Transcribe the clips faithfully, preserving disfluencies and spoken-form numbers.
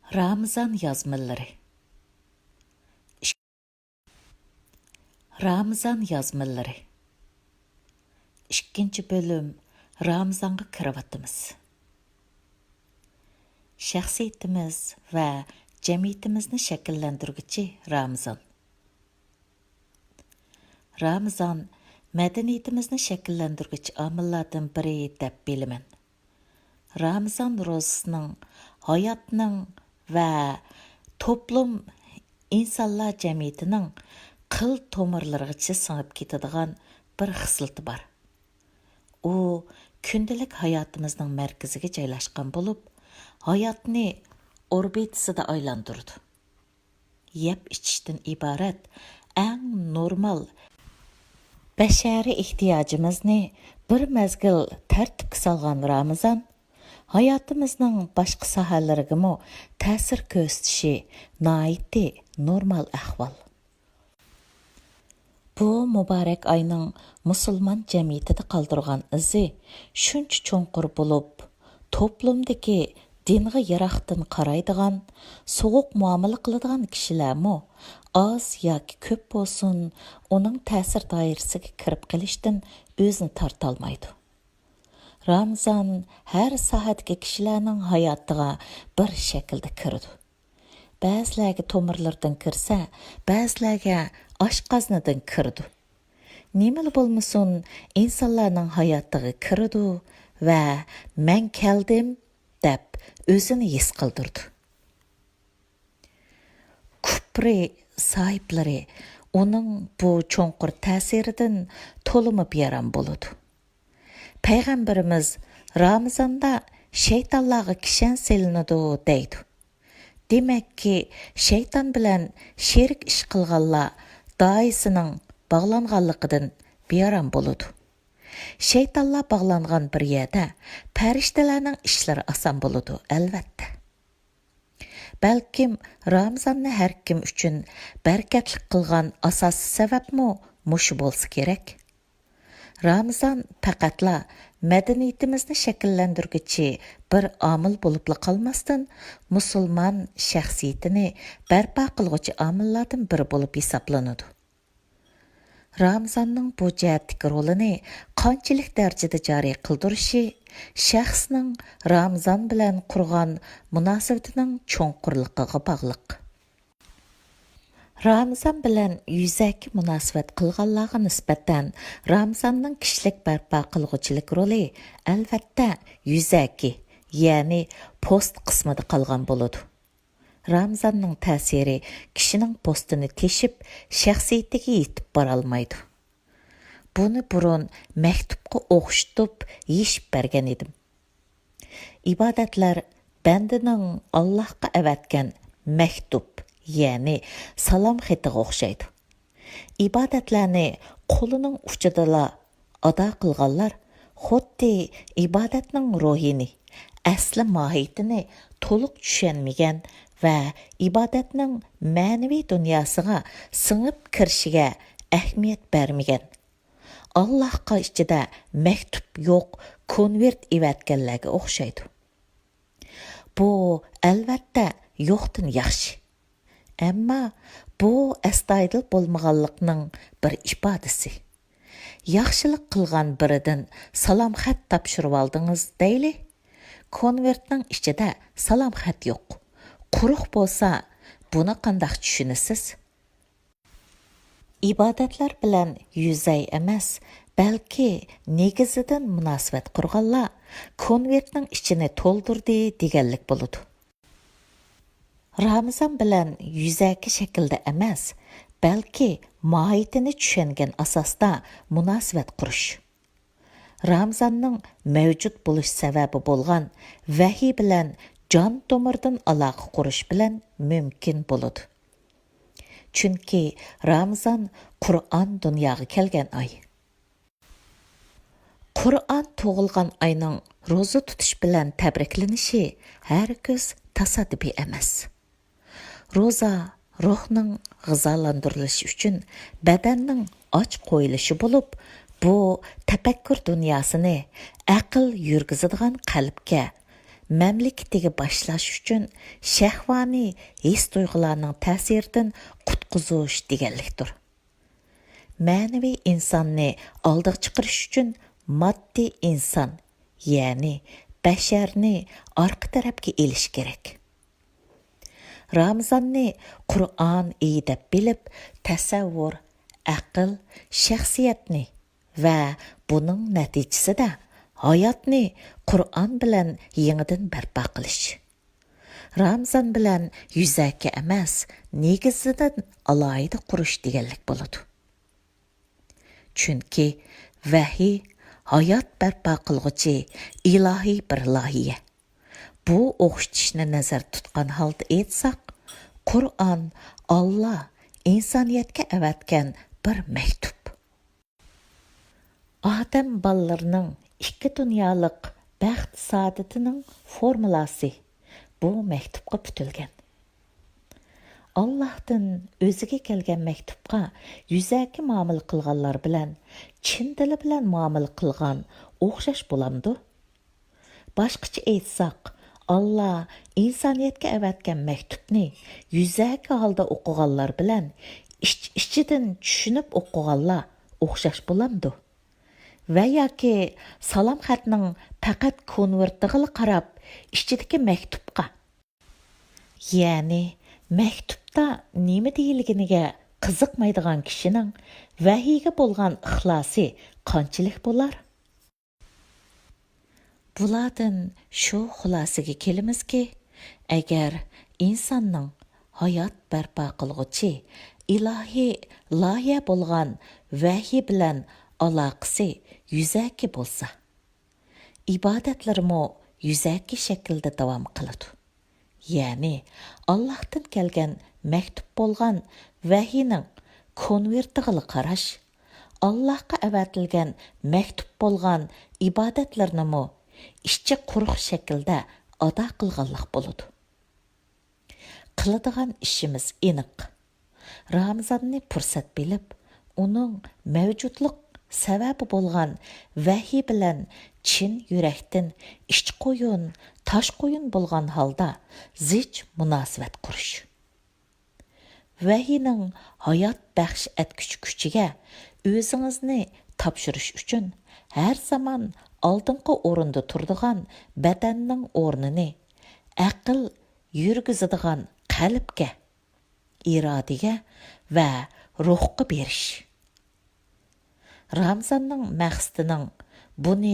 رامىزان يازمىلىرى. رامىزان يازمىلىرى. ئىككىنچى بۆلۈم. رامىزانغا كىرىۋاتىمىز. شەخسىيىتىمىز ۋە جەمئىيىتىمىزنى شەكىللەندۈرگۈچى رامىزان. رامىزان مەدەنىيىتىمىزنى شەكىللەندۈرگۈچى ئامىللاردىن بىرى دەپ بىلىمەن. رامىزان روزىسىنىڭ ھاياتنىڭ ۋە توپلۇم، ئىنسانلار جەمئىيىتىنىڭ قىل تومۇرلىرىغىچە سىڭىپ كېتىدىغان بىر خىسلىتى بار. ئۇ كۈندىلىك ھاياتىمىزنىڭ مەركىزىگە جايلاشقان بولۇپ، ھاياتنى ئوربىتىسىدا ئايلاندۇرىدۇ. يەپ-ئىچىشتىن ئىبارەت ئەڭ نورمال بەشەرىي ئېھتىياجىمىزنى بىر مەزگىل تەرتىپكە سالغان رامىزان ھاياتىمىزنىڭ باشقا ساھەلىرىگىمۇ تەسىر كۆرسىتىشى ناھايىتى نورمال ئەھۋال. بۇ مۇبارەك ئاينىڭ مۇسۇلمان جەمئىيىتىدە قالدۇرغان ئىزى شۇنچە چوڭقۇر بولۇپ، توپلۇمدىكى دىنغا يىراقتىن قارايدىغان، سوغۇق مۇئامىلە قىلىدىغان كىشىلەرمۇ ئاز ياكى كۆپ بولسۇن، ئۇنىڭ تەسىر دائىرىسىگە كىرىپ قېلىشتىن ئۆزىنى تارتالمايدۇ. رامىزان ھەر ساھەدىكى كىشىلەرنىڭ ھاياتىغا بىر شەكىلدە كىرىدۇ. بەزىلەرگە تومۇرلىرىدىن كىرسە، بەزىلەرگە ئاشقازىنىدىن كىرىدۇ. نېمىلا بولمىسۇن، ئىنسانلارنىڭ ھاياتىغا كىرىدۇ ۋە «مەن كەلدىم» دەپ ئۆزىنى ھېس قىلدۇرىدۇ. كۇپرى ساھىبلىرى ئۇنىڭ بۇ چوڭقۇر تەسىرىدىن تولىمۇ بىئارام بولىدۇ. پەيغەمبىرىمىز رامىزاندا شەيتانلارغا كىشەن سېلىنىدۇ دەيدۇ. دېمەككى، شەيتان بىلەن شېرىك ئىش قىلغانلار دائىسىنىڭ باغلانغانلىقىدىن بىئارام بولىدۇ. شەيتانلار باغلانغان بىر يەردە پەرىشتىلەرنىڭ ئىشلىرى ئاسان بولىدۇ، ئەلۋەتتە. بەلكىم رامىزاننى ھەر كىم ئۈچۈن بەرىكەتلىك قىلغان ئاساسىي سەۋەبمۇ مۇشۇ بولسا كېرەك. رامىزان پەقەتلا مەدەنىيىتىمىزنى شەكىللەندۈرگۈچى بىر ئامىل بولۇپلا قالماستىن، مۇسۇلمان شەخسىيىتىنى بەرپا قىلغۇچى ئامىللاردىن بىرى بولۇپ ھېسابلىنىدۇ. رامىزاننىڭ بۇ جەھەتتىكى رولىنى قانچىلىك دەرىجىدە جارى قىلدۇرۇشى شەخسنىڭ رامىزان بىلەن قۇرغان مۇناسىۋىتىنىڭ چوڭقۇرلۇقىغا باغلىق. رامىزان بىلەن يۈزەكى مۇناسىۋەت قىلغانلارغا نىسبەتەن رامىزاننىڭ كىشىلىك بەرپا قىلغۇچىلىك رولى، ئەلۋەتتە، يۈزەكى، يەنى پوست قىسمىدا قالغان بولىدۇ. رامىزاننىڭ تەسىرى كىشىنىڭ پوستىنى تېشىپ، شەخسىيىتىگە يېتىپ بارالمايدۇ. بۇنى بۇرۇن مەكتۇپقا ئوخشىتىپ يېشىپ بەرگەن ئىدىم. ئىبادەتلەر بەندىنىڭ ئاللاھقا ئەۋەتكەن مەكتۇپ، يەنى سالام خېتىغا ئوخشايدۇ. ئىبادەتلەرنى قولىنىڭ ئۇچىدىلا ئادا قىلغانلار خۇددى ئىبادەتنىڭ روھىنى، ئەسلى ماھىيىتىنى تولۇق چۈشەنمىگەن ۋە ئىبادەتنىڭ مەنىۋى دۇنياسىغا سىڭىپ كىرىشىگە ئەھمىيەت بەرمىگەن، ئاللاھقا ئىچىدە مەكتۇپ يوق كونۋېرت ئېۋەتكەنلەرگە ئوخشايدۇ. بۇ، ئەلۋەتتە، يوقتىن ياخشى. ئەمما بۇ ئەستايىدىل بولمىغانلىقنىڭ بىر ئىپادىسى. ياخشىلىق قىلغان بىرىدىن سالام خەت تاپشۇرۇۋالدىڭىز دەيلى. كونۋېرتنىڭ ئىچىدە سالام خەت يوق. قۇرۇق بولسا، بۇنى قانداق چۈشىنىسىز؟ ئىبادەتلەر بىلەن يۈزەي ئەمەس، بەلكى نېگىزىدىن مۇناسىۋەت قۇرغانلار كونۋېرتنىڭ ئىچىنى تولدۇردى دېگەنلىك بولىدۇ. رامىزان بىلەن يۈزەكى شەكىلدە ئەمەس، بەلكى ماھىيىتىنى چۈشەنگەن ئاساستا مۇناسىۋەت قۇرۇش. رامىزاننىڭ مەۋجۇت بولۇش سەۋەبى بولغان ۋەھىي بىلەن جان تومۇردىن ئالاقە قۇرۇش بىلەن مۇمكىن بولىدۇ. چۈنكى رامىزان قۇرئان دۇنياغا كەلگەن ئاي. قۇرئان تۇغۇلغان ئاينىڭ روزا تۇتۇش بىلەن تەبرىكلىنىشى ھەرگىز تاسادىپىي ئەمەس. روزا روھنىڭ غىزالاندۇرۇلۇشى ئۈچۈن بەدەننىڭ ئاچ قويۇلۇشى بولۇپ، بۇ تەپەككۇر دۇنياسىنى ئەقىل يۈرگۈزىدىغان قەلبكە، مەملىكىتىگە باشلاش ئۈچۈن شەھۋانىي ھېس-تۇيغۇلارنىڭ تەسىرىدىن قۇتقۇزۇش دېگەنلىكتۇر. مەنىۋى ئىنساننى ئالدىغا چىقىرىش ئۈچۈن ماددىي ئىنسان، يەنى بەشەرنى ئارقا تەرەپكە ئېلىش كېرەك. رامىزاننى قۇرئان ئېيى دەپ بىلىپ، تەسەۋۋۇر، ئەقىل، شەخسىيەتنى ۋە بۇنىڭ نەتىجىسىدە ھاياتنى قۇرئان بىلەن يېڭىدىن بەرپا قىلىش. رامىزان بىلەن يۈزەكى ئەمەس، نېگىزىدىن ئالاھىدە قۇرۇش دېگەنلىك بولىدۇ. چۈنكى ۋەھىي ھايات بەرپا قىلغۇچى ئىلاھىي بىر لايىھە. بۇ ئوخشىتىشنى نەزەردە تۇتقان ھالدا ئېيتساق، قۇرئان ئاللا ئىنسانىيەتكە ئەۋەتكەن بىر مەكتۇپ. ئادەم بالىلىرىنىڭ ئىككى دۇنيالىق بەخت سائادىتىنىڭ فورمۇلاسى بۇ مەكتۇپقا پۈتۈلگەن. ئاللاھتىن ئۆزىگە كەلگەن مەكتۇپقا يۈزەكى مۇئامىلە قىلغانلار بىلەن چىن دىلى بىلەن مۇئامىلە قىلغان ئوخشاش بولامدۇ؟ باشقىچە ئېيتساق، ئاللا ئىنسانىيەتكە ئەۋەتكەن مەكتۇپنى يۈزەكى ھالدا ئوقۇغانلار بىلەن ئىچ-ئىچىدىن چۈشىنىپ ئوقۇغانلار ئوخشاش بولامدۇ؟ ۋە ياكى سالام خەتنىڭ پەقەت كونۋېرتىغىلا قاراپ، ئىچىدىكى مەكتۇپقا، يەنى مەكتۇپتا نېمە دېيىلگىنىگە قىزىقمايدىغان كىشىنىڭ ۋەھىيگە بولغان ئىخلاسى قانچىلىك بولار؟ بۇلاردىن شۇ خۇلاسىگە كېلىمىزكى، ئەگەر ئىنساننىڭ ھايات بەرپا قىلغۇچى ئىلاھىي لايىھە بولغان ۋەھىي بىلەن ئالاقىسى يۈزەكى بولسا، ئىبادەتلىرىمۇ يۈزەكى شەكىلدە داۋام قىلىدۇ. يەنى ئاللاھتىن كەلگەن مەكتۇپ بولغان ۋەھىينىڭ كونۋېرتىغىلا قاراش، ئاللاھقا ئەۋەتىلگەن مەكتۇپ بولغان ئىبادەتلىرىنىمۇ ئىچى قۇرۇق شەكىلدە ئادا قىلغانلىق بولىدۇ. قىلىدىغان ئىشىمىز ئېنىق. رامىزاننى پۇرسەت بىلىپ، ئۇنىڭ مەۋجۇتلۇق سەۋەبى بولغان ۋەھىي بىلەن چىن يۈرەكتىن ئىچ قويۇن، تاش قويۇن بولغان ھالدا زىچ مۇناسىۋەت قۇرۇش. ۋەھىينىڭ ھايات بەخش ئەتكۈچى كۈچىگە ئۆزىڭىزنى تاپشۇرۇش ئۈچۈن، ھەر زامان ئالدىنقى ئورۇندا تۇرىدىغان بەدەننىڭ ئورنىنى ئەقىل يۈرگۈزىدىغان قەلبكە، ئىرادىگە ۋە روھقا بېرىش. رامىزاننىڭ مەقسىتىنىڭ بۇنى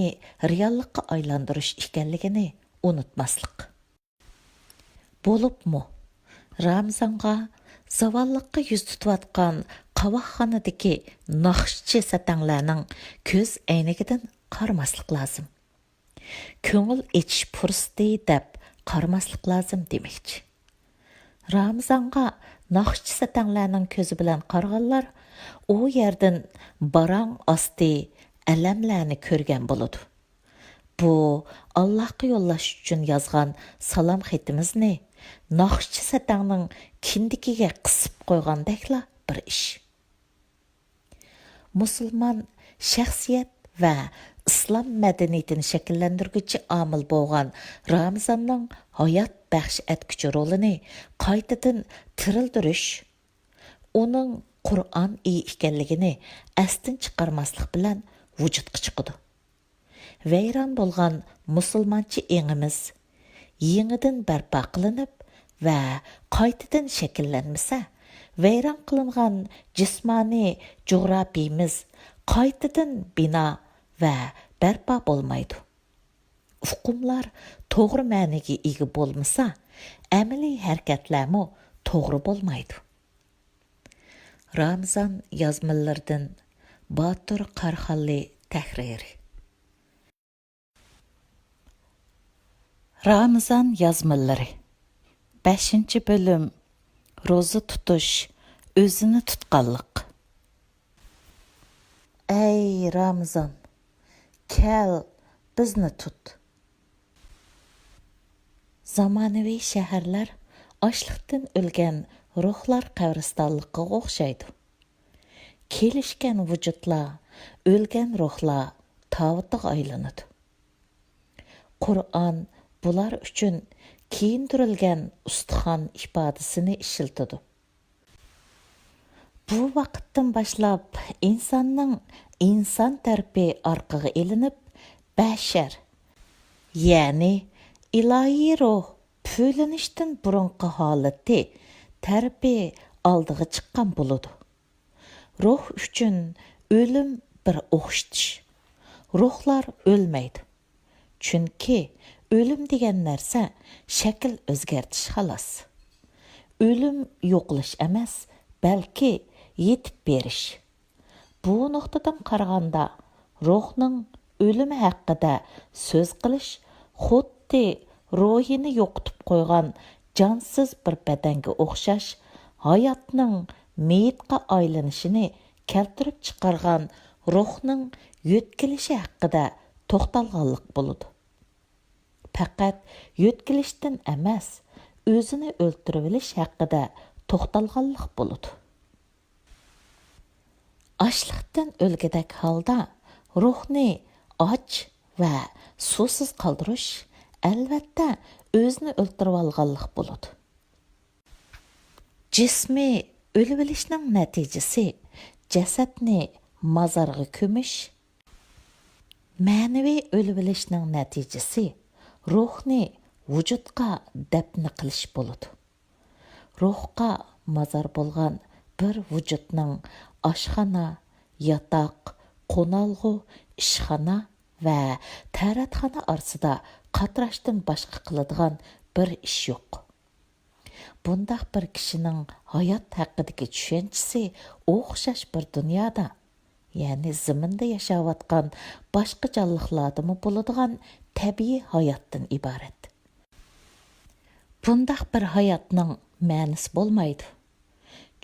رېئاللىققا ئايلاندۇرۇش ئىكەنلىكىنى ئۇنتۇماسلىق. بولۇپمۇ رامىزانغا زاۋاللىققا يۈز تۇتۇۋاتقان قاۋاقخانىدىكى ناخشىچى سەتەڭلەرنىڭ كۆز ئەينىكىدىن قارىماسلىق لازىم. كۆڭۈل ئېچىش پۇرسىتى دەپ قارىماسلىق لازىم دېمەكچى. رامىزانغا ناخشىچى سەتەڭلەرنىڭ كۆزى بىلەن قارىغانلار ئۇ يەردىن باراڭ ئاستى ئەلەملەرنى كۆرگەن بولىدۇ. بۇ ئاللاھقا يوللاش ئۈچۈن يازغان سالام خېتىمىزنى ناخشىچى سەتەڭنىڭ كىندىكىگە قىسىپ قويغاندەكلا بىر ئىش. مۇسۇلمان شەخسىيەت ۋە ئىسلام مەدەنىيىتىنى شەكىللەندۈرگۈچى ئامىل بولغان رامىزاننىڭ ھايات بەخش ئەتكۈچى رولىنى قايتىدىن تىرىلدۈرۈش، ئۇنىڭ قۇرئان ئېيى ئىكەنلىكىنى ئەستىن چىقارماسلىق بىلەن ۋۇجۇدقا چىقىدۇ. ۋەيران بولغان مۇسۇلمانچە ئېڭىمىز يېڭىدىن بەرپا قىلىنىپ ۋە قايتىدىن شەكىللەنمىسە، ۋەيران قىلىنغان جىسمانىي جۇغراپىيىمىز قايتىدىن بىنا ۋە بەرپا بولمايدۇ. ئۇقۇملار توغرا مەنىگە ئىگە بولمىسا، ئەمەلىي ھەرىكەتلەرمۇ توغرا بولمايدۇ. رامىزان يازمىلىرىدىن باتۇر قاراخانلى تەھرىرى. رامىزان يازمىلىرى. بەشىنچى بۆلۈم. روزا تۇتۇش، ئۆزىنى تۇتقانلىق. ئەي رامىزان، كەل، بىزنى تۇت. زامانىۋى شەھەرلەر ئاچلىقتىن ئۆلگەن روھلار قەبرىستانلىقىغا ئوخشايدۇ. كېلىشكەن ۋۇجۇدلار، ئۆلگەن روھلار تاۋۇتىغا ئايلىنىدۇ. قۇرئان بۇلار ئۈچۈن كىيىندۈرۈلگەن ئۇستىخان ئىپادىسىنى ئىشلىتىدۇ. بۇ ۋاقىتتىن باشلاپ ئىنساننىڭ ئىنسان تەرىپى ئارقىغا ئېلىنىپ، بەشەر، يەنى ئىلاھىي روھ پۈۋلىنىشتىن بۇرۇنقى ھالىتى، تەرىپى ئالدىغا چىققان بولىدۇ. روھ ئۈچۈن ئۆلۈم بىر ئوخشىتىش. روھلار ئۆلمەيدۇ. چۈنكى ئۆلۈم دېگەن نەرسە شەكىل ئۆزگەرتىش خالاس. ئۆلۈم يوقىلىش ئەمەس، بەلكى يېتىپ بېرىش. بۇ نۇقتىدىن قارىغاندا، روھنىڭ ئۆلۈمى ھەققىدە سۆز قىلىش خۇددى روھىنى يوقىتىپ قويغان جانسىز بىر بەدەنگە ئوخشاش، ھاياتنىڭ مېيىتقا ئايلىنىشىنى كەلتۈرۈپ چىقارغان روھنىڭ يۆتكىلىشى ھەققىدە توختالغانلىق بولىدۇ. پەقەت يۆتكىلىشتىن ئەمەس، ئۆزىنى ئۆلتۈرۈۋېلىش ھەققىدە توختالغانلىق بولىدۇ. ئاچلىقتىن ئۆلگۈدەك ھالدا روھنى ئاچ ۋە سۇسىز قالدۇرۇش، ئەلۋەتتە، ئۆزىنى ئۆلتۈرۈۋالغانلىق بولىدۇ. جىسمىي ئۆلۈۋېلىشنىڭ نەتىجىسى جەسەتنى مازارغا كۆمۈش، مەنىۋى ئۆلۈۋېلىشنىڭ نەتىجىسى روھنى ۋۇجۇدقا دەپنە قىلىش بولىدۇ. روھقا مازار بولغان بىر ۋۇجۇدنىڭ ئاشخانا، ياتاق، قونالغۇ، ئىشخانا ۋە تەرەتخانا ئارىسىدا قاتراشتىن باشقا قىلىدىغان بىر ئىش يوق. بۇنداق بىر كىشىنىڭ ھايات ھەققىدىكى چۈشەنچىسى ئوخشاش بىر دۇنيادا، يەنى زېمىندا ياشاۋاتقان باشقا جانلىقلاردىمۇ بولىدىغان تەبىئىي ھاياتتىن ئىبارەت. بۇنداق بىر ھاياتنىڭ مەنىسى بولمايدۇ.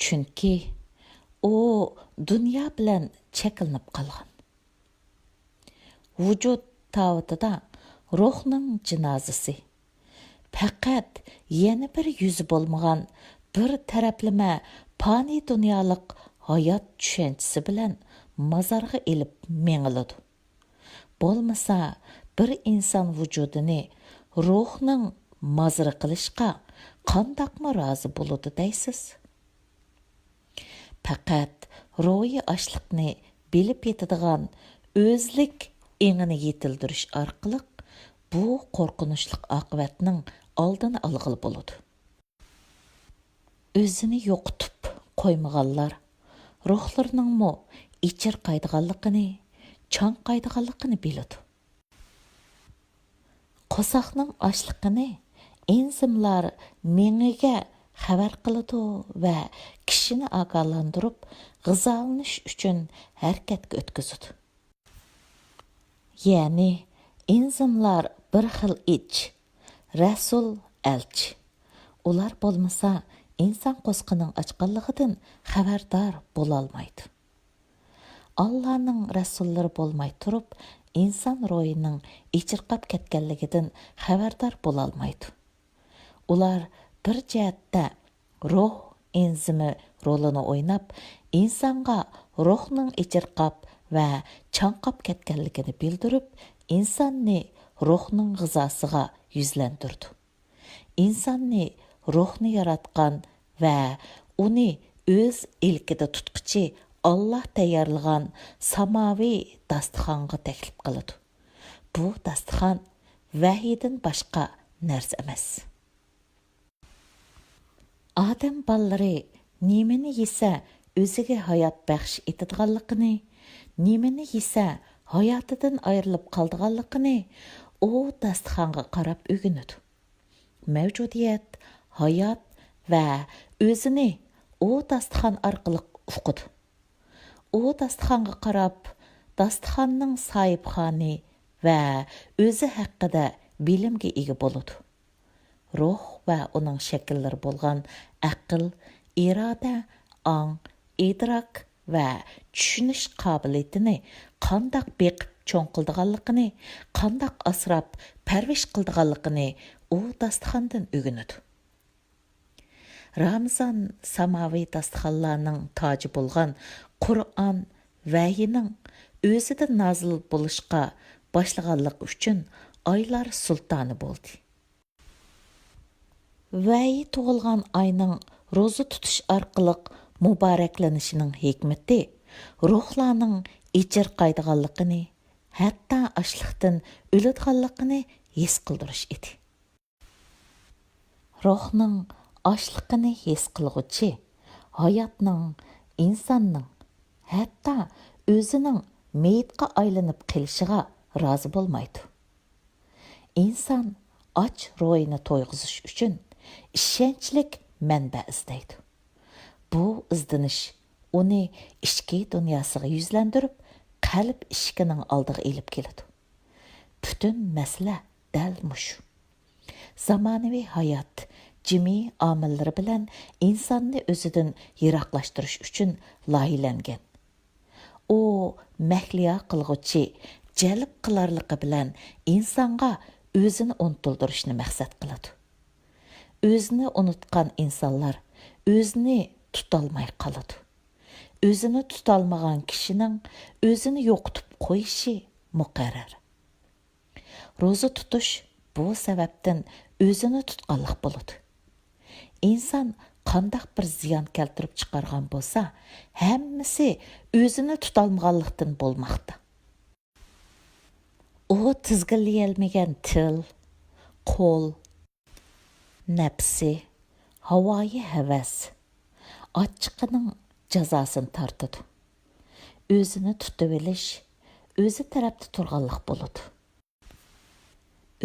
چۈنكى ئۇ دۇنيا بىلەن چەكلىنىپ قالغان. ۋۇجۇد تاۋۇتىدا روھنىڭ جىنازىسى. پەقەت يەنە بىر يۈزى بولمىغان بىر تەرەپلىمە پانىي دۇنيالىق ھايات چۈشەنچىسى بىلەن مازارغا ئېلىپ مېڭىلىدۇ. بولمىسا، بىر ئىنسان ۋۇجۇدىنى روھنىڭ مازىرى قىلىشقا قانداقمۇ رازى بولىدۇ دەيسىز؟ پەقەت روھىي ئاچلىقنى بىلىپ يېتىدىغان ئۆزلۈك ئېڭىنى يېتىلدۈرۈش ئارقىلىق بۇ قورقۇنچلۇق ئاقىۋەتنىڭ ئالدىنى ئالغىلى بولىدۇ. ئۆزىنى يوقىتىپ قويمىغانلار روھلىرىنىڭمۇ ئېچىرقايدىغانلىقىنى، چاڭقايدىغانلىقىنى بىلىدۇ. قورساقنىڭ ئاچلىقىنى ئېنزىملار مېڭىگە خەۋەر قىلىدۇ ۋە كىشىنى ئاگاھلاندۇرۇپ، غىزالىنىش ئۈچۈن ھەرىكەتكە ئۆتكۈزىدۇ. يەنى ئېنزىملار بىر خىل ئىچ، رەسۇل، ئەلچى. ئۇلار بولمىسا، ئىنسان قورسىقىنىڭ ئاچقانلىقىدىن خەۋەردار بولالمايدۇ. ئاللانىڭ رەسۇللىرى بولماي تۇرۇپ، ئىنسان روھىنىڭ ئېچىرقاپ كەتكەنلىكىدىن خەۋەردار بولالمايدۇ. ئۇلار بىر جەھەتتە روھ ئېنزىمى رولىنى ئويناپ، ئىنسانغا روھنىڭ ئېچىرقاپ ۋە چاڭقاپ كەتكەنلىكىنى بىلدۈرۈپ، ئىنساننى روھنىڭ غىزاسىغا يۈزلەندۈرىدۇ. ئىنساننى روھنى ياراتقان ۋە ئۇنى ئۆز ئىلكىدە تۇتقۇچى ئاللا تەييارلىغان ساماۋى داستىخانغا تەكلىپ قىلىدۇ. بۇ داستىخان ۋەھىيدىن باشقا نەرسە ئەمەس. ئادەم بالىلىرى نېمىنى يېسە ئۆزىگە ھايات بەخش ئېتىدىغانلىقىنى، نېمىنى يېسە ھاياتىدىن ئايرىلىپ قالىدىغانلىقىنى ئۇ داستىخانغا قاراپ ئۆگىنىدۇ. مەۋجۇدىيەت، ھايات ۋە ئۆزىنى ئۇ داستىخان ئارقىلىق ئۇقىدۇ. ئۇ داستىخانغا قاراپ، داستىخاننىڭ ساھىبخانى ۋە ئۆزى ھەققىدە بىلىمگە ئىگە بولىدۇ. روھ ۋە ئۇنىڭ شەكىللىرى بولغان ئەقىل، ئىرادە، ئاڭ، ئىدراك ۋە چۈشىنىش قابىلىيىتىنى قانداق بېقىپ چوڭ قىلىدىغانلىقىنى، قانداق ئاسراپ پەرۋىش قىلىدىغانلىقىنى ئۇ داستىخاندىن ئۆگىنىدۇ. رامىزان ساماۋى داستىخانلارنىڭ تاجى بولغان قۇرئان ۋەھىينىڭ ئۆزىدىن نازىل بولۇشقا باشلىغانلىقى ئۈچۈن ئايلار سۇلتانى بولدى. ۋەھىي تۇغۇلغان ئاينىڭ روزا تۇتۇش ئارقىلىق مۇبارەكلىنىشىنىڭ ھېكمىتى روھلارنىڭ ئېچىرقايدىغانلىقىنى، ھەتتا ئاچلىقتىن ئۆلىدىغانلىقىنى ھېس قىلدۇرۇش ئىدى. روھنىڭ ئاچلىقىنى ھېس قىلغۇچى ھاياتنىڭ، ئىنساننىڭ، ھەتتا ئۆزىنىڭ مېيىتقا ئايلىنىپ قېلىشىغا رازى بولمايدۇ. ئىنسان ئاچ روھىنى تويغۇزۇش ئۈچۈن ئىشەنچلىك مەنبە ئىزدەيدۇ. بۇ ئىزدىنىش ئۇنى ئىچكى دۇنياسىغا يۈزلەندۈرۈپ، قەلب ئىشىكىنىڭ ئالدىغا ئېلىپ كېلىدۇ. پۈتۈن مەسىلە دەل مۇشۇ. زامانىۋى ھايات جىمى ئامىللىرى بىلەن ئىنساننى ئۆزىدىن يىراقلاشتۇرۇش ئۈچۈن لايىھەلەنگەن. ئۇ مەھلىيا قىلغۇچى جەلپ قىلارلىقى بىلەن ئىنسانغا ئۆزىنى ئۇنتۇلدۇرۇشنى مەقسەت قىلىدۇ. ئۆزىنى ئۇنتقان ئىنسانلار ئۆزىنى تۇتالماي قالىدۇ. ئۆزىنى تۇتالمىغان كىشىنىڭ ئۆزىنى يوقىتىپ قويۇشى مۇقەررەر. روزا تۇتۇش بۇ سەۋەبتىن ئۆزىنى تۇتقانلىق بولىدۇ. ئىنسان قانداق بىر زىيان كەلتۈرۈپ چىقارغان بولسا، ھەممىسى ئۆزىنى تۇتالمىغانلىقتىن بولماقتا. ئۇ تىزگىنلىيەلمىگەن تىل، قول، نەپسى، ھاۋايى ھەۋەس، ئاچچىقىنىڭ جازاسىنى تارتىدۇ. ئۆزىنى تۇتۇۋېلىش ئۆزى تەرەپتە تۇرغانلىق بولىدۇ.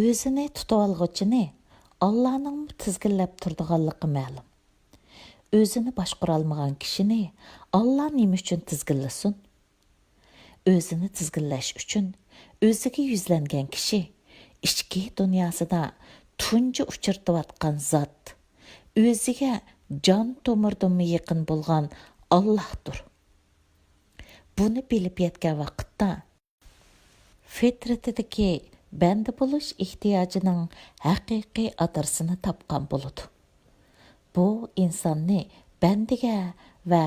ئۆزىنى تۇتۇۋالغۇچىنى ئاللانىڭمۇ تىزگىنلەپ تۇرىدىغانلىقى مەلۇم. ئۆزىنى باشقۇرالمىغان كىشىنى ئاللا نېمە ئۈچۈن تىزگىنلىسۇن؟ ئۆزىنى تىزگىنلەش ئۈچۈن ئۆزىگە يۈزلەنگەن كىشى ئىچكى دۇنياسىدا تۇنجى ئۇچرىتىۋاتقان زات، ئۆزىگە جان تومۇردىنمۇ يېقىن بولغان ئاللاھتۇر. بۇنى بىلىپ يەتكەن ۋاقىتتا، فىترىتىدىكى بەندە بولۇش ئېھتىياجىنىڭ ھەقىقىي ئادرېسىنى تاپقان بولىدۇ. بۇ ئىنساننى بەندىگە ۋە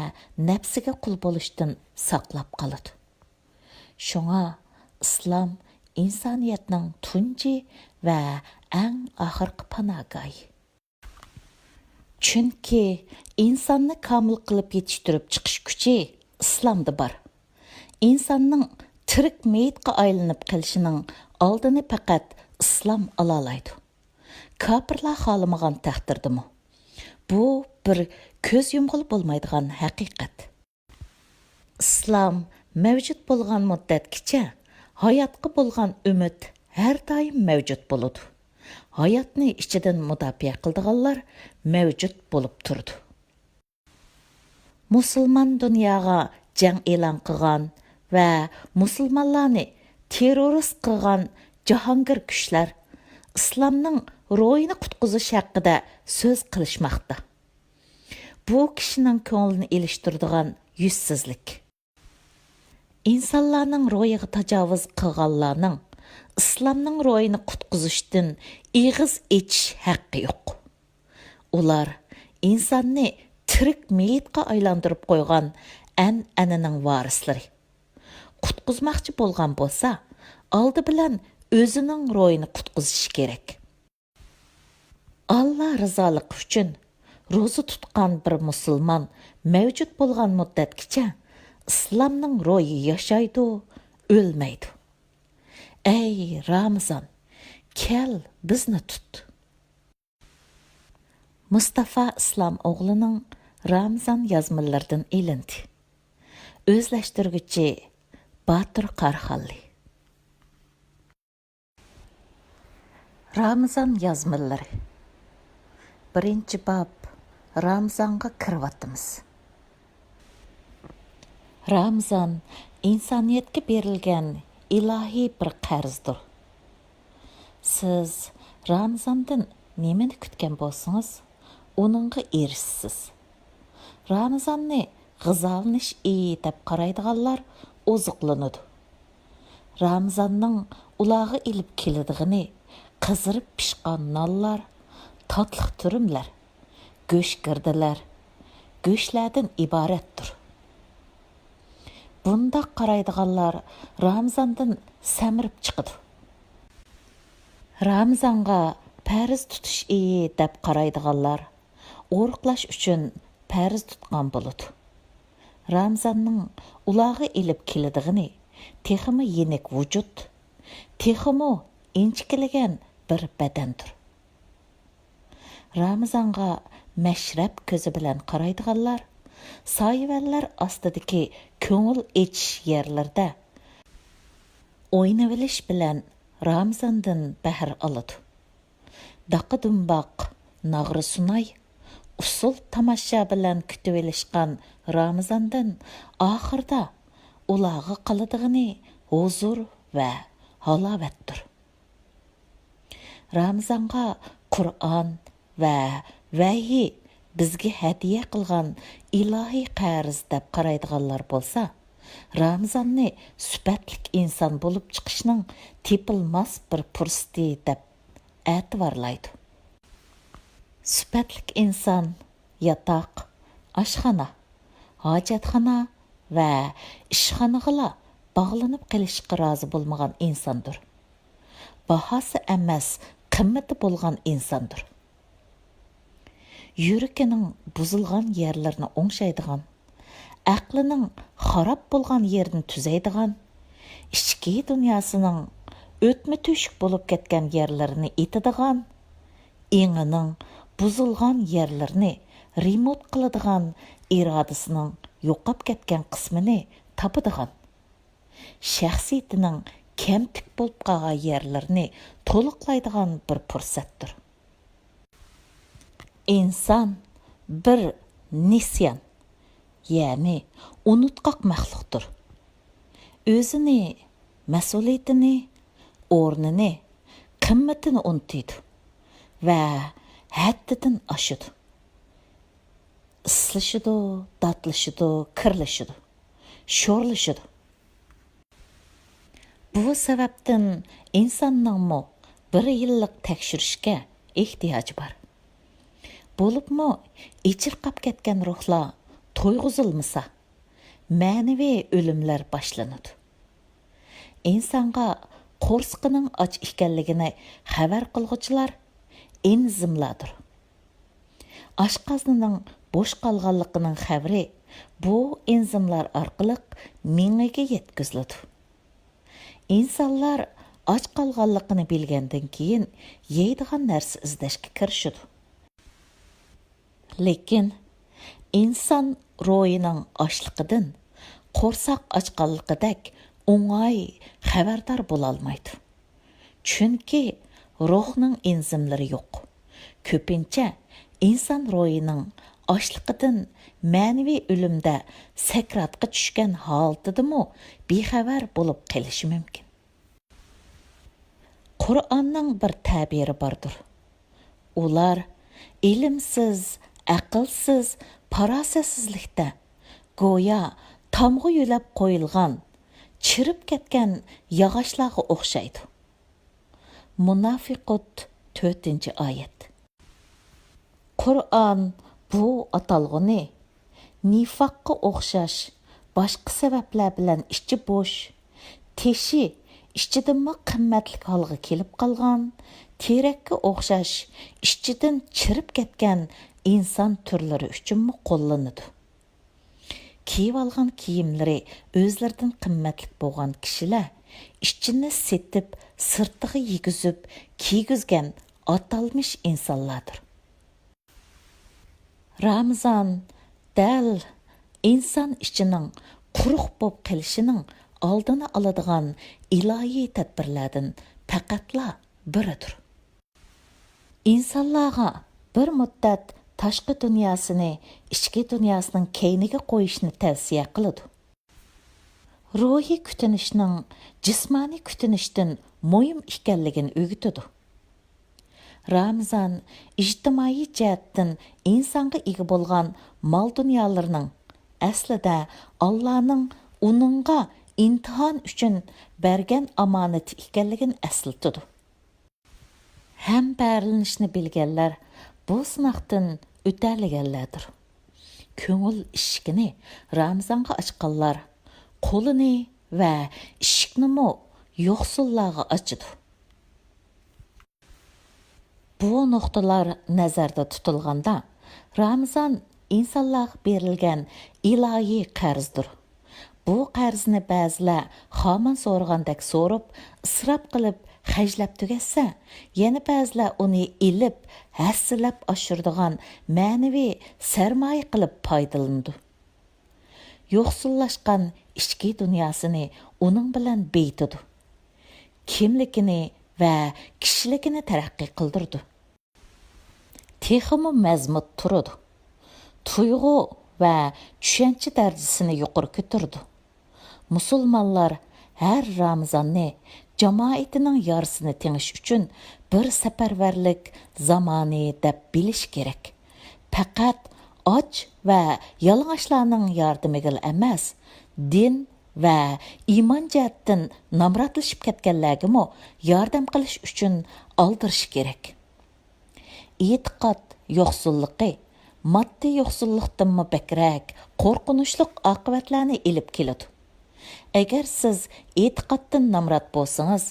نەپسىگە قۇل بولۇشتىن ساقلاپ قالىدۇ. شۇڭا ئىسلام ئىنسانىيەتنىڭ تۇنجى ۋە ئەڭ ئاخىرقى پاناھگاھى. چۈنكى ئىنساننى كامىل قىلىپ يېتىشتۈرۈپ چىقىش كۈچى ئىسلامدا بار. ئىنساننىڭ تىرىك مېيىتقا ئايلىنىپ قېلىشىنىڭ ئالدىنى پەقەت ئىسلام ئالالايدۇ. كاپىرلار خالىمىغان تەقدىردىمۇ. بۇ بىر كۆز يۇمغىلى بولمايدىغان ھەقىقەت. ئىسلام مەۋجۇت بولغان مۇددەتكىچە ھاياتقا بولغان ئۈمىد ھەر دائىم مەۋجۇت بولىدۇ. ھاياتنى ئىچىدىن مۇداپىئە قىلىدىغانلار مەۋجۇت بولۇپ تۇرىدۇ. مۇسۇلمان دۇنياغا جەڭ ئېلان قىلغان ۋە مۇسۇلمانلارنى تېررورىست قىلغان جاھانگىر كۈچلەر ئىسلامنىڭ روھىنى قۇتقۇزۇش ھەققىدە سۆز قىلىشماقتا. بۇ كىشىنىڭ كۆڭلىنى ئېلىشتۇرىدىغان يۈزسىزلىك. ئىنسانلارنىڭ روھىغا تاجاۋۇز قىلغانلارنىڭ ئىسلامنىڭ روھىنى قۇتقۇزۇشتىن ئېغىز ئېچىش ھەققى يوق. ئۇلار ئىنساننى تىرىك مېيىتقا ئايلاندۇرۇپ قويغان ئەنئەنىنىڭ ۋارىسلىرى. قۇتقۇزماقچى بولغان بولسا، ئالدى بىلەن ئۆزىنىڭ روھىنى قۇتقۇزۇشى كېرەك. ئاللا رىزالىقى ئۈچۈن روزا تۇتقان بىر مۇسۇلمان مەۋجۇت بولغان مۇددەتكىچە ئىسلامنىڭ روھى ياشايدۇ، ئۆلمەيدۇ. ئەي رامىزان، كەل، بىزنى تۇت! مۇستافا ئىسلام ئوغلىنىڭ رامىزان يازمىلىرىدىن ئېلىندى. ئۆزلەشتۈرگۈچى باتۇر قاراخانلى. رامىزان يازمىلىرى. بىرىنچى باب، رامىزانغا كىرىۋاتىمىز. رامىزان ئىنسانىيەتكە بېرىلگەن ئىلاھىي بىر قەرزدۇر. سىز رامىزاندىن نېمىنى كۈتكەن بولسىڭىز، ئۇنىڭغا ئېرىشىسىز. رامىزاننى غىزالىنىش ئېيى دەپ قارايدىغانلار ئوزۇقلىنىدۇ. رامىزاننىڭ ئۇلارغا ئېلىپ كېلىدىغىنى قىزىرىپ پىشقان نانلار، تاتلىق تۈرۈملەر، گۆشگىردىلەر، گۆشلەردىن ئىبارەتتۇر. بۇنداق قارايدىغانلار رامىزاندىن سەمرىپ چىقىدۇ. رامىزانغا پەرز تۇتۇش ئېيى دەپ قارايدىغانلار ئورۇقلاش ئۈچۈن پەرز تۇتقان بولىدۇ. رامىزاننىڭ ئۇلارغا ئېلىپ كېلىدىغىنى تېخىمۇ يېنىك ۋۇجۇد، تېخىمۇ ئىنچىكىلىگەن بىر بەدەندۇر. رامىزانغا مەشرەپ كۆزى بىلەن قارايدىغانلار سايىۋەنلەر ئاستىدىكى كۆڭۈل ئېچىش يەرلىرىدە ئوينىۋېلىش بىلەن رامىزاندىن بەھر ئالىدۇ. داقا-دۇمباق، ناغرا-سۇناي، ئۇسسۇل تاماشا بىلەن كۈتۈۋېلىشقان رامىزاندىن ئاخىرىدا ئۇلارغا قالىدىغىنى ھۇزۇر ۋە ھالاۋەتتۇر. رامىزانغا قۇرئان ۋە ۋەھىي بىزگە ھەدىيە قىلغان ئىلاھىي قەرز دەپ قارايدىغانلار بولسا، رامىزاننى سۈپەتلىك ئىنسان بولۇپ چىقىشنىڭ تېپىلماس بىر پۇرسىتى دەپ ئەتىۋارلايدۇ. سۈپەتلىك ئىنسان ياتاق، ئاشخانا، ھاجەتخانا ۋە ئىشخانىغىلا باغلىنىپ قېلىشقا رازى بولمىغان ئىنساندۇر. باھاسى ئەمەس، قىممىتى بولغان ئىنساندۇر. يۈرىكىنىڭ بۇزۇلغان يەرلىرىنى ئوڭشايدىغان، ئەقلىنىڭ خاراب بولغان يېرىنى تۈزەيدىغان، ئىچكى دۇنياسىنىڭ ئۆتمە تۆشۈك بولۇپ كەتكەن يەرلىرىنى ئېتىدىغان، ئېڭىنىڭ بۇزۇلغان يەرلىرىنى رېمونت قىلىدىغان، ئىرادىسىنىڭ يوقاپ كەتكەن قىسمىنى تاپىدىغان، شەخسىيىتىنىڭ كەمتۈك بولۇپ قالغان يەرلىرىنى تولۇقلايدىغان بىر پۇرسەتتۇر. ئىنسان بىر نىسيان، يەنى ئۇنتقاق مەخلۇقتۇر. ئۆزىنى، مەسئۇلىيىتىنى، ئورنىنى، قىممىتىنى ئۇنتۇيدۇ ۋە ھەددىدىن ئاشىدۇ. ئىسلىشىدۇ، داتلىشىدۇ، كىرلىشىدۇ، شورلىشىدۇ. بۇ سەۋەبتىن ئىنساننىڭمۇ بىر يىللىق تەكشۈرۈشكە ئېھتىياجى بار. بولۇپمۇ ئېچىرقاپ كەتكەن روھلار تويغۇزۇلمىسا، مەنىۋى ئۆلۈملەر باشلىنىدۇ. ئىنسانغا قورسىقىنىڭ ئاچ ئىكەنلىكىنى خەۋەر قىلغۇچىلار ئېنزىملاردۇر. ئاشقازىنىنىڭ بوش قالغانلىقىنىڭ خەۋىرى بۇ ئېنزىملار ئارقىلىق مېڭىگە يەتكۈزۈلىدۇ. ئىنسانلار ئاچ قالغانلىقىنى بىلگەندىن كېيىن يەيدىغان نەرسە ئىزدەشكە كىرىشىدۇ. لېكىن ئىنسان روھىنىڭ ئاچلىقىدىن قورساق ئاچقانلىقىدەك ئوڭاي خەۋەردار بولالمايدۇ. چۈنكى روھنىڭ ئېنزىملىرى يوق. كۆپىنچە ئىنسان روھىنىڭ ئاچلىقىدىن مەنىۋى ئۆلۈمدە سەكراتقا چۈشكەن ھالىتىدىمۇ بىخەۋەر بولۇپ قېلىشى مۇمكىن. قۇرئاننىڭ بىر تەبىرى باردۇر. ئۇلار ئىلىمسىز، ئەقىلسىز، پاراسەتسىزلىكتە، گويا تامغا يۆلەپ قويۇلغان، چىرىپ كەتكەن ياغاچلارغا ئوخشايدۇ. مۇنافىقۇت، تۆتىنچى ئايەت. قۇرئان بۇ ئاتالغۇنى نىفاققا ئوخشاش باشقا سەۋەبلەر بىلەن ئىچى بوش، تېشى ئىچىدىنمۇ قىممەتلىك ھالغا كېلىپ قالغان، تېرەككە ئوخشاش ئىچىدىن چىرىپ كەتكەن ئىنسان تۈرلىرى ئۈچۈنمۇ قوللىنىدۇ. كىيىۋالغان كىيىملىرى ئۆزلىرىدىن قىممەتلىك بولغان كىشىلەر ئىچىنى سېتىپ، سىرتىغا يېگۈزۈپ كىيگۈزگەن ئاتالمىش ئىنسانلاردۇر. رامىزان دەل ئىنسان ئىچىنىڭ قۇرۇق بولۇپ قېلىشىنىڭ ئالدىنى ئالىدىغان ئىلاھىي تەدبىرلەردىن پەقەتلا بىرىدۇر. ئىنسانلارغا بىر مۇددەت تاشقى دۇنياسىنى ئىچكى دۇنياسىنىڭ كەينىگە قويۇشنى تەۋسىيە قىلىدۇ. روھىي كۈتۈنۈشنىڭ جىسمانىي كۈتۈنۈشتىن مۇھىم ئىكەنلىكىنى ئۆگىتىدۇ. رامىزان ئىجتىمائىي جەھەتتىن ئىنسانغا ئىگە بولغان مال-دۇنيالىرىنىڭ ئەسلىدە ئاللانىڭ ئۇنىڭغا ئىمتىھان ئۈچۈن بەرگەن ئامانىتى ئىكەنلىكىنى ئەسلىتىدۇ. ھەمبەھىرلىنىشنى بىلگەنلەر بۇ سىناقتىن ئۆتەلىگەنلەردۇر. كۆڭۈل ئىشىكىنى رامىزانغا ئاچقانلار قولىنى ۋە ئىشىكنىمۇ يوقسۇللارغا ئاچىدۇ. بۇ نۇقتىلار نەزەردە تۇتۇلغاندا، رامىزان ئىنسانلارغا بېرىلگەن ئىلاھىي قەرزدۇر. بۇ قەرزنى بەزىلەر خامان سورىغاندەك سورۇپ، ئىسراپ قىلىپ خەجلەپ تۈگەتسە، يەنە بەزىلەر ئۇنى ئېلىپ، ھەسسىلەپ ئاشۇرىدىغان مەنىۋى سەرمايە قىلىپ پايدىلىنىدۇ. يوقسۇللاشقان ئىچكى دۇنياسىنى ئۇنىڭ بىلەن بېيىتىدۇ. كىملىكىنى ۋە كىشىلىكىنى تەرەققىي قىلدۇرىدۇ. تېخىمۇ مەزمۇت تۇرىدۇ. تۇيغۇ ۋە چۈشەنچە دەرىجىسىنى يۇقىرى كۆتۈرىدۇ. مۇسۇلمانلار ھەر رامىزاننى جامائىتىنىڭ يارىسىنى تېڭىش ئۈچۈن بىر سەپەرۋەرلىك زامانى دەپ بىلىشى كېرەك. پەقەت ئاچ ۋە يالىڭاچلارنىڭ ياردىمىگىلا ئەمەس، دىن ۋە ئىمان جەھەتتىن نامراتلىشىپ كەتكەنلەرگىمۇ ياردەم قىلىش ئۈچۈن ئالدىرىشى كېرەك. ئېتىقاد يوقسۇللۇقى ماددىي يوقسۇللۇقتىنمۇ بەكرەك قورقۇنچلۇق ئاقىۋەتلەرنى ئېلىپ كېلىدۇ. ئەگەر سىز ئېتىقادتىن نامرات بولسىڭىز،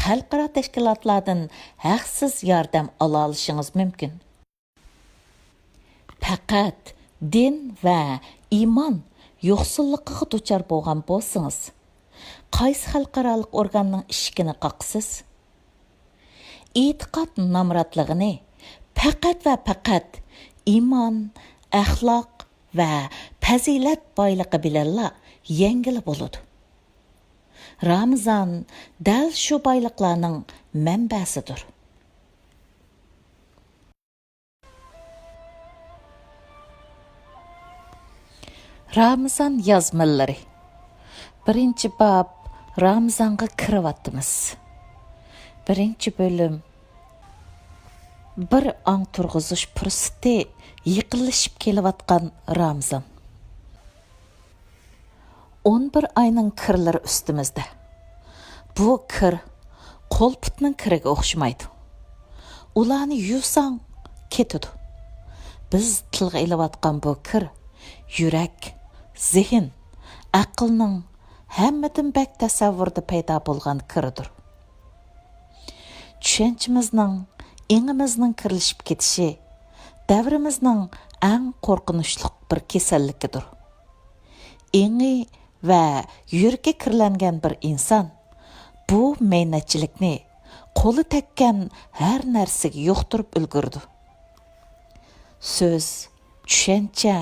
خەلقئارا تەشكىلاتلاردىن ھەقسىز ياردەم ئالالىشىڭىز مۇمكىن. پەقەت دىن ۋە ئىمان يوقسۇللۇقىغا دۇچار بولغان بولسىڭىز، قايسى خەلقئارالىق ئورگاننىڭ ئىشىكىنى قاقىسىز؟ ئېتىقاد نامراتلىقىنى پەقەت ۋە پەقەت ئىمان، ئەخلاق ۋە پەزىلەت بايلىقى بىلەنلا يەڭگىلى بولىدۇ. رامىزان دەل شۇ بايلىقلارنىڭ مەنبەسىدۇر. رامىزان يازمىلىرى. بىرىنچى باب، رامىزانغا كىرىۋاتىمىز. بىرىنچى بۆلۈم، بىر ئاڭ تۇرغۇزۇش پۇرسىتى، يېقىنلىشىپ كېلىۋاتقان رامىزان. ئون بىر ئاينىڭ كىرلىرى ئۈستىمىزدە. بۇ كىر قول-پۇتنىڭ كىرىگە ئوخشىمايدۇ. ئۇلارنى يۇساڭ، كېتىدۇ. بىز تىلغا ئېلىۋاتقان بۇ كىر يۈرەك، زېھىن، ئەقىلنىڭ ھەممىدىن بەك تەسەۋۋۇردا پەيدا بولغان كىرىدۇر. چۈشەنچىمىزنىڭ، ئېڭىمىزنىڭ كىرلىشىپ كېتىشى دەۋرىمىزنىڭ ئەڭ قورقۇنچلۇق بىر كېسەللىكىدۇر. ئېڭى ۋە يۈرىكى كىرلەنگەن بىر ئىنسان بۇ مەينەتچىلىكنى قولى تەگكەن ھەر نەرسىگە يۇقتۇرۇپ ئۈلگۈرىدۇ. سۆز، چۈشەنچە،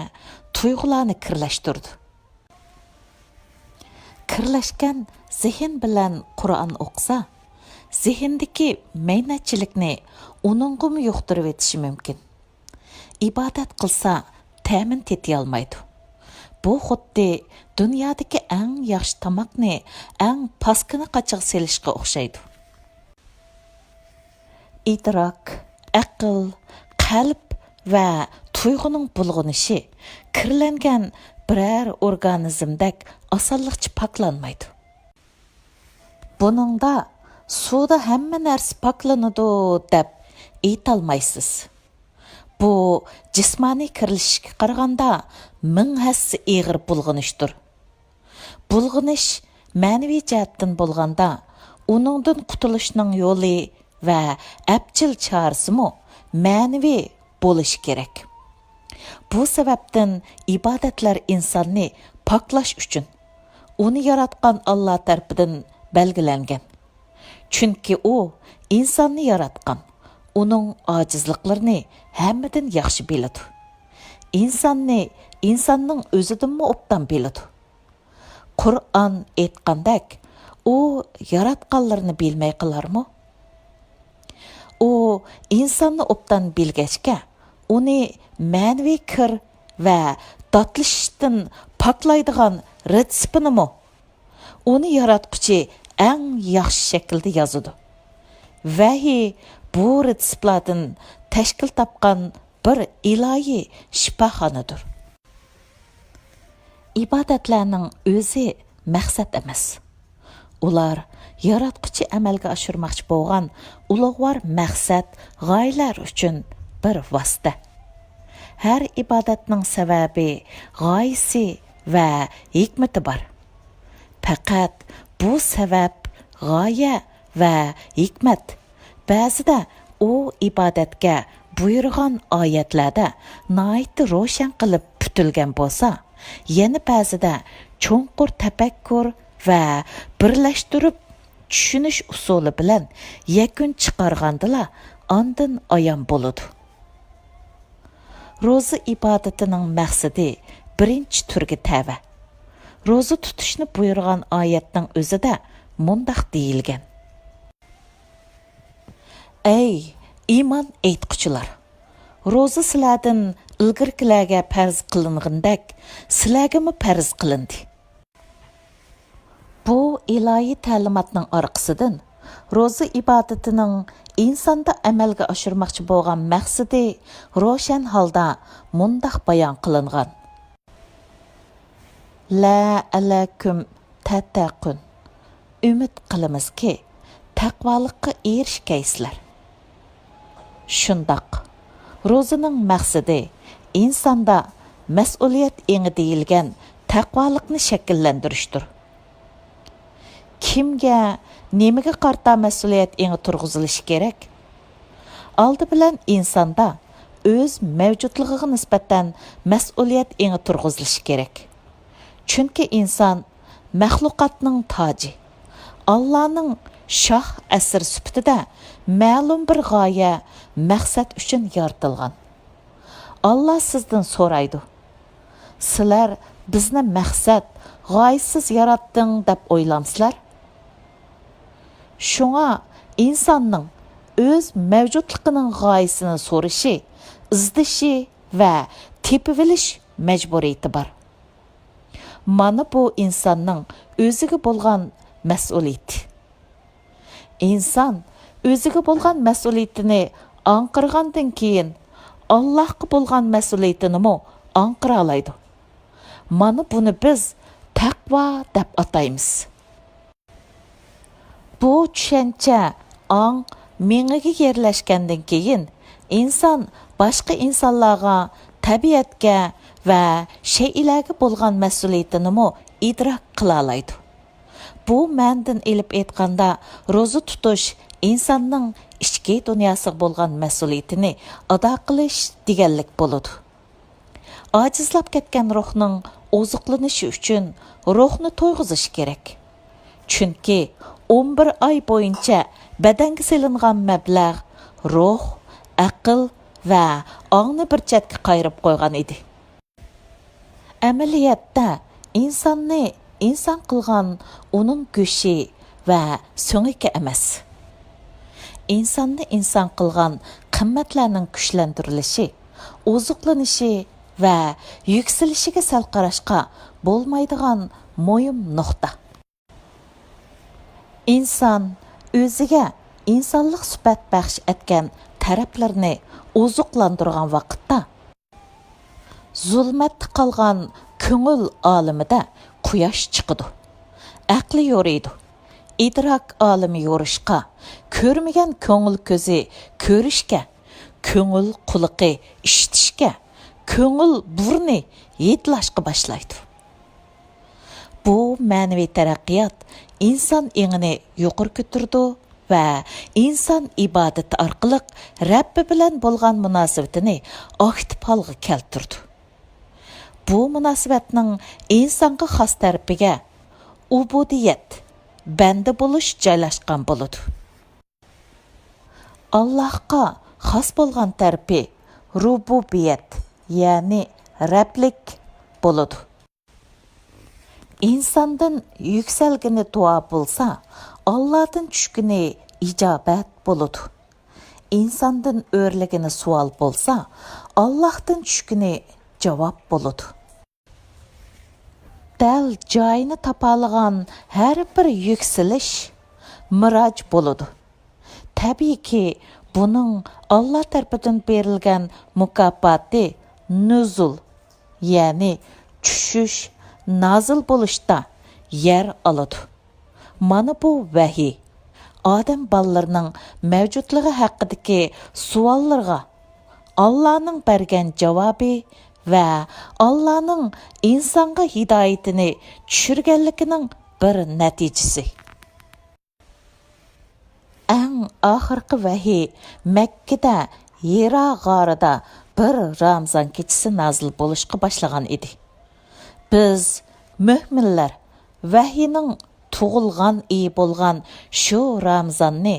تۇيغۇلارنى كىرلەشتۈرىدۇ. كىرلەشكەن زېھىن بىلەن قۇرئان ئوقۇسا، زېھىندىكى مەينەتچىلىكنى ئۇنىڭغىمۇ يۇقتۇرۇۋېتىشى مۇمكىن. ئىبادەت قىلسا، تەمىنى تېتىيالمايدۇ. بۇ خۇددى دۇنيادىكى ئەڭ ياخشى تاماقنى ئەڭ پاسكىنا قاچىغا سېلىشقا ئوخشايدۇ. ئىدراك، ئەقىل، قەلب ۋە تۇيغۇنىڭ بۇلغىنىشى كىرلەنگەن بىرەر ئورگانىزمدەك ئاسانلىقچە پاكلانمايدۇ. بۇنىڭدا سۇدا ھەممە نەرسە پاكلىنىدۇ دەپ ئېيتالمايسىز. بۇ جىسمانىي كىرلىشىشكە قارىغاندا مىڭ ھەسسە ئېغىر بۇلغىنىشتۇر. بۇلغىنىش مەنىۋى جەھەتتىن بولغاندا، ئۇنىڭدىن قۇتۇلۇشنىڭ يولى ۋە ئەپچىل چارىسىمۇ مەنىۋى بولۇشى كېرەك. بۇ سەۋەبتىن ئىبادەتلەر ئىنساننى پاكلاش ئۈچۈن، ئۇنى ياراتقان ئاللا تەرىپىدىن بەلگىلەنگەن. چۈنكى ئۇ ئىنساننى ياراتقان، ئۇنىڭ ئاجىزلىقلىرىنى ھەممىدىن ياخشى بىلىدۇ. ئىنساننى ئىنساننىڭ ئۆزىدىنمۇ ئوبدان بىلىدۇ. قۇرئان ئېيتقاندەك، ئۇ ياراتقانلىرىنى بىلمەي قالارمۇ؟ ئۇ ئىنساننى ئوبدان بىلگەچكە، ئۇنى مەنىۋى كىر ۋە داتلىشىشتىن پاكلايدىغان رېتسېپىنىمۇ ئۇنى ياراتقۇچى ئەڭ ياخشى شەكىلدە يازىدۇ. ۋەھىي بۇ رېتسېپلاردىن تەشكىل تاپقان بىر ئىلاھىي شىپاخانىدۇر. ئىبادەتلەرنىڭ ئۆزى مەقسەت ئەمەس. ئۇلار ياراتقۇچى ئەمەلگە ئاشۇرماقچى بولغان ئۇلۇغۋار مەقسەت، غايىلەر ئۈچۈن بىر ۋاسىتە. ھەر ئىبادەتنىڭ سەۋەبى، غايىسى ۋە ھېكمىتى بار. پەقەت بۇ سەۋەب، غايە ۋە ھېكمەت بەزىدە ئۇ ئىبادەتكە بۇيرۇغان ئايەتلەردە ناھايىتى روشەن قىلىپ پۈتۈلگەن بولسا، يەنە بەزىدە چوڭقۇر تەپەككۇر ۋە بىرلەشتۈرۈپ چۈشىنىش ئۇسۇلى بىلەن يەكۈن چىقارغاندىلا ئاندىن ئايان بولىدۇ. روزا ئىبادىتىنىڭ مەقسىتى بىرىنچى تۈرگە تەۋە. روزا تۇتۇشنى بۇيرۇغان ئايەتنىڭ ئۆزىدە مۇنداق دېيىلگەن: ئەي ئىمان ئېيتقۇچىلار! روزا سىلەردىن ئىلگىرىكىلەرگە پەرز قىلىنغىنىدەك، سىلەرگىمۇ پەرز قىلىندى. بۇ ئىلاھىي تەلىماتنىڭ ئارقىسىدىن روزا ئىبادىتىنىڭ ئىنساندا ئەمەلگە ئاشۇرماقچى بولغان مەقسىتى روشەن ھالدا مۇنداق بايان قىلىنغان: لەئەللەكۇم تەتتەقۇن. ئۈمىد قىلىمىزكى، تەقۋالىققا ئېرىشكەيسىلەر. شۇنداق، روزىنىڭ مەقسىتى ئىنساندا مەسئۇلىيەت ئېڭى دېيىلگەن تەقۋالىقنى شەكىللەندۈرۈشتۇر. كىمگە، نېمىگە قارىتا مەسئۇلىيەت ئېڭى تۇرغۇزۇلۇشى كېرەك؟ ئالدى بىلەن ئىنساندا ئۆز مەۋجۇتلۇقىغا نىسبەتەن مەسئۇلىيەت ئېڭى تۇرغۇزۇلۇشى كېرەك. چۈنكى ئىنسان مەخلۇقاتنىڭ تاجى، ئاللانىڭ شاھ ئەسىرى سۈپىتىدە مەلۇم بىر غايە، مەقسەت ئۈچۈن يارىتىلغان. ئاللا سىزدىن سورايدۇ: سىلەر بىزنى مەقسەت، غايىسىز ياراتتىڭ دەپ ئويلامسىلەر؟ شۇڭا ئىنساننىڭ ئۆز مەۋجۇتلۇقىنىڭ غايىسىنى سورىشى، ئىزدىشى ۋە تېپىۋېلىش مەجبۇرىيىتى بار. مانا بۇ ئىنساننىڭ ئۆزىگە بولغان مەسئۇلىيىتى. ئىنسان ئۆزىگە بولغان مەسئۇلىيىتىنى ئاڭقىرغاندىن كېيىن، ئاللاھقا بولغان مەسئۇلىيىتىنىمۇ ئاڭقىرالايدۇ. مانا بۇنى بىز تەقۋا دەپ ئاتايمىز. بۇ چۈشەنچە، ئاڭ مېڭىگە يەرلەشكەندىن كېيىن، ئىنسان باشقا ئىنسانلارغا، تەبىئەتكە ۋە شەيئىلەرگە بولغان مەسئۇلىيىتىنىمۇ ئىدراك قىلالايدۇ. بۇ مەنىدىن ئېلىپ ئېيتقاندا، روزا تۇتۇش ئىنساننىڭ ئىچكى دۇنياسىغا بولغان مەسئۇلىيىتىنى ئادا قىلىش دېگەنلىك بولىدۇ. ئاجىزلاپ كەتكەن روھنىڭ ئوزۇقلىنىشى ئۈچۈن روھنى تويغۇزۇش كېرەك. چۈنكى ئون بىر ئاي بويىچە بەدەنگە سېلىنغان مەبلەغ روھ، ئەقىل ۋە ئاڭنى بىر چەتكە قايرىپ قويغان ئىدى. ئەمەلىيەتتە، ئىنساننى ئىنسان قىلغان ئۇنىڭ گۆشى ۋە سۆڭىكى ئەمەس. ئىنساننى ئىنسان قىلغان قىممەتلەرنىڭ كۈچلەندۈرۈلۈشى، ئوزۇقلىنىشى ۋە يۈكسىلىشىگە سەل قاراشقا بولمايدىغان مۇھىم نۇقتا. ئىنسان ئۆزىگە ئىنسانلىق سۈپەت بەخش ئەتكەن تەرەپلىرىنى ئوزۇقلاندۇرغان ۋاقىتتا، زۇلمەتتە قالغان كۆڭۈل ئالىمىدە قۇياش چىقىدۇ، ئەقلى يورۇيدۇ، ئىدراك ئالىمى يورۇشقا، كۆرمىگەن كۆڭۈل كۆزى كۆرۈشكە، كۆڭۈل قۇلىقى ئىشىتىشكە، كۆڭۈل بۇرنى ھىدلاشقا باشلايدۇ. بۇ مەنىۋى تەرەققىيات ئىنسان ئېڭىنى يۇقىرى كۆتۈرىدۇ ۋە ئىنسان ئىبادىتى ئارقىلىق رەببى بىلەن بولغان مۇناسىۋىتىنى ئاكتىپ ھالغا كەلتۈرىدۇ. بۇ مۇناسىۋەتنىڭ ئىنسانغا خاس تەرىپىگە ئۇبۇدىيەت، بەندە بولۇش جايلاشقان بولىدۇ. ئاللاھقا خاس بولغان تەرىپى رۇبۇبىيەت، يەنى رەبلىك بولىدۇ. ئىنساندىن يۈكسەلگىنى دۇئا بولسا، ئاللادىن چۈشكىنى ئىجابەت بولىدۇ. ئىنساندىن ئۆرلىگىنى سوئال بولسا، ئاللاھتىن چۈشكىنى جاۋاب بولىدۇ. دەل جايىنى تاپالىغان ھەر بىر يۈكسىلىش مىراج بولىدۇ. تەبىئىيكى، بۇنىڭ ئاللا تەرىپىدىن بېرىلگەن مۇكاپاتى نۇزۇل، يەنى چۈشۈش، نازىل بولۇشتا يەر ئالىدۇ. مانا بۇ ۋەھىي، ئادەم بالىلىرىنىڭ مەۋجۇتلۇقى ھەققىدىكى سوئاللىرىغا ئاللانىڭ بەرگەن جاۋابى ۋە ئاللانىڭ ئىنسانغا ھىدايىتىنى چۈشۈرگەنلىكىنىڭ بىر نەتىجىسى. ئەڭ ئاخىرقى ۋەھىي مەككىدە ھىرا غارىدا بىر رامىزان كېچىسى نازىل بولۇشقا باشلىغان ئىدى. بىز مۆمىنلەر ۋەھىينىڭ تۇغۇلغان ئېيى بولغان شۇ رامىزاننى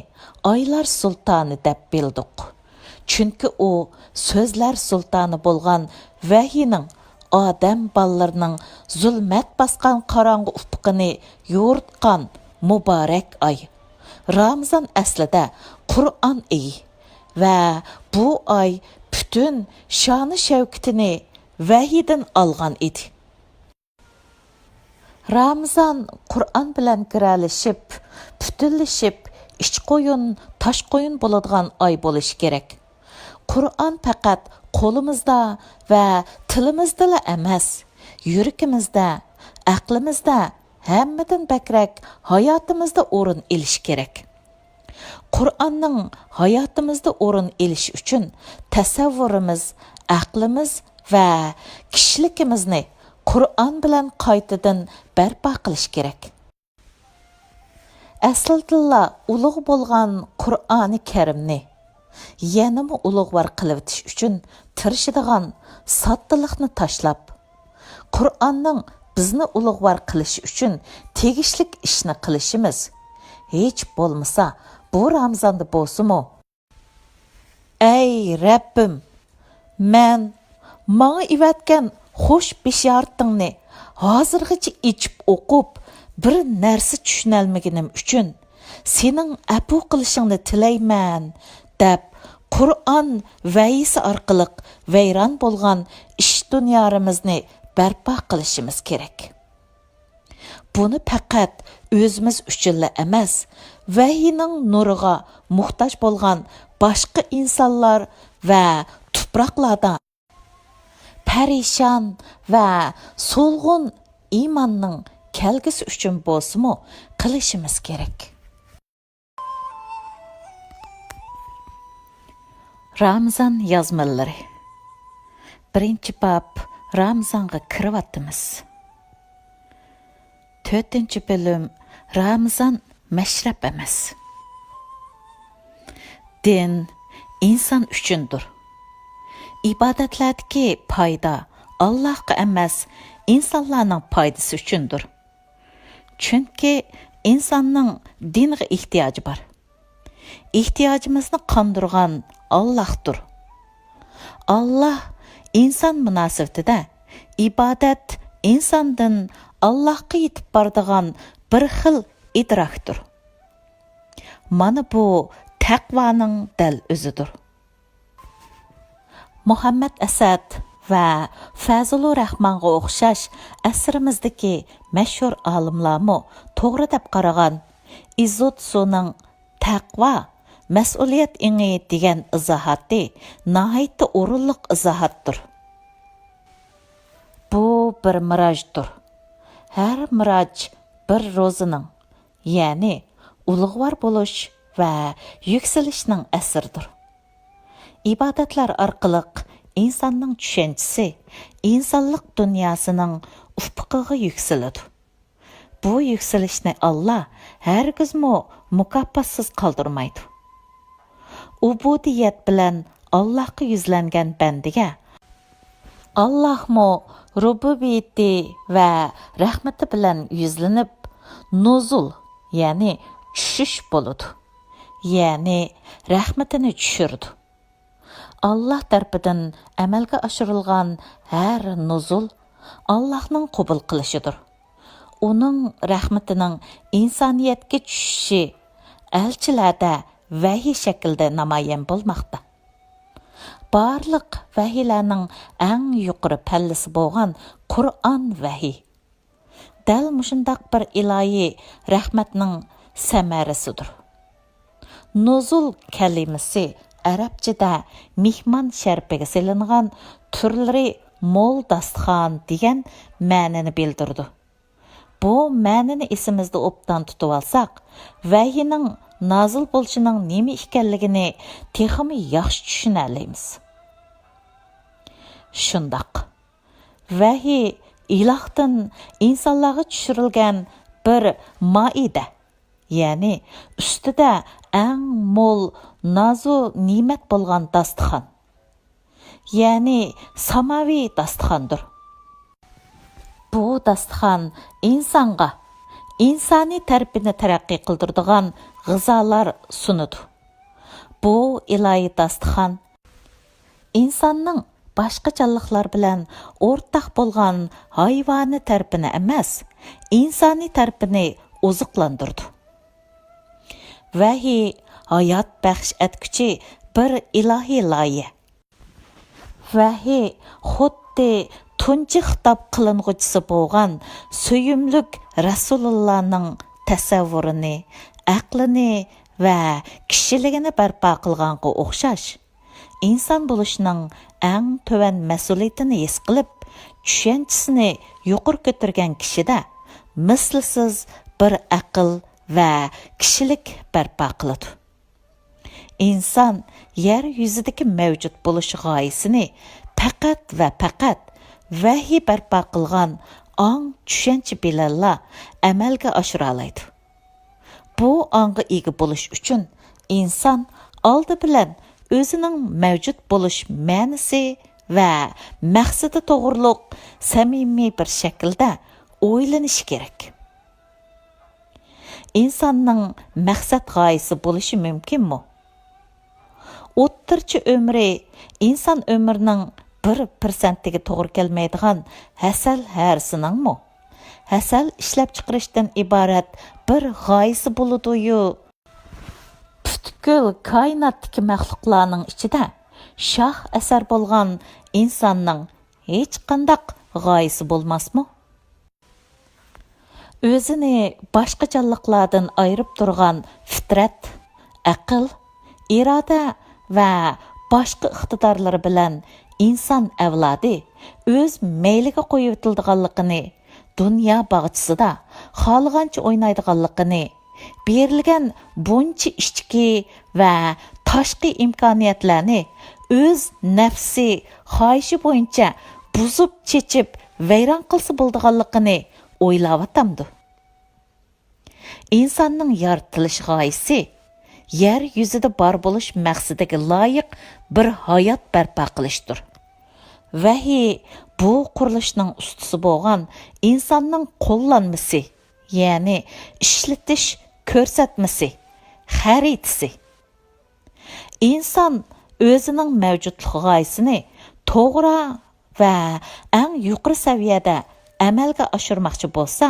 ئايلار سۇلتانى دەپ بىلدۇق. چۈنكى ئۇ سۆزلەر سۇلتانى بولغان ۋەھىينىڭ ئادەم بالىلىرىنىڭ زۇلمەت باسقان قاراڭغۇ ئۇپۇقىنى يورۇتقان مۇبارەك ئاي. رامىزان ئەسلىدە قۇرئان ئېيى ۋە بۇ ئاي پۈتۈن شانۇ شەۋكىتىنى ۋەھىيدىن ئالغان ئىدى. رامىزان قۇرئان بىلەن گىرەلىشىپ، پۈتۈنلىشىپ، ئىچ قويۇن، تاش قويۇن بولىدىغان ئاي بولۇشى كېرەك. قۇرئان پەقەت قولىمىزدا ۋە تىلىمىزدىلا ئەمەس، يۈرىكىمىزدە، ئەقلىمىزدە، ھەممىدىن بەكرەك ھاياتىمىزدا ئورۇن ئېلىشى كېرەك. قۇرئاننىڭ ھاياتىمىزدا ئورۇن ئېلىشى ئۈچۈن تەسەۋۋۇرىمىز، ئەقلىمىز ۋە كىشىلىكىمىزنى قۇرئان بىلەن قايتىدىن بەرپا قىلىش كېرەك. ئەسلىدىنلا ئۇلۇغ بولغان قۇرئانى كەرىمنى يەنىمۇ ئۇلۇغۋار قىلىۋېتىش ئۈچۈن تىرىشىدىغان ساددىلىقنى تاشلاپ، قۇرئاننىڭ بىزنى ئۇلۇغۋار قىلىشى ئۈچۈن تېگىشلىك ئىشنى قىلىشىمىز، ھېچ بولمىسا، بۇ رامىزاندا بولسىمۇ، ئەي رەببىم، مەن ماڭا ئېۋەتكەن خۇش بېشارىتىڭنى ھازىرغىچە ئېچىپ ئوقۇپ، بىر نەرسە چۈشىنەلمىگىنىم ئۈچۈن سېنىڭ ئەپۇ قىلىشىڭنى تىلەيمەن، دەپ، قۇرئان ۋەھىيسى ئارقىلىق ۋەيران بولغان ئىش دۇنيارىمىزنى بەرپا قىلىشىمىز كېرەك. بۇنى پەقەت ئۆزىمىز ئۈچۈنلا ئەمەس، ۋەھىينىڭ نۇرىغا موھتاج بولغان باشقا ئىنسانلار ۋە تۇپراقلاردا پەرىشان ۋە سولغۇن ئىماننىڭ كەلگۈسى ئۈچۈن بولسىمۇ قىلىشىمىز كېرەك. رامىزان يازمىلىرى. بىرىنچى باب، رامىزانغا كىرىۋاتىمىز. تۆتىنچى بۆلۈم، رامىزان مەشرەپ ئەمەس. دىن ئىنسان ئۈچۈندۇر. ئىبادەتلەردىكى پايدا ئاللاھقا ئەمەس، ئىنسانلارنىڭ پايدىسى ئۈچۈندۇر. چۈنكى ئىنساننىڭ دىنغا ئېھتىياجى بار. ئېھتىياجىمىزنى قاندۇرغان ئاللاھتۇر. ئاللاھ ئىنسان مۇناسىۋىتىدە ئىبادەت ئىنساندىن ئاللاھقا يېتىپ بارىدىغان بىر خىل ئىدراكتۇر. مانا بۇ تەقۋانىڭ دەل ئۆزىدۇر. مۇھەممەد ئەسەد ۋە فەزلۇر رەھمانغا ئوخشاش ئەسىرىمىزدىكى مەشھۇر ئالىملارمۇ توغرا دەپ قارىغان ئىزوتسۇنىڭ تەقۋا، مەسئۇلىيەت ئېڭى دېگەن ئىزاھاتى ناھايىتى ئورۇنلۇق ئىزاھاتتۇر. بۇ بىر مىراجدۇر. ھەر مىراج بىر روزىنىڭ، يەنى ئۇلۇغۋار بولۇش ۋە يۈكسىلىشنىڭ ئەسىرىدۇر. ئىبادەتلەر ئارقىلىق ئىنساننىڭ چۈشەنچىسى ئىنسانلىق دۇنياسىنىڭ ئۇپۇقىغا يۈكسىلىدۇ. بۇ يۈكسىلىشنى ئاللا ھەرگىزمۇ مۇكاپاتسىز قالدۇرمايدۇ. ئۇبۇدىيەت بىلەن ئاللاھقا يۈزلەنگەن بەندىگە ئاللاھمۇ رۇبۇبىيىتى ۋە رەھمىتى بىلەن يۈزلىنىپ، نۇزۇل، يەنى چۈشۈش بولىدۇ. يەنى رەھمىتىنى چۈشۈرىدۇ. ئاللاھ تەرىپىدىن ئەمەلگە ئاشۇرۇلغان ھەر نۇزۇل ئاللاھنىڭ قوبۇل قىلىشىدۇر. ئۇنىڭ رەھمىتىنىڭ ئىنسانىيەتكە چۈشۈشى ئەلچىلەردە ۋەھىي شەكلىدە نامايان بولماقتا. بارلىق ۋەھىيلەرنىڭ ئەڭ يۇقىرى پەللىسى بولغان قۇرئان ۋەھىي دەل مۇشۇنداق بىر ئىلاھىي رەھمەتنىڭ سەمەرىسىدۇر. نۇزۇل كەلىمىسى ئەرەبچىدە مېھمان شەرىپىگە سېلىنغان تۈرلىرى مول داستىخان دېگەن مەنىنى بىلدۈرىدۇ. بۇ مەنىنى ئېسىمىزدە ئوبدان تۇتۇۋالساق، ۋەھىينىڭ نازىل بولۇشىنىڭ نېمە ئىكەنلىكىنى تېخىمۇ ياخشى چۈشىنەلەيمىز. شۇنداق، ۋەھىي ئىلاھتىن ئىنسانلارغا چۈشۈرۈلگەن بىر مائىدە، يەنى ئۈستىدە ئەڭ مول نازۇ نېمەت بولغان داستىخان، يەنى ساماۋى داستىخاندۇر. بۇ داستىخان ئىنسانغا ئىنسانىي تەرىپىنى تەرەققىي قىلدۇرىدىغان غىزالار سۇنىدۇ. بۇ ئىلاھىي داستىخان ئىنساننىڭ باشقا جانلىقلار بىلەن ئورتاق بولغان ھايۋانىي تەرىپىنى ئەمەس، ئىنسانىي تەرىپىنى ئوزۇقلاندۇرىدۇ. ۋەھىي ھايات بەخش ئەتكۈچى بىر ئىلاھىي لايىھە. ۋەھىي خۇددى تۇنجى خىتاب قىلىنغۇچىسى بولغان سۆيۈملۈك رەسۇلۇللانىڭ تەسەۋۋۇرىنى، ئەقلىنى ۋە كىشىلىكىنى بەرپا قىلغانغا ئوخشاش، ئىنسان بولۇشنىڭ ئەڭ تۆۋەن مەسئۇلىيىتىنى ھېس قىلىپ، چۈشەنچىسىنى يۇقىرى كۆتۈرگەن كىشىدە مىسلىسىز بىر ئەقىل ۋە كىشىلىك بەرپا قىلىدۇ. ئىنسان يەر يۈزىدىكى مەۋجۇت بولۇش غايىسىنى پەقەت ۋە پەقەت ۋەھىي بەرپا قىلغان ئاڭ چۈشەنچە بىلەنلا ئەمەلگە ئاشۇرالايدۇ. بۇ ئاڭغا ئىگە بولۇش ئۈچۈن ئىنسان ئالدى بىلەن ئۆزىنىڭ مەۋجۇت بولۇش مەنىسى ۋە مەقسىتى توغرۇلۇق سەمىمىي بىر شەكىلدە ئويلىنىشى كېرەك. ئىنساننىڭ مەقسەت غايىسى بولۇشى مۇمكىنمۇ؟ ئوتتۇرىچە ئۆمرى ئىنسان ئۆمرىنىڭ بىر پىرسەنتىگە توغرا كەلمەيدىغان ھەسەل ھەرىسىنىڭمۇ ھەسەل ئىشلەپچىقىرىشتىن ئىبارەت بىر غايىسى بولىدۇ-يۇ؟ پۈتكۈل كائىناتتىكى مەخلۇقلارنىڭ ئىچىدە شاھ ئەسەر بولغان ئىنساننىڭ ھېچقانداق غايىسى بولماسمۇ؟ ئۆزىنى باشقا جانلىقلاردىن ئايرىپ تۇرغان فىترەت، ئەقىل، ئىرادە ۋە باشقا ئىقتىدارلىرى بىلەن ئىنسان ئەۋلادى ئۆز مەيلىگە قويۇۋېتىلىدىغانلىقىنى، دۇنيا باغچىسىدا خالىغانچە ئوينايدىغانلىقىنى، بېرىلگەن بۇنچە ئىچكى ۋە تاشقى ئىمكانىيەتلەرنى ئۆز نەپسى، خاھىشى بويىچە بۇزۇپ، چېچىپ، ۋەيران قىلسا بولىدىغانلىقىنى ئويلاۋاتامدۇ؟ ئىنساننىڭ يارىتىلىش غايىسى يەر يۈزىدە بار بولۇش مەقسىتىگە لايىق بىر ھايات بەرپا قىلىشتۇر. ۋەھىي بۇ قۇرۇلۇشنىڭ ئۇستىسى بولغان ئىنساننىڭ قوللانمىسى، يەنى ئىشلىتىش كۆرسەتمىسى، خەرىتىسى. ئىنسان ئۆزىنىڭ مەۋجۇتلۇق غايىسىنى توغرا ۋە ئەڭ يۇقىرى سەۋىيەدە ئەمەلگە ئاشۇرماقچى بولسا،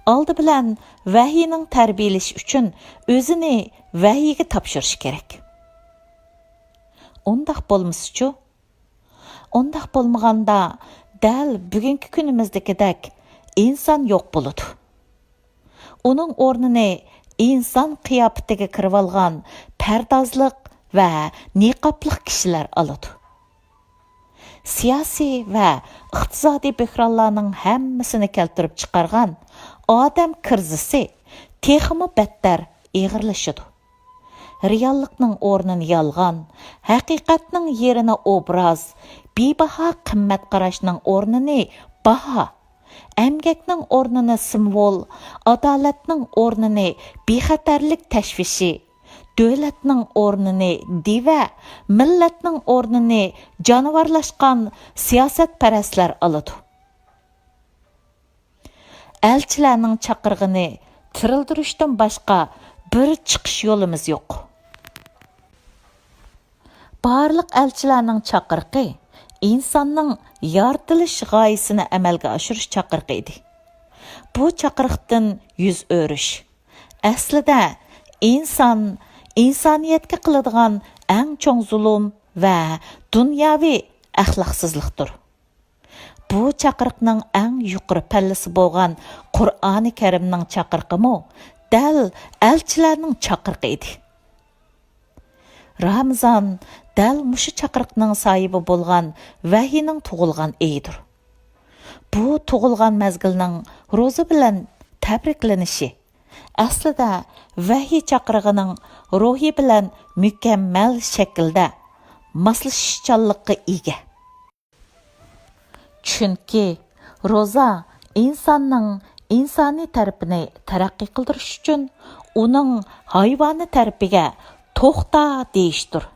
ئالدى بىلەن ۋەھىينىڭ تەربىيەلىشى ئۈچۈن ئۆزىنى ۋەھىيگە تاپشۇرۇشى كېرەك. ئۇنداق بولمىسىچۇ؟ ئۇنداق بولمىغاندا، دەل بۈگۈنكى كۈنىمىزدىكىدەك ئىنسان يوق بولىدۇ. ئۇنىڭ ئورنىنى ئىنسان قىياپىتىگە كىرىۋالغان پەردازلىق ۋە نىقابلىق كىشىلەر ئالىدۇ. سىياسىي ۋە ئىقتىسادىي بۆھرانلارنىڭ ھەممىسىنى كەلتۈرۈپ چىقارغان ئادەم كىرىزىسى تېخىمۇ بەتتەر ئېغىرلىشىدۇ. رېئاللىقنىڭ ئورنىنى يالغان، ھەقىقەتنىڭ يېرىنى ئوبراز، بىباھا قىممەت قاراشنىڭ ئورنىنى باھا، ئەمگەكنىڭ ئورنىنى سىمۋول، ئادالەتنىڭ ئورنىنى بىخەتەرلىك تەشۋىشى، دۆلەتنىڭ ئورنىنى دىۋە، مىللەتنىڭ ئورنىنى جانىۋارلاشقان سىياسەتپەرەسلەر ئالىدۇ. ئەلچىلەرنىڭ چاقىرىقىنى تىرىلدۈرۈشتىن باشقا بىر چىقىش يولىمىز يوق. بارلىق ئەلچىلەرنىڭ چاقىرىقى ئىنساننىڭ يارىتىلىش غايىسىنى ئەمەلگە ئاشۇرۇش چاقىرىقى ئىدى. بۇ چاقىرىقتىن يۈز ئۆرۈش، ئەسلىدە، ئىنسان ئىنسانىيەتكە قىلىدىغان ئەڭ چوڭ زۇلۇم ۋە دۇنياۋى ئەخلاقسىزلىقتۇر. بۇ چاقىرىقنىڭ ئەڭ يۇقىرى پەللىسى بولغان قۇرئانى كەرىمنىڭ چاقىرىقىمۇ دەل ئەلچىلەرنىڭ چاقىرىقى ئىدى. رامىزان دەل مۇشۇ چاقىرىقنىڭ ساھىبى بولغان ۋەھىينىڭ تۇغۇلغان ئېيىدۇر. بۇ تۇغۇلغان مەزگىلنىڭ روزا بىلەن تەبرىكلىنىشى، ئەسلىدە ۋەھىي چاقىرىقىنىڭ روھى بىلەن مۇكەممەل شەكىلدە ماسلىشىشچانلىققا ئىگە. چۈنكى روزا ئىنساننىڭ ئىنسانىي تەرىپىنى تەرەققىي قىلدۇرۇش ئۈچۈن ئۇنىڭ ھايۋانىي تەرىپىگە توختا دېيىشتۇر.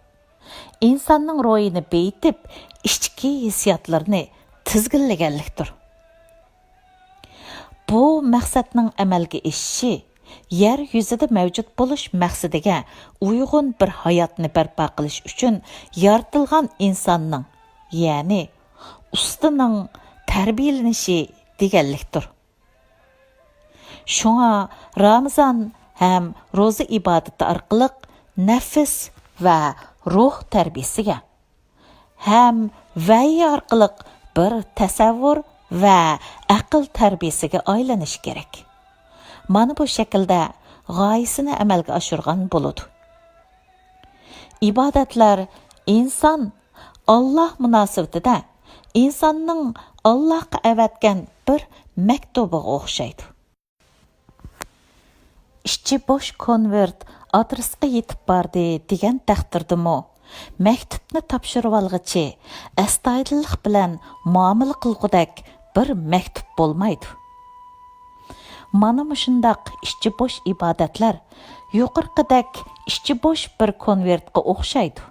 ئىنساننىڭ روھىنى بېيىتىپ، ئىچكى ھېسسىياتلىرىنى تىزگىنلىگەنلىكتۇر. بۇ مەقسەتنىڭ ئەمەلگە ئېشىشى يەر يۈزىدە مەۋجۇت بولۇش مەقسىتىگە ئۇيغۇن بىر ھاياتنى بەرپا قىلىش ئۈچۈن يارىتىلغان ئىنساننىڭ، يەنى ئۇستىنىڭ تەربىيەلىنىشى دېگەنلىكتۇر. شۇڭا رامىزان ھەم روزا ئىبادىتى ئارقىلىق نەپس ۋە روھ تەربىيەسىگە، ھەم ۋەھىي ئارقىلىق بىر تەسەۋۋۇر ۋە ئەقىل تەربىيەسىگە ئايلىنىشى كېرەك. مانا بۇ شەكىلدە غايىسىنى ئەمەلگە ئاشۇرغان بولىدۇ. ئىبادەتلەر ئىنسان ئاللاھ مۇناسىۋىتىدە ئىنساننىڭ ئاللاھقا ئەۋەتكەن بىر مەكتۇبىغا ئوخشايدۇ. ئىچى بوش كونۋېرت ئادرېسقا يېتىپ باردى دېگەن تەقدىردىمۇ، مەكتۇپنى تاپشۇرۇۋالغۇچى ئەستايىدىللىق بىلەن مۇئامىلە قىلغۇدەك بىر مەكتۇپ بولمايدۇ. مانا مۇشۇنداق ئىچى بوش ئىبادەتلەر يۇقىرىقىدەك ئىچى بوش بىر كونۋېرتقا ئوخشايدۇ.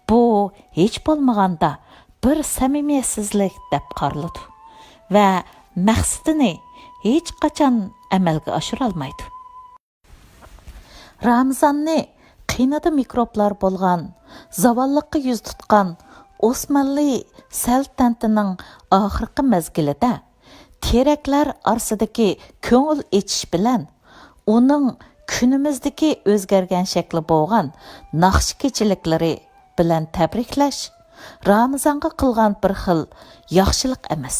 بۇ ھېچ بولمىغاندا بىر سەمىمىيەتسىزلىك دەپ قارىلىدۇ ۋە مەقسىتىنى ھېچقاچان ئەمەلگە ئاشۇرالمايدۇ. رامىزاننى قېنىدا مىكروبلار بولغان، زاۋاللىققا يۈز تۇتقان ئوسمانلى سەلتەنىتىنىڭ ئاخىرقى مەزگىلىدە تېرەكلەر ئارىسىدىكى كۆڭۈل ئېچىش بىلەن ئۇنىڭ كۈنىمىزدىكى ئۆزگەرگەن شەكلى بولغان ناخشا كېچىلىكلىرى بىلەن تەبرىكلەش رامىزانغا قىلغان بىر خىل ياخشىلىق ئەمەس،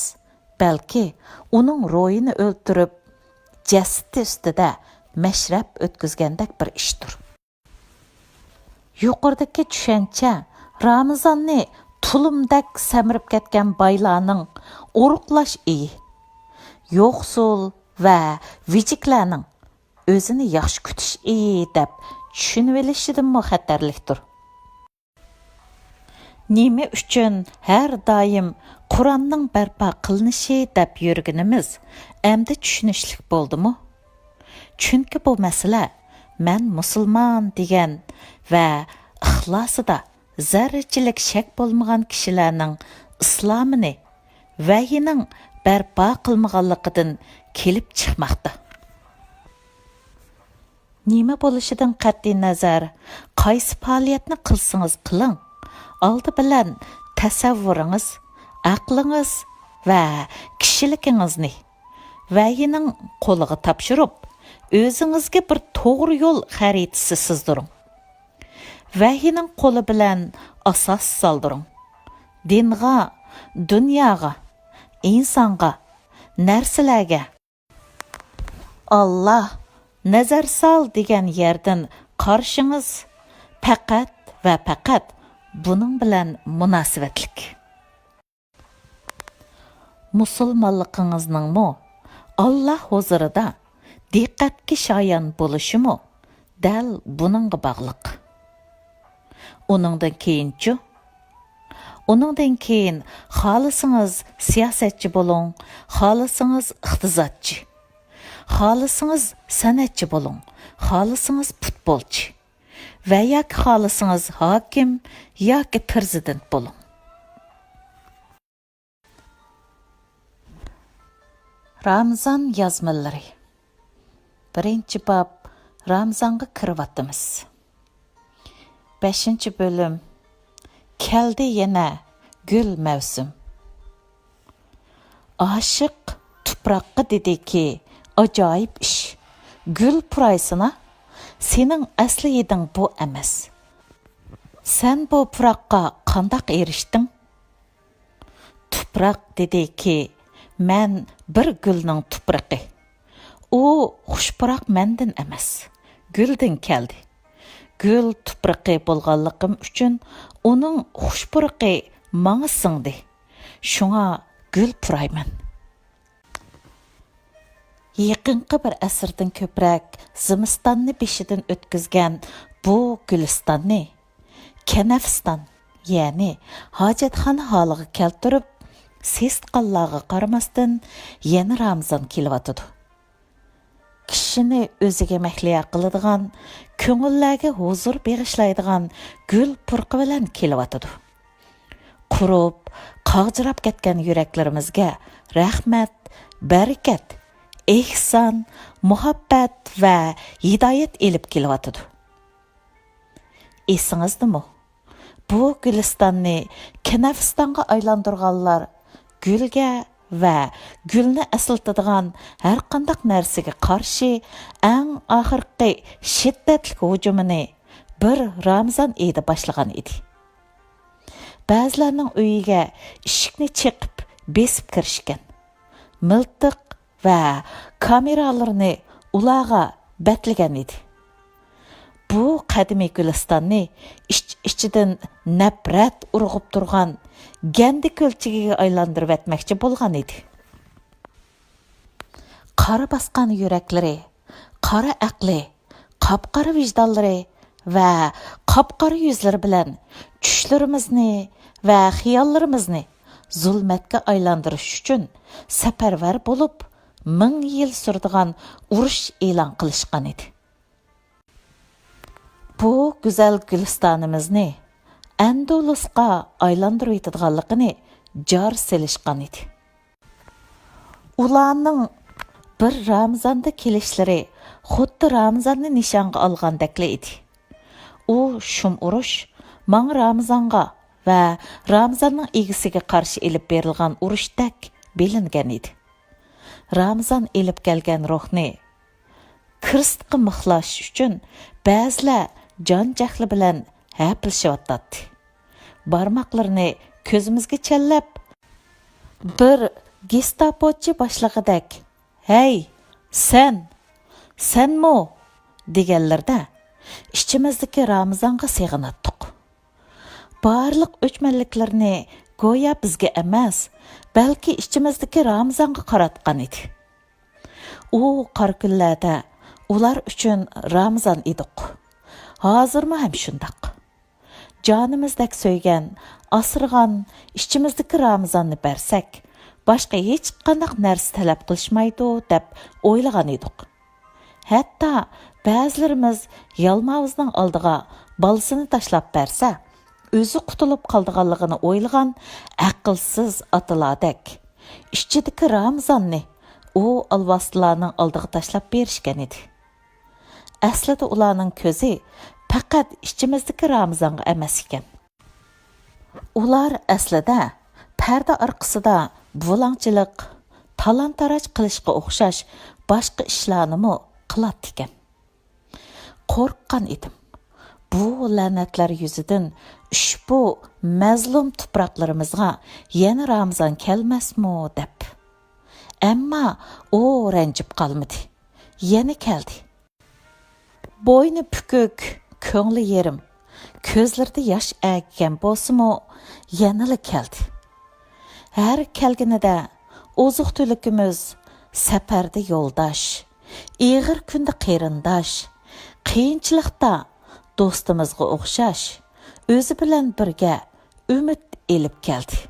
بەلكى ئۇنىڭ روھىنى ئۆلتۈرۈپ، جەسىتى ئۈستىدە مەشرەپ ئۆتكۈزگەندەك بىر ئىشتۇر. يۇقىرىدىكى چۈشەنچە رامىزاننى تۇلۇمدەك سەمرىپ كەتكەن بايلارنىڭ ئورۇقلاش ئېيى، يوقسۇل ۋە ۋىجىكلەرنىڭ ئۆزىنى ياخشى كۈتۈش ئېيى دەپ چۈشىنىۋېلىشىدىنمۇ خەتەرلىكتۇر. نېمە ئۈچۈن ھەر دائىم قۇرئاننىڭ بەرپا قىلىنىشى دەپ يۈرگىنىمىز ئەمدى چۈشىنىشلىك بولدىمۇ؟ چۈنكى بۇ مەسىلە مەن مۇسۇلمان دېگەن ۋە ئىخلاسىدا زەررىچىلىك شەك بولمىغان كىشىلەرنىڭ ئىسلامىنى ۋەھىينىڭ بەرپا قىلمىغانلىقىدىن كېلىپ چىقماقتا. نېمە بولۇشىدىن قەتئىينەزەر، قايسى پائالىيەتنى قىلسىڭىز قىلىڭ، ئالدى بىلەن تەسەۋۋۇرىڭىز، ئەقلىڭىز ۋە كىشىلىكىڭىزنى ۋەھىينىڭ قولىغا تاپشۇرۇپ، ئۆزىڭىزگە بىر توغرا يول خەرىتىسى سىزدۇرۇڭ. ۋەھىينىڭ قولى بىلەن ئاساس سالدۇرۇڭ. دىنغا، دۇنياغا، ئىنسانغا، نەرسىلەرگە، ئاللا، نەزەر سال دېگەن يەردىن قارىشىڭىز پەقەت ۋە پەقەت بۇنىڭ بىلەن مۇناسىۋەتلىك. مۇسۇلمانلىقىڭىزنىڭمۇ ئاللا ھۇزۇرىدا دىققەتكە شايان بولۇشىمۇ دەل بۇنىڭغا باغلىق. ئۇنىڭدىن كېيىنچۇ؟ ئۇنىڭدىن كېيىن خالىسىڭىز سىياسەتچى بولۇڭ، خالىسىڭىز ئىقتىسادچى، خالىسىڭىز سەنئەتچى بولۇڭ، خالىسىڭىز پۇتبولچى ۋە ياكى خالىسىڭىز ھاكىم ياكى پىرېزىدېنت بولۇڭ. رامىزان يازمىلىرى. بىرىنچى باب، رامىزانغا كىرىۋاتىمىز. بەشىنچى بۆلۈم. كەلدى يەنە گۈل مەۋسۇم. ئاشىق تۇپراققا دېدىكى، ئاجايىپ ئىش. گۈل پۇرايسىنا، سېنىڭ ئەسلى ھىدىڭ بۇ ئەمەس. سەن بۇ پۇراققا قانداق ئېرىشتىڭ؟ تۇپراق دېدىكى، مەن بىر گۈلنىڭ تۇپرىقى. ئۇ خۇش پۇراق مەندىن ئەمەس، گۈلدىن كەلدى. گۈل تۇپرىقى بولغانلىقىم ئۈچۈن ئۇنىڭ خۇش پۇرىقى ماڭا سىڭدى. شۇڭا گۈل پۇرايمەن. يېقىنقى بىر ئەسىردىن كۆپرەك زىمىستاننى بېشىدىن ئۆتكۈزگەن بۇ گۈلىستاننى كەنەفىستان، يەنى ھاجەتخانا ھالىغا كەلتۈرۈپ، سېسىتقانلارغا قارىماستىن، يەنە رامىزان كېلىۋاتىدۇ. كىشى كىشىنى ئۆزىگە مەھلىيا قىلىدىغان، كۆڭۈللەرگە ھۇزۇر بېغىشلايدىغان گۈل پۇرىقى بىلەن كېلىۋاتىدۇ. قۇرۇپ، قاغجىراپ كەتكەن يۈرەكلىرىمىزگە رەھمەت، بەرىكەت، ئېھسان، مۇھەببەت ۋە ھىدايەت ئېلىپ كېلىۋاتىدۇ. ئېسىڭىزدىمۇ؟ بۇ گۈلىستاننى كىنەفىستانغا ئايلاندۇرغانلار گۈلگە ۋە گۈلنى ئەسلىتىدىغان ھەرقانداق نەرسىگە قارشى ئەڭ ئاخىرقى شىددەتلىك ھۇجۇمىنى بىر رامىزان ئېيىدا باشلىغان ئىدى. بەزىلەرنىڭ ئۆيىگە ئىشىكنى چېقىپ بېسىپ كىرىشكەن. مىلتىق ۋە كامېرالىرىنى ئۇلارغا بەتلىگەن ئىدى. بۇ قەدىمىي گۈلىستاننى ئىچ-ئىچىدىن نەپرەت ئۇرغۇپ تۇرغان گەندە كۆلچىكىگە ئايلاندۇرۇۋەتمەكچى بولغان ئىدى. قارا باسقان يۈرەكلىرى، قارا ئەقلى، قاپقارا ۋىجدانلىرى ۋە قاپقارا يۈزلىرى بىلەن چۈشلىرىمىزنى ۋە خىياللىرىمىزنى زۇلمەتكە ئايلاندۇرۇش ئۈچۈن سەپەرۋەر بولۇپ، مىڭ يىل سۈرىدىغان ئۇرۇش ئېلان قىلىشقان ئىدى. بۇ گۈزەل گۈلىستانىمىزنى ئەندۇلۇسقا ئايلاندۇرۇۋېتىدىغانلىقىنى جار سېلىشقان ئىدى. ئۇلارنىڭ بىر رامىزاندا كېلىشلىرى خۇددى رامىزاننى نىشانغا ئالغاندەكلا ئىدى. ئۇ شۇم ئۇرۇش ماڭا رامىزانغا ۋە رامىزاننىڭ ئىگىسىگە قارشى ئېلىپ بېرىلغان ئۇرۇشتەك بىلىنگەن ئىدى. رامىزان ئېلىپ كەلگەن روھنى كىرىستقا مىخلاش ئۈچۈن بەزىلەر جان-جەھلى بىلەن ھەپىلىشىۋاتاتتى. بارماقلىرىنى كۆزىمىزگە چەنلەپ، بىر گېستاپوچى باشلىقىدەك، «ھەي، سەن! سەنمۇ؟» دېگەنلىرىدە، ئىچىمىزدىكى رامىزانغا سېغىناتتۇق. بارلىق ئۆچمەنلىكلىرىنى گويا بىزگە ئەمەس، بەلكى ئىچىمىزدىكى رامىزانغا قاراتقان ئىدى. ئۇ قارا كۈنلەردە ئۇلار ئۈچۈن رامىزان ئىدۇق. ھازىرمۇ ھەم شۇنداق. جانىمىزدەك سۆيگەن، ئاسرىغان ئىچىمىزدىكى رامىزاننى بەرسەك، باشقا ھېچقانداق نەرسە تەلەپ قىلىشمايدۇ، دەپ ئويلىغان ئىدۇق. ھەتتا بەزىلىرىمىز يالماۋۇزنىڭ ئالدىغا بالىسىنى تاشلاپ بەرسە، ئۆزى قۇتۇلۇپ قالىدىغانلىقىنى ئويلىغان ئەقىلسىز ئاتىلاردەك، ئىچىدىكى رامىزاننى ئۇ ئالۋاستىلارنىڭ ئالدىغا تاشلاپ بېرىشكەن ئىدى. ئەسلىدە ئۇلارنىڭ كۆزى پەقەت ئىچىمىزدىكى رامىزانغا ئەمەس ئىكەن. ئۇلار ئەسلىدە پەردە ئارقىسىدا بۇلاڭچىلىق، تالان-تاراج قىلىشقا ئوخشاش باشقا ئىشلارنىمۇ قىلاتتىكەن. قورققان ئىدىم، بۇ لەنەتلەر يۈزىدىن ئۇشبۇ مەزلۇم تۇپراقلىرىمىزغا يەنە رامىزان كەلمەسمۇ دەپ. ئەمما ئۇ رەنجىپ قالمىدى، يەنە كەلدى. بوينى پۈكۈك، كۆڭلى يېرىم، كۆزلىرىدە ياش ئەگىگەن بولسىمۇ، يەنىلا كەلدى. ھەر كەلگىنىدە ئوزۇق-تۈلۈكىمىز، سەپەردە يولداش، ئېغىر كۈندە قېرىنداش، قىيىنچىلىقتا دوستىمىزغا ئوخشاش، ئۆزى بىلەن بىرگە ئۈمىد ئېلىپ كەلدى.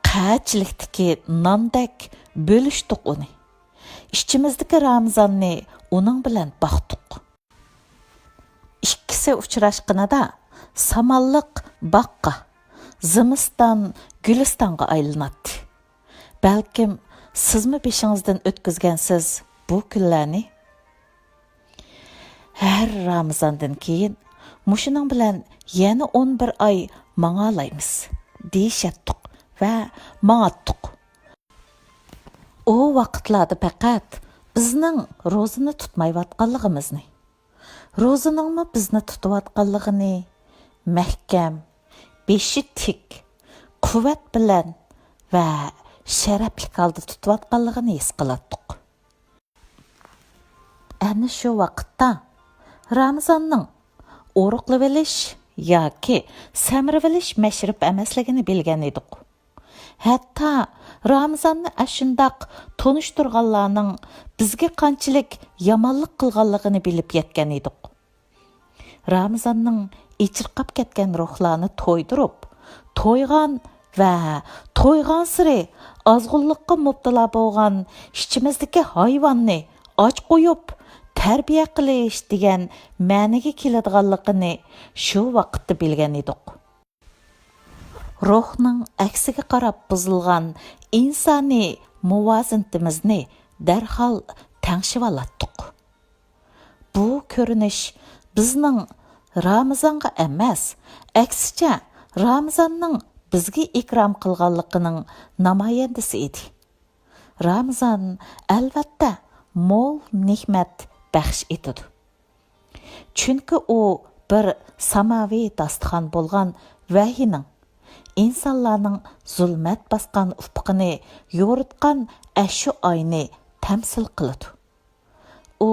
قەچىلىكتىكى ناندەك بۆلۈشتۇق ئۇنى. ئىچىمىزدىكى رامىزاننى ئۇنىڭ بىلەن باقتۇق. ئىككىسى ئۇچراشقىنىدا سامانلىق باغقا، زىمىستان گۈلىستانغا ئايلىناتتى. بەلكىم سىزمۇ بېشىڭىزدىن ئۆتكۈزگەنسىز بۇ كۈنلەرنى؟ ھەر رامىزاندىن كېيىن مۇشۇنىڭ بىلەن يەنە ئون بىر ئاي ماڭالايمىز، دېيىشەتتۇق ۋە ماڭاتتۇق. ئۇ ۋاقىتلاردا پەقەت بىزنىڭ روزىنى تۇتمايۋاتقانلىقىمىزنى، روزىنىڭمۇ بىزنى تۇتۇۋاتقانلىقىنى، مەھكەم، بېشى تىك، قۇۋۋەت بىلەن ۋە شەرەپلىك ھالدا تۇتۇۋاتقانلىقىنى ھېس قىلاتتۇق. ئەنە شۇ ۋاقىتتا رامىزاننىڭ ئورۇقلىۋېلىش ياكى سەمرىۋېلىش مەشرىپى ئەمەسلىكىنى بىلگەن ئىدۇق. ھەتتا رامىزاننى ئاشۇنداق تونۇشتۇرغانلارنىڭ بىزگە قانچىلىك يامانلىق قىلغانلىقىنى بىلىپ يەتكەن ئىدۇق. رامىزاننىڭ ئېچىرقاپ كەتكەن روھلارنى تويدۇرۇپ، تويغان ۋە تويغانسېرى ئازغۇنلۇققا مۇپتىلا بولغان ئىچىمىزدىكى ھايۋاننى ئاچ قويۇپ تەربىيە قىلىش دېگەن مەنىگە كېلىدىغانلىقىنى شۇ ۋاقىتتا بىلگەن ئىدۇق. روھنىڭ ئەكسىگە قاراپ بۇزۇلغان ئىنسانىي مۇۋازىنىتىمىزنى دەرھال تەڭشىۋالاتتۇق. بۇ كۆرۈنۈش بىزنىڭ رامىزانغا ئەمەس، ئەكسىچە، رامىزاننىڭ بىزگە ئىكرام قىلغانلىقىنىڭ نامايەندىسى ئىدى. رامىزان، ئەلۋەتتە، مول نېمەت بەخش ئېتىدۇ. چۈنكى ئۇ بىر ساماۋى داستىخان بولغان ۋەھىينىڭ، ئىنسانلارنىڭ زۇلمەت باسقان ئۇپۇقىنى يورۇتقان ئەشۇ ئاينى تەمسىل قىلىدۇ. ئۇ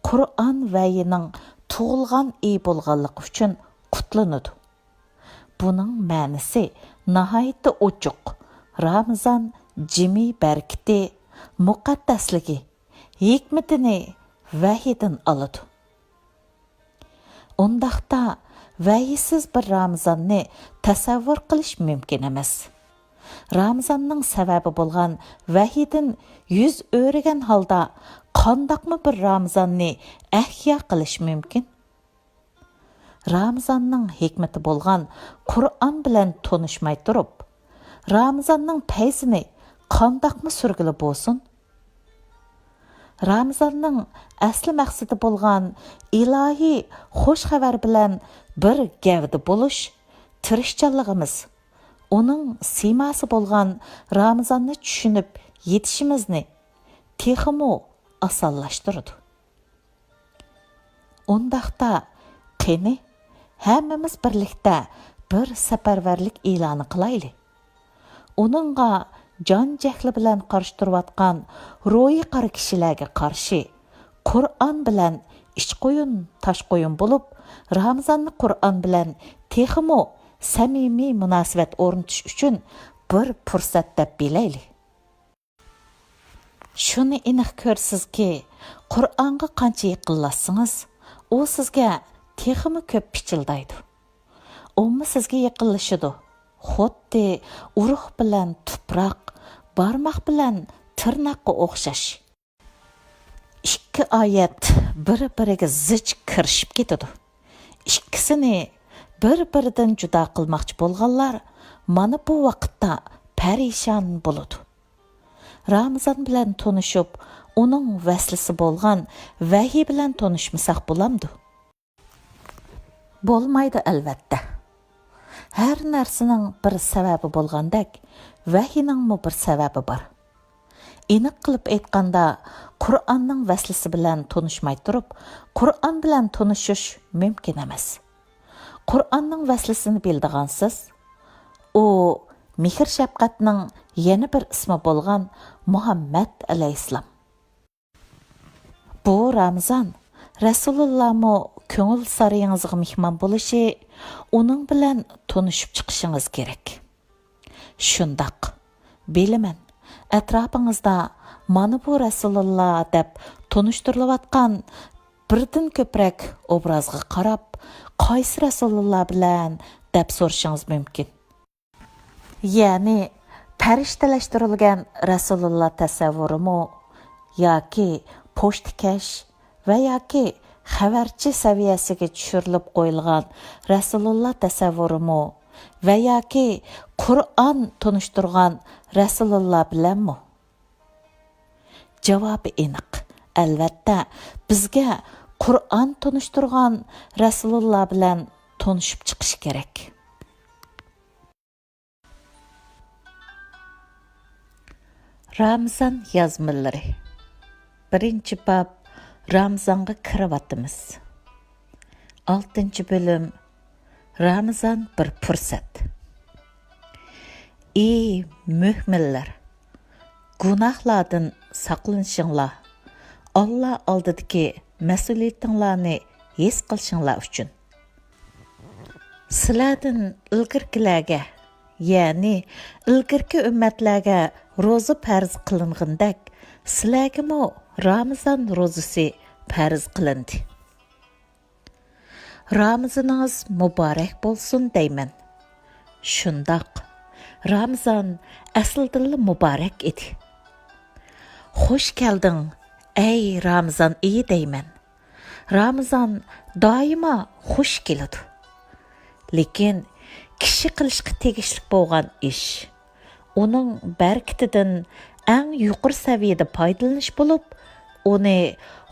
قۇرئان ۋەھىينىڭ تۇغۇلغان ئېيى بولغانلىقى ئۈچۈن قۇتلىنىدۇ. بۇنىڭ مەنىسى ناھايىتى ئوچۇق. رامىزان جىمى بەرىكىتى، مۇقەددەسلىكى، ھېكمىتىنى ۋەھىيدىن ئالىدۇ. ئۇنداقتا، ۋەھىيسىز بىر رامىزاننى تەسەۋۋۇر قىلىش مۇمكىن ئەمەس. رامىزاننىڭ سەۋەبى بولغان ۋەھىيدىن يۈز ئۆرۈگەن ھالدا قانداقمۇ بىر رامىزاننى ئەھيا قىلىش مۇمكىن؟ رامىزاننىڭ ھېكمىتى بولغان قۇرئان بىلەن تونۇشماي تۇرۇپ، رامىزاننىڭ پەيزىنى قانداقمۇ سۈرگىلى بولسۇن؟ رامىزاننىڭ ئەسلى مەقسىتى بولغان ئىلاھىي خوش خەۋەر بىلەن بىر گەۋدە بولۇش تىرىشچانلىقىمىز، ئۇنىڭ سىيماسى بولغان رامىزاننى چۈشىنىپ يېتىشىمىزنى تېخىمۇ ئاسانلاشتۇرىدۇ. ئۇنداقتا، قېنى، ھەممىمىز بىرلىكتە بىر سەپەرۋەرلىك ئېلانى قىلايلى. ئۇنىڭغا جان-جەھلى بىلەن قارشى تۇرۇۋاتقان روھى قارا كىشىلەرگە قارشى، قۇرئان بىلەن ئىچ قويۇن، تاش قويۇن بولۇپ، رامىزاننى قۇرئان بىلەن تېخىمۇ سەمىمىي مۇناسىۋەت ئورنىتىش ئۈچۈن بىر پۇرسەت دەپ بىلەيلى. شۇنى ئېنىق كۆرىسىزكى، قۇرئانغا قانچە يېقىنلاشسىڭىز، ئۇ سىزگە تېخىمۇ كۆپ پىچىلدايدۇ. ئۇمۇ سىزگە يېقىنلىشىدۇ. خۇددى ئۇرۇق بىلەن تۇپراق، بارماق بىلەن تىرناققا ئوخشاش. ئىككى ئايەت بىر-بىرىگە زىچ كىرىشىپ كېتىدۇ. ئىككىسىنى بىر-بىرىدىن جۇدا قىلماقچى بولغانلار مانا بۇ ۋاقىتتا پەرىشان بولىدۇ. رامىزان بىلەن تونۇشۇپ، ئۇنىڭ ۋەسلىسى بولغان ۋەھىي بىلەن تونۇشمىساق بولامدۇ؟ بولمايدۇ، ئەلۋەتتە. ھەر نەرسىنىڭ بىر سەۋەبى بولغاندەك، ۋەھىينىڭمۇ بىر سەۋەبى بار. ئېنىق قىلىپ ئېيتقاندا، قۇرئاننىڭ ۋەسلىسى بىلەن تونۇشماي تۇرۇپ، قۇرئان بىلەن تونۇشۇش مۇمكىن ئەمەس. قۇرئاننىڭ ۋەسلىسىنى بىلىدىغانسىز؟ ئۇ مېھىر-شەپقەتنىڭ يەنە بىر ئىسمى بولغان مۇھەممەد ئەلەيھىسسالام. بۇ رامىزان رەسۇلۇللامۇ كۆڭۈل سارىيىڭىزغا مېھمان بولۇشى، ئۇنىڭ بىلەن تونۇشۇپ چىقىشىڭىز كېرەك. شۇنداق، بىلىمەن، ئەتراپىڭىزدا مانا بۇ رەسۇلۇللا دەپ تونۇشتۇرۇلۇۋاتقان بىردىن كۆپرەك ئوبرازغا قاراپ، قايسى رەسۇلۇللا بىلەن دەپ سورىشىڭىز مۇمكىن. يەنى پەرىشتىلەشتۈرۈلگەن رەسۇلۇللا تەسەۋۋۇرىمۇ ياكى پوچتىكەش ۋە ياكى خەۋەرچى سەۋىيەسىگە چۈشۈرۈلۈپ قويۇلغان رەسۇلۇللا تەسەۋۋۇرىمۇ ۋە ياكى قۇرئان تونۇشتۇرغان رەسۇلۇللا بىلەنمۇ؟ جاۋابى ئېنىق. ئەلۋەتتە، بىزگە قۇرئان تونۇشتۇرغان رەسۇلۇللا بىلەن تونۇشۇپ چىقىش كېرەك. رامىزان يازمىلىرى. بىرىنچى باب، رامىزانغا كىرىۋاتىمىز. ئالتىنچى بۆلۈم، رامىزان بىر پۇرسەت. ئى مۆمىنلەر! گۇناھلاردىن ساقلىنىشىڭلار، ئاللا ئالدىدىكى مەسئۇلىيىتىڭلارنى ھېس قىلىشىڭلار ئۈچۈن. سىلەردىن ئىلگىرىكىلەرگە، يەنى ئىلگىرىكى ئۈممەتلەرگە روزا پەرز قىلىنغىنىدەك، سىلەرگىمۇ رامىزان روزىسى پەرز قىلىندى. رامىزىنىڭىز مۇبارەك بولسۇن دەيمەن. شۇنداق، رامىزان ئەسلىدىنلا مۇبارەك ئىدى. خوش كەلدىڭ، ئەي رامىزان ئېيى دەيمەن. رامىزان دائىما خۇش كېلىدۇ. لېكىن كىشى قىلىشقا تېگىشلىك بولغان ئىش، ئۇنىڭ بەرىكىتىدىن ئەڭ يۇقىرى سەۋىيەدە پايدىلىنىش بولۇپ، ئۇنى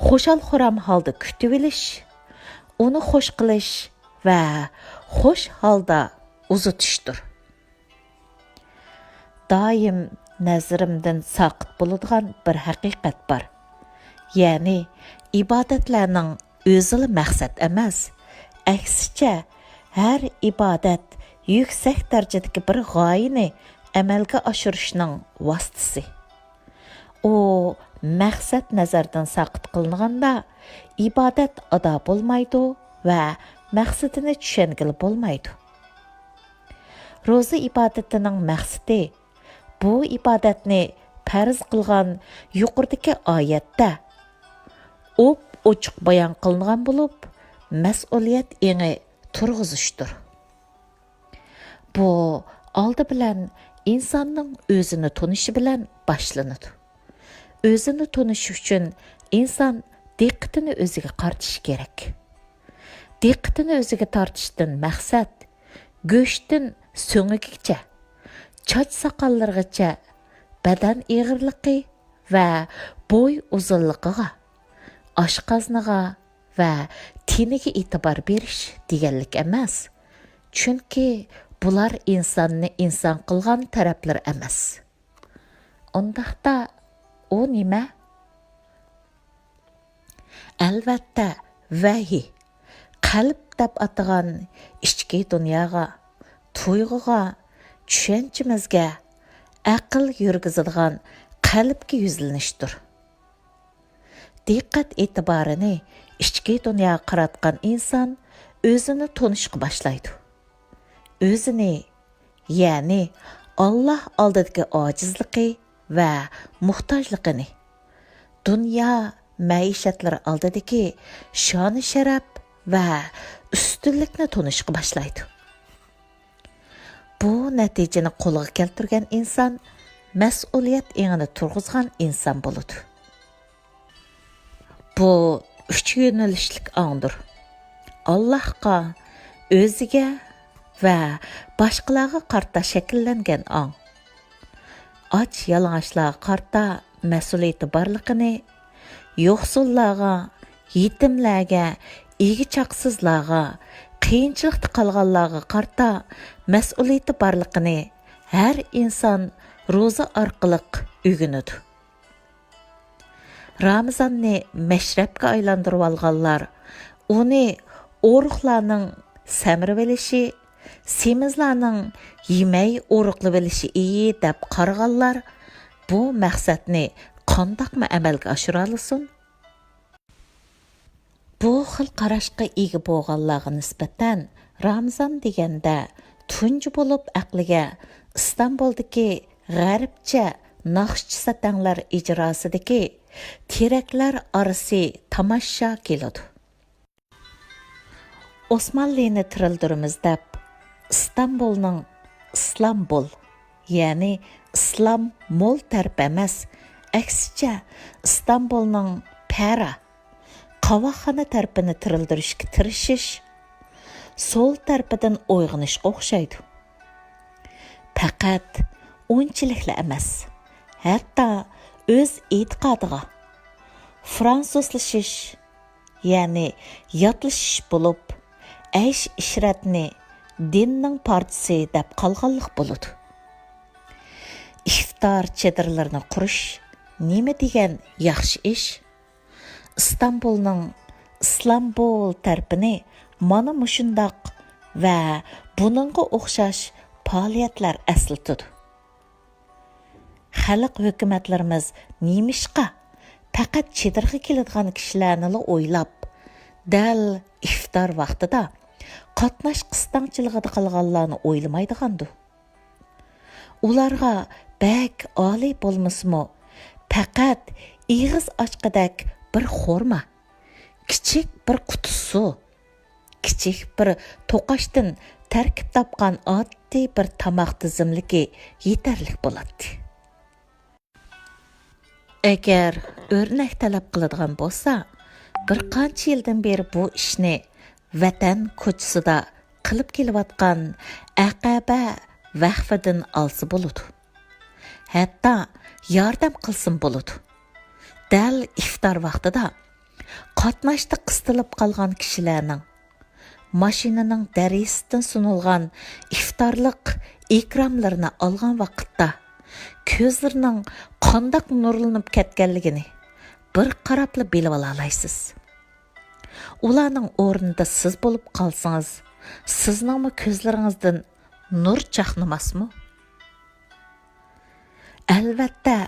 خۇشال-خۇرام ھالدا كۈتۈۋېلىش، ئۇنى خۇش قىلىش ۋە خۇش ھالدا ئۇزىتىشتۇر. دائىم نەزىرىمدىن ساقىت بولىدىغان بىر ھەقىقەت بار. يەنى ئىبادەتلەرنىڭ ئۆزىلا مەقسەت ئەمەس، ئەكسىچە، ھەر ئىبادەت يۈكسەك دەرىجىدىكى بىر غايىنى ئەمەلگە ئاشۇرۇشنىڭ ۋاسىتىسى. ئۇ مەقسەت نەزەردىن ساقىت قىلىنغاندا، ئىبادەت ئادا بولمايدۇ ۋە مەقسىتىنى چۈشەنگىلى بولمايدۇ. روزا ئىبادىتىنىڭ مەقسىتى بۇ ئىبادەتنى پەرز قىلغان يۇقىرىدىكى ئايەتتە ئوپئوچۇق بايان قىلىنغان بولۇپ، مەسئۇلىيەت ئېڭى تۇرغۇزۇشتۇر. بۇ ئالدى بىلەن ئىنساننىڭ ئۆزىنى تونۇشى بىلەن باشلىنىدۇ. ئۆزىنى تونۇش ئۈچۈن ئىنسان دىققىتىنى ئۆزىگە قارىتىشى كېرەك. دىققىتىنى ئۆزىگە تارتىشتىن مەقسەت گۆشتىن سۆڭىكىگىچە، چاچ ساقاللىرىغىچە بەدەن ئېغىرلىقى ۋە بوي ئۇزۇنلۇقىغا، ئاشقازىنىغا ۋە تېنىگە ئېتىبار بېرىش دېگەنلىك ئەمەس. چۈنكى بۇلار ئىنساننى ئىنسان قىلغان تەرەپلىرى ئەمەس. ئۇنداقتا ئۇ نېمە؟ ئەلۋەتتە، ۋەھىي، قەلب دەپ ئاتىغان ئىچكى دۇنياغا، تۇيغۇغا، چۈشەنچىمىزگە، ئەقىل يۈرگۈزىدىغان قەلبكە يۈزلىنىشتۇر. دىققەت ئېتىبارىنى ئىچكى دۇنياغا قاراتقان ئىنسان ئۆزىنى تونۇشقا باشلايدۇ. ئۆزىنى، يەنى ئاللاھ ئالدىدىكى ئاجىزلىقى ۋە موھتاجلىقىنى، دۇنيا مەئىشەتلىرى ئالدىدىكى شانى-شەرەپ ۋە ئۈستۈنلۈكنى تونۇشقا باشلايدۇ. بۇ نەتىجىنى قولغا كەلتۈرگەن ئىنسان مەسئۇلىيەت ئېڭىنى تۇرغۇزغان ئىنسان بولىدۇ. بۇ ئۈچ يۆنىلىشلىك ئاڭدۇر. ئاللاھقا، ئۆزىگە ۋە باشقىلارغا قارىتا شەكىللەنگەن ئاڭ. ئاچ-يالىڭاچلارغا قارىتا مەسئۇلىيىتى بارلىقىنى، يوقسۇللارغا، يېتىملەرگە، ئىگە-چاقىسىزلارغا، قىيىنچىلىقتا قالغانلارغا قارىتا مەسئۇلىيىتى بارلىقىنى ھەر ئىنسان روزا ئارقىلىق ئۆگىنىدۇ. رامىزاننى مەشرەپكە ئايلاندۇرۇۋالغانلار ئۇنى ئورۇقلارنىڭ سەمرىۋېلىشى، سېمىزلارنىڭ يېمەي ئورۇقلىۋېلىشى ئىيى دەپ قارىغانلار بۇ مەقسەتنى قانداقمۇ ئەمەلگە ئاشۇرالىسۇن؟ بۇ خىل قاراشقا ئىگە بولغانلارغا نىسبەتەن رامىزان دېگەندە تۇنجى بولۇپ ئەقلىگە ئىستانبۇلدىكى غەربچە ناخشىچى سەتەڭلەر ئىجراسىدىكى تېرەكلەر ئارىسى تاماشا كېلىدۇ. ئوسمانلىنى تىرىلدۈرىمىز دەپ ئىستانبۇلنىڭ ئىسلامبۇل، يەنى ئىسلام مول تەرىپى ئەمەس، ئەكسىچە ئىستانبۇلنىڭ پەرا، قاۋاقخانا تەرىپىنى تىرىلدۈرۈشكە تىرىشىش سول تەرىپىدىن ئويغىنىشقا ئوخشايدۇ. پەقەت ئۇنچىلىكلا ئەمەس، ھەتتا ئۆز ئېتىقادىغا فرانسۇزلىشىش، يەنى ياتلىشىش بولۇپ، ئەيش-ئىشرەتنى دىننىڭ پارچىسى دەپ قالغانلىق بولىدۇ. ئىفتار چېدىرلىرىنى قۇرۇش نېمە دېگەن ياخشى ئىش! ئىستانبۇلنىڭ ئىسلامبۇل تەرىپىنى مانا مۇشۇنداق ۋە بۇنىڭغا ئوخشاش پائالىيەتلەر ئەسلىتىدۇ. خەلق ھۆكۈمەتلىرىمىز نېمىشقا پەقەت چېدىرغا كېلىدىغان كىشىلەرنىلا ئويلاپ، دەل ئىفتار ۋاقتىدا قاتناش قىستاڭچىلىقىدا قالغانلارنى ئويلىمايدىغاندۇ؟ ئۇلارغا بەك ئالىي بولمىسىمۇ، پەقەت ئېغىز ئاچقۇدەك بىر خورما، كىچىك بىر قۇتى سۇ، كىچىك بىر توقاچتىن تەركىب تاپقان ئاددىي بىر تاماق تىزىملىكى يېتەرلىك بولاتتى. ئەگەر ئۆرنەك تەلەپ قىلىدىغان بولسا، بىر قانچە يىلدىن بېرى بۇ ئىشنى ۋەتەن كوچىسىدا قىلىپ كېلىۋاتقان ئەقەبە ۋەقفىدىن ئالسا بولىدۇ. ھەتتا ياردەم قىلسىمۇ بولىدۇ. دەل ئىفتار ۋاقتىدا قاتناشتا قىستىلىپ قالغان كىشىلەرنىڭ ماشىنىنىڭ دېرىزىسىدىن سۇنۇلغان ئىفتارلىق ئىكراملىرىنى ئالغان ۋاقىتتا، كۆزلىرىنىڭ قانداق نۇرلىنىپ كەتكەنلىكىنى بىر قاراپلا بىلىۋالالايسىز. ئۇلارنىڭ ئورنىدا سىز بولۇپ قالسىڭىز، سىزنىڭمۇ كۆزلىرىڭىزدىن نۇر چاقنىماسمۇ؟ ئەلۋەتتە،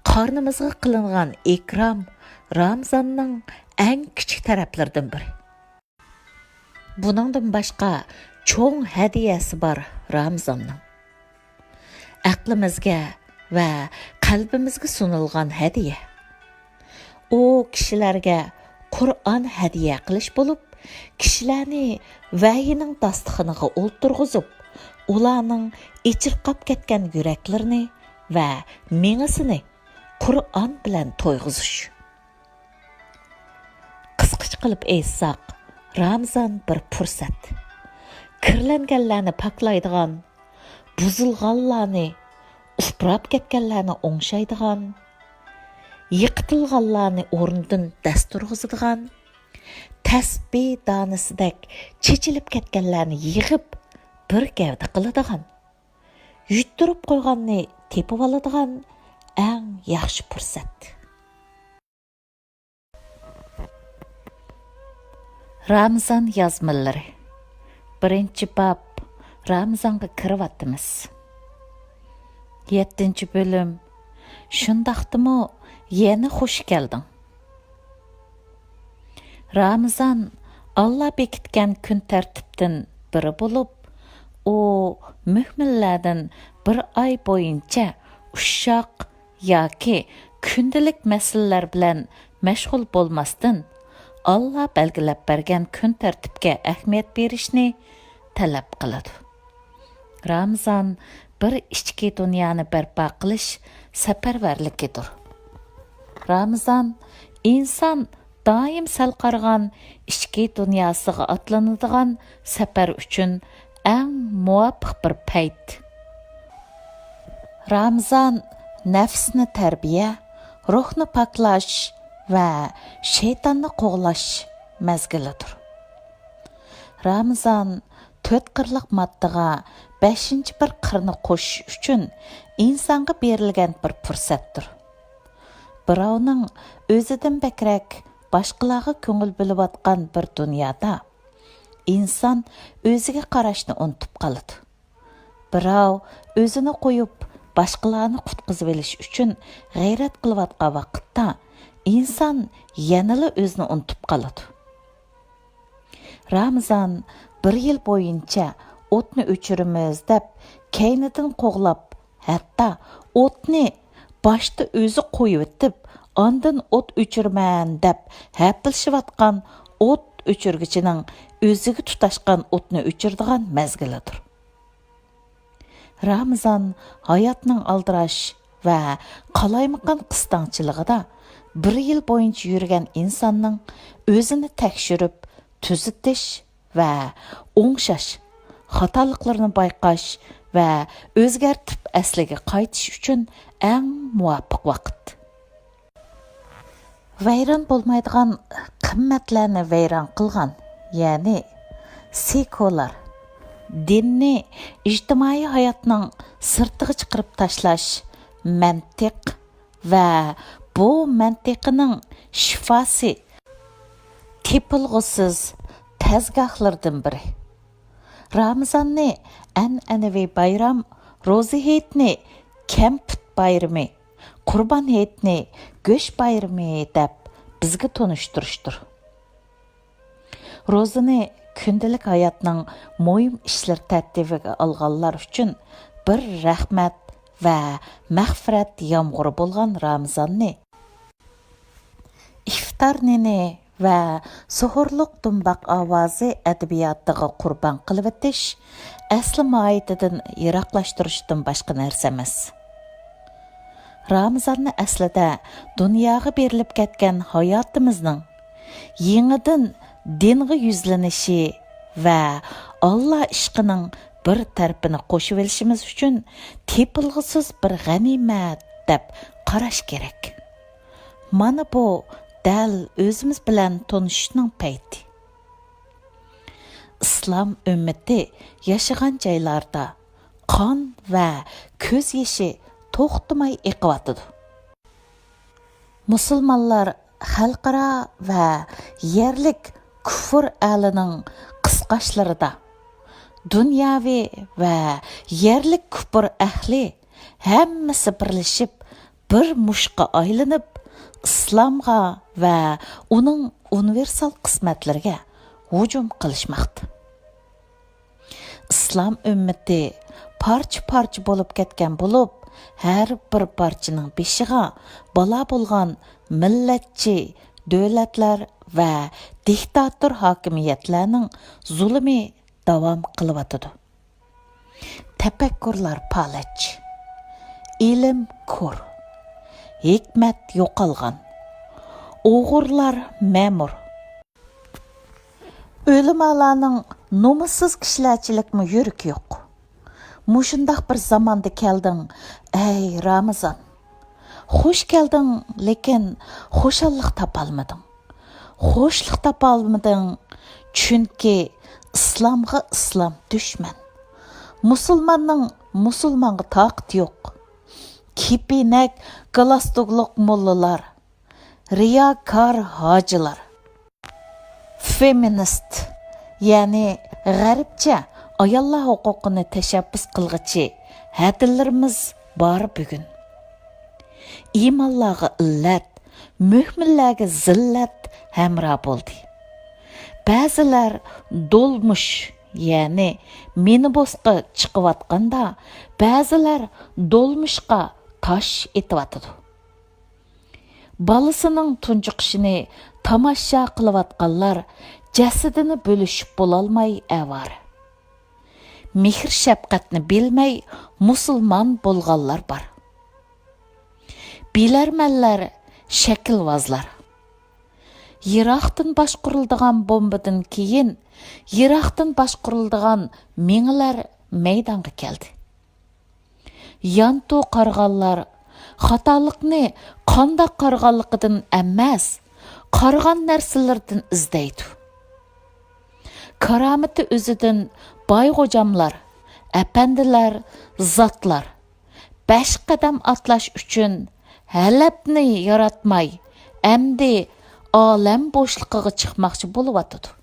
قارنىمىزغا قىلىنغان ئىكرام رامىزاننىڭ ئەڭ كىچىك تەرەپلىرىدىن بىرى. بۇنىڭدىن باشقا چوڭ ھەدىيەسى بار رامىزاننىڭ. ئەقلىمىزگە ۋە قەلبىمىزگە سۇنۇلغان ھەدىيە. ئۇ كىشىلەرگە قۇرئان ھەدىيە قىلىش بولۇپ، كىشىلەرنى ۋەھىينىڭ داستىخىنىغا ئولتۇرغۇزۇپ، ئۇلارنىڭ ئېچىرقاپ كەتكەن يۈرەكلىرىنى ۋە مېڭىسىنى قۇرئان بىلەن تويغۇزۇش. قىسقىچە قىلىپ ئېيتساق، رامىزان بىر پۇرسەت. كىرلەنگەنلەرنى پاكلايدىغان، بۇزۇلغانلارنى، ئۇپراپ كەتكەنلەرنى ئوڭشايدىغان، يىقىتىلغانلارنى ئورنىدىن دەس تۇرغۇزىدىغان، تەسبىھ دانىسىدەك چېچىلىپ كەتكەنلەرنى يىغىپ، بىر گەۋدە قىلىدىغان، يۇتتۇرۇپ قويغاننى تېپىۋالىدىغان ئەڭ ياخشى پۇرسەت. رامىزان يازمىلىرى. بىرىنچى باب، رامىزانغا كىرىۋاتىمىز. يەتتىنچى بۆلۈم، شۇنداقتىمۇ يەنە خۇش كەلدىڭ. رامىزان ئاللا بېكىتكەن كۈن تەرتىپتىن بىرى بولۇپ، ئۇ مۆمىنلەردىن بىر ئاي بويىچە ئۇششاق ياكى كۈندىلىك مەسىلىلەر بىلەن مەشغۇل بولماستىن، ئاللا بەلگىلەپ بەرگەن كۈن تەرتىپكە ئەھمىيەت بېرىشنى تەلەپ قىلىدۇ. رامىزان بىر ئىچكى دۇنيانى بەرپا قىلىش سەپەرۋەرلىكىدۇر. رامىزان ئىنسان دائىم سەل قارىغان ئىچكى دۇنياسىغا ئاتلىنىدىغان سەپەر ئۈچۈن ئەڭ مۇۋاپىق بىر پەيت. رامىزان نەپسنى تەربىيە، روھنى پاكلاش ۋە شەيتاننى قوغلاش مەزگىلىدۇر. رامىزان تۆت قىرلىق ماددىغا بەشىنچى بىر قىرنى قوشۇش ئۈچۈن ئىنسانغا بېرىلگەن بىر پۇرسەتتۇر. بىراۋنىڭ ئۆزىدىن بەكرەك باشقىلارغا كۆڭۈل بۆلۈۋاتقان بىر دۇنيادا ئىنسان ئۆزىگە قاراشنى ئۇنتۇپ قالىدۇ. بىراۋ ئۆزىنى قويۇپ، باشقىلارنى قۇتقۇزۇۋېلىش ئۈچۈن غەيرەت قىلىۋاتقان ۋاقىتتا، ئىنسان يەنىلا ئۆزىنى ئۇنتۇپ قالىدۇ. رامىزان بىر يىل بويىچە ئوتنى ئۆچۈرىمىز دەپ، كەينىدىن قوغلاپ، ھەتتا ئوتنى باشتا ئۆزى قويۇۋېتىپ، ئاندىن ئوت ئۆچۈرىمەن دەپ ھەپىلىشىۋاتقان ئوت ئۆچۈرگۈچىنىڭ ئۆزىگە تۇتاشقان ئوتنى ئۆچۈرىدىغان مەزگىلىدۇر. رامىزان ھاياتنىڭ ئالدىراش ۋە قالايمىقان قىستاڭچىلىقىدا بىر يىل بويىچە يۈرگەن ئىنساننىڭ ئۆزىنى تەكشۈرۈپ تۈزىتىش ۋە ئوڭشاش، خاتالىقلىرىنى بايقاش ۋە ئۆزگەرتىپ ئەسلىگە قايتىش ئۈچۈن ئەڭ مۇۋاپىق ۋاقىت. ۋەيران بولمايدىغان قىممەتلەرنى ۋەيران قىلغان، يەنى سېكۇلار، دىننى ئىجتىمائىي ھاياتنىڭ سىرتىغا چىقىرىپ تاشلاش مەنتىق ۋە بۇ مەنتىقىنىڭ شىپاسى تېپىلغۇسىز تەزگاھلىرىدىن بىرى. رامىزاننى ئەنئەنىۋى بايرام، روزا ھېيتنى كەمپۈت بايرىمى، قۇربان ھېيتنى گۆش بايرىمى دەپ بىزگە تونۇشتۇرۇشتۇر. روزىنى كۈندىلىك ھاياتنىڭ مۇھىم ئىشلىرى تەرتىپىگە ئالغانلار ئۈچۈن بىر رەھمەت ۋە مەغپىرەت يامغۇرى بولغان رامىزاننى ئىفتار نېنى ۋە سوھۇرلۇق دۇمباق ئاۋازى ئەدەبىياتىغا قۇربان قىلىۋېتىش ئەسلى ماھىيىتىدىن يىراقلاشتۇرۇشتىن باشقا نەرسە ئەمەس. رامىزاننى ئەسلىدە دۇنياغا بېرىلىپ كەتكەن ھاياتىمىزنىڭ يېڭىدىن دىنغا يۈزلىنىشى ۋە ئاللا ئىشقىنىڭ بىر تەرىپىنى قوشۇۋېلىشىمىز ئۈچۈن تېپىلغۇسىز بىر غەنىيمەت دەپ قاراش كېرەك. مانا بۇ دەل ئۆزىمىز بىلەن تونۇشۇشنىڭ پەيتى. ئىسلام ئۈممىتى ياشىغان جايلاردا قان ۋە كۆز يېشى توختىماي ئېقىۋاتىدۇ. مۇسۇلمانلار خەلقئارا ۋە يەرلىك كۇفر ئەھلىنىڭ قىسقاشلىرىدا، دۇنياۋى ۋە يەرلىك كۇفر ئەھلى ھەممىسى بىرلىشىپ بىر مۇشقا ئايلىنىپ، ئىسلامغا ۋە ئۇنىڭ ئۇنىۋېرسال قىسمەتلىرىگە ھۇجۇم قىلىشماقتا. ئىسلام ئۈممىتى پارچە-پارچە بولۇپ كەتكەن بولۇپ، ھەر بىر پارچىنىڭ بېشىغا بالا بولغان مىللەتچى دۆلەتلەر ۋە دىكتاتور ھاكىمىيەتلەرنىڭ زۇلۇمى داۋام قىلىۋاتىدۇ. تەپەككۇرلار پالەچ، ئىلىم كور، ھېكمەت يوقالغان، ئوغرىلار مەمۇر. ئۆلىمالارنىڭ نومۇسسىز كىشىلەرچىلىكمۇ يۈرىكى يوق. مۇشۇنداق بىر زاماندا كەلدىڭ، ئەي رامىزان. خۇش كەلدىڭ، لېكىن خۇشاللىق تاپالمىدىڭ. خۇشلۇق تاپالمىدىڭ، چۈنكى ئىسلامغا ئىسلام دۈشمەن. مۇسۇلماننىڭ مۇسۇلمانغا تاقىتى يوق. كېپىنەك، گالستۇكلۇق موللىلار، رىياكار ھاجىلار. فېمىنىست، يەنى غەربچە ئاياللار ھوقۇقىنى تەشەببۇس قىلغۇچى ھەدىلىرىمىز بار بۈگۈن. ئىمانلارغا ئىللەت، مۆمىنلەرگە زىللەت ھەمراھ بولدى. بەزىلەر دولمۇش، يەنى مىنىبۇسقا چىقىۋاتقاندا، بەزىلەر دولمۇشقا تاش ئېتىۋاتىدۇ. بالىسىنىڭ تۇنجۇقۇشىنى تاماشا قىلىۋاتقانلار جەسىتىنى بۆلۈشۈپ بولالماي ئاۋارە. مېھىر-شەپقەتنى بىلمەي مۇسۇلمان بولغانلار بار. بىلەرمەنلەر، شەكىلۋازلار. يىراقتىن باشقۇرۇلىدىغان بومبىدىن كېيىن، يىراقتىن باشقۇرۇلىدىغان مېڭىلەر مەيدانغا كەلدى. يانتۇ قارىغانلار خاتالىقنى قانداق قارىغانلىقىدىن ئەمەس، قارىغان نەرسىلىرىدىن ئىزدەيدۇ. كارامىتى ئۆزىدىن باي غوجاملار، ئەپەندىلەر، زاتلار بەش قەدەم ئاتلاش ئۈچۈن ھەلەپنى ياراتماي، ئەمدى ئالەم بوشلۇقىغا چىقماقچى بولۇۋاتىدۇ.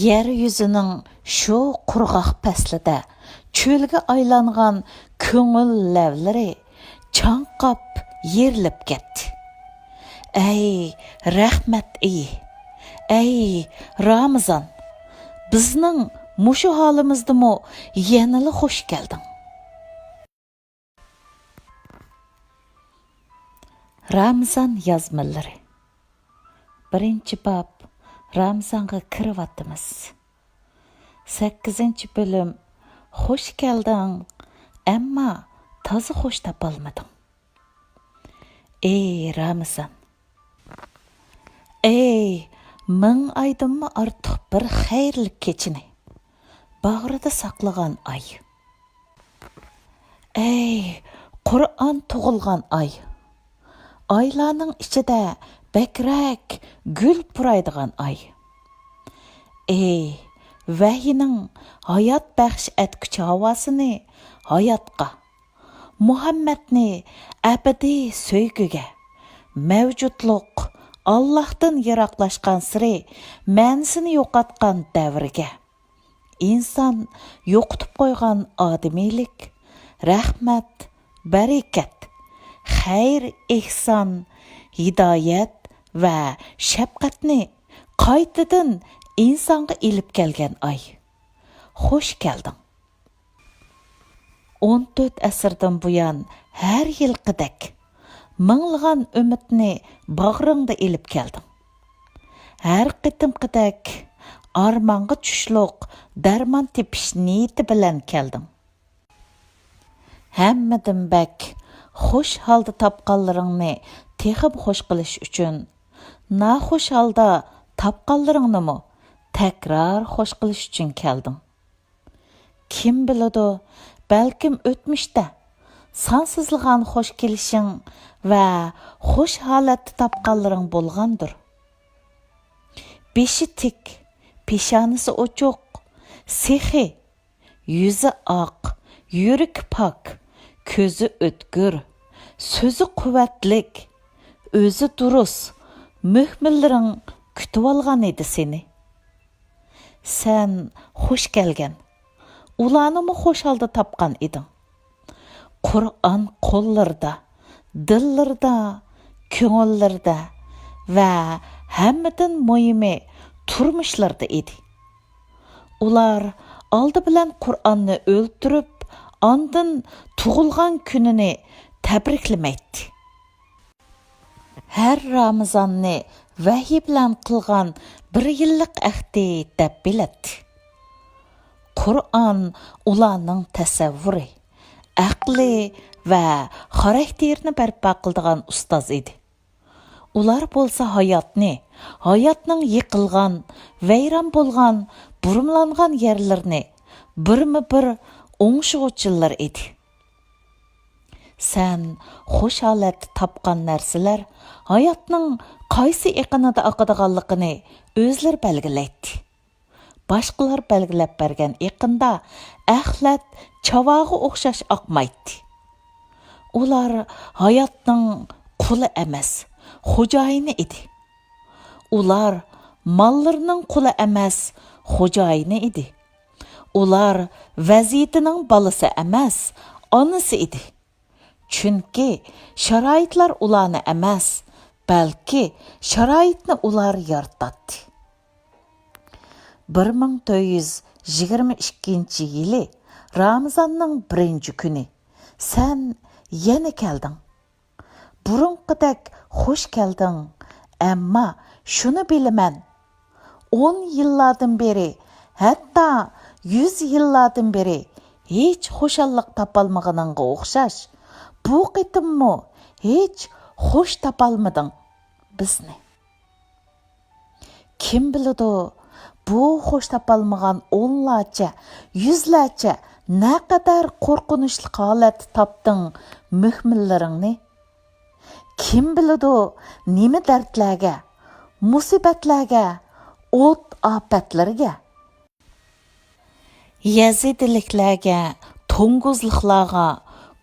يەر يۈزىنىڭ شۇ قۇرغاق پەسلىدە چۆلگە ئايلانغان كۆڭۈل لەۋلىرى چاڭقاپ يېرىلىپ كەتتى. ئەي رەھمەت ئېيى، ئەي رامىزان، بىزنىڭ مۇشۇ ھالىمىزدىمۇ يەنىلا خۇش كەلدىڭ. رامىزان يازمىلىرى. بىرىنچى باب، رامىزانغا كىرىۋاتىمىز. سەككىزىنچى بۆلۈم، خوش كەلدىڭ، ئەمما تازا خوش تاپالمىدىڭ. ئەي رامىزان! ئەي، مىڭ ئايدىنمۇ ئارتۇق بىر خەيرلىك كېچىنى باغرىدا ساقلىغان ئاي! ئەي، قۇرئان تۇغۇلغان ئاي! ئايلارنىڭ ئىچىدە بەكرەك گۈل پۇرايدىغان ئاي! ئەي، ۋەھىينىڭ ھايات بەخش ئەتكۈچى ھاۋاسىنى ھاياتقا، مۇھەممەدنى ئەبەدىي سۆيگۈگە، مەۋجۇتلۇق ئاللاھتىن يىراقلاشقانسېرى مەنىسىنى يوقاتقان دەۋرگە، ئىنسان يوقىتىپ قويغان ئادىمىيلىك، رەھمەت، بەرىكەت، خەير-ئېھسان، ھىدايەت ۋە شەپقەتنى قايتىدىن ئىنسانغا ئېلىپ كەلگەن ئاي. خوش كەلدىڭ! ئون تۆت ئەسىردىن بۇيان ھەر يىلقىدەك مىڭلىغان ئۈمىدنى باغرىڭدا ئېلىپ كەلدىڭ. ھەر قېتىمقىدەك ئارمانغا چۈشلۈق دەرمان تېپىش نىيىتى بىلەن كەلدىڭ. ھەممىدىن بەك خۇش ھالدا تاپقانلىرىڭنى تېخىمۇ خۇش قىلىش ئۈچۈن، ناخۇش ھالدا تاپقانلىرىڭنىمۇ تەكرار خۇش قىلىش ئۈچۈن كەلدىڭ. كىم بىلىدۇ، بەلكىم ئۆتمۈشتە سانسىزلىغان خۇش كېلىشىڭ ۋە خۇش ھالەتتە تاپقانلىرىڭ بولغاندۇر. بېشى تىك، پېشانىسى ئوچۇق، سېخىي، يۈزى ئاق، يۈرىكى پاك، كۆزى ئۆتكۈر، سۆزى قۇۋۋەتلىك، ئۆزى دۇرۇس مۆھمىنلىرىڭ كۈتۈۋالغان ئىدى سېنى. سەن خۇش كەلگەن، ئۇلارنىمۇ خۇش ھالدا تاپقان ئىدىڭ. قۇرئان قوللىرىدا، دىللىرىدا، كۆڭۈللىرىدە ۋە ھەممىدىن مۇھىمى تۇرمۇشلىرىدا ئىدى. ئۇلار ئالدى بىلەن قۇرئاننى ئۆلتۈرۈپ، ئاندىن تۇغۇلغان كۈنىنى تەبرىكلىمەيتتى. ھەر رامىزاننى ۋەھىي بىلەن قىلغان بىر يىللىق ئەھدى دەپ بىلەتتى. قۇرئان ئۇلارنىڭ تەسەۋۋۇرى، ئەقلى ۋە خاراكتېرىنى بەرپا قىلىدىغان ئۇستاز ئىدى. ئۇلار بولسا ھاياتنى، ھاياتنىڭ يىقىلغان، ۋەيران بولغان، بۇرمىلانغان يەرلىرىنى بىرمۇ بىر ئوڭشىغۇچىلىرى ئىدى. سەن خۇش ھالەتتە تاپقان نەرسىلەر ھاياتنىڭ قايسى ئېقىنىدا ئاقىدىغانلىقىنى ئۆزلىرى بەلگىلەيتتى. باشقىلار بەلگىلەپ بەرگەن ئېقىندا ئەخلەت چاۋاغا ئوخشاش ئاقمايتتى. ئۇلار ھاياتنىڭ قۇلى ئەمەس، خوجايىنى ئىدى. ئۇلار ماللىرىنىڭ قۇلى ئەمەس، خوجايىنى ئىدى. ئۇلار ۋەزىيىتىنىڭ بالىسى ئەمەس، ئانىسى ئىدى. چۈنكى شارائىتلار ئۇلارنى ئەمەس، بەلكى شارائىتنى ئۇلار يارىتاتتى. بىر مىڭ تۆت يۈز يىگىرمە ئىككىنچى يىلى رامىزاننىڭ بىرىنچى كۈنى سەن يەنە كەلدىڭ. بۇرۇنقىدەك خۇش كەلدىڭ، ئەمما شۇنى بىلىمەن، ئون يىللاردىن بېرى، ھەتتا يۈز يىللاردىن بېرى ھېچ خۇشاللىق تاپالمىغىنىڭغا ئوخشاش، بۇ قېتىممۇ ھېچ خۇش تاپالمىدىڭ بىزنى. كىم بىلىدۇ، بۇ خۇش تاپالمىغان ئونلارچە، يۈزلەرچە نەقەدەر قورقۇنچلۇق ھالەتتە تاپتىڭ مۆھمىنلىرىڭنى؟ كىم بىلىدۇ، نېمە دەردلەرگە، مۇسىبەتلەرگە، ئوت-ئاپەتلەرگە، يەزىدىلىكلەرگە، توڭگۇزلۇقلارغا،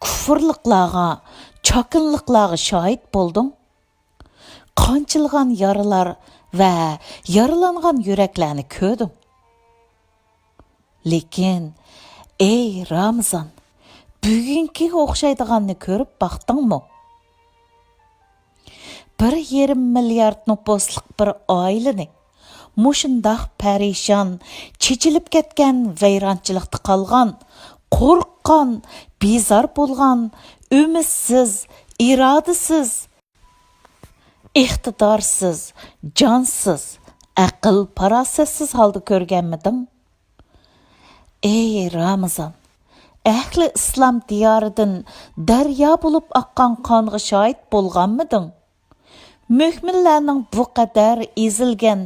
كۇفۇرلۇقلارغا، چاكىنىلىقلارغا شاھىت بولدۇڭ. قانچىلىغان يارىلار ۋە يارىلانغان يۈرەكلەرنى كۆردۈڭ. لېكىن، ئەي رامىزان، بۈگۈنكىگە ئوخشايدىغاننى كۆرۈپ باقتىڭمۇ؟ بىر يېرىم مىليارد نوپۇسلۇق بىر ئائىلىنى مۇشۇنداق پەرىشان، چېچىلىپ كەتكەن، ۋەيرانچىلىقتا قالغان، قورققان، بىزار بولغان، ئۈمىدسىز، ئىرادىسىز، ئىقتىدارسىز، جانسىز، ئەقىل-پاراسەتسىز ھالدا كۆرگەنمىدىڭ؟ ئەي رامىزان، ئەھلى ئىسلام دىيارىدىن دەريا بولۇپ ئاققان قانغا شاھىت بولغانمىدىڭ؟ مۆھمىنلەرنىڭ بۇ قەدەر ئېزىلگەن،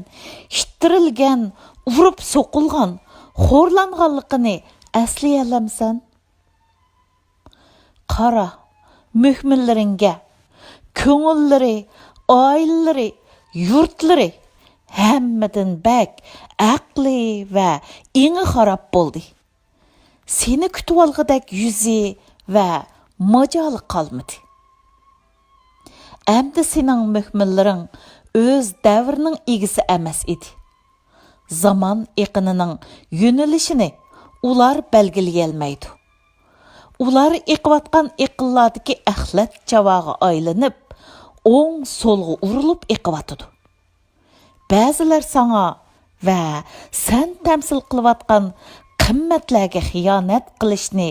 ئىتتىرىلگەن، ئۇرۇپ سوقۇلغان، خورلانغانلىقىنى ئەسلىيەلەمسەن؟ قارا، مۆھمىنلىرىڭگە، كۆڭۈللىرى، ئائىلىلىرى، يۇرتلىرى ھەممىدىن بەك ئەقلى ۋە ئېڭى خاراب بولدى. سېنى كۈتۈۋالغۇدەك يۈزى ۋە ماجالى قالمىدى. ئەمدى سېنىڭ مۆھمىنلىرىڭ ئۆز دەۋرىنىڭ ئىگىسى ئەمەس ئىدى. زامان ئېقىنىنىڭ يۆنىلىشىنى ئۇلار بەلگىلىيەلمەيدۇ. ئۇلار ئېقىۋاتقان ئېقىنلاردىكى ئەخلەت چاۋاغا ئايلىنىپ، ئوڭ-سولغا ئۇرۇلۇپ ئېقىۋاتىدۇ. بەزىلەر ساڭا ۋە سەن تەمسىل قىلىۋاتقان قىممەتلەرگە خىيانەت قىلىشنى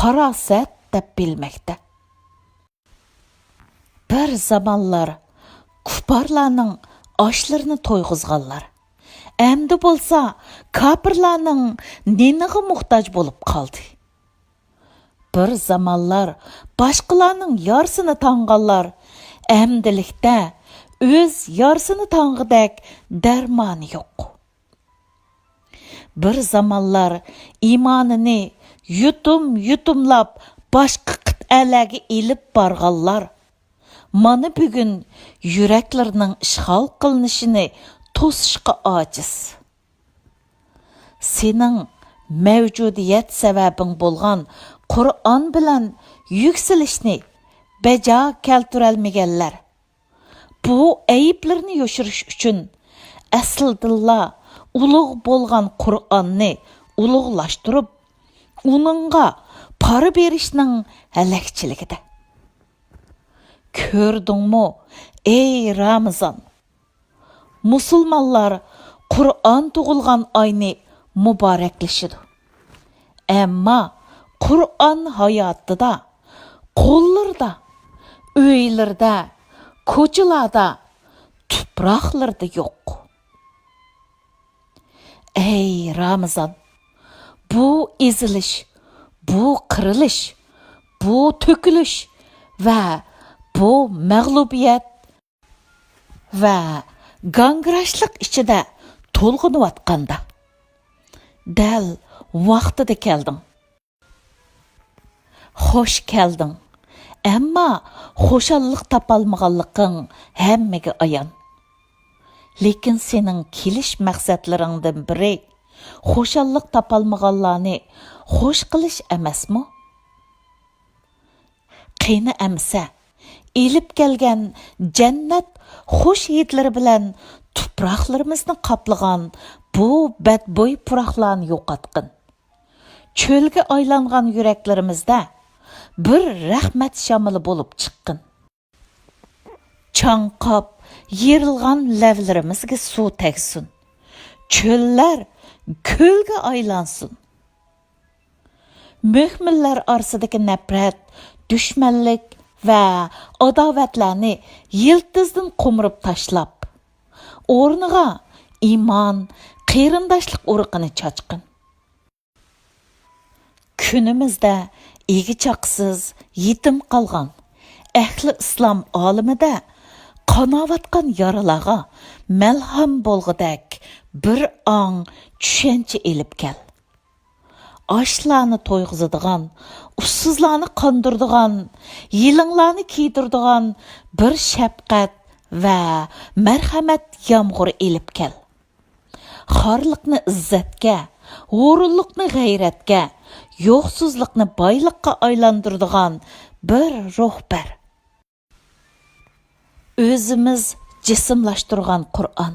پاراسەت دەپ بىلمەكتە. بىر زامانلار كۇپپارلارنىڭ ئاشلىرىنى تويغۇزغانلار، ئەمدى بولسا كاپىرلارنىڭ نېنىغا موھتاج بولۇپ قالدى. بىر زامانلار باشقىلارنىڭ يارىسىنى تاڭغانلار ئەمدىلىكتە ئۆز يارىسىنى تاڭغۇدەك دەرمانى يوق. بىر زامانلار ئىمانىنى يۇتۇم-يۇتۇملاپ باشقا قىتئەلەرگە ئېلىپ بارغانلار مانا بۈگۈن يۈرەكلىرىنىڭ ئىشغال قىلىنىشىنى توسۇشقا ئاجىز. سېنىڭ مەۋجۇدىيەت سەۋەبىڭ بولغان قۇرئان بىلەن يۈكسىلىشنى بەجا كەلتۈرەلمىگەنلەر، بۇ ئەيىبلىرىنى يوشۇرۇش ئۈچۈن ئەسلىدىنلا ئۇلۇغ بولغان قۇرئاننى ئۇلۇغلاشتۇرۇپ، ئۇنىڭغا پارا بېرىشنىڭ ھەلەكچىلىكىدە. كۆردۈڭمۇ، ئەي رامىزان! مۇسۇلمانلار قۇرئان تۇغۇلغان ئاينى مۇبارەكلىشىدۇ. ئەمما قۇرئان ھاياتىدا، قوللىرىدا، ئۆيلىرىدە، كوچىلاردا، تۇپراقلىرىدا يوق. ئەي رامىزان! بۇ ئېزىلىش، بۇ قىرىلىش، بۇ تۆكۈلۈش ۋە بۇ مەغلۇبىيەت ۋە گاڭگىراشلىق ئىچىدە تولغىنىۋاتقاندا، دەل ۋاقتىدا كەلدىڭ. خوش كەلدىڭ. ئەمما خۇشاللىق تاپالمىغانلىقىڭ ھەممىگە ئايان. لېكىن سېنىڭ كېلىش مەقسەتلىرىڭدىن بىرى خۇشاللىق تاپالمىغانلارنى خوش قىلىش ئەمەسمۇ؟ قېنى ئەمىسە، ئېلىپ كەلگەن جەننەت خۇش ھىدلىرى بىلەن تۇپراقلىرىمىزنى قاپلىغان بۇ بەدبۇي پۇراقلارنى يوقاتقىن. چۆلگە ئايلانغان يۈرەكلىرىمىزدە بىر رەھمەت شامىلى بولۇپ چىققىن. چاڭقاپ يېرىلغان لەۋلىرىمىزگە سۇ تەگسۇن. چۆللەر كۆلگە ئايلانسۇن. مۆھمىنلەر ئارىسىدىكى نەپرەت، دۈشمەنلىك ۋە ئاداۋەتلەرنى يىلتىزدىن قومۇرۇپ تاشلاپ، ئورنىغا ئىمان، قېرىنداشلىق ئۇرۇقىنى چاچقىن. كۈنىمىزدە ئىگە-چاقىسىز، يېتىم قالغان ئەھلى ئىسلام ئالىمىدە قاناۋاتقان يارىلارغا مەلھەم بولغۇدەك بىر ئاڭ چۈشەنچە ئېلىپ كەل. ئاچلارنى تويغۇزىدىغان، ئۇسسۇزلارنى قاندۇرىدىغان، يېلىڭلارنى كىيدۈرىدىغان بىر شەپقەت ۋە مەرھەمەت يامغۇرى ئېلىپ كەل. خارلىقنى ئىززەتكە، ھۇرۇنلۇقنى غەيرەتكە، يوقسۇزلۇقنى بايلىققا ئايلاندۇرىدىغان بىر روھ بەر. ئۆزىمىز جىسىملاشتۇرغان قۇرئان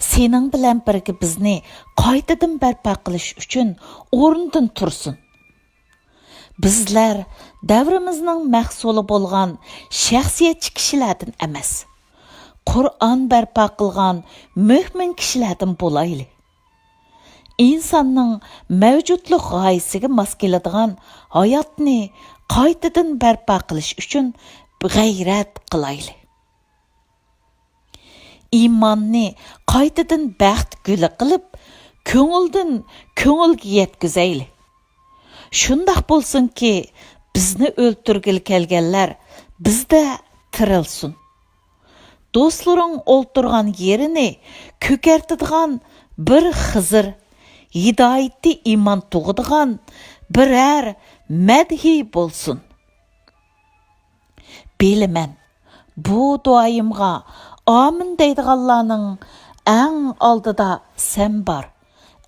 سېنىڭ بىلەن بىرگە بىزنى قايتىدىن بەرپا قىلىش ئۈچۈن ئورنىدىن تۇرسۇن. بىزلەر دەۋرىمىزنىڭ مەھسۇلى بولغان شەخسىيەتچى كىشىلەردىن ئەمەس، قۇرئان بەرپا قىلغان مۆمىن كىشىلەردىن بولايلى. ئىنساننىڭ مەۋجۇتلۇق غايىسىگە ماس كېلىدىغان ھاياتنى قايتىدىن بەرپا قىلىش ئۈچۈن غەيرەت قىلايلى. ئىماننى قايتىدىن بەخت گۈلى قىلىپ، كۆڭۈلدىن كۆڭۈلگە يەتكۈزەيلى. شۇنداق بولسۇنكى، بىزنى ئۆلتۈرگىلى كەلگەنلەر بىزدە تىرىلسۇن. دوستلىرىڭ ئولتۇرغان يېرىنى كۆكەرتىدىغان بىر خىزىر، ھىدايىتى ئىمان تۇغىدىغان بىرەر مەدھىي بولسۇن. بىلىمەن، بۇ دۇئايىمغا ئامىن دەيدىغانلارنىڭ ئەڭ ئالدىدا سەن بار،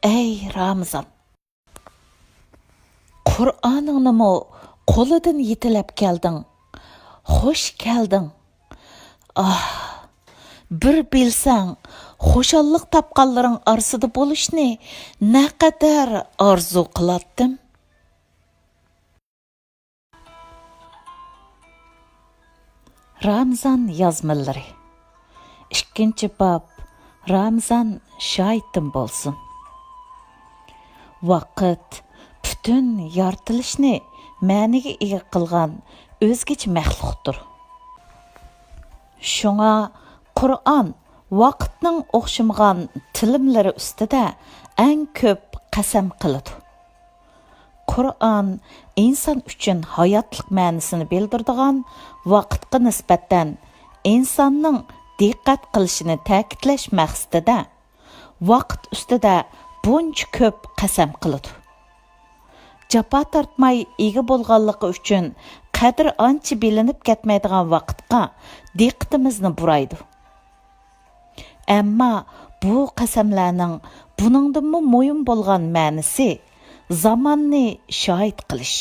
ئەي رامىزان. قۇرئانىڭنىمۇ قولىدىن يېتىلەپ كەلدىڭ. خوش كەلدىڭ. ئاھ، بىر بىلسەڭ، خۇشاللىق تاپقانلىرىڭ ئارىسىدا بولۇشنى نەقەدەر ئارزۇ قىلاتتىم. رامىزان يازمىلىرى. ئىككىنچى باب، رامىزان شاھىتىم بولسۇن. ۋاقىت پۈتۈن يارىتىلىشنى مەنىگە ئىگە قىلغان ئۆزگىچە مەخلۇقتۇر. شۇڭا قۇرئان ۋاقىتنىڭ ئوخشىمىغان تىلىملىرى ئۈستىدە ئەڭ كۆپ قەسەم قىلىدۇ. قۇرئان ئىنسان ئۈچۈن ھاياتلىق مەنىسىنى بىلدۈرىدىغان ۋاقىتقا نىسبەتەن ئىنساننىڭ دىققەت قىلىشىنى تەكىتلەش مەقسىتىدە، ۋاقىت ئۈستىدە بۇنچە كۆپ قەسەم قىلىدۇ. جاپا تارتماي ئىگە بولغانلىقى ئۈچۈن قەدرى ئانچە بىلىنىپ كەتمەيدىغان ۋاقىتقا دىققىتىمىزنى بۇرايدۇ. ئەمما بۇ قەسەملەرنىڭ بۇنىڭدىنمۇ مۇھىم بولغان مەنىسى زاماننى شاھىت قىلىش.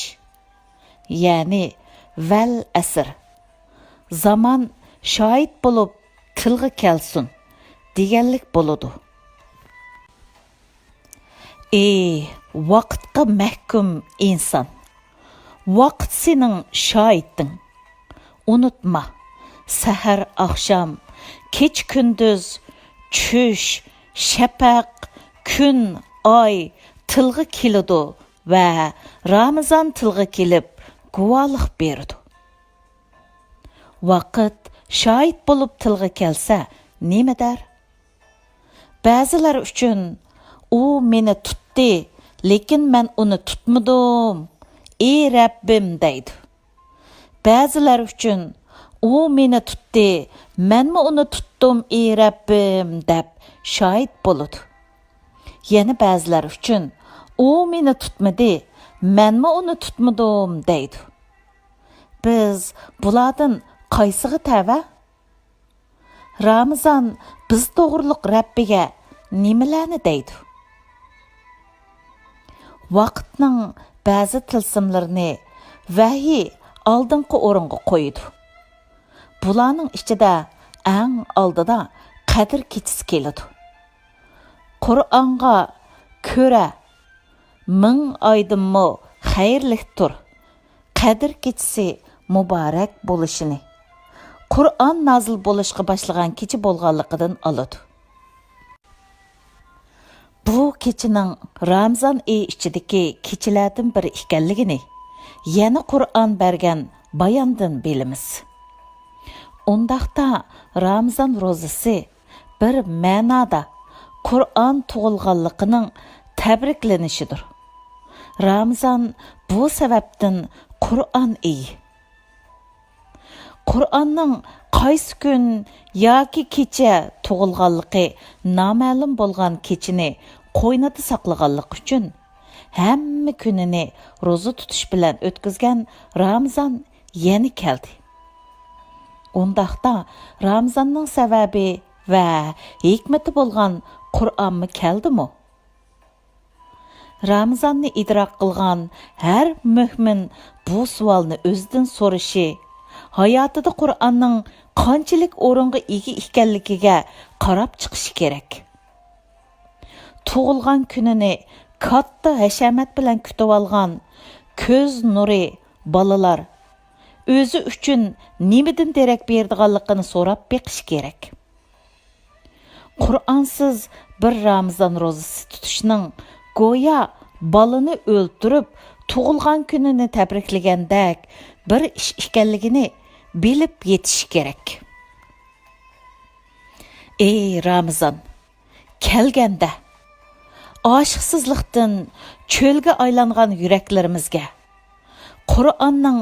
يەنى ۋەل ئەسر، زامان شاھىت بولۇپ تىلغا كەلسۇن دېگەنلىك بولىدۇ. ئى ۋاقىتقا مەھكۇم ئىنسان! ۋاقىت سېنىڭ شاھىتىڭ. ئۇنتۇما، سەھەر-ئاخشام، كېچە-كۈندۈز، چۈش، شەپەق، كۈن، ئاي تىلغا كېلىدۇ ۋە رامىزان تىلغا كېلىپ گۇۋاھلىق بېرىدۇ. ۋاقىت شاھىت بولۇپ تىلغا كەلسە نېمە دەر؟ بەزىلەر ئۈچۈن، «ئۇ مېنى تۇتتى، لېكىن مەن ئۇنى تۇتمىدىم، ئى رەببىم» دەيدۇ. بەزىلەر ئۈچۈن، «ئۇ مېنى تۇتتى، مەنمۇ ئۇنى تۇتتۇم، ئى رەببىم» دەپ شاھىت بولىدۇ. يەنە بەزىلەر ئۈچۈن، «ئۇ مېنى تۇتمىدى، مەنمۇ ئۇنى تۇتمىدىم» دەيدۇ. بىز بۇلاردىن قايسىغا تەۋە؟ رامىزان بىز توغرۇلۇق رەببىگە نېمىلەرنى دەيدۇ؟ ۋاقىتنىڭ بەزى تىلسىملىرىنى ۋەھىي ئالدىنقى ئورۇنغا قويىدۇ. بۇلارنىڭ ئىچىدە ئەڭ ئالدىدا قەدىر كېچىسى كېلىدۇ. قۇرئانغا كۆرە، مىڭ ئايدىنمۇ خەيرلىكتۇر قەدىر كېچىسى مۇبارەك بولۇشىنى، قۇرئان نازىل بولۇشقا باشلىغان كېچە بولغانلىقىدىن ئالىدۇ. بۇ كېچىنىڭ رامىزان ئېيى ئىچىدىكى كېچىلەردىن بىرى ئىكەنلىكىنى يەنە قۇرئان بەرگەن باياندىن بىلىمىز. ئۇنداقتا رامىزان روزىسى بىر مەنادا قۇرئان تۇغۇلغانلىقىنىڭ تەبرىكلىنىشىدۇر. رامىزان بۇ سەۋەبتىن قۇرئان ئېيى. قۇرئاننىڭ قايسى كۈن ياكى كېچە تۇغۇلغانلىقى نامەلۇم بولغان كېچىنى قوينىدا ساقلىغانلىقى ئۈچۈن، ھەممە كۈنىنى روزا تۇتۇش بىلەن ئۆتكۈزگەن رامىزان يەنە كەلدى. ئۇنداقتا رامىزاننىڭ سەۋەبى ۋە ھېكمىتى بولغان قۇرئانمۇ كەلدىمۇ؟ رامىزاننى ئىدراك قىلغان ھەر مۆمىن بۇ سوئالنى ئۆزىدىن سورىشى، ھاياتىدا قۇرئاننىڭ قانچىلىك ئورۇنغا ئىگە ئىكەنلىكىگە قاراپ چىقىشى كېرەك. تۇغۇلغان كۈنىنى كاتتا ھەشەمەت بىلەن كۈتۈۋالغان كۆز نۇرى بالىلار ئۆزى ئۈچۈن نېمىدىن دېرەك بېرىدىغانلىقىنى سوراپ بېقىشى كېرەك. قۇرئانسىز بىر رامىزان روزىسى تۇتۇشنىڭ گويا بالىنى ئۆلتۈرۈپ، تۇغۇلغان كۈنىنى تەبرىكلىگەندەك بىر ئىش ئىكەنلىكىنى بىلىپ يېتىشى كېرەك. ئەي رامىزان، كەلگەندە، ئاشىقسىزلىقتىن چۆلگە ئايلانغان يۈرەكلىرىمىزگە قۇرئاننىڭ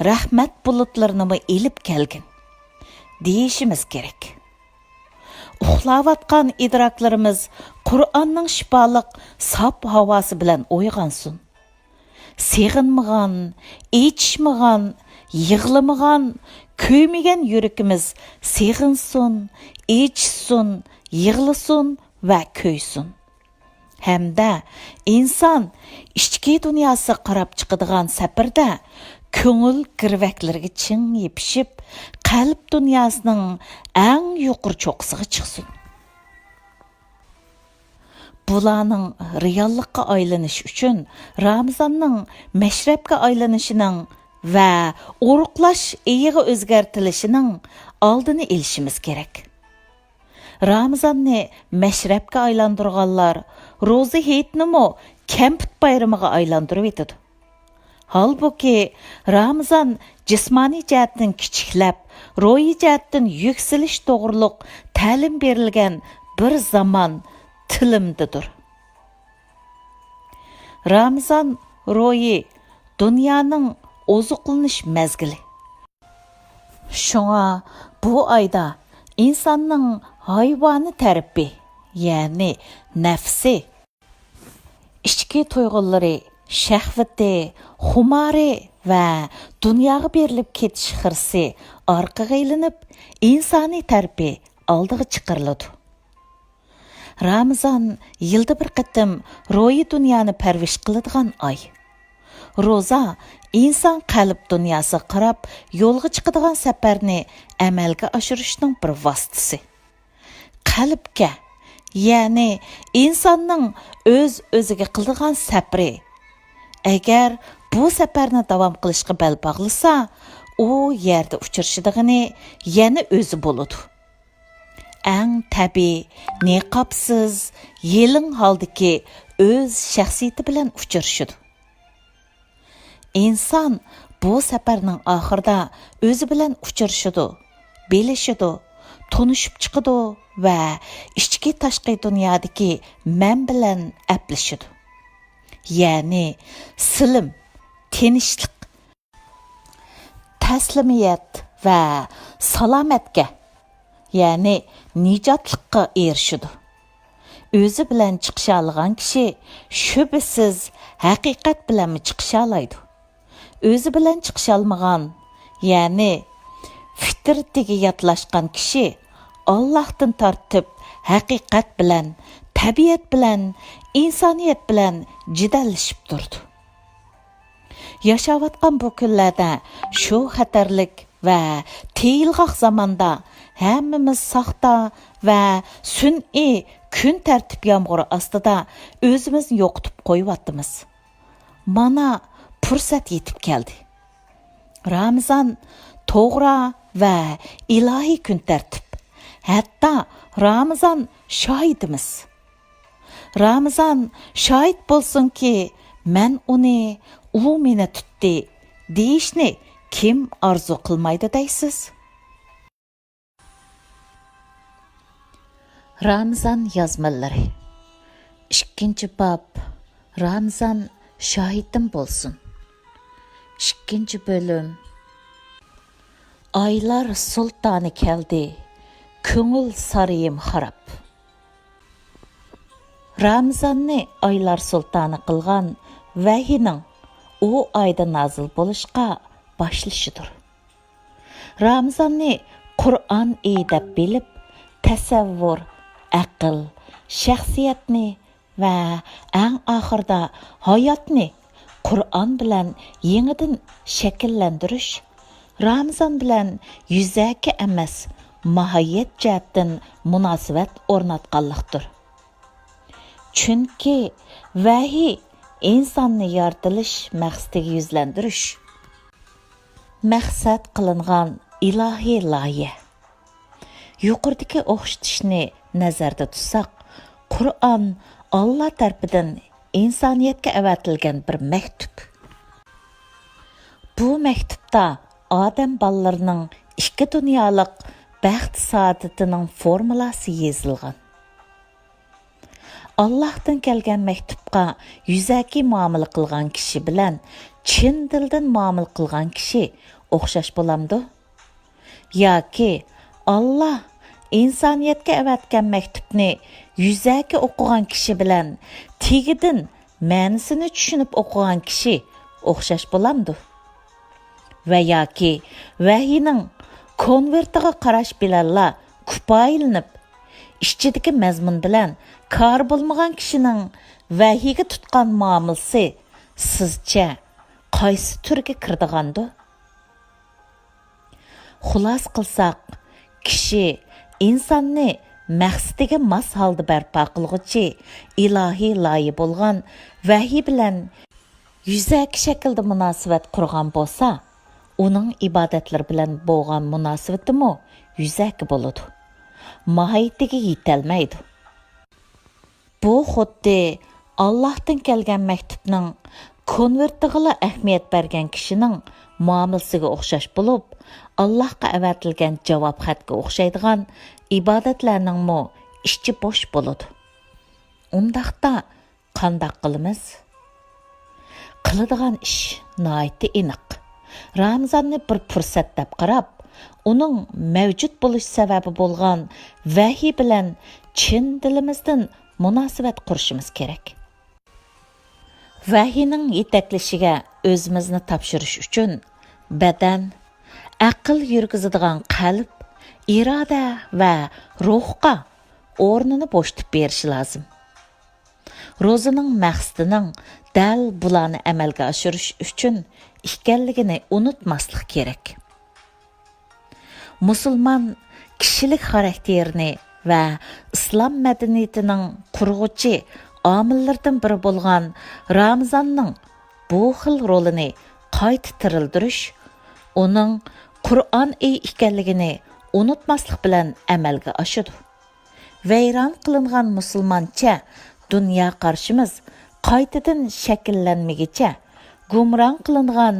رەھمەت بۇلۇتلىرىنىمۇ ئېلىپ كەلگىن، دېيىشىمىز كېرەك. ئۇخلاۋاتقان ئىدراكلىرىمىز قۇرئاننىڭ شىپالىق ساپ ھاۋاسى بىلەن ئويغانسۇن. سېغىنمىغان، ئېچىشمىغان، يىغلىمىغان، كۆيمىگەن يۈرىكىمىز سېغىنسۇن، ئېچىشسۇن، يىغلىسۇن ۋە كۆيسۇن. ھەمدە ئىنسان ئىچكى دۇنياسىغا قاراپ چىقىدىغان سەپىرىدە كۆڭۈل گىرۋەكلىرىگە چىڭ يېپىشىپ، قەلب دۇنياسىنىڭ ئەڭ يۇقىرى چوققىسىغا چىقسۇن. بۇلارنىڭ رېئاللىققا ئايلىنىشى ئۈچۈن رامىزاننىڭ مەشرەپكە ئايلىنىشىنىڭ ۋە ئورۇقلاش ئېيىغا ئۆزگەرتىلىشىنىڭ ئالدىنى ئېلىشىمىز كېرەك. رامىزاننى مەشرەپكە ئايلاندۇرغانلار روزا ھېيتنىمۇ كەمپۈت بايرىمىغا ئايلاندۇرۇۋېتىدۇ. ھالبۇكى، رامىزان جىسمانىي جەھەتتىن كىچىكلەپ، روھىي جەھەتتىن يۈكسىلىش توغرۇلۇق تەلىم بېرىلگەن بىر زامان تىلىمدىدۇر. رامىزان روھى دۇنيانىڭ ئوزۇقلىنىش مەزگىلى. شۇڭا بۇ ئايدا ئىنساننىڭ ھايۋانىي تەرىپى، يەنى نەپسى، ئىچكى تۇيغۇلىرى، شەھۋىتى، خۇمارى ۋە دۇنياغا بېرىلىپ كېتىش خىرىسى ئارقىغا ئېلىنىپ، ئىنسانىي تەرىپى ئالدىغا چىقىرىلىدۇ. رامىزان يىلدا بىر قېتىم روھىي دۇنيانى پەرۋىش قىلىدىغان ئاي. روزا ئىنسان قەلب دۇنياسىغا قاراپ يولغا چىقىدىغان سەپەرنى ئەمەلگە ئاشۇرۇشنىڭ بىر ۋاسىتىسى. قەلبكە، يەنى ئىنساننىڭ ئۆز-ئۆزىگە قىلىدىغان سەپىرى. ئەگەر بۇ سەپەرنى داۋام قىلىشقا بەل باغلىسا، ئۇ يەردە ئۇچرىشىدىغىنى يەنە ئۆزى بولىدۇ. ئەڭ تەبىئىي، نىقابسىز، يېلىڭ ھالدىكى ئۆز شەخسىيىتى بىلەن ئۇچرىشىدۇ. ئىنسان بۇ سەپەرنىڭ ئاخىرىدا ئۆزى بىلەن ئۇچرىشىدۇ، بىلىشىدۇ، تونۇشۇپ چىقىدۇ ۋە ئىچكى تاشقى دۇنيادىكى مەن بىلەن ئەپلىشىدۇ. يەنى سىلىم، تىنچلىق، تەسلىمىيەت ۋە سالامەتكە، يەنى نىجاتلىققا ئېرىشىدۇ. ئۆزى بىلەن چىقىشالىغان كىشى شۈبھىسىز ھەقىقەت بىلەنمۇ چىقىشالايدۇ. ئۆزى بىلەن چىقىشالمىغان، يەنى فىترىتىگە ياتلاشقان كىشى ئاللاھتىن تارتىپ ھەقىقەت بىلەن، تەبىئەت بىلەن، ئىنسانىيەت بىلەن جېدەللىشىپ تۇرىدۇ. ياشاۋاتقان بۇ كۈنلەردە شۇ خەتەرلىك ۋە تېيىلغاق زاماندا ھەممىمىز ساختا ۋە سۈنئىي كۈن تەرتىپ يامغۇرى ئاستىدا ئۆزىمىزنى يوقىتىپ قويۇۋاتىمىز. مانا پۇرسەت يېتىپ كەلدى. رامىزان توغرا ۋە ئىلاھىي كۈن تەرتىپ. ھەتتا رامىزان شاھىتىمىز. رامىزان شاھىت بولسۇنكى، مەن ئۇنى، ئۇ مېنى تۇتتى، دېيىشنى كىم ئارزۇ قىلمايدۇ دەيسىز؟ رامىزان يازمىلىرى. ئىككىنچى باب. رامىزان شاھىتىم بولسۇن. ئىككىنچى بۆلۈم. ئايلار سۇلتانى كەلدى، كۆڭۈل سارىيىم خاراب. رامىزاننى ئايلار سۇلتانى قىلغان ۋەھىينىڭ ئۇ ئايدا نازىل بولۇشقا باشلىشىدۇر. رامىزاننى قۇرئان ئېيى دەپ بىلىپ، تەسەۋۋۇر، ئەقىل، شەخسىيەتنى ۋە ئەڭ ئاخىرىدا ھاياتنى قۇرئان بىلەن يېڭىدىن شەكىللەندۈرۈش رامىزان بىلەن يۈزەكى ئەمەس، ماھىيەت جەھەتتىن مۇناسىۋەت ئورناتقانلىقتۇر. چۈنكى ۋەھىي ئىنساننى يارىتىلىش مەقسىتىگە يۈزلەندۈرۈش مەقسەت قىلىنغان ئىلاھىي لايىھە. يۇقىرىدىكى ئوخشىتىشنى نەزەردە تۇتساق، قۇرئان ئاللا تەرىپىدىن ئىنسانىيەتكە ئەۋەتىلگەن بىر مەكتۇپ. بۇ مەكتۇپتا ئادەم بالىلىرىنىڭ ئىككى دۇنيالىق بەخت-سائادىتىنىڭ فورمۇلاسى يېزىلغان. ئاللاھتىن كەلگەن مەكتۇپقا يۈزەكى مۇئامىلە قىلغان كىشى بىلەن چىن دىلدىن مۇئامىلە قىلغان كىشى ئوخشاش بولامدۇ؟ ياكى ئاللا ئىنسانىيەتكە ئەۋەتكەن مەكتۇپنى يۈزەكى ئوقۇغان كىشى بىلەن تېگىدىن مەنىسىنى چۈشىنىپ ئوقۇغان كىشى ئوخشاش بولامدۇ؟ ۋە ياكى ۋەھىينىڭ كونۋېرتىغا قاراش بىلەنلا كۇپايىلىنىپ، ئىچىدىكى مەزمۇن بىلەن كارى بولمىغان كىشىنىڭ ۋەھىيگە تۇتقان مۇئامىلىسى سىزچە قايسى تۈرگە كىرىدىغاندۇ؟ خۇلاسە قىلساق، كىشى ئىنساننى مەقسىتىگە ماس ھالدا بەرپا قىلغۇچى ئىلاھىي لايىھە بولغان ۋەھىي بىلەن يۈزەكى شەكىلدە مۇناسىۋەت قۇرغان بولسا، ئۇنىڭ ئىبادەتلىرى بىلەن بولغان مۇناسىۋىتىمۇ يۈزەكى بولىدۇ. ماھىيىتىگە يېتەلمەيدۇ. بۇ خۇددى ئاللاھتىن كەلگەن مەكتۇپنىڭ كونۋېرتىغىلا ئەھمىيەت بەرگەن كىشىنىڭ مۇئامىلىسىگە ئوخشاش بولۇپ، ئاللاھقا ئەۋەتىلگەن جاۋاب خەتكە ئوخشايدىغان ئىبادەتلەرنىڭمۇ ئىچى بوش بولىدۇ. ئۇنداقتا قانداق قىلىمىز؟ قىلىدىغان ئىش ناھايىتى ئېنىق. رامىزاننى بىر پۇرسەت دەپ قاراپ، ئۇنىڭ مەۋجۇت بولۇش سەۋەبى بولغان ۋەھىي بىلەن چىن دىلىمىزدىن مۇناسىۋەت قۇرۇشىمىز كېرەك. ۋەھىينىڭ يېتەكلىشىگە ئۆزىمىزنى تاپشۇرۇش ئۈچۈن بەدەن، ئەقىل يۈرگۈزىدىغان قەلب، ئىرادە ۋە روھقا ئورنىنى بوشىتىپ بېرىشى لازىم. روزىنىڭ مەقسىتىنىڭ دەل بۇلارنى ئەمەلگە ئاشۇرۇش ئۈچۈن ئىكەنلىكىنى ئۇنتۇماسلىق كېرەك. مۇسۇلمان كىشىلىك خاراكتېرىنى ۋە ئىسلام مەدەنىيىتىنىڭ قۇرغۇچى ئامىللىرىدىن بىرى بولغان رامىزاننىڭ بۇ خىل رولىنى قايتا تىرىلدۈرۈش ئۇنىڭ قۇرئان ئېيى ئىكەنلىكىنى ئۇنتۇماسلىق بىلەن ئەمەلگە ئاشىدۇ. ۋەيران قىلىنغان مۇسۇلمانچە دۇنيا قارىشىمىز قايتىدىن شەكىللەنمىگىچە، گۇمران قىلىنغان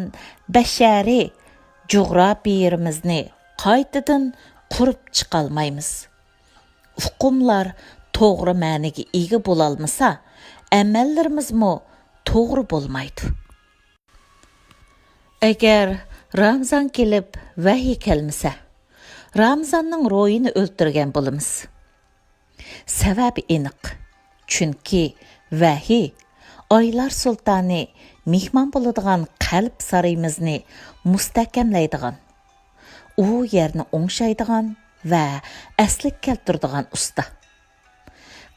بەشەرىي جۇغراپىيىمىزنى قايتىدىن قۇرۇپ چىقالمايمىز. ئۇقۇملار توغرا مەنىگە ئىگە بولالمىسا، ئەمەللىرىمىزمۇ توغرا بولمايدۇ. ئەگەر رامىزان كېلىپ ۋەھىي كەلمىسە، رامىزاننىڭ روھىنى ئۆلتۈرگەن بولىمىز. سەۋەبى ئېنىق. چۈنكى ۋەھىي ئايلار سۇلتانى مېھمان بولىدىغان قەلب سارىيىمىزنى مۇستەھكەملەيدىغان، ئۇ يەرنى ئوڭشايدىغان ۋە ئەسلىگە كەلتۈرىدىغان ئۇستا.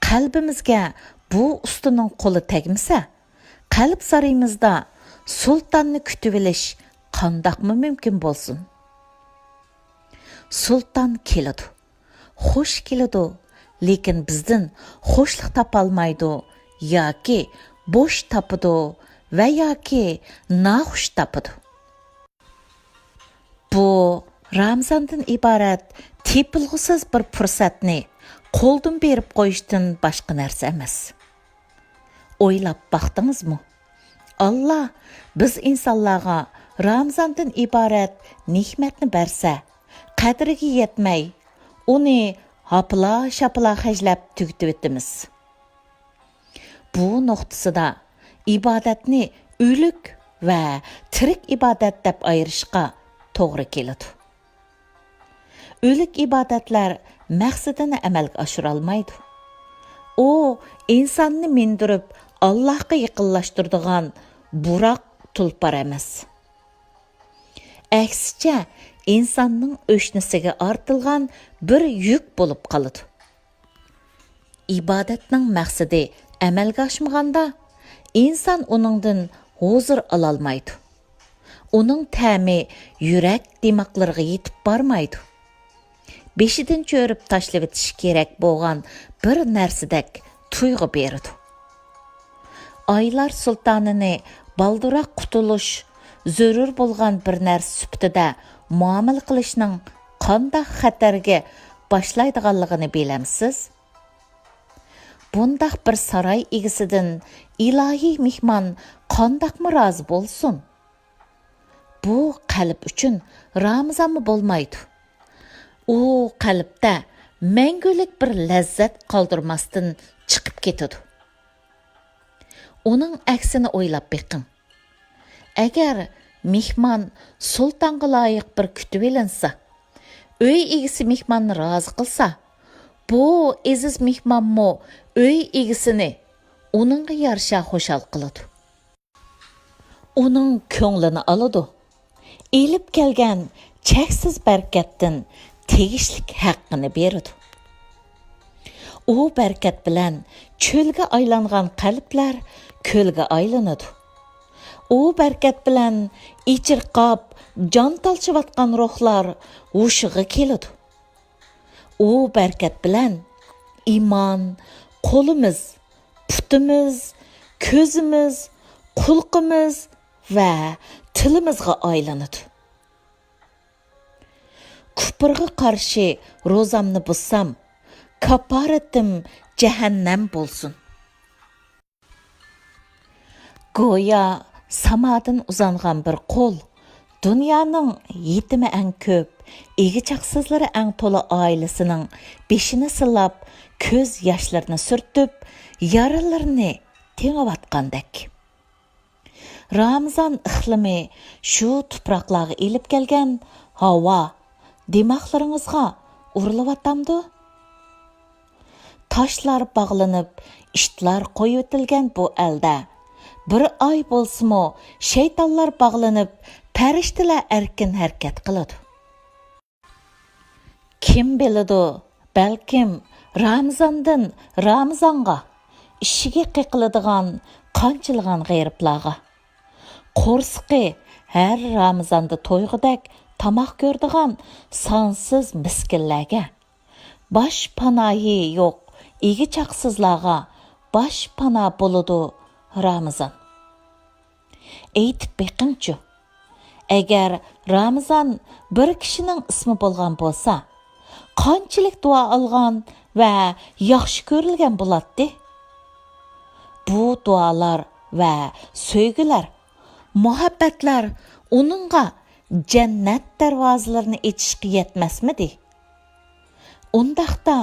قەلبىمىزگە بۇ ئۇستىنىڭ قولى تەگمىسە، قەلب سارىيىمىزدا سۇلتاننى كۈتۈۋېلىش قانداقمۇ مۇمكىن بولسۇن؟ سۇلتان كېلىدۇ، خوش كېلىدۇ، لېكىن بىزدىن خوشلۇق تاپالمايدۇ ياكى بوش تاپىدۇ ۋە ياكى ناخۇش تاپىدۇ. بۇ رامىزاندىن ئىبارەت تېپىلغۇسىز بىر پۇرسەتنى قولدىن بېرىپ قويۇشتىن باشقا نەرسە ئەمەس. ئويلاپ باقتىڭىزمۇ؟ ئاللا بىز ئىنسانلارغا رامىزاندىن ئىبارەت نېمەتنى بەرسە، قەدرىگە يەتمەي، ئۇنى ھاپىلا-شاپىلا خەجلەپ تۈگىتىۋېتىمىز. بۇ نۇقتىسىدا ئىبادەتنى ئۆلۈك ۋە تىرىك ئىبادەت دەپ ئايرىشقا توغرا كېلىدۇ. ئۆلۈك ئىبادەتلەر مەقسىتىنى ئەمەلگە ئاشۇرالمايدۇ. ئۇ ئىنساننى مىندۈرۈپ، ئاللاھقا يېقىنلاشتۇرىدىغان بۇراق تۇلپار ئەمەس. ئەكسىچە، ئىنساننىڭ ئۆشنىسىگە ئارتىلغان بىر يۈك بولۇپ قالىدۇ. ئىبادەتنىڭ مەقسىتى ئەمەلگە ئاشمىغاندا، ئىنسان ئۇنىڭدىن ھۇزۇر ئالالمايدۇ. ئۇنىڭ تەمى يۈرەك دىماقلىرىغا يېتىپ بارمايدۇ. بېشىدىن چۆرۈپ تاشلىۋېتىش كېرەك بولغان بىر نەرسىدەك تۇيغۇ بېرىدۇ. ئايلار سۇلتانىنى بالدۇرراق قۇتۇلۇش زۆرۈر بولغان بىر نەرسە سۈپىتىدە مۇئامىلە قىلىشنىڭ قانداق خەتەرگە باشلايدىغانلىقىنى بىلەمسىز؟ بۇنداق بىر ساراي ئىگىسىدىن ئىلاھىي مېھمان قانداقمۇ رازى بولسۇن؟ بۇ قەلب ئۈچۈن رامىزانمۇ بولمايدۇ. ئۇ قەلبتە مەڭگۈلۈك بىر لەززەت قالدۇرماستىن چىقىپ كېتىدۇ. ئۇنىڭ ئەكسىنى ئويلاپ بېقىڭ. ئەگەر مېھمان سۇلتانغا لايىق بىر كۈتۈۋېلىنسا، ئۆي ئىگىسى مېھماننى رازى قىلسا، بۇ ئېزىز مېھمانمۇ ئۆي ئىگىسىنى ئۇنىڭغا يارىشا خۇشال قىلىدۇ. ئۇنىڭ كۆڭلىنى ئالىدۇ. ئېلىپ كەلگەن چەكسىز بەرىكەتتىن تېگىشلىك ھەققىنى بېرىدۇ. ئۇ بەرىكەت بىلەن چۆلگە ئايلانغان قەلبلەر كۆلگە ئايلىنىدۇ. ئۇ بەرىكەت بىلەن ئېچىرقاپ جان تالىشىۋاتقان روھلار ھوشىغا كېلىدۇ. ئۇ بەرىكەت بىلەن ئىمان قولىمىز، پۇتىمىز، كۆزىمىز، قۇلىقىمىز ۋە تىلىمىزغا ئايلىنىدۇ. كۇپرغا قارشى روزامنى بۇزسام، كاپپارىتىم جەھەننەم بولسۇن. گويا سامادىن ئۇزانغان بىر قول دۇنيانىڭ يېتىمى ئەڭ كۆپ، ئىگە-چاقىسىزلىرى ئەڭ تولا ئائىلىسىنىڭ بېشىنى سىلاپ، كۆز ياشلىرىنى سۈرتۈپ، يارىلىرىنى تېڭىۋاتقاندەك. رامىزان ئىقلىمى شۇ تۇپراقلارغا ئېلىپ كەلگەن ھاۋا دىماغلىرىڭىزغا ئۇرۇلۇۋاتامدۇ؟ تاشلار باغلىنىپ، ئىتلار قويۇۋېتىلگەن بۇ ئەلدە بىر ئاي بولسىمۇ شەيتانلار باغلىنىپ، پەرىشتىلەر ئەركىن ھەرىكەت قىلىدۇ. كىم بىلىدۇ، بەلكىم رامىزاندىن رامىزانغا ئىشىكى قېقىلىدىغان قانچىلىغان غېرىبلارغا، قورسىقى ھەر رامىزاندا تويغۇدەك تاماق كۆرىدىغان سانسىز مىسكىنلەرگە، باش پاناھى يوق ئىگە-چاقىسىزلارغا باش پانا بولىدۇ رامىزان. ئېيتىپ بېقىڭچۇ، ئەگەر رامىزان بىر كىشىنىڭ ئىسمى بولغان بولسا، قانچىلىك دۇئا ئالغان ۋە ياخشى كۆرۈلگەن بولاتتى؟ بۇ دۇئالار ۋە سۆيگۈلەر، مۇھەببەتلەر ئۇنىڭغا جەننەت دەرۋازىلىرىنى ئېچىشقا يەتمەسمىدى؟ ئۇنداقتا،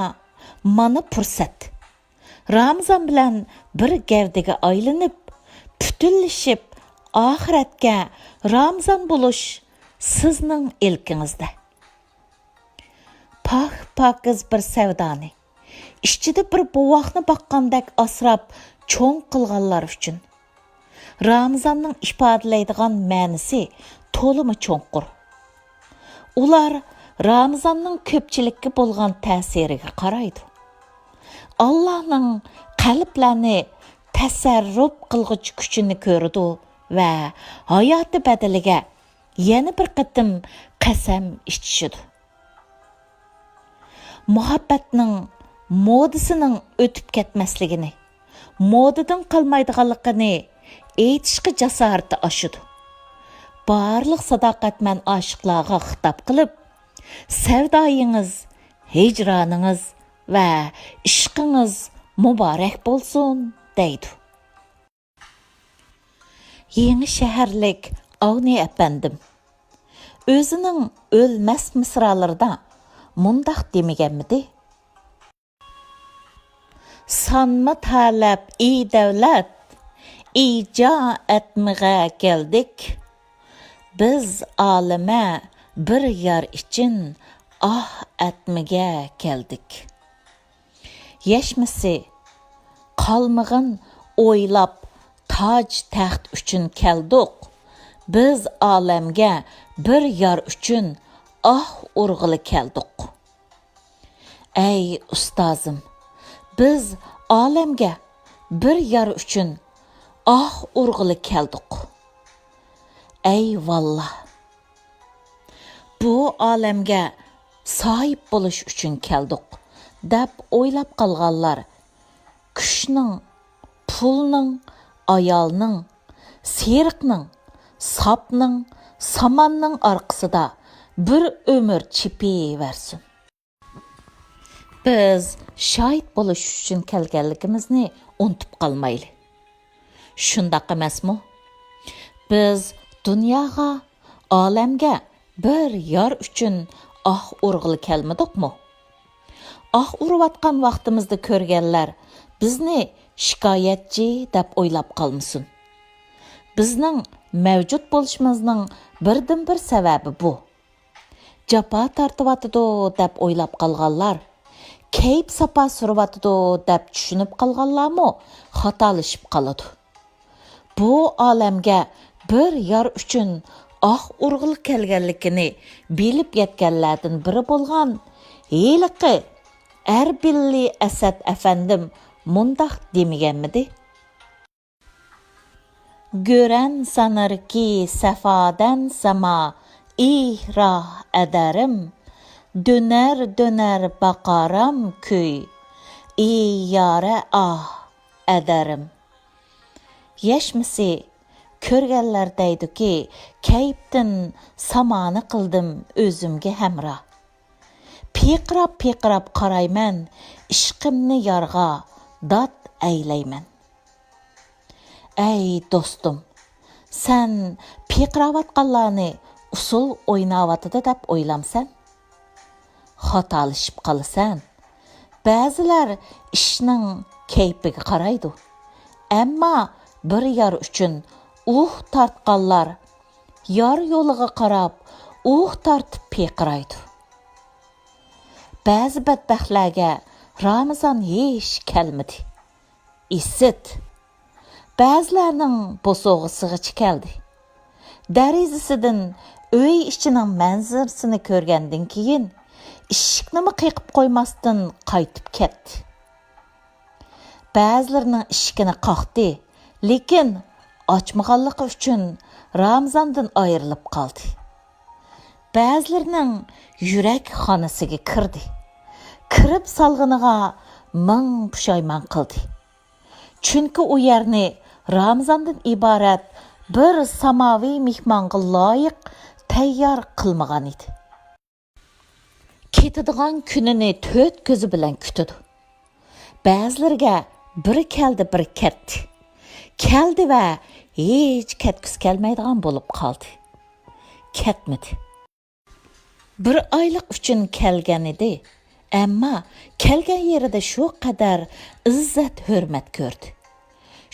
مانا پۇرسەت. رامىزان بىلەن بىر گەۋدىگە ئايلىنىپ، پۈتۈنلىشىپ، ئاخىرەتكە رامىزان بولۇش سىزنىڭ ئىلكىڭىزدە. پاك-پاكىز بىر سەۋدانى، ئىچىدە بىر بوۋاقنى باققاندەك ئاسراپ چوڭ قىلغانلار ئۈچۈن، رامىزاننىڭ ئىپادىلەيدىغان مەنىسى تولىمۇ چوڭقۇر. ئۇلار رامىزاننىڭ كۆپچىلىككە بولغان تەسىرىگە قارايدۇ. ئاللانىڭ قەلبلەرنى تەسەررۇپ قىلغۇچ كۈچىنى كۆرىدۇ ۋە ھاياتى بەدىلىگە يەنە بىر قېتىم قەسەم ئىچىشىدۇ. مۇھەببەتنىڭ مودىسىنىڭ ئۆتۈپ كەتمەسلىكىنى، مودىدىن قالمايدىغانلىقىنى ئېيتىشقا جاسارىتى ئاشىدۇ. بارلىق ساداقەتمەن ئاشىقلارغا خىتاب قىلىپ، «سەۋدايىڭىز، ھىجرانىڭىز ۋە ئىشقىڭىز مۇبارەك بولسۇن» دەيدۇ. يېڭى شەھەرلىك ئاۋنى ئەپەندىم ئۆزىنىڭ ئۆلمەس مىسرالىرىدا مۇنداق دېمىگەنمىدى؟ سانما تەلەپ ئى دەۋلەت، ئىجا ئەتمىغە كەلدىك. بىز ئالىمە بىر يار ئىچىن ئاھ ئەتمىگە كەلدىك. يەشمىسى، قالمىغىن ئويلاپ تاج تەخت ئۈچۈن كەلدۇق. بىز ئالەمگە بىر يار ئۈچۈن ئاھ ئۇرغىلى كەلدۇق. ئەي ئۇستازىم، بىز ئالەمگە بىر يار ئۈچۈن ئاھ ئۇرغىلى كەلدۇق. ئەي ۋاللا! بۇ ئالەمگە ساھىب بولۇش ئۈچۈن كەلدۇق، دەپ ئويلاپ قالغانلار كۈچنىڭ، پۇلنىڭ، ئايالنىڭ، سېرىقنىڭ، ساپنىڭ، ساماننىڭ ئارقىسىدا بىر ئۆمۈر چېپىۋەرسۇن. بىز شاھىت بولۇش ئۈچۈن كەلگەنلىكىمىزنى ئۇنتۇپ قالمايلى. شۇنداق ئەمەسمۇ؟ بىز دۇنياغا، ئالەمگە بىر يار ئۈچۈن ئاھ ئۇرغىلى كەلمىدۇقمۇ؟ ئاھ ئۇرۇۋاتقان ۋاقتىمىزدا كۆرگەنلەر بىزنى شىكايەتچى دەپ ئويلاپ قالمىسۇن. بىزنىڭ مەۋجۇت بولۇشىمىزنىڭ بىردىنبىر سەۋەبى بۇ. جاپا تارتىۋاتىدۇ دەپ ئويلاپ قالغانلار، كەيپ ساپا سۈرۈۋاتىدۇ دەپ چۈشىنىپ قالغانلارمۇ خاتالىشىپ قالىدۇ. بۇ ئالەمگە بىر يار ئۈچۈن ئاھ ئۇرغىلى كەلگەنلىكىنى بىلىپ يەتكەنلەردىن بىرى بولغان ھېلىقى ئەربىللى ئەسەت ئەپەندىم مۇنداق دېمىگەنمىدى؟ گۆرەن سانىركى سەفادەن ساما ئىھ راھ ئەدەرىم، دۆنەر دۆنەر باقارام كۈي ئىھ يارە ئاھ ئەدەرىم. يەشمىسى كۆرگەنلەر دەيدۇكى، كەيپتىن سامانى قىلدىم ئۆزۈمگە ھەمراھ. پىرقىراپ پىرقىراپ قارايمەن، ئىشقىمنى يارغا داد ئەيلەيمەن. ئەي دوستۇم، سەن پىرقىراۋاتقانلارنى ئۇسسۇل ئويناۋاتىدۇ دەپ ئويلامسەن؟ خاتالىشىپ قالىسەن. بەزىلەر ئىشنىڭ كەيپىگە قارايدۇ، ئەمما بىر يار ئۈچۈن ئۇھ تارتقانلار يار يولىغا قاراپ ئۇھ تارتىپ پىرقىرايدۇ. بەزى بەتبەختلەرگە رامىزان ھېچ كەلمىدى. ئىسىت. بەزىلەرنىڭ بوسۇغىسىغىچە كەلدى. دېرىزىسىدىن ئۆي ئىچىنىڭ مەنزىرىسىنى كۆرگەندىن كېيىن، ئىشىكنىمۇ قېقىپ قويماستىن قايتىپ كەتتى. بەزىلىرىنىڭ ئىشىكىنى قاقتى، لېكىن ئاچمىغانلىقى ئۈچۈن رامىزاندىن ئايرىلىپ قالدى. بەزىلىرىنىڭ يۈرەك خانىسىگە كىردى. كىرىپ سالغىنىغا مىڭ پۇشايمان قىلدى. چۈنكى ئۇ يەرنى رامىزاندىن ئىبارەت بىر ساماۋى مېھمانغا لايىق تەييار قىلمىغان ئىدى. كېتىدىغان كۈنىنى تۆت كۆزى بىلەن كۈتىدۇ. بەزىلىرىگە بىر كەلدى، بىر كەتتى. كەلدى ۋە ھېچ كەتكۈسى كەلمەيدىغان بولۇپ قالدى. كەتمىدى. بىر ئايلىق ئۈچۈن كەلگەن ئىدى، ئەمما كەلگەن يېرىدە شۇ قەدەر ئىززەت-ھۆرمەت كۆردى.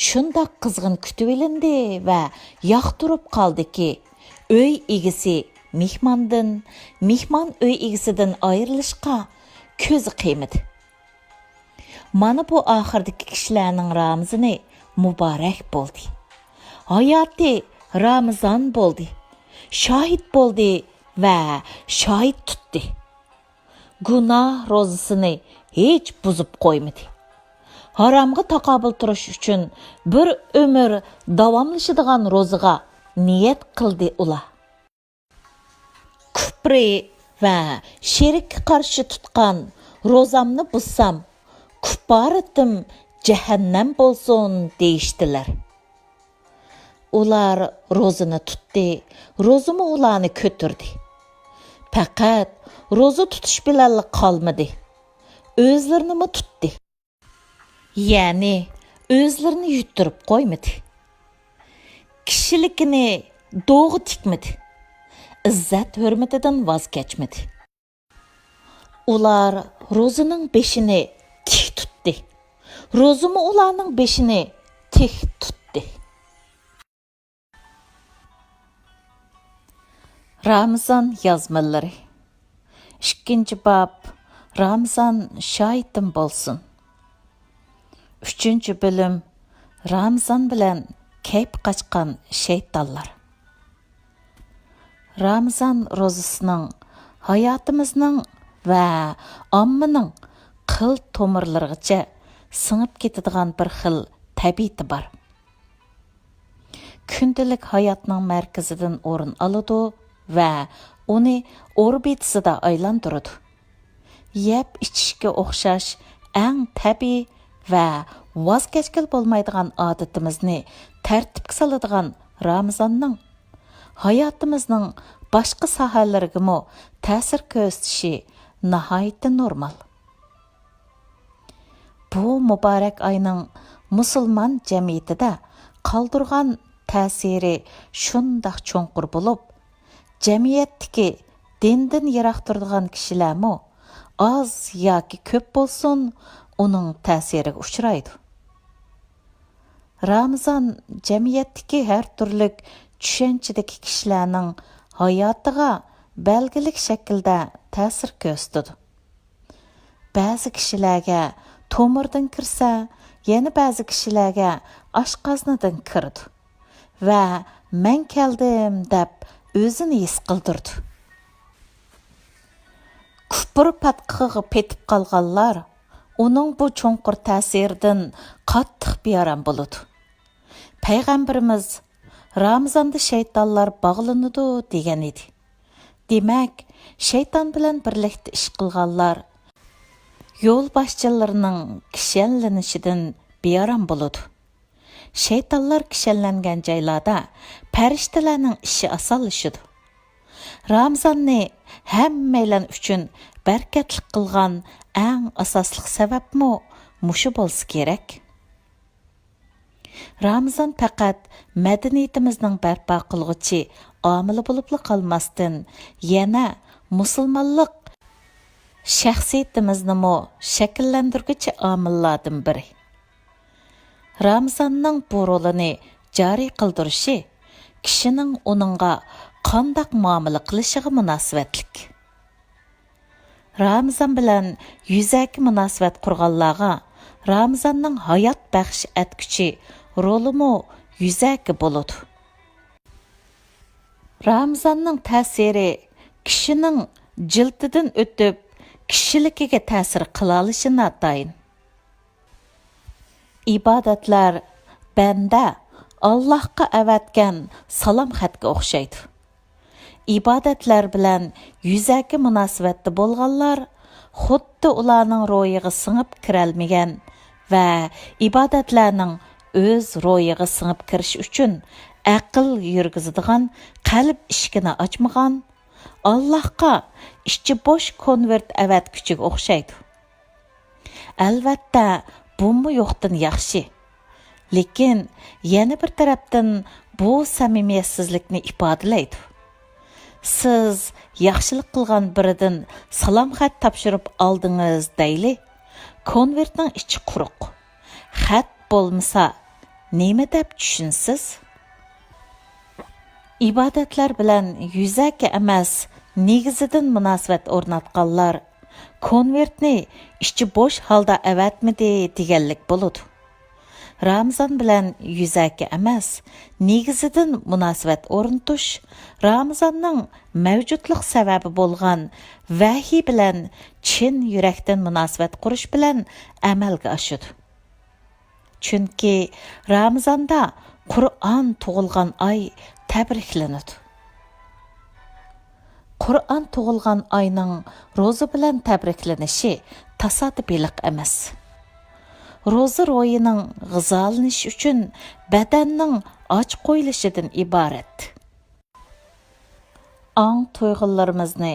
شۇنداق قىزغىن كۈتۈۋېلىندى ۋە ياقتۇرۇپ قالدىكى، ئۆي ئىگىسى مېھماندىن، مېھمان ئۆي ئىگىسىدىن ئايرىلىشقا كۆزى قىيمىدى. مانا بۇ ئاخىردىكى كىشىلەرنىڭ رامىزىنى مۇبارەك بولدى. ھاياتى رامىزان بولدى. شاھىت بولدى ۋە شاھىت تۇتتى. گۇناھ روزىسىنى ھېچ بۇزۇپ قويمىدى. ھارامغا تاقابىل تۇرۇش ئۈچۈن بىر ئۆمۈر داۋاملىشىدىغان روزىغا نىيەت قىلدى ئۇلار. كۇپرى ۋە شېرىككە قارشى تۇتقان روزامنى بۇزسام، كۇپپارىتىم جەھەننەم بولسۇن دېيىشتىلەر. ئۇلار روزىنى تۇتتى، روزىمۇ ئۇلارنى كۆتۈردى. پەقەت روزا تۇتۇش بىلەنلا قالمىدى، ئۆزلىرىنىمۇ تۇتتى. يەنى ئۆزلىرىنى يۇتتۇرۇپ قويمىدى. كىشىلىكىنى دوغا تىكمىدى. ئىززەت-ھۆرمىتىدىن ۋاز كەچمىدى. ئۇلار روزىنىڭ بېشىنى تىك تۇتتى. روزىمۇ ئۇلارنىڭ بېشىنى تىك تۇتتى. رامىزان يازمىلىرى. ئىككىنچى باب، رامىزان شاھىتىم بولسۇن. ئۈچىنچى بۆلۈم، رامىزان بىلەن كەيپى قاچقان شەيتانلار. رامىزان روزىسىنىڭ ھاياتىمىزنىڭ ۋە ئاممىنىڭ قىل تومۇرلىرىغىچە سىڭىپ كېتىدىغان بىر خىل تەبىئىتى بار. كۈندىلىك ھاياتنىڭ مەركىزىدىن ئورۇن ئالىدۇ ۋە ئۇنى ئوربىتىسىدا ئايلاندۇرىدۇ. يەپ ئىچىشكە ئوخشاش ئەڭ تەبىئىي ۋە ۋاز كەچكىلى بولمايدىغان ئادىتىمىزنى تەرتىپكە سالىدىغان رامىزاننىڭ ھاياتىمىزنىڭ باشقا ساھەلىرىگىمۇ تەسىر كۆرسىتىشى ناھايىتى نورمال. بۇ مۇبارەك ئاينىڭ مۇسۇلمان جەمئىيىتىدە قالدۇرغان تەسىرى شۇنداق چوڭقۇر بولۇپ، جەمئىيەتتىكى دىندىن يىراق تۇرىدىغان كىشىلەرمۇ ئاز ياكى كۆپ بولسۇن، ئۇنىڭ تەسىرىگە ئۇچرايدۇ. رامىزان جەمئىيەتتىكى ھەر تۈرلۈك چۈشەنچىدىكى كىشىلەرنىڭ ھاياتىغا بەلگىلىك شەكىلدە تەسىر كۆرسىتىدۇ. بەزى كىشىلەرگە تومۇردىن كىرسە، يەنە بەزى كىشىلەرگە ئاشقازىنىدىن كىرىدۇ ۋە «مەن كەلدىم» دەپ ئۆزىنى ھېس قىلدۇرىدۇ. كۇپۇر پاتقىقىغا پېتىپ قالغانلار ئۇنىڭ بۇ چوڭقۇر تەسىرىدىن قاتتىق بىئارام بولىدۇ. پەيغەمبىرىمىز «رامىزاندا شەيتانلار باغلىنىدۇ» دېگەن ئىدى. دېمەك، شەيتان بىلەن بىرلىكتە ئىش قىلغانلار يولباشچىلىرىنىڭ كىشەنلىنىشىدىن بىئارام بولىدۇ. شەيتانلار كىشەنلەنگەن جايلاردا پەرىشتىلەرنىڭ ئىشى ئاسانلىشىدۇ. رامىزاننى ھەممەيلەن ئۈچۈن بەرىكەتلىك قىلغان ئەڭ ئاساسلىق سەۋەبمۇ مۇشۇ بولسا كېرەك. رامىزان پەقەت مەدەنىيىتىمىزنىڭ بەرپا قىلغۇچى ئامىلى بولۇپلا قالماستىن، يەنە مۇسۇلمانلىق شەخسىيىتىمىزنىمۇ شەكىللەندۈرگۈچى ئامىللاردىن بىرى. رامىزاننىڭ بۇ رولىنى جارى قىلدۇرۇشى كىشىنىڭ ئۇنىڭغا قانداق مۇئامىلە قىلىشىغا مۇناسىۋەتلىك. رامىزان بىلەن يۈزەكى مۇناسىۋەت قۇرغانلارغا رامىزاننىڭ ھايات بەخش ئەتكۈچى رولىمۇ يۈزەكى بولىدۇ. رامىزاننىڭ تەسىرى كىشىنىڭ جىلدىدىن ئۆتۈپ، كىشىلىكىگە تەسىر قىلالىشى ناتايىن. ئىبادەتلەر بەندە ئاللاھقا ئەۋەتكەن سالام خەتكە ئوخشايدۇ. ئىبادەتلەر بىلەن يۈزەكى مۇناسىۋەتتە بولغانلار خۇددى ئۇلارنىڭ روھىغا سىڭىپ كىرەلمىگەن ۋە ئىبادەتلەرنىڭ ئۆز روھىغا سىڭىپ كىرىش ئۈچۈن ئەقىل يۈرگۈزىدىغان قەلب ئىشىكىنى ئاچمىغان، ئاللاھقا ئىچى بوش كونۋېرت ئەۋەتكۈچىگە ئوخشايدۇ. ئەلۋەتتە، بۇمۇ يوقتىن ياخشى. لېكىن يەنە بىر تەرەپتىن بۇ سەمىمىيەتسىزلىكنى ئىپادىلەيدۇ. سىز ياخشىلىق قىلغان بىرىدىن سالام خەت تاپشۇرۇپ ئالدىڭىز دەيلى، كونۋېرتنىڭ ئىچى قۇرۇق. خەت بولمىسا، نېمە دەپ چۈشىنىسىز؟ ئىبادەتلەر بىلەن يۈزەكى ئەمەس، نېگىزىدىن مۇناسىۋەت ئورناتقانلار كونۋېرتنى ئىچى بوش ھالدا ئەۋەتمىدى دېگەنلىك بولىدۇ. رامىزان بىلەن يۈزەكى ئەمەس، نېگىزىدىن مۇناسىۋەت ئورنىتىش رامىزاننىڭ مەۋجۇتلۇق سەۋەبى بولغان ۋەھىي بىلەن چىن يۈرەكتىن مۇناسىۋەت قۇرۇش بىلەن ئەمەلگە ئاشىدۇ. چۈنكى رامىزاندا قۇرئان تۇغۇلغان ئاي تەبرىكلىنىدۇ. قۇرئان تۇغۇلغان ئاينىڭ روزا بىلەن تەبرىكلىنىشى تاسادىپىيلىق ئەمەس. روزا روھىنىڭ غىزالىنىشى ئۈچۈن بەدەننىڭ ئاچ قويۇلۇشىدىن ئىبارەت. ئاڭ تۇيغۇلىرىمىزنى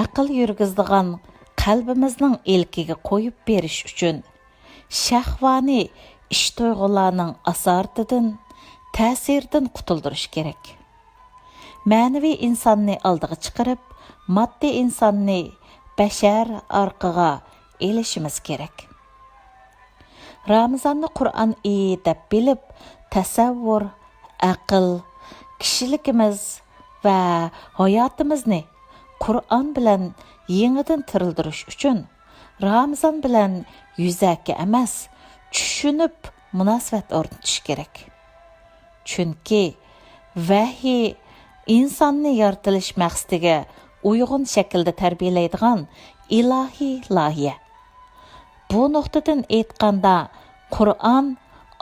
ئەقىل يۈرگۈزىدىغان قەلبىمىزنىڭ ئىلكىگە قويۇپ بېرىش ئۈچۈن، شەھۋانىي ئىچ تۇيغۇلارنىڭ ئاسارىتىدىن، تەسىرىدىن قۇتۇلدۇرۇش كېرەك. مەنىۋى ئىنساننى ئالدىغا چىقىرىپ، ماددىي ئىنساننى بەشەر ئارقىغا ئېلىشىمىز كېرەك. رامىزاننى قۇرئان ئېيى دەپ بىلىپ، تەسەۋۋۇر، ئەقىل، كىشىلىكىمىز ۋە ھاياتىمىزنى قۇرئان بىلەن يېڭىدىن تىرىلدۈرۈش ئۈچۈن، رامىزان بىلەن يۈزەكى ئەمەس، چۈشىنىپ مۇناسىۋەت ئورنىتىش كېرەك. چۈنكى ۋەھىي ئىنساننى يارىتىلىش مەقسىتىگە ئۇيغۇن شەكىلدە تەربىيەلەيدىغان ئىلاھىي لايىھە. بۇ نۇقتىدىن ئېيتقاندا، قۇرئان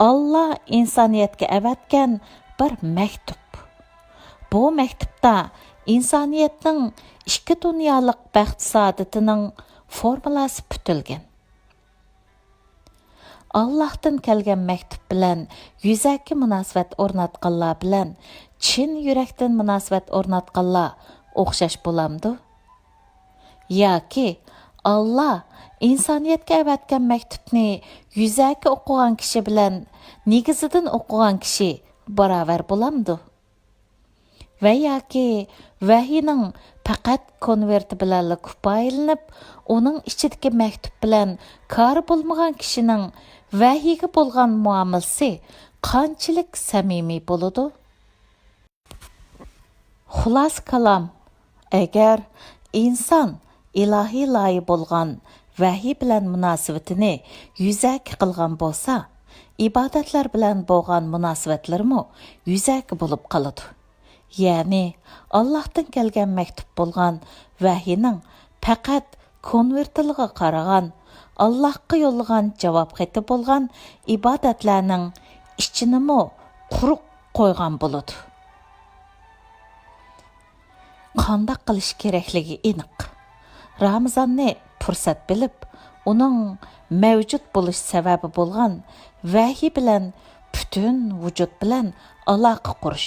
ئاللا ئىنسانىيەتكە ئەۋەتكەن بىر مەكتۇپ. بۇ مەكتۇپتا ئىنسانىيەتنىڭ ئىككى دۇنيالىق بەخت سائادىتىنىڭ فورمۇلاسى پۈتۈلگەن. ئاللاھتىن كەلگەن مەكتۇپ بىلەن يۈزەكى مۇناسىۋەت ئورناتقانلار بىلەن چىن يۈرەكتىن مۇناسىۋەت ئورناتقانلار ئوخشاش بولامدۇ؟ ياكى ئاللا ئىنسانىيەتكە ئەۋەتكەن مەكتۇپنى يۈزەكى ئوقۇغان كىشى بىلەن نېگىزىدىن ئوقۇغان كىشى باراۋەر بولامدۇ؟ ۋە ياكى ۋەھىينىڭ پەقەت كونۋېرتى بىلەنلا كۇپايىلىنىپ، ئۇنىڭ ئىچىدىكى مەكتۇپ بىلەن كارى بولمىغان كىشىنىڭ ۋەھىيگە بولغان مۇئامىلىسى قانچىلىك سەمىمىي بولىدۇ؟ خۇلاسە كالام، ئەگەر ئىنسان ئىلاھىي لايىھە بولغان ۋەھىي بىلەن مۇناسىۋىتىنى يۈزەكى قىلغان بولسا، ئىبادەتلەر بىلەن بولغان مۇناسىۋەتلىرىمۇ يۈزەكى بولۇپ قالىدۇ. يەنى، ئاللاھتىن كەلگەن مەكتۇپ بولغان ۋەھىينىڭ پەقەت كونۋېرتىلىغا قارىغان، ئاللاھقا يوللىغان جاۋاب خېتى بولغان ئىبادەتلەرنىڭ ئىچىنىمۇ قۇرۇق قويغان بولىدۇ. قانداق قىلىش كېرەكلىكى ئېنىق. رامىزاننى پۇرسەت بىلىپ، ئۇنىڭ مەۋجۇت بولۇش سەۋەبى بولغان ۋەھىي بىلەن پۈتۈن ۋۇجۇد بىلەن ئالاقە قۇرۇش.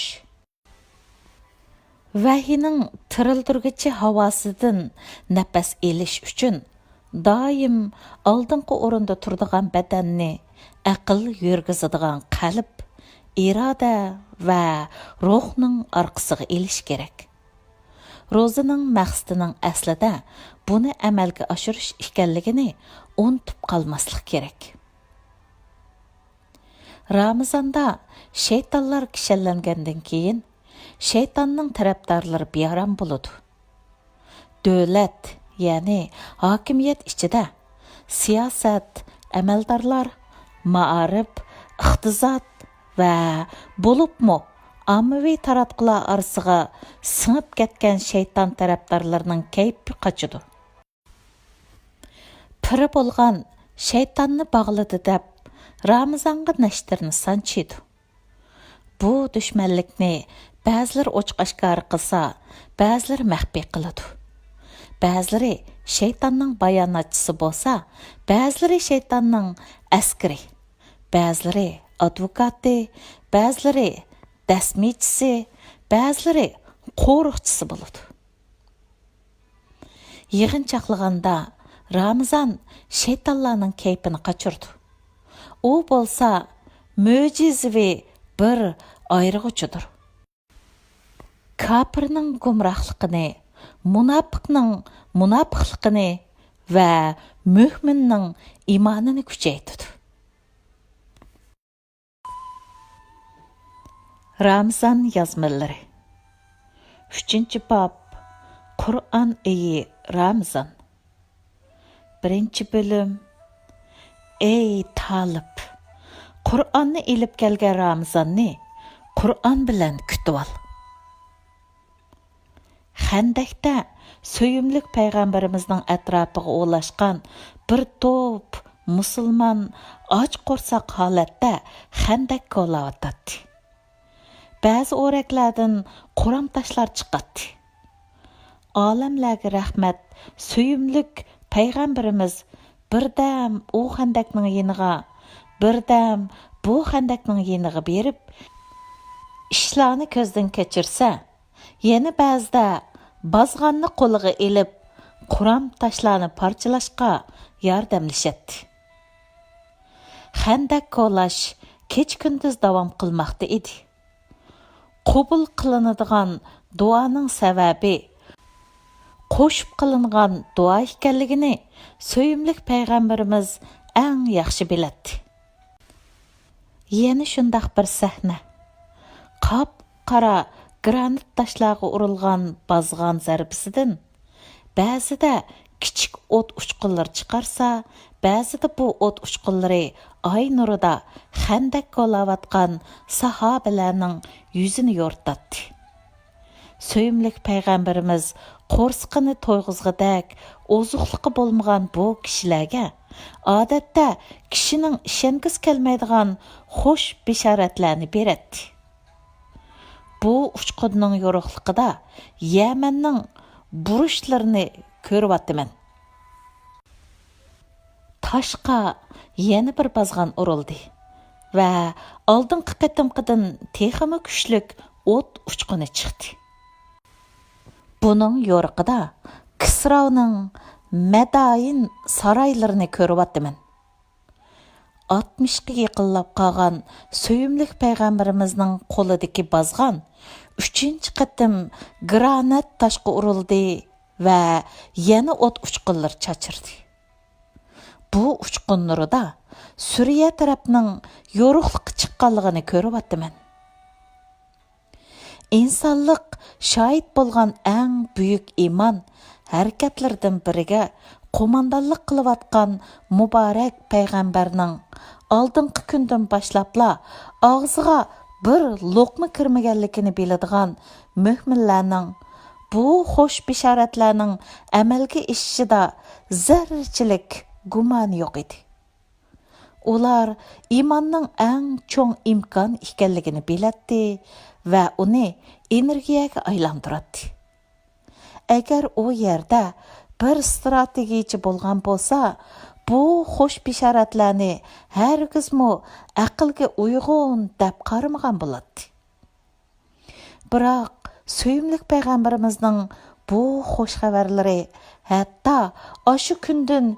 ۋەھىينىڭ تىرىلدۈرگۈچى ھاۋاسىدىن نەپەس ئېلىش ئۈچۈن، دائىم ئالدىنقى ئورۇندا تۇرىدىغان بەدەننى ئەقىل يۈرگۈزىدىغان قەلب، ئىرادە ۋە روھنىڭ ئارقىسىغا ئېلىش كېرەك. روزىنىڭ مەقسىتىنىڭ ئەسلىدە بۇنى ئەمەلگە ئاشۇرۇش ئىكەنلىكىنى ئۇنتۇپ قالماسلىق كېرەك. رامىزاندا شەيتانلار كىشەنلەنگەندىن كېيىن، شەيتاننىڭ تەرەپدارلىرى بىئارام بولىدۇ. دۆلەت، يەنى ھاكىمىيەت ئىچىدە سىياسەت، ئەمەلدارلار، مائارىپ، ئىقتىساد ۋە بولۇپمۇ ئاممىۋى تاراتقۇلار ئارىسىغا سىڭىپ كەتكەن شەيتان تەرەپدارلىرىنىڭ كەيپى قاچىدۇ. پىرى بولغان شەيتاننى باغلىدى دەپ، رامىزانغا نەشتىرىنى سانچىيدۇ. بۇ دۈشمەنلىكنى بەزىلىرى ئوچۇق ئاشكارا قىلسا، بەزىلىرى مەخپىي قىلىدۇ. بەزىلىرى شەيتاننىڭ باياناتچىسى بولسا، بەزىلىرى شەيتاننىڭ ئەسكىرى، بەزىلىرى ئادۋوكاتى، بەزىلىرى دەسمىچىسى، بەزىلىرى قورۇقچىسى بولىدۇ. يىغىنچاقلىغاندا، رامىزان شەيتانلارنىڭ كەيپىنى قاچۇرىدۇ. ئۇ بولسا مۆجىزىۋى بىر ئايرىغۇچىدۇر. كاپىرنىڭ گۇمراھلىقىنى، مۇناپىقنىڭ مۇناپىقلىقىنى ۋە مۆمىننىڭ ئىمانىنى كۈچەيتىدۇ. رامىزان يازمىلىرى. ئۈچىنچى باب. قۇرئان ئېيى رامىزان. بىرىنچى بۆلۈم. ئەي تالىپ! قۇرئاننى ئېلىپ كەلگەن رامىزاننى قۇرئان بىلەن كۈتۈۋال. خەندەكتە سۆيۈملۈك پەيغەمبىرىمىزنىڭ ئەتراپىغا ئولاشقان بىر توپ مۇسۇلمان ئاچ قورساق ھالەتتە خەندەك كولاۋاتاتتى. بەزى ئورەكلەردىن قورام تاشلار چىقاتتى. ئالەملەرگە رەھمەت، سۆيۈملۈك پەيغەمبىرىمىز بىردەم ئۇ خەندەكنىڭ يېنىغا، بىردەم بۇ خەندەكنىڭ يېنىغا بېرىپ، ئىشلارنى كۆزدىن كەچۈرسە، يەنە بەزىدە بازغاننى قولىغا ئېلىپ، قورام تاشلارنى پارچىلاشقا ياردەملىشەتتى. خەندەك كولاش كېچە-كۈندۈز داۋام قىلماقتا ئىدى. قوبۇل قىلىنىدىغان دۇئانىڭ سەۋەبى قوشۇپ قىلىنغان دۇئا ئىكەنلىكىنى سۆيۈملۈك پەيغەمبىرىمىز ئەڭ ياخشى بىلەتتى. يەنە شۇنداق بىر سەھنە. قاپقارا گرانىت تاشلارغا ئۇرۇلغان بازغان زەربىسىدىن بەزىدە كىچىك ئوت ئۇچقۇنلىرى چىقارسا، بەزىدە بۇ ئوت ئۇچقۇنلىرى ئاي نۇرىدا خەندەك كولاۋاتقان ساھابىلەرنىڭ يۈزىنى يورۇتاتتى. سۆيۈملۈك پەيغەمبىرىمىز قورسىقىنى تويغۇزغۇدەك ئوزۇقلۇقى بولمىغان بۇ كىشىلەرگە ئادەتتە كىشىنىڭ ئىشەنگۈسى كەلمەيدىغان خۇش بېشارەتلەرنى بېرەتتى. بۇ ئۇچقۇننىڭ يورۇقلۇقىدا يەمەننىڭ بۇرۇچلىرىنى كۆرۈۋاتىمەن. تاشقا يەنە بىر بازغان ئۇرۇلدى ۋە ئالدىنقى قېتىمقىدىن تېخىمۇ كۈچلۈك ئوت ئۇچقۇنى چىقتى. بۇنىڭ يورۇقىدا كىسرانىڭ مەدائىن سارايلىرىنى كۆرۈۋاتىمەن. ئاتمىشقا يېقىنلاپ قالغان سۆيۈملۈك پەيغەمبىرىمىزنىڭ قولىدىكى بازغان ئۈچىنچى قېتىم گرانات تاشقا ئۇرۇلدى ۋە يەنە ئوت ئۇچقۇنلىرى چاچرىدى. بۇ ئۇچقۇن نۇرىدا سۈرىيە تەرەپنىڭ يورۇقلۇققا چىققانلىقىنى كۆرۈۋاتىمەن. ئىنسانلىق شاھىت بولغان ئەڭ بۈيۈك ئىمان ھەرىكەتلىرىدىن بىرىگە قوماندانلىق قىلىۋاتقان مۇبارەك پەيغەمبەرنىڭ ئالدىنقى كۈندىن باشلاپلا ئاغزىغا بىر لوقما كىرمىگەنلىكىنى بىلىدىغان مۆمىنلەرنىڭ بۇ خۇش بېشارەتلەرنىڭ ئەمەلگە ئېشىشىدا زەررىچىلىك گۇمانى يوق ئىدى. ئۇلار ئىماننىڭ ئەڭ چوڭ ئىمكان ئىكەنلىكىنى بىلەتتى ۋە ئۇنى ئېنېرگىيەگە ئايلاندۇراتتى. ئەگەر ئۇ يەردە بىر ستراتېگىيىچى بولغان بولسا، بۇ خۇش بېشارەتلەرنى ھەرگىزمۇ ئەقىلگە ئۇيغۇن دەپ قارىمىغان بولاتتى. بىراق، سۆيۈملۈك پەيغەمبىرىمىزنىڭ بۇ خۇش خەۋەرلىرى ھەتتا ئاشۇ كۈندىن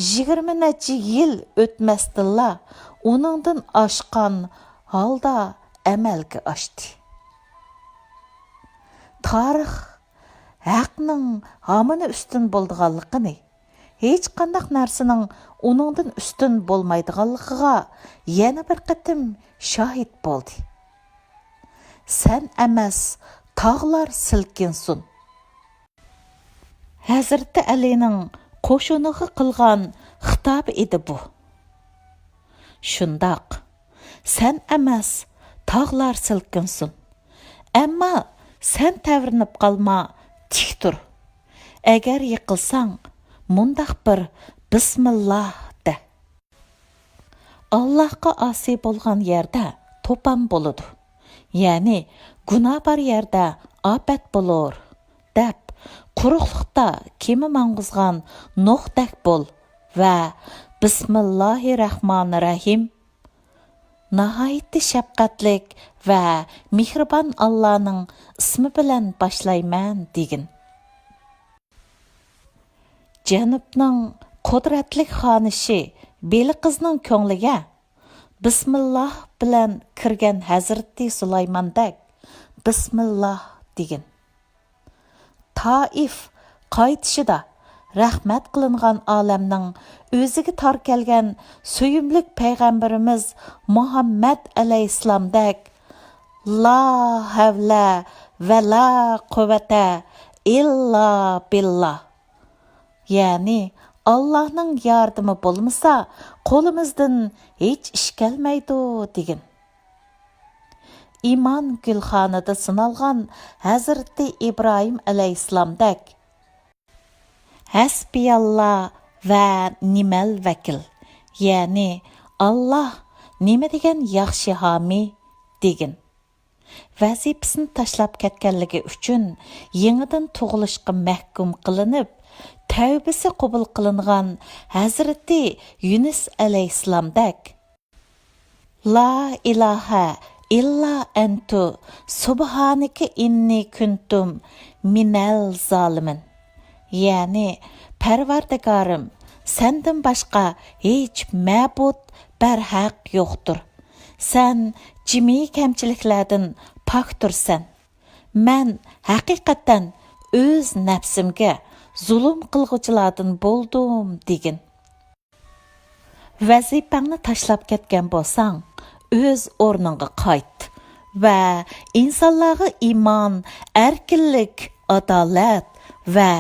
يىگىرمە نەچچە يىل ئۆتمەستىنلا، ئۇنىڭدىن ئاشقان ھالدا ئەمەلگە ئاشتى. تارىخ ھەقنىڭ ھامان ئۈستۈن بولىدىغانلىقىنى، ھېچقانداق نەرسىنىڭ ئۇنىڭدىن ئۈستۈن بولمايدىغانلىقىغا يەنە بىر قېتىم شاھىت بولدى. سەن ئەمەس، تاغلار سىلكىنسۇن. ھەزرىتى ئەلىنىڭ قوشۇنىغا قىلغان خىتابى ئىدى بۇ. شۇنداق، سەن ئەمەس، تاغلار سىلكىنسۇن. ئەمما سەن تەۋرىنىپ قالما، تىك تۇر. ئەگەر يىقىلساڭ، مۇنداق بىر بىسمىللا دە. ئاللاھقا ئاسىي بولغان يەردە توپان بولىدۇ. يەنى گۇناھ بار يەردە ئاپەت بولۇر، دەپ، قۇرۇقلۇقتا كېمە ماڭغۇزغان نۇھدەك بول ۋە بىسمىللاھىررەھمانىررەھىم، ناھايىتى شەپقەتلىك ۋە مېھرىبان ئاللانىڭ ئىسمى بىلەن باشلايمەن، دېگىن. جەنۇبنىڭ قۇدرەتلىك خانىشى بېلىقىزنىڭ كۆڭلىگە بىسمىللا بىلەن كىرگەن ھەزرىتى سۇلايماندەك بىسمىللا دېگىن. تائىف قايتىشىدا رەھمەت قىلىنغان ئالەمنىڭ ئۆزىگە تار كەلگەن سۆيۈملۈك پەيغەمبىرىمىز مۇھەممەد ئەلەيھىسسالامدەك لا ھەۋلە ۋە لا قۇۋۋەتە ئىللا بىللا، يەنى ئاللاھنىڭ ياردىمى بولمىسا، قولىمىزدىن ھېچ ئىش كەلمەيدۇ، دېگىن. ئىمان گۈلخانىدا سىنالغان ھەزرىتى ئىبراھىم ئەلەيھىسسالامدەك ھەسبىياللا ۋە نىمەل ۋەكىل، يەنى ئاللاھ نېمە دېگەن ياخشى ھامىي، دېگىن. ۋەزىپىسىنى تاشلاپ كەتكەنلىكى ئۈچۈن يېڭىدىن تۇغۇلۇشقا مەھكۇم قىلىنىپ، تەۋبىسى قوبۇل قىلىنغان ھەزرىتى يۈنۈس ئەلەيھىسسالامدەك، لا ئىلاھە ئىللا ئەنتۇ سۇبھانىكە ئىننى كۇنتۇم مىنەل زالىمىن، يەنى، پەرۋەردىگارىم، سەندىن باشقا ھېچ مەبۇد بەرھەق يوقتۇر. سەن جىمى كەمچىلىكلەردىن پاكتۇرسەن. مەن ھەقىقەتەن ئۆز نەپسىمگە زۇلۇم قىلغۇچىلاردىن بولدۇم، دېگىن. ۋەزىپەڭنى تاشلاپ كەتكەن بولساڭ، ئۆز ئورنۇڭغا قايت ۋە ئىنسانلارغا ئىمان، ئەركىنلىك، ئادالەت ۋە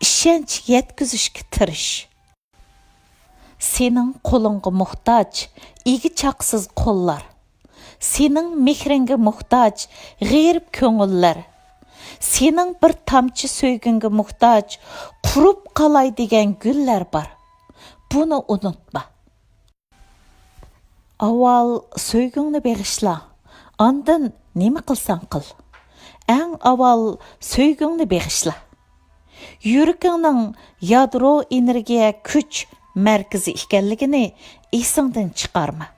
ئىشەنچ يەتكۈزۈشكە تىرىش. سېنىڭ قولۇڭغا موھتاج ئىگە-چاقىسىز قوللار، سېنىڭ مېھرىڭگە موھتاج غېرىب كۆڭۈللەر، سېنىڭ بىر تامچە سۆيگۈڭگە موھتاج قۇرۇپ قالاي دېگەن گۈللەر بار. بۇنى ئۇنتۇما. ئاۋۋال سۆيگۈڭنى بېغىشلا، ئاندىن نېمە قىلساڭ قىل. ئەڭ ئاۋۋال سۆيگۈڭنى بېغىشلا. يۈرىكىڭنىڭ يادرو ئېنېرگىيە كۈچ مەركىزى ئىكەنلىكىنى ئېسىڭدىن چىقارما.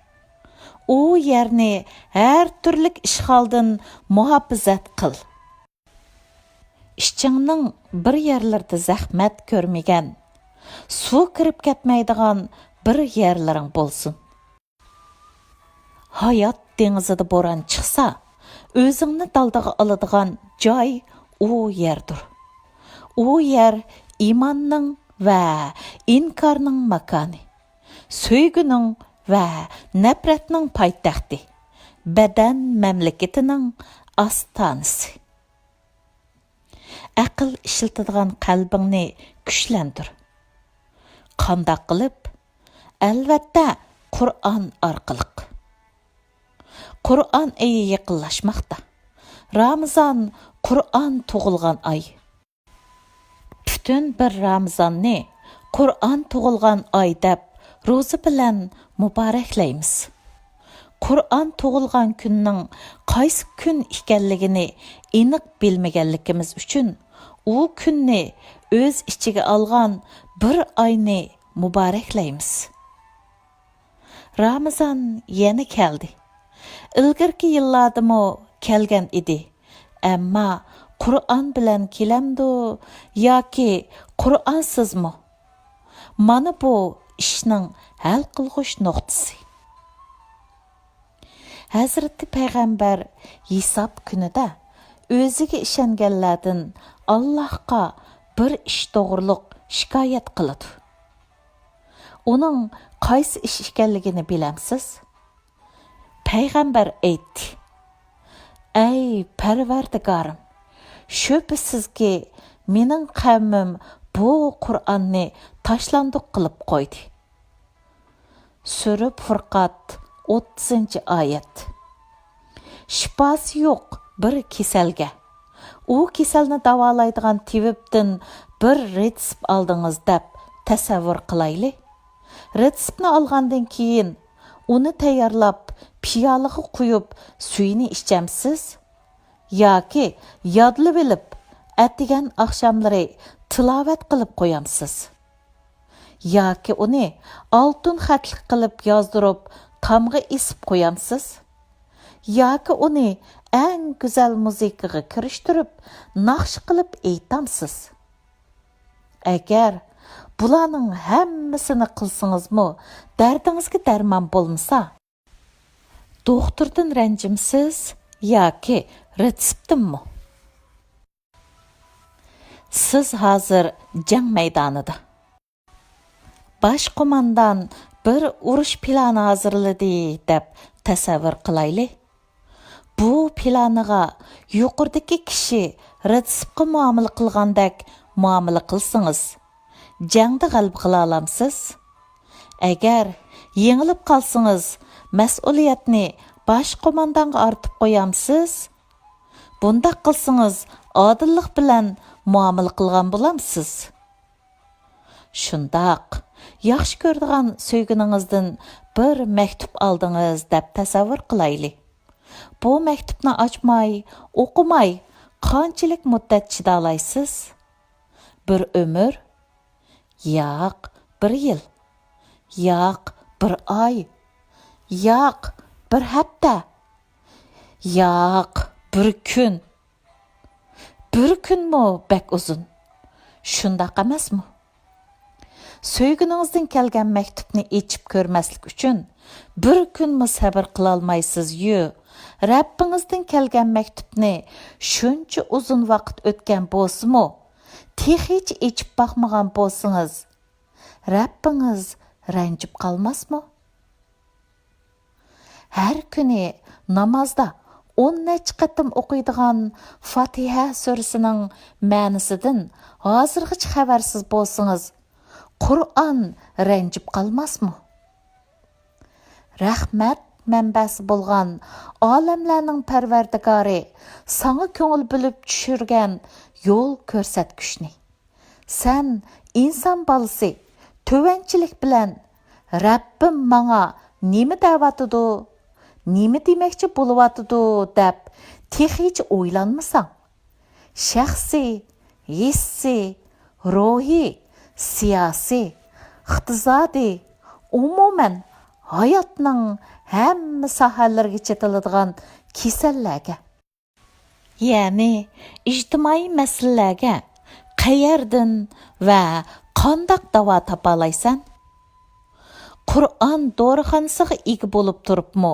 ئۇ يەرنى ھەر تۈرلۈك ئىشغالدىن مۇھاپىزەت قىل. ئىچىڭنىڭ بىر يەرلىرىدە زەخمەت كۆرمىگەن، سۇ كىرىپ كەتمەيدىغان بىر يەرلىرىڭ بولسۇن. ھايات دېڭىزىدا بوران چىقسا، ئۆزۈڭنى دالدىغا ئالىدىغان جاي ئۇ يەردۇر. ئۇ يەر ئىماننىڭ ۋە ئىنكارنىڭ ماكانى، سۆيگۈنىڭ ۋە نەپرەتنىڭ پايتەختى، بەدەن مەملىكىتىنىڭ ئاستانىسى. ئەقىل ئىشلىتىدىغان قەلبىڭنى كۈچلەندۈر. قانداق قىلىپ؟ ئەلۋەتتە، قۇرئان ئارقىلىق. قۇرئان ئېيى يېقىنلاشماقتا. رامىزان قۇرئان تۇغۇلغان ئاي. پۈتۈن بىر رامىزاننى قۇرئان تۇغۇلغان ئاي دەپ روزا بىلەن مۇبارەكلەيمىز. قۇرئان تۇغۇلغان كۈننىڭ قايسى كۈن ئىكەنلىكىنى ئېنىق بىلمىگەنلىكىمىز ئۈچۈن، ئۇ كۈننى ئۆز ئىچىگە ئالغان بىر ئاينى مۇبارەكلەيمىز. رامىزان يەنە كەلدى. ئىلگىرىكى يىللاردىمۇ كەلگەن ئىدى. ئەمما قۇرئان بىلەن كېلەمدۇ ياكى قۇرئانسىزمۇ؟ مانا بۇ ئىشنىڭ ھەل قىلغۇچ نۇقتىسى. ھەزرىتى پەيغەمبەر ھېساب كۈنىدە ئۆزىگە ئىشەنگەنلەردىن ئاللاھقا بىر ئىش توغرۇلۇق شىكايەت قىلىدۇ. ئۇنىڭ قايسى ئىش ئىكەنلىكىنى بىلەمسىز؟ پەيغەمبەر ئېيتتى: «ئەي پەرۋەردىگارىم، شۈبھىسىزكى، مېنىڭ قەۋمىم بۇ قۇرئاننى تاشلاندۇق قىلىپ قويدى.» سۈرە پۇرقات، ئوتتۇزىنچى ئايەت. شىپاسى يوق بىر كېسەلگە، ئۇ كېسەلنى داۋالايدىغان تېۋىپتىن بىر رېتسېپ ئالدىڭىز دەپ تەسەۋۋۇر قىلايلى. رېتسېپنى ئالغاندىن كېيىن، ئۇنى تەييارلاپ، پىيالىغا قۇيۇپ، سۈيىنى ئىچەمسىز؟ ياكى يادلىۋېلىپ، ئەتىگەن ئاخشاملىرى تىلاۋەت قىلىپ قويامسىز؟ ياكى ئۇنى ئالتۇن خەتلىك قىلىپ يازدۇرۇپ، تامغا ئېسىپ قويامسىز؟ ياكى ئۇنى ئەڭ گۈزەل مۇزىكىغا كىرىشتۈرۈپ، ناخشا قىلىپ ئېيتامسىز؟ ئەگەر بۇلارنىڭ ھەممىسىنى قىلسىڭىزمۇ دەردىڭىزگە دەرمان بولمىسا، دوختۇردىن رەنجىمسىز ياكى رېتسېپتىنمۇ؟ سىز ھازىر جەڭ مەيدانىدا. باش قوماندان بىر ئۇرۇش پىلانى ھازىرلىدى دەپ تەسەۋۋۇر قىلايلى. بۇ پىلانىغا يۇقىرىدىكى كىشى رېتسېپقا مۇئامىلە قىلغاندەك مۇئامىلە قىلسىڭىز، جەڭدە غەلىبە قىلالامسىز؟ ئەگەر يېڭىلىپ قالسىڭىز، مەسئۇلىيەتنى باش قوماندانغا ئارتىپ قويامسىز؟ بۇنداق قىلسىڭىز، ئادىللىق بىلەن مۇئامىلە قىلغان بولامسىز؟ شۇنداق، ياخشى كۆرىدىغان سۆيگىنىڭىزدىن بىر مەكتۇپ ئالدىڭىز دەپ تەسەۋۋۇر قىلايلى. بۇ مەكتۇپنى ئاچماي، ئوقۇماي قانچىلىك مۇددەت چىدالايسىز؟ بىر ئۆمۈر؟ ياق، بىر يىل. ياق، بىر ئاي. ياق، بىر ھەپتە. ياق، بىر كۈن. بىر كۈنمۇ بەك ئۇزۇن. شۇنداق ئەمەسمۇ؟ سۆيگىنىڭىزدىن كەلگەن مەكتۇپنى ئېچىپ كۆرمەسلىك ئۈچۈن بىر كۈنمۇ سەۋر قىلالمايسىز-يۇ. رەببىڭىزدىن كەلگەن مەكتۇپنى شۇنچە ئۇزۇن ۋاقىت ئۆتكەن بولسىمۇ، تېخىچە ئېچىپ باقمىغان بولسىڭىز، رەببىڭىز رەنجىپ قالماسمۇ؟ ھەر كۈنى نامازدا ئون نەچچە قېتىم ئوقۇيدىغان فاتىھە سۈرىسىنىڭ مەنىسىدىن ھازىرغىچە خەۋەرسىز بولسىڭىز، قۇرئان رەنجىپ قالماسمۇ؟ رەھمەت مەنبەسى بولغان ئالەملەرنىڭ پەرۋەردىگارى ساڭا كۆڭۈل بۆلۈپ چۈشۈرگەن يول كۆرسەتكۈچنى، سەن ئىنسان بالىسى تۆۋەنچىلىك بىلەن «رەببىم ماڭا نېمە دەۋاتىدۇ، نېمە دېمەكچى بولۇۋاتىدۇ؟» دەپ تېخىچە ئويلانمىساڭ، شەخسىي، ھېسسىي، روھىي، سىياسىي، ئىقتىسادىي، ئومۇمەن ھاياتنىڭ ھەممە ساھەلىرىگە چېتىلىدىغان كېسەللەرگە، يەنى ئىجتىمائىي مەسىلىلەرگە قەيەردىن ۋە قانداق داۋا تاپالايسەن؟ قۇرئان دورىخانىسىغا ئىگە بولۇپ تۇرۇپمۇ،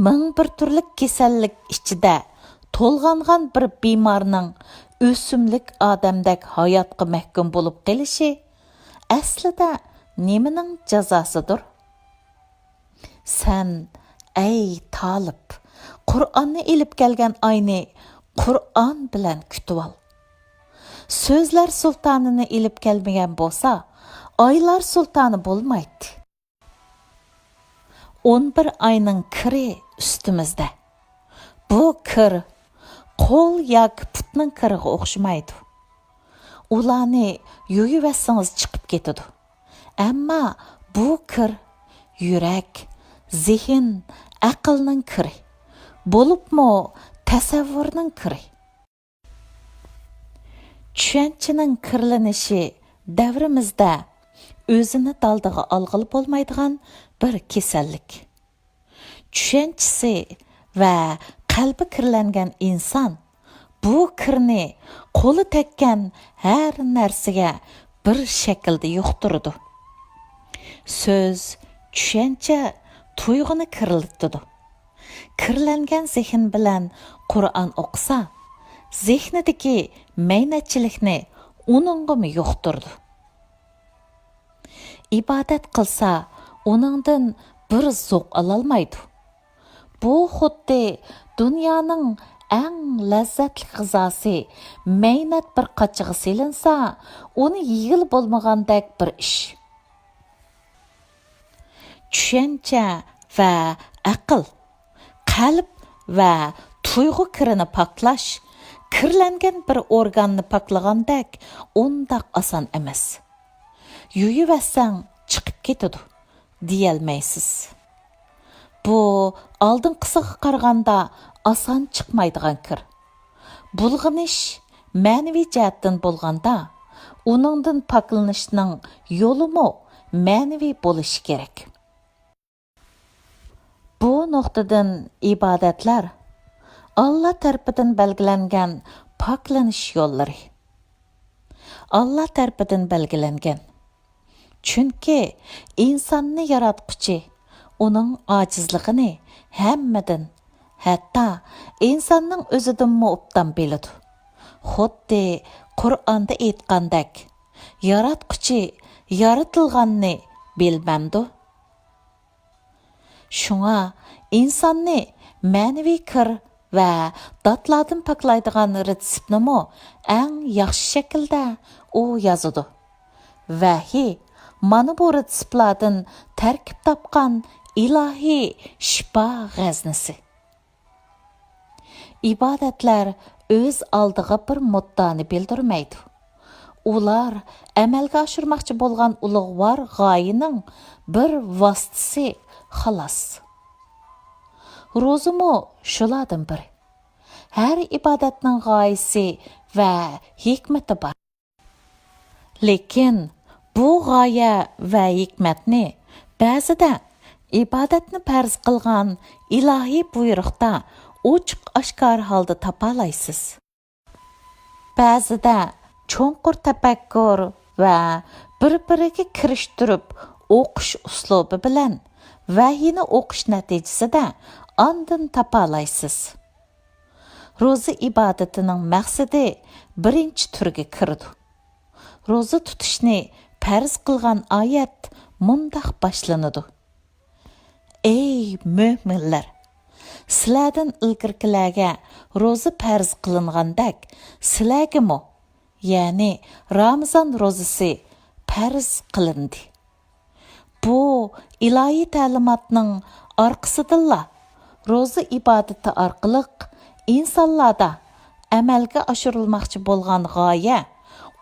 مىڭ بىر تۈرلۈك كېسەللىك ئىچىدە تولغانغان بىر بىمارنىڭ ئۆسۈملۈك ئادەمدەك ھاياتقا مەھكۇم بولۇپ قېلىشى ئەسلىدە نېمىنىڭ جازاسىدۇر؟ سەن، ئەي تالىپ، قۇرئاننى ئېلىپ كەلگەن ئاينى قۇرئان بىلەن كۈتۈۋال. سۆزلەر سۇلتانىنى ئېلىپ كەلمىگەن بولسا، ئايلار سۇلتانى بولمايتتى. ئون بىر ئاينىڭ كىرى ئۈستىمىزدە. بۇ كىر قول ياكى پۇتنىڭ كىرىغا ئوخشىمايدۇ. ئۇلارنى يۇيۇۋەتسىڭىز چىقىپ كېتىدۇ. ئەمما بۇ كىر يۈرەك، زېھىن، ئەقىلنىڭ كىرى. بولۇپمۇ تەسەۋۋۇرنىڭ كىرى. چۈشەنچىنىڭ كىرلىنىشى دەۋرىمىزدە ئۆزىنى دالدىغا ئالغىلى بولمايدىغان بىر كېسەللىك. چۈشەنچىسى ۋە قەلبى كىرلەنگەن ئىنسان بۇ كىرنى قولى تەگكەن ھەر نەرسىگە بىر شەكىلدە يۇقتۇرىدۇ. سۆز، چۈشەنچە تۇيغۇنى كىرلىتىدۇ. كىرلەنگەن زېھىن بىلەن قۇرئان ئوقۇسا، زېھنىدىكى مەينەتچىلىكنى ئۇنىڭغىمۇ يۇقتۇرىدۇ. ئىبادەت قىلسا، ئۇنىڭدىن بىر زوق ئالالمايدۇ. بۇ خۇددى دۇنيانىڭ ئەڭ لەززەتلىك غىزاسى مەينەت بىر قاچىغا سېلىنسا، ئۇنى يېگىلى بولمىغاندەك بىر ئىش. چۈشەنچە ۋە ئەقىل، قەلب ۋە تۇيغۇ كىرىنى پاكلاش، كىرلەنگەن بىر ئورگاننى پاكلىغاندەك ئۇنداق ئاسان ئەمەس. يۇيۇۋەتسەڭ چىقىپ كېتىدۇ، دېيەلمەيسىز. بۇ ئالدىنقىسىغا قارىغاندا ئاسان چىقمايدىغان كىر. بۇلغىنىش مەنىۋى جەھەتتىن بولغاندا، ئۇنىڭدىن پاكلىنىشنىڭ يولىمۇ مەنىۋى بولۇشى كېرەك. بۇ نۇقتىدىن ئىبادەتلەر ئاللا تەرىپىدىن بەلگىلەنگەن پاكلىنىش يوللىرى. ئاللا تەرىپىدىن بەلگىلەنگەن. چۈنكى ئىنساننى ياراتقۇچى ئۇنىڭ ئاجىزلىقىنى ھەممىدىن، ھەتتا ئىنساننىڭ ئۆزىدىنمۇ ئوبدان بىلىدۇ. خۇددى قۇرئاندا ئېيتقاندەك، ياراتقۇچى يارىتىلغاننى بىلمەمدۇ؟ شۇڭا ئىنساننى مەنىۋى كىر ۋە داتلاردىن پاكلايدىغان رېتسېپنىمۇ ئەڭ ياخشى شەكىلدە ئۇ يازىدۇ. ۋەھىي مانا بۇ رېتسېپلاردىن تەركىب تاپقان ئىلاھىي شىپا غەزنىسى. ئىبادەتلەر ئۆز ئالدىغا بىر مۇددىئانى بىلدۈرمەيدۇ. ئۇلار ئەمەلگە ئاشۇرماقچى بولغان ئۇلۇغۋار غايىنىڭ بىر ۋاسىتىسى، خالاس. روزىمۇ شۇلاردىن بىرى. ھەر ئىبادەتنىڭ غايىسى ۋە ھېكمىتى بار. لېكىن بۇ غايە ۋە ھېكمەتنى بەزىدە ئىبادەتنى پەرز قىلغان ئىلاھىي بۇيرۇقتا ئوچۇق-ئاشكارا ھالدا تاپالايسىز. بەزىدە چوڭقۇر تەپەككۇر ۋە بىر-بىرىگە كىرىشتۈرۈپ ئوقۇش ئۇسلۇبى بىلەن ۋەھىينى ئوقۇش نەتىجىسىدە ئاندىن تاپالايسىز. روزا ئىبادىتىنىڭ مەقسىتى بىرىنچى تۈرگە كىرىدۇ. روزا تۇتۇشنى پەرز قىلغان ئايەت مۇنداق باشلىنىدۇ: ئەي مۆمىنلەر! سىلەردىن ئىلگىرىكىلەرگە روزا پەرز قىلىنغاندەك، سىلەرگىمۇ، يەنى رامىزان روزىسى پەرز قىلىندى. بۇ ئىلاھىي تەلىماتنىڭ ئارقىسىدىنلا روزا ئىبادىتى ئارقىلىق ئىنسانلاردا ئەمەلگە ئاشۇرۇلماقچى بولغان غايە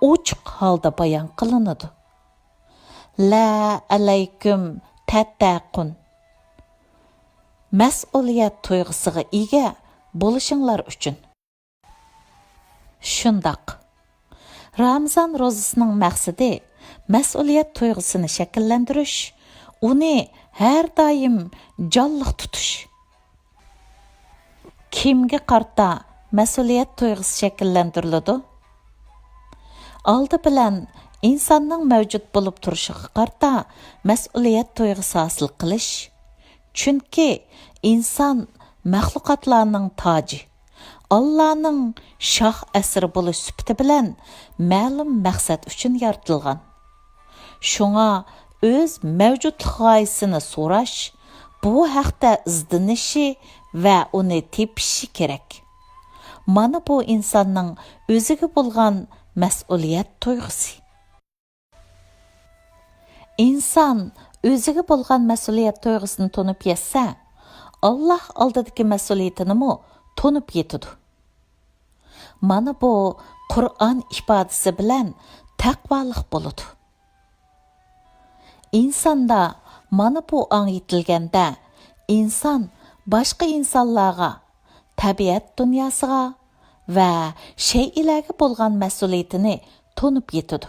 ئوچۇق ھالدا بايان قىلىنىدۇ. لە ئەلەيكۇم تەتتەقۇن. مەسئۇلىيەت تۇيغۇسىغا ئىگە بولۇشۇڭلار ئۈچۈن. شۇنداق. رامىزان روزىسىنىڭ مەقسىتى مەسئۇلىيەت تۇيغۇسىنى شەكىللەندۈرۈش، ئۇنى ھەر دائىم جانلىق تۇتۇش. كىمگە قارىتا مەسئۇلىيەت تۇيغۇسى شەكىللەندۈرۈلىدۇ؟ ئالدى بىلەن ئىنساننىڭ مەۋجۇت بولۇپ تۇرۇشىغا قارىتا مەسئۇلىيەت تۇيغۇسى ھاسىل قىلىش. چۈنكى ئىنسان مەخلۇقاتلارنىڭ تاجى، ئاللانىڭ شاھ ئەسىرى بولۇش سۈپىتى بىلەن مەلۇم مەقسەت ئۈچۈن يارىتىلغان. شۇڭا ئۆز مەۋجۇتلۇق غايىسىنى سوراش، بۇ ھەقتە ئىزدىنىشى ۋە ئۇنى تېپىشى كېرەك. مانا بۇ ئىنساننىڭ ئۆزىگە بولغان مەسئۇلىيەت تۇيغۇسى. ئىنسان ئۆزىگە بولغان مەسئۇلىيەت تۇيغۇسىنى تونۇپ يەتسە، ئاللاھ ئالدىدىكى مەسئۇلىيىتىنىمۇ تونۇپ يېتىدۇ. مانا بۇ قۇرئان ئىپادىسى بىلەن تەقۋالىق بولىدۇ. ئىنساندا مانا بۇ ئاڭ يېتىلگەندە، ئىنسان باشقا ئىنسانلارغا، تەبىئەت دۇنياسىغا ۋە شەيئىلەرگە بولغان مەسئۇلىيىتىنى تونۇپ يېتىدۇ.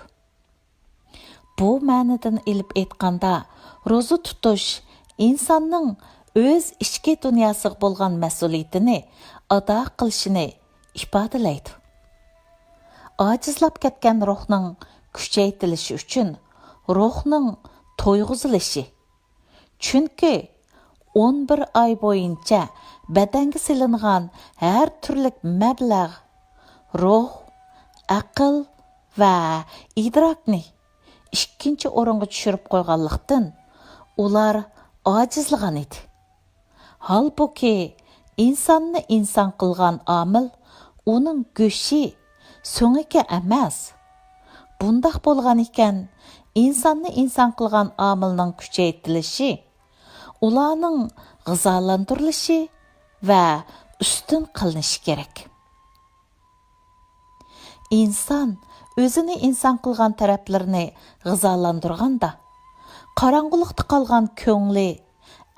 بۇ مەنىدىن ئېلىپ ئېيتقاندا، روزا تۇتۇش ئىنساننىڭ ئۆز ئىچكى دۇنياسىغا بولغان مەسئۇلىيىتىنى ئادا قىلىشىنى ئىپادىلەيدۇ. ئاجىزلاپ كەتكەن روھنىڭ كۈچەيتىلىشى ئۈچۈن روھنىڭ تويغۇزۇلۇشى. چۈنكى ئون بىر ئاي بويىچە بەدەنگە سېلىنغان ھەر تۈرلۈك مەبلەغ روھ، ئەقىل ۋە ئىدراكنى ئىككىنچى ئورۇنغا چۈشۈرۈپ قويغانلىقتىن، ئۇلار ئاجىزلىغان ئىدى. ھالبۇكى، ئىنساننى ئىنسان قىلغان ئامىل ئۇنىڭ گۆشى، سۆڭىكى ئەمەس. بۇنداق بولغان ئىكەن، ئىنساننى ئىنسان قىلغان ئامىلنىڭ كۈچەيتىلىشى، ئۇلارنىڭ غىزالاندۇرۇلۇشى ۋە ئۈستۈن قىلىنىشى كېرەك. ئىنسان ئۆزىنى ئىنسان قىلغان تەرەپلىرىنى غىزالاندۇرغاندا، قاراڭغۇلۇقتا قالغان كۆڭلى،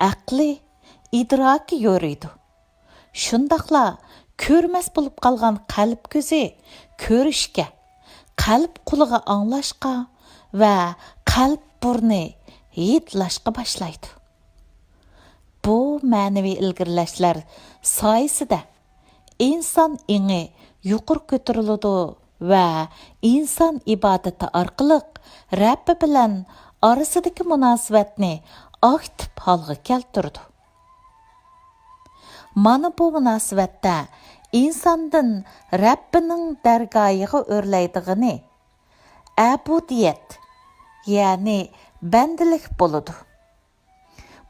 ئەقلى، ئىدراكى يورۇيدۇ. شۇنداقلا كۆرمەس بولۇپ قالغان قەلب كۆزى كۆرۈشكە، قەلب قۇلىقى ئاڭلاشقا ۋە قەلب بۇرنى ھىدلاشقا باشلايدۇ. بۇ مەنىۋى ئىلگىرىلەشلەر سايىسىدە ئىنسان ئېڭى يۇقىرى كۆتۈرۈلىدۇ ۋە ئىنسان ئىبادىتى ئارقىلىق رەببى بىلەن ئارىسىدىكى مۇناسىۋەتنى ئاكتىپ ھالغا كەلتۈرىدۇ. مانا بۇ مۇناسىۋەتتە ئىنساندىن رەببىنىڭ دەرگاھىغا ئۆرلەيدىغىنى ئەبۇدىيەت، يەنى بەندىلىك بولىدۇ.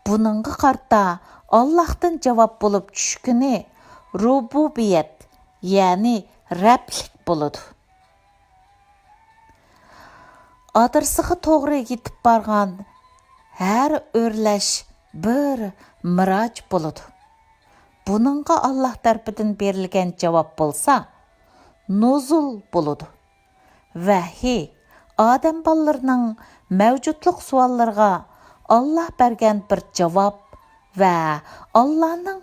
بۇنىڭغا قارىتا ئاللاھتىن جاۋاب بولۇپ چۈشكىنى رۇبۇبىيەت، يەنى رەبلىك بولىدۇ. ئادرېسىغا توغرا يېتىپ بارغان ھەر ئۆرلەش بىر مىراج بولىدۇ. بۇنىڭغا ئاللاھ تەرىپىدىن بېرىلگەن جاۋاب بولسا نۇزۇل بولىدۇ. ۋەھىي ئادەم بالىلىرىنىڭ مەۋجۇتلۇق سوئاللىرىغا ئاللاھ بەرگەن بىر جاۋاب ۋە ئاللاھنىڭ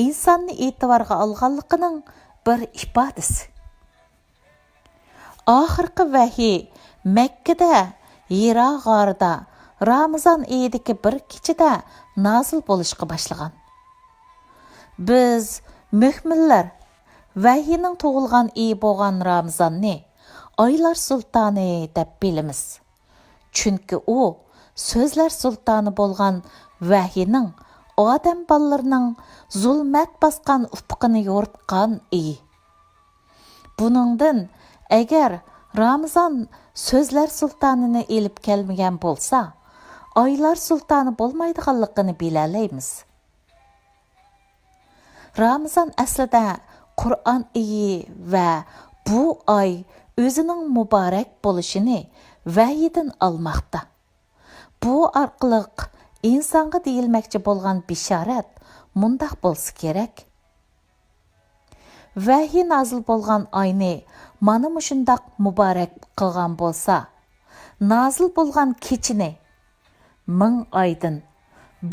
ئىنساننى ئېتىبارغا ئالغانلىقىنىڭ بىر ئىپادىسى. ئاخىرقى ۋەھىي مەككىدە ھىرا غارىدا رامىزان ئېيىدىكى بىر كېچىدە نازىل بولۇشقا باشلىغان. بىز مۆمىنلەر ۋەھىينىڭ تۇغۇلغان ئېيى بولغان رامىزاننى ئايلار سۇلتانى دەپ بىلىمىز. چۈنكى ئۇ سۆزلەر سۇلتانى بولغان ۋەھىينىڭ ئادەم بالىلىرىنىڭ زۇلمەت باسقان ئۇپۇقىنى يورۇتقان ئېيى. بۇنىڭدىن، ئەگەر رامىزان سۆزلەر سۇلتانىنى ئېلىپ كەلمىگەن بولسا، ئايلار سۇلتانى بولمايدىغانلىقىنى بىلەلەيمىز. رامىزان ئەسلىدە قۇرئان ئېيى ۋە بۇ ئاي ئۆزىنىڭ مۇبارەك بولۇشىنى ۋەھىيدىن ئالماقتا. بۇ ئارقىلىق ئىنسانغا دېيىلمەكچى بولغان بېشارەت مۇنداق بولسا كېرەك. ۋەھىي نازىل بولغان ئاينى مانا مۇشۇنداق مۇبارەك قىلغان بولسا، نازىل بولغان كېچىنى مىڭ ئايدىن،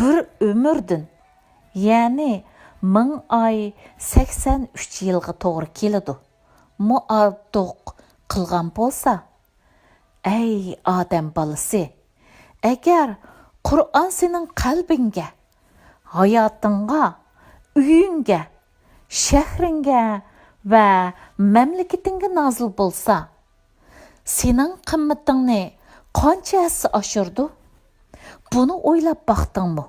بىر ئۆمۈردىن، يەنى مىڭ ئاي سەكسەن ئۈچ يىلغا توغرا كېلىدۇ، مۇئارتۇق قىلغان بولسا، ئەي ئادەم بالىسى! ئەگەر قۇرئان سېنىڭ قەلبىڭگە، ھاياتىڭغا، ئۆيۈڭگە، شەھىرىڭگە ۋە مەملىكىتىڭگە نازىل بولسا، سېنىڭ قىممىتىڭنى قانچە ھەسسە ئاشۇرىدۇ؟ بۇنى ئويلاپ باقتىڭمۇ؟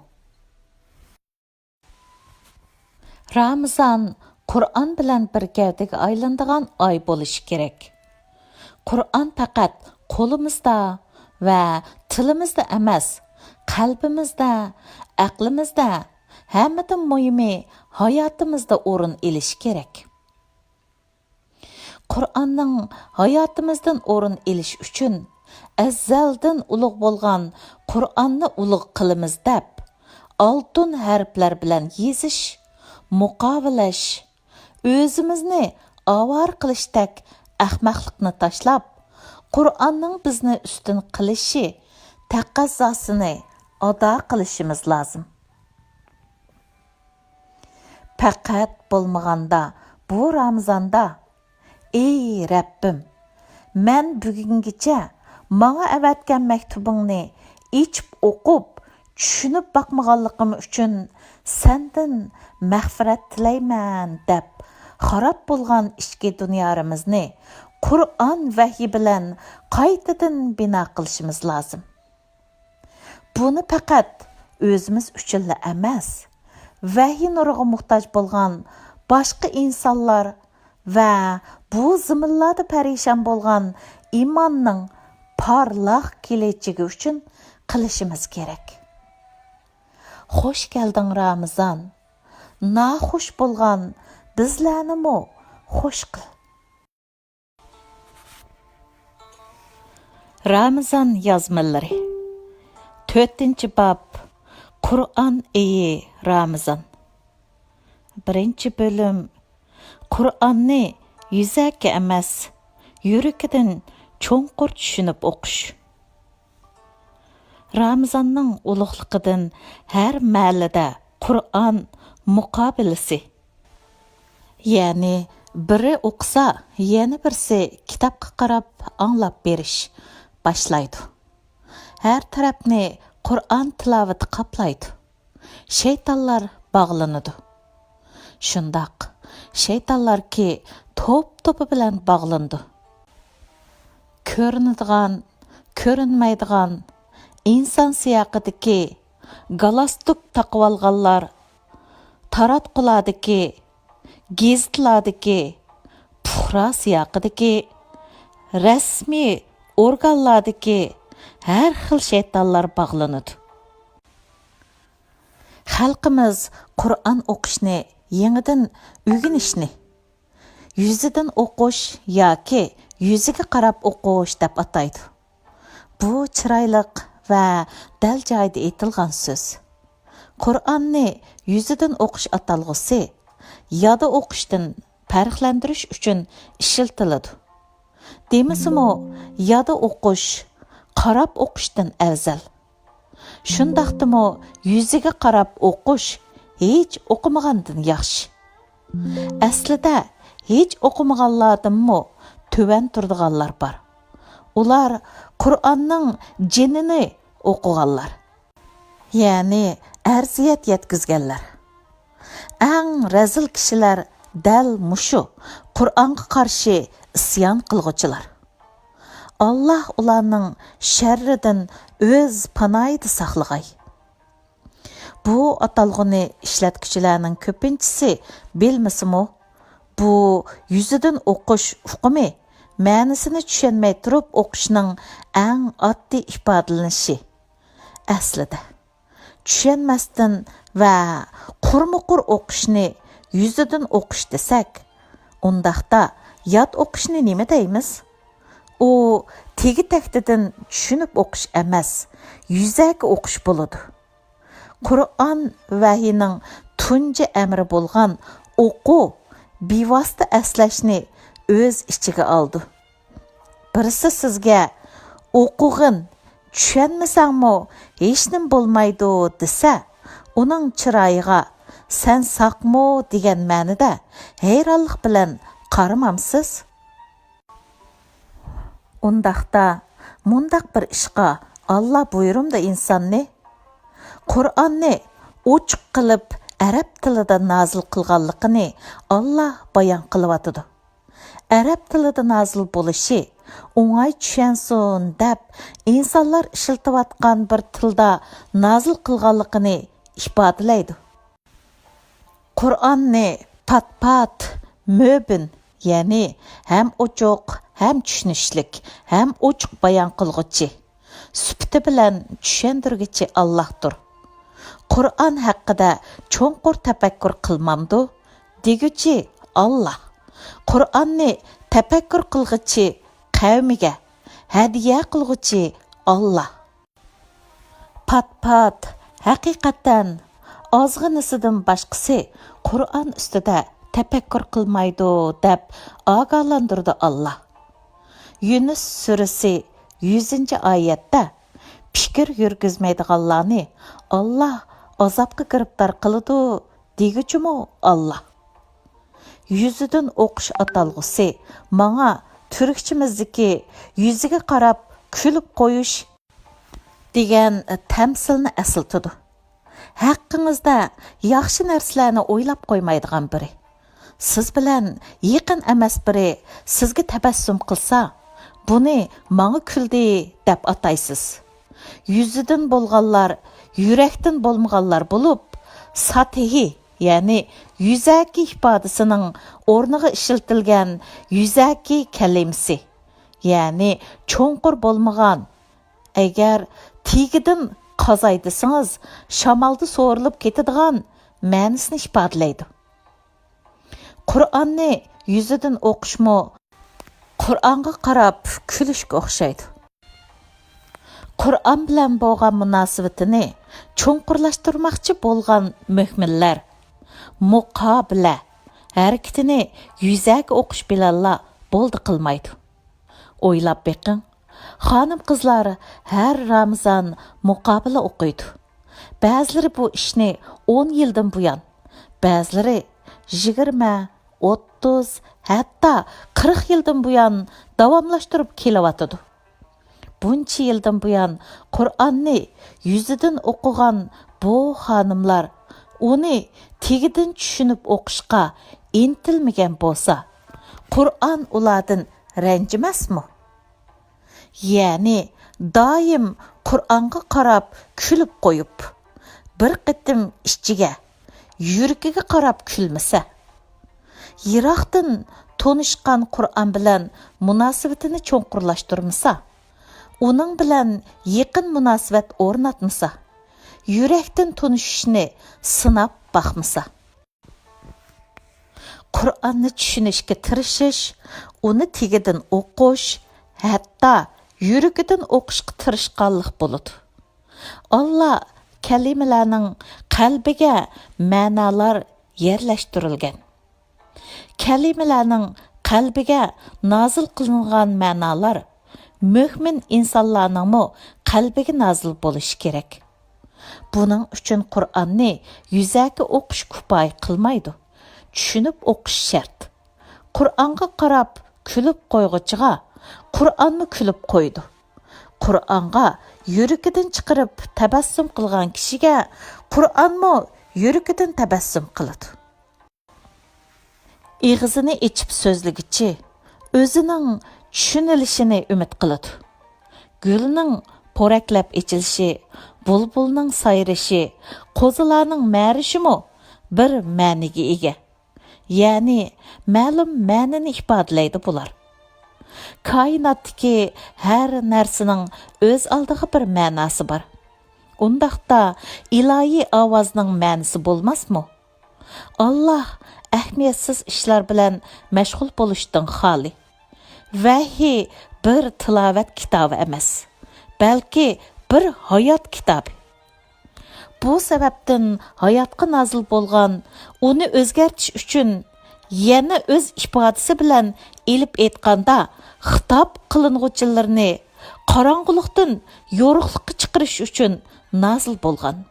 رامىزان قۇرئان بىلەن بىر گەۋدىگە ئايلىنىدىغان ئاي بولۇشى كېرەك. قۇرئان پەقەت قولىمىزدا ۋە تىلىمىزدا ئەمەس، قەلبىمىزدە، ئەقلىمىزدە، ھەممىدىن مۇھىمى ھاياتىمىزدا ئورۇن ئېلىشى كېرەك. قۇرئاننىڭ ھاياتىمىزدىن ئورۇن ئېلىشى ئۈچۈن، ئەزەلدىن ئۇلۇغ بولغان قۇرئاننى ئۇلۇغ قىلىمىز دەپ، ئالتۇن ھەرپلەر بىلەن يېزىش، مۇقاۋىلەش، ئۆزىمىزنى ئاۋارە قىلىشتەك ئەخمەقلىقنى تاشلاپ، قۇرئاننىڭ بىزنى ئۈستۈن قىلىشى تەقەززاسىنى ئادا قىلىشىمىز لازىم. پەقەت بولمىغاندا بۇ رامىزاندا، ئەي رەببىم، مەن بۈگۈنگىچە ماڭا ئەۋەتكەن مەكتۇبۇڭنى ئېچىپ ئوقۇپ، چۈشىنىپ باقمىغانلىقىم ئۈچۈن سەندىن مەغپىرەت تىلەيمەن دەپ، خاراب بولغان ئىچكى دۇنيارىمىزنى قۇرئان ۋەھيى بىلەن قايتىدىن بىنا قىلىشىمىز لازىم. بۇنى پەقەت ئۆزىمىز ئۈچۈنلا ئەمەس، ۋەھىي نۇرىغا موھتاج بولغان باشقا ئىنسانلار ۋە بۇ زېمىنلاردا پەرىشان بولغان ئىماننىڭ پارلاق كېلەچىكى ئۈچۈن قىلىشىمىز كېرەك. خوش كەلدىڭ رامىزان، ناخوش بولغان بىزلەرنىمۇ خوش قىل. رامىزان يازمىلىرى. تۆتىنچى باب. قۇرئان ئېيى رامىزان. بىرىنچى بۆلۈم. قۇرئاننى يۈزەكى ئەمەس، يۈرىكىدىن چوڭقۇر چۈشىنىپ ئوقۇش. رامىزاننىڭ ئۇلۇغلۇقىدىن ھەر مەھەللىدە قۇرئان مۇقابىلىسى. يەنى بىرى ئوقۇسا، يەنە بىرسى كىتابقا قاراپ ئاڭلاپ بېرىش باشلايدۇ. ھەر تەرەپنى قۇرئان تىلاۋىتى قاپلايدۇ. شەيتانلار باغلىنىدۇ. شۇنداق، شەيتانلاركى توپ-توپى بىلەن باغلىنىدۇ. كۆرۈنىدىغان، كۆرۈنمەيدىغان، ئىنسان سىياقىدىكى گالستۇك تاقىۋالغانلار، تاراتقۇلاردىكى، گېزىتلاردىكى، پۇقرا سىياقىدىكى، رەسمىي ئورگانلاردىكى ھەر خىل شەيتانلار باغلىنىدۇ. خەلقىمىز قۇرئان ئوقۇشنى يېڭىدىن ئۆگىنىشنى يۈزىدىن ئوقۇش ياكى يۈزىگە قاراپ ئوقۇش دەپ ئاتايدۇ. بۇ چىرايلىق ۋە دەل جايىدا ئېيتىلغان سۆز. قۇرئاننى يۈزىدىن ئوقۇش ئاتالغۇسى يادا ئوقۇشتىن پەرقلەندۈرۈش ئۈچۈن ئىشلىتىلىدۇ. دېمىسىمۇ، يادا ئوقۇش قاراپ ئوقۇشتىن ئەۋزەل. شۇنداقتىمۇ يۈزىگە قاراپ ئوقۇش ھېچ ئوقۇمىغاندىن ياخشى. ئەسلىدە ھېچ ئوقۇمىغانلاردىنمۇ تۆۋەن تۇرىدىغانلار بار. ئۇلار قۇرئاننىڭ جېنىنى ئوقۇغانلار. يەنى ئەرزىيەت يەتكۈزگەنلەر. ئەڭ رەزىل كىشىلەر دەل مۇشۇ قۇرئانغا قارشى ئىسيان قىلغۇچىلار. ئاللاھ ئۇلارنىڭ شەررىدىن ئۆز پاناھىدا ساقلىغاي. بۇ ئاتالغۇنى ئىشلەتكۈچىلەرنىڭ كۆپىنچىسى بىلمىسىمۇ، بۇ يۈزىدىن ئوقۇش ئۇقۇمى مەنىسىنى چۈشەنمەي تۇرۇپ ئوقۇشنىڭ ئەڭ ئاددىي ئىپادىلىنىشى. ئەسلىدە، چۈشەنمەستىن ۋە قۇرمۇقۇر ئوقۇشنى يۈزىدىن ئوقۇش دېسەك، ئۇنداقتا ياد ئوقۇشنى نېمە دەيمىز؟ ئۇ تېگى-تەكتىدىن چۈشىنىپ ئوقۇش ئەمەس، يۈزەكى ئوقۇش بولىدۇ. قۇرئان ۋەھىينىڭ تۇنجى ئەمرى بولغان ئوقۇ، بىۋاسىتە ئەسلەشنى ئۆز ئىچىگە ئالىدۇ. بىرسى سىزگە، «ئوقۇغىن، چۈشەنمىسەڭمۇ ھېچنېمە بولمايدۇ» دېسە، ئۇنىڭ چىرايىغا «سەن ساقمۇ؟» دېگەن مەنىدە ھەيرانلىق بىلەن قارىمامسىز؟ ئۇنداقتا مۇنداق بىر ئىشقا ئاللا بۇيرۇمدۇ ئىنساننى؟ قۇرئاننى ئوچۇق قىلىپ ئەرەب تىلىدا نازىل قىلغانلىقىنى ئاللا بايان قىلىۋاتىدۇ. ئەرەب تىلىدا نازىل بولۇشى ئوڭاي چۈشەنسۇن دەپ ئىنسانلار ئىشلىتىۋاتقان بىر تىلدا نازىل قىلغانلىقىنى ئىپادىلەيدۇ. قۇرئاننى پات-پات، مۆبىن، يەنى ھەم ئوچۇق، ھەم چۈشىنىشلىك، ھەم ئوچۇق بايان قىلغۇچى، سۈپىتى بىلەن چۈشەندۈرگۈچى ئاللاھتۇر. قۇرئان ھەققىدە چوڭقۇر تەپەككۇر قىلمامدۇ؟ دېگۈچى ئاللاھ. قۇرئاننى تەپەككۇر قىلغۇچى قەۋمىگە ھەدىيە قىلغۇچى ئاللاھ. پات-پات، ھەقىقەتەن، ئازغىنىسىدىن باشقىسى قۇرئان ئۈستىدە تەپەككۇر قىلمايدۇ، دەپ ئاگاھلاندۇرىدۇ ئاللاھ. يۇنۇس سۈرىسى يۈزىنچى ئايەتتە، پىكىر يۈرگۈزمەيدىغانلارنى ئاللاھ ئازابقا گىرىپتار قىلىدۇ، دېگۈچىمۇ ئاللاھ. يۈزىدىن ئوقۇش ئاتالغۇسى ماڭا تۈركچىمىزدىكى يۈزىگە قاراپ كۈلۈپ قويۇش دېگەن تەمسىلنى ئەسلىتىدۇ. ھەققىڭىزدە ياخشى نەرسىلەرنى ئويلاپ قويمايدىغان بىرى، سىز بىلەن يېقىن ئەمەس بىرى سىزگە تەبەسسۇم قىلسا، بۇنى ماڭا كۈلدى دەپ ئاتايسىز. يۈزىدىن بولغانلار يۈرەكتىن بولمىغانلار بولۇپ، ساتىھى، يەنى يۈزەكى ئىپادىسىنىڭ ئورنىغا ئىشلىتىلگەن يۈزەكى كەلىمىسى، يەنى چوڭقۇر بولمىغان، ئەگەر تېگىدىن قازاي دېسىڭىز، شامالدا سورۇلۇپ كېتىدىغان مەنىسىنى ئىپادىلەيدۇ. قۇرئاننى يۈزىدىن ئوقۇشمۇ قۇرئانغا قاراپ كۈلۈشكە ئوخشايدۇ. قۇرئان بىلەن بولغان مۇناسىۋىتىنى چوڭقۇرلاشتۇرماقچى بولغان مۆمىنلەر مۇقابىلە ھەرىكىتىنى يۈزەكى ئوقۇش بىلەنلا بولدى قىلمايدۇ. ئويلاپ بېقىڭ، خانىم-قىزلار ھەر رامىزان مۇقابىلە ئوقۇيدۇ. بەزىلىرى بۇ ئىشنى ئون يىلدىن بۇيان، بەزىلىرى يىگىرمە، ئوتتۇز، ھەتتا قىرىق يىلدىن بۇيان داۋاملاشتۇرۇپ كېلىۋاتىدۇ. بۇنچە يىلدىن بۇيان قۇرئاننى يۈزىدىن ئوقۇغان بۇ خانىملار ئۇنى تېگىدىن چۈشىنىپ ئوقۇشقا ئىنتىلمىگەن بولسا، قۇرئان ئۇلاردىن رەنجىمەسمۇ؟ يەنى دائىم قۇرئانغا قاراپ كۈلۈپ قويۇپ، بىر قېتىم ئىچىگە، يۈرىكىگە قاراپ كۈلمىسە، يىراقتىن تونۇشقان قۇرئان بىلەن مۇناسىۋىتىنى چوڭقۇرلاشتۇرمىسا، ئۇنىڭ بىلەن يېقىن مۇناسىۋەت ئورناتمىسا، يۈرەكتىن تونۇشۇشنى سىناپ باقمىسا، قۇرئاننى چۈشىنىشكە تىرىشىش، ئۇنى تېگىدىن ئوقۇش، ھەتتا يۈرىكىدىن ئوقۇشقا تىرىشقانلىق بولىدۇ. ئاللا كەلىمىلەرنىڭ قەلبىگە مەنالار يەرلەشتۈرۈلگەن. كەلىمىلەرنىڭ قەلبىگە نازىل قىلىنغان مەنالار مۆمىن ئىنسانلارنىڭمۇ قەلبىگە نازىل بولۇشى كېرەك. بۇنىڭ ئۈچۈن قۇرئاننى يۈزەكى ئوقۇش كۇپايە قىلمايدۇ. چۈشىنىپ ئوقۇش شەرت. قۇرئانغا قاراپ كۈلۈپ قويغۇچىغا، قۇرئانمۇ كۈلۈپ قويىدۇ. قۇرئانغا يۈرىكىدىن چىقىرىپ تەبەسسۇم قىلغان كىشىگە قۇرئانمۇ يۈرىكىدىن تەبەسسۇم قىلىدۇ. ئېغىزىنى ئېچىپ سۆزلىگۈچى ئۆزىنىڭ چۈشىنىلىشىنى ئۈمىد قىلىدۇ. گۈلنىڭ پورەكلەپ ئېچىلىشى، بۇلبۇلنىڭ سايرىشى، قوزىلارنىڭ مەرىشىمۇ بىر مەنىگە ئىگە. يەنى مەلۇم مەنىنى ئىپادىلەيدۇ بۇلار. كائىناتتىكى ھەر نەرسىنىڭ ئۆز ئالدىغا بىر مەناسى بار. ئۇنداقتا ئىلاھىي ئاۋازنىڭ مەنىسى بولماسمۇ؟ ئاللا ئەھمىيەتسىز ئىشلار بىلەن مەشغۇل بولۇشتىن خالىي. ۋەھىي بىر تىلاۋەت كىتابى ئەمەس، بەلكى بىر ھايات كىتابى. بۇ سەۋەبتىن ھاياتقا نازىل بولغان، ئۇنى ئۆزگەرتىش ئۈچۈن، يەنە ئۆز ئىپادىسى بىلەن ئېلىپ ئېيتقاندا، خىتاب قىلىنغۇچىلىرىنى قاراڭغۇلۇقتىن يورۇقلۇققا چىقىرىش ئۈچۈن نازىل بولغان.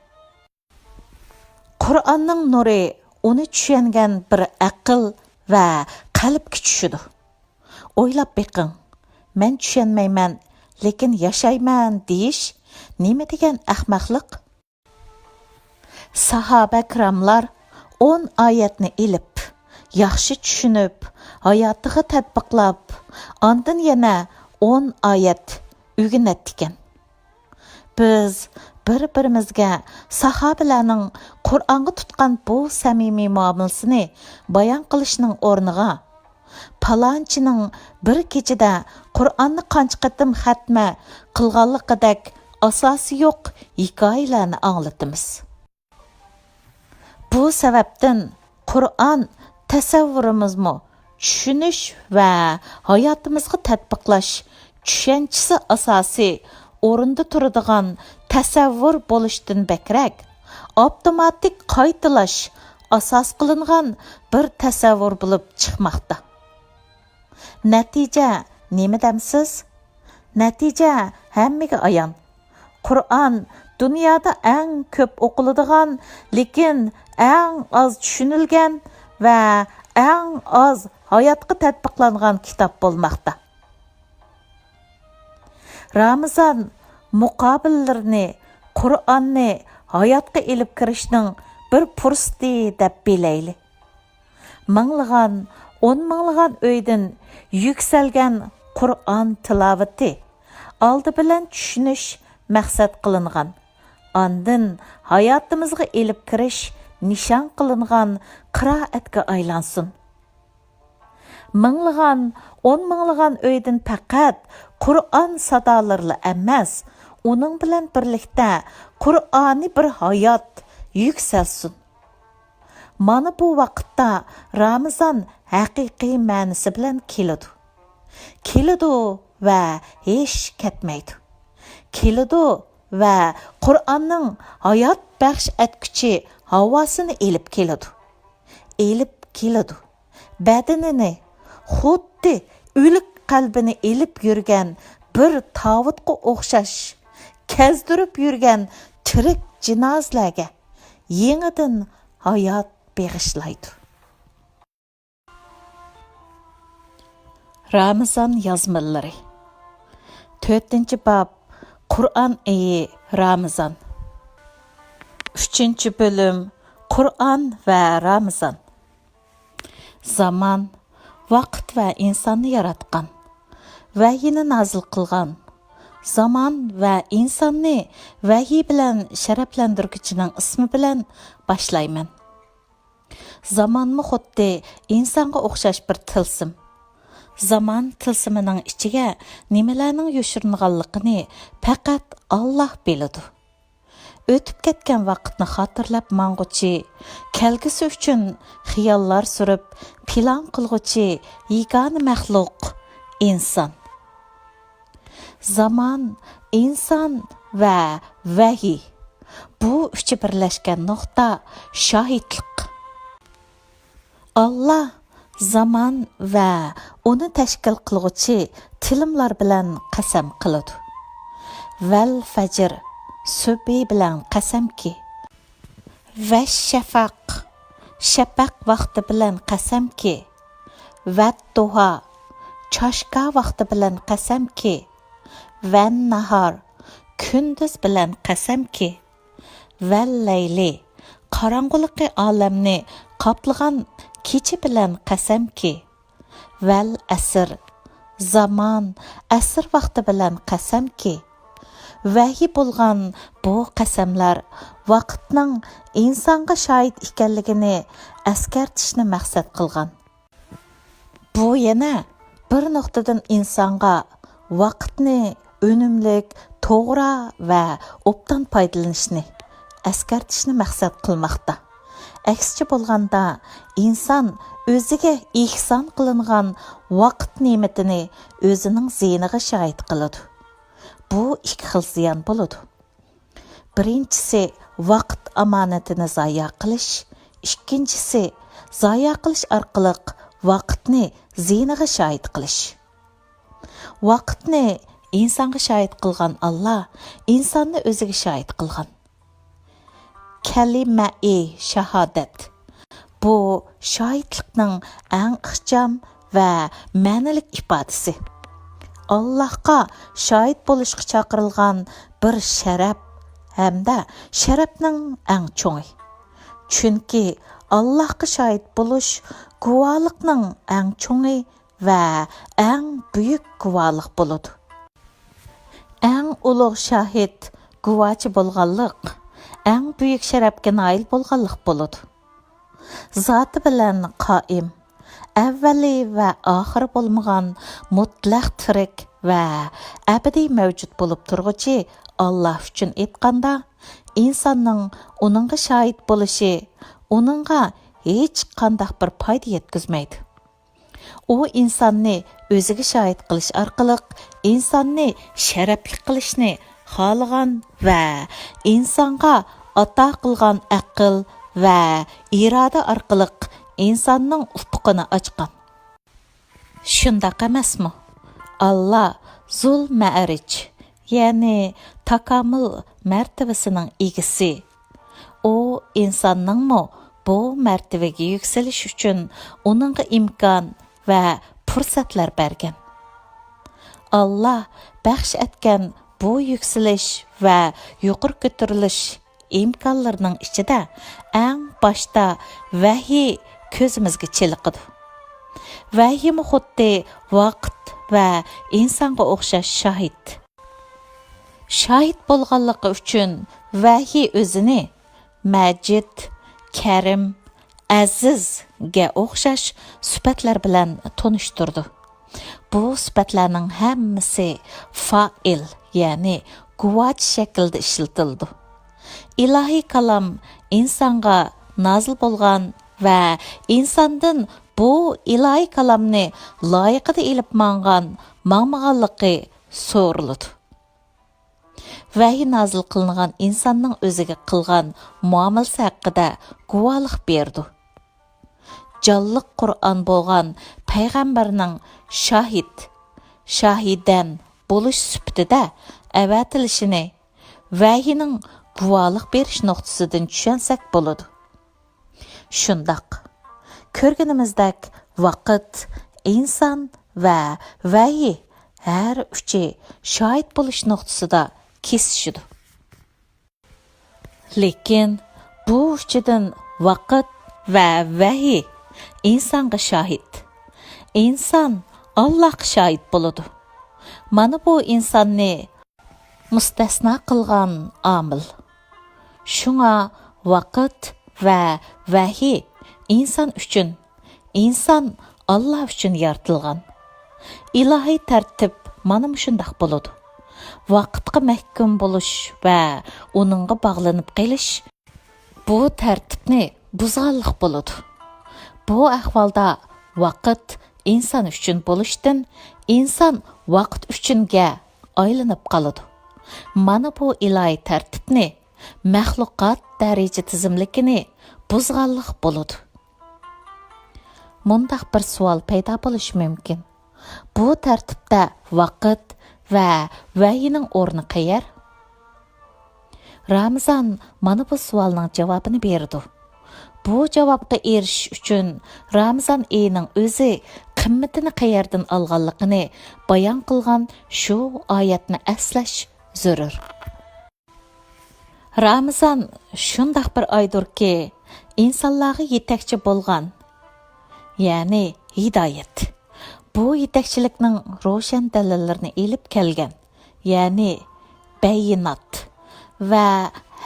قۇرئاننىڭ نۇرى ئۇنى چۈشەنگەن بىر ئەقىل ۋە قەلبكە چۈشىدۇ. ئويلاپ بېقىڭ، «مەن چۈشەنمەيمەن، لېكىن ياشايمەن» دېيىش نېمە دېگەن ئەخمەقلىق؟ ساھابە كىراملار ئون ئايەتنى ئېلىپ، ياخشى چۈشىنىپ، ھاياتىغا تەتبىقلاپ، ئاندىن يەنە ئون ئايەت ئۆگىنەتتىكەن. بىز بىر-بىرىمىزگە ساھابىلەرنىڭ قۇرئانغا تۇتقان بۇ سەمىمىي مۇئامىلىسىنى بايان قىلىشنىڭ ئورنىغا، پالانچىنىڭ بىر كېچىدە قۇرئاننى قانچە قېتىم خەتمە قىلغانلىقىدەك ئاساسى يوق ھېكايىلەرنى ئاڭلىتىمىز. بۇ سەۋەبتىن قۇرئان تەسەۋۋۇرىمىزمۇ چۈشىنىش ۋە ھاياتىمىزغا تەتبىقلاش چۈشەنچىسى ئاساسىي ئورۇندا تۇرىدىغان تەسەۋۋۇر بولۇشتىن بەكرەك، ئاپتوماتىك قايتىلاش ئاساس قىلىنغان بىر تەسەۋۋۇر بولۇپ چىقماقتا. نەتىجە نېمە دەمسىز؟ نەتىجە ھەممىگە ئايان. قۇرئان دۇنيادا ئەڭ كۆپ ئوقۇلىدىغان، لېكىن ئەڭ ئاز چۈشىنىلگەن ۋە ئەڭ ئاز ھاياتقا تەتبىقلانغان كىتاب بولماقتا. رامىزان مۇقابىللىرىنى قۇرئاننى ھاياتقا ئېلىپ كىرىشنىڭ بىر پۇرسىتى دەپ بىلەيلى. مىڭلىغان، ئون مىڭلىغان ئۆيدىن يۈكسەلگەن قۇرئان تىلاۋىتى ئالدى بىلەن چۈشىنىش مەقسەت قىلىنغان، ئاندىن ھاياتىمىزغا ئېلىپ كىرىش نىشان قىلىنغان قىرائەتكە ئايلانسۇن. مىڭلىغان، ئون مىڭلىغان ئۆيدىن پەقەت قۇرئان سادالىرىلا ئەمەس، ئۇنىڭ بىلەن بىرلىكتە قۇرئانىي بىر ھايات يۈكسەلسۇن. مانا بۇ ۋاقىتتا رامىزان ھەقىقىي مەنىسى بىلەن كېلىدۇ. كېلىدۇ ۋە ھېچ كەتمەيدۇ. كېلىدۇ ۋە قۇرئاننىڭ ھايات بەخش ئەتكۈچى ھاۋاسىنى ئېلىپ كېلىدۇ. ئېلىپ كېلىدۇ. بەدىنىنى، خۇددى ئۆلۈك قەلبىنى ئېلىپ يۈرگەن بىر تاۋۇتقا ئوخشاش، كەزدۈرۈپ يۈرگەن تىرىك جىنازىلەرگە يېڭىدىن ھايات بېغىشلايدۇ. رامىزان يازمىلىرى. تۆتىنچى باب، قۇرئان ئېيى رامىزان. ئۈچىنچى بۆلۈم، قۇرئان ۋە رامىزان. زامان، ۋاقىت ۋە ئىنساننى ياراتقان، ۋەھىينى نازىل قىلغان، زامان ۋە ئىنساننى ۋەھىي بىلەن شەرەپلەندۈرگۈچىنىڭ ئىسمى بىلەن باشلايمەن. زامانمۇ خۇددى ئىنسانغا ئوخشاش بىر تىلسىم. زامان تىلسىمىنىڭ ئىچىگە نېمىلەرنىڭ يوشۇرۇنغانلىقىنى پەقەت ئاللاھ بىلىدۇ. ئۆتۈپ كەتكەن ۋاقىتنى خاتىرىلەپ ماڭغۇچى، كەلگۈسى ئۈچۈن خىياللار سۈرۈپ، پىلان قىلغۇچى يېگانە مەخلۇق ئىنسان. زامان، ئىنسان ۋە ۋەھىي. بۇ ئۈچى بىرلەشكەن نۇقتا شاھىتلىق. ئاللاھ زامان ۋە ئۇنى تەشكىل قىلغۇچى تىلىملار بىلەن قەسەم قىلىدۇ. ۋەل فەجر، سۈبھى بىلەن قەسەمكى. ۋەششەفەق، شەپەق ۋاقتى بىلەن قەسەمكى. ۋەددۇھا، چاشكا ۋاقتى بىلەن قەسەمكى. ۋەنناھار، كۈندۈز بىلەن قەسەمكى. ۋەللەيلى، قاراڭغۇلۇقى ئالەمنى قاپلىغان كېچە بىلەن قەسەمكى. ۋەل ئەسر، زامان، ئەسىر ۋاقتى بىلەن قەسەمكى. ۋەھىي بولغان بۇ قەسەملەر ۋاقىتنىڭ ئىنسانغا شاھىت ئىكەنلىكىنى ئەسكەرتىشنى مەقسەت قىلغان. بۇ يەنە بىر نۇقتىدىن ئىنسانغا ۋاقىتنى ئۈنۈملۈك، توغرا ۋە ئوبدان پايدىلىنىشنى ئەسكەرتىشنى مەقسەت قىلماقتا. ئەكسىچە بولغاندا، ئىنسان ئۆزىگە ئېھسان قىلىنغان ۋاقىت نېمىتىنى ئۆزىنىڭ زىيىنىغا شاھىت قىلىدۇ. بۇ ئىككى خىل زىيان بولىدۇ. بىرىنچىسى، ۋاقىت ئامانىتىنى زايە قىلىش. ئىككىنچىسى، زايە قىلىش ئارقىلىق ۋاقىتنى زىيىنىغا شاھىت قىلىش. ۋاقىتنى ئىنسانغا شاھىت قىلغان ئاللا ئىنساننى ئۆزىگە شاھىت قىلغان. كەلىمەئى شاھادەت. بۇ شاھىتلىقنىڭ ئەڭ ئىخچام ۋە مەنىلىك ئىپادىسى. ئاللاھقا شاھىت بولۇشقا چاقىرىلغان بىر شەرەپ ھەمدە شەرەپنىڭ ئەڭ چوڭى. چۈنكى ئاللاھقا شاھىت بولۇش گۇۋاھلىقنىڭ ئەڭ چوڭى ۋە ئەڭ بۈيۈك گۇۋاھلىق بولىدۇ. ئەڭ ئۇلۇغ شاھىت، گۇۋاچى بولغانلىق، ئەڭ بۈيۈك شەرەپكە نائىل بولغانلىق بولىدۇ. زاتى بىلەن قائىم، ئەۋۋەلى ۋە ئاخىرى بولمىغان مۇتلەق تىرىك ۋە ئەبەدىي مەۋجۇت بولۇپ تۇرغۇچى ئاللا ئۈچۈن ئېيتقاندا، ئىنساننىڭ ئۇنىڭغا شاھىت بولۇشى ئۇنىڭغا ھېچقانداق بىر پايدا يەتكۈزمەيدۇ. ئۇ ئىنساننى ئۆزىگە شاھىت قىلىش ئارقىلىق ئىنساننى شەرەپلىك قىلىشنى خالىغان ۋە ئىنسانغا ئاتا قىلغان ئەقىل ۋە ئىرادە ئارقىلىق ئىنساننىڭ ئۇپۇقىنى ئاچقان. شۇنداق ئەمەسمۇ؟ ئاللا زۇل مەئرىج، يەنى تاكامۇل مەرتىۋىسىنىڭ ئىگىسى. ئۇ ئىنساننىڭمۇ بۇ مەرتىۋىگە يۈكسىلىش ئۈچۈن ئۇنىڭغا ئىمكان ۋە پۇرسەتلەر بەرگەن. ئاللا بەخش ئەتكەن بۇ يۈكسىلىش ۋە يۇقىرى كۆتۈرۈلۈش ئىمكانلىرىنىڭ ئىچىدە ئەڭ باشتا ۋەھىي كۆزىمىزگە چېلىقىدۇ. ۋەھىيمۇ خۇددى ۋاقىت ۋە ئىنسانغا ئوخشاش شاھىت. شاھىت بولغانلىقى ئۈچۈن ۋەھىي ئۆزىنى مەجىد، كەرىم، ئەزىز گە ئوخشاش سۈپەتلەر بىلەن تونۇشتۇرىدۇ. بۇ سۈپەتلەرنىڭ ھەممىسى فائىل، يەنى گۇۋاچ شەكلىدە ئىشلىتىلىدۇ. ئىلاھىي كالام ئىنسانغا نازىل بولغان ۋە ئىنساندىن بۇ ئىلاھىي كالامنى لايىقىدا ئېلىپ ماڭغان، ماڭمىغانلىقى سورىلىدۇ. ۋەھىي نازىل قىلىنغان ئىنساننىڭ ئۆزىگە قىلغان مۇئامىلىسى ھەققىدە گۇۋاھلىق بېرىدۇ. جانلىق قۇرئان بولغان پەيغەمبەرنىڭ شاھىت، شاھىدەن بولۇش سۈپىتىدە ئەۋەتىلىشىنى ۋەھىينىڭ گۇۋاھلىق بېرىش نۇقتىسىدىن چۈشەنسەك بولىدۇ. شۇنداق، كۆرگىنىمىزدەك ۋاقىت، ئىنسان ۋە ۋەھىي ھەر ئۈچى شاھىت بولۇش نۇقتىسىدا كېسىشىدۇ. لېكىن بۇ ئۈچىدىن ۋاقىت ۋە ۋەھىي ئىنسانغا شاھىت. ئىنسان ئاللاھقا شاھىت بولىدۇ. مانا بۇ ئىنساننى مۇستەسنا قىلغان ئامىل. شۇڭا ۋاقىت ۋە ۋەھىي ئىنسان ئۈچۈن، ئىنسان ئاللا ئۈچۈن يارىتىلغان. ئىلاھىي تەرتىپ مانا مۇشۇنداق بولىدۇ. ۋاقىتقا مەھكۇم بولۇش ۋە ئۇنىڭغا باغلىنىپ قېلىش بۇ تەرتىپنى بۇزغانلىق بولىدۇ. بۇ ئەھۋالدا ۋاقىت ئىنسان ئۈچۈن بولۇشتىن ئىنسان ۋاقىت ئۈچۈنگە ئايلىنىپ قالىدۇ. مانا بۇ ئىلاھىي تەرتىپنى، مەخلۇقات دەرىجە تىزىملىكىنى بۇزغانلىق بولىدۇ. مۇنداق بىر سوئال پەيدا بولۇشى مۇمكىن. بۇ تەرتىپتە ۋاقىت ۋە ۋەھىينىڭ ئورنى قەيەر؟ رامىزان مانا بۇ سوئالنىڭ جاۋابىنى بېرىدۇ. بۇ جاۋابقا ئېرىشىش ئۈچۈن رامىزان ئېيىنىڭ ئۆزى قىممىتىنى قەيەردىن ئالغانلىقىنى بايان قىلغان شۇ ئايەتنى ئەسلەش زۆرۈر. رامىزان شۇنداق بىر ئايدۇركى، ئىنسانلارغا يېتەكچى بولغان، يەنى ھىدايەت. بۇ يېتەكچىلىكنىڭ روشەن دەلىللىرىنى ئېلىپ كەلگەن، يەنى بەييىنات، ۋە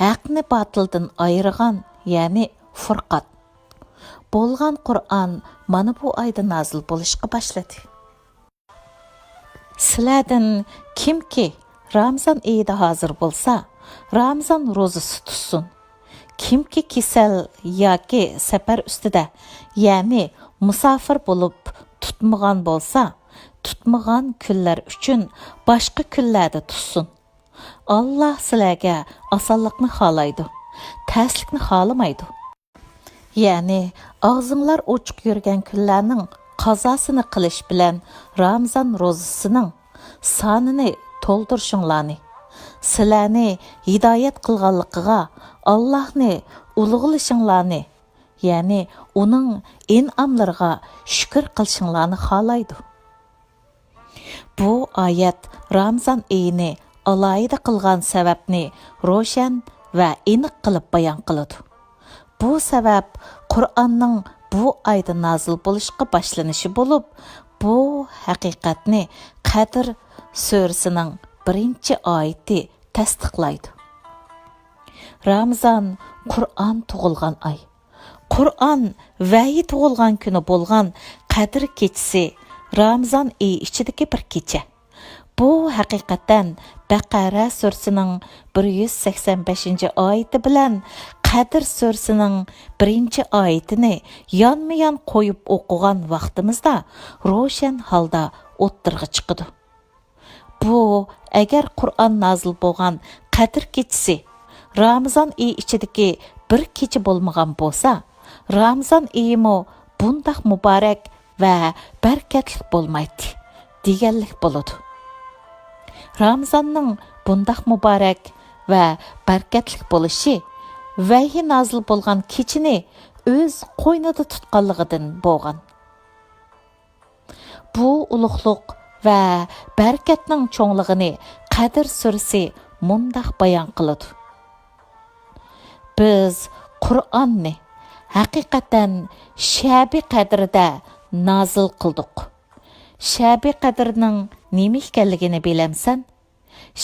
ھەقنى باتىلدىن ئايرىغان، يەنى فۇرقان، بولغان قۇرئان مانا بۇ ئايدا نازىل بولۇشقا باشلىدى. سىلەردىن كىمكى رامىزان ئېيىدا ھازىر بولسا، رامىزان روزىسى تۇتسۇن. كىمكى كېسەل ياكى سەپەر ئۈستىدە، يەنى مۇساپىر بولۇپ تۇتمىغان بولسا، تۇتمىغان كۈنلەر ئۈچۈن باشقا كۈنلەردە تۇتسۇن. ئاللا سىلەرگە ئاسانلىقنى خالايدۇ، تەسلىكنى خالىمايدۇ. يەنى ئاغزىڭلار ئوچۇق يۈرگەن كۈنلەرنىڭ قازاسىنى قىلىش بىلەن رامىزان روزىسىنىڭ سانىنى تولدۇرۇشۇڭلارنى، سىلەرنى ھىدايەت قىلغانلىقىغا ئاللاھنى ئۇلۇغلىشىڭلارنى، يەنى ئۇنىڭ ئىنئاملىرىغا شۈكۈر قىلىشىڭلارنى خالايدۇ. بۇ ئايەت رامىزان ئېيىنى ئالاھىدە قىلغان سەۋەبنى روشەن ۋە ئېنىق قىلىپ بايان قىلىدۇ. بۇ سەۋەب قۇرئاننىڭ بۇ ئايدا نازىل بولۇشقا باشلىنىشى بولۇپ، بۇ ھەقىقەتنى قەدىر سۈرىسىنىڭ بىرىنچى ئايىتى تەستىقلايدۇ. رامىزان قۇرئان تۇغۇلغان ئاي. قۇرئان ۋەھىي تۇغۇلغان كۈنى بولغان قەدىر كېچىسى رامىزان ئېيى ئىچىدىكى بىر كېچە. بۇ ھەقىقەتەن بەقەرە سۈرىسىنىڭ بىر يۈز سەكسەن بەشىنچى ئايىتى بىلەن قەدىر سۈرىسىنىڭ بىرىنچى ئايىتىنى يانمۇيان قويۇپ ئوقۇغان ۋاقتىمىزدا روشەن ھالدا ئوتتۇرىغا چىقىدۇ. بۇ، ئەگەر قۇرئان نازىل بولغان قەدىر كېچىسى رامىزان ئېيى ئىچىدىكى بىر كېچە بولمىغان بولسا، رامىزان ئېيىمۇ بۇنداق مۇبارەك ۋە بەرىكەتلىك بولمايتتى، دېگەنلىك بولىدۇ. رامىزاننىڭ بۇنداق مۇبارەك ۋە بەرىكەتلىك بولۇشى ۋەھىي نازىل بولغان كېچىنى ئۆز قوينىدا تۇتقانلىقىدىن بولغان. بۇ ئۇلۇغلۇق ۋە بەرىكەتنىڭ چوڭلۇقىنى قەدىر سۈرىسى مۇنداق بايان قىلىدۇ: بىز قۇرئاننى ھەقىقەتەن شەبى قەدرىدە نازىل قىلدۇق. شەبى قەدرىنىڭ نېمە ئىكەنلىكىنى بىلەمسەن؟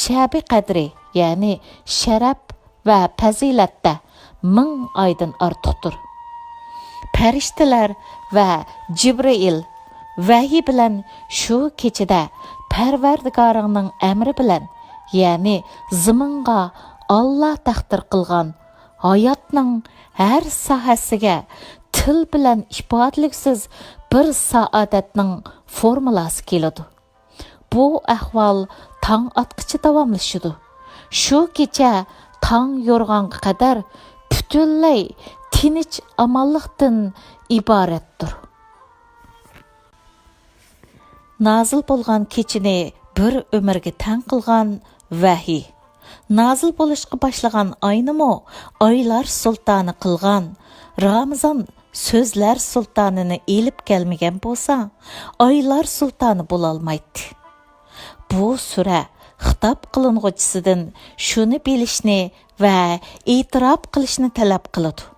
شەبى قەدرى، يەنى شەرەپ ۋە پەزىلەتتە مىڭ ئايدىن ئارتۇقتۇر. پەرىشتىلەر ۋە جىبرىئىل ۋەھىي بىلەن شۇ كېچىدە پەرۋەردىگارىڭنىڭ ئەمرى بىلەن، يەنى زېمىنغا ئاللا تەقدىر قىلغان ھاياتنىڭ ھەر ساھەسىگە تىل بىلەن ئىپادىلىگۈسىز بىر سائادەتنىڭ فورمۇلاسى كېلىدۇ. بۇ ئەھۋال تاڭ ئاتقىچە داۋاملىشىدۇ. شۇ كېچە تاڭ يورۇغانغا قەدەر پۈتۈنلەي تىنچ-ئامانلىقتىن ئىبارەتتۇر. نازىل بولغان كېچىنى بىر ئۆمۈرگە تەڭ قىلغان ۋەھىي. نازىل بولۇشقا باشلىغان ئاينىمۇ ئايلار سۇلتانى قىلغان رامىزان سۆزلەر سۇلتانىنى ئېلىپ كەلمىگەن بولسا، ئايلار سۇلتانى بولالمايتتى. بۇ سۈرە خىتاب قىلىنغۇچىسىدىن شۇنى بىلىشنى ۋە ئېتىراپ قىلىشنى تەلەپ قىلىدۇ.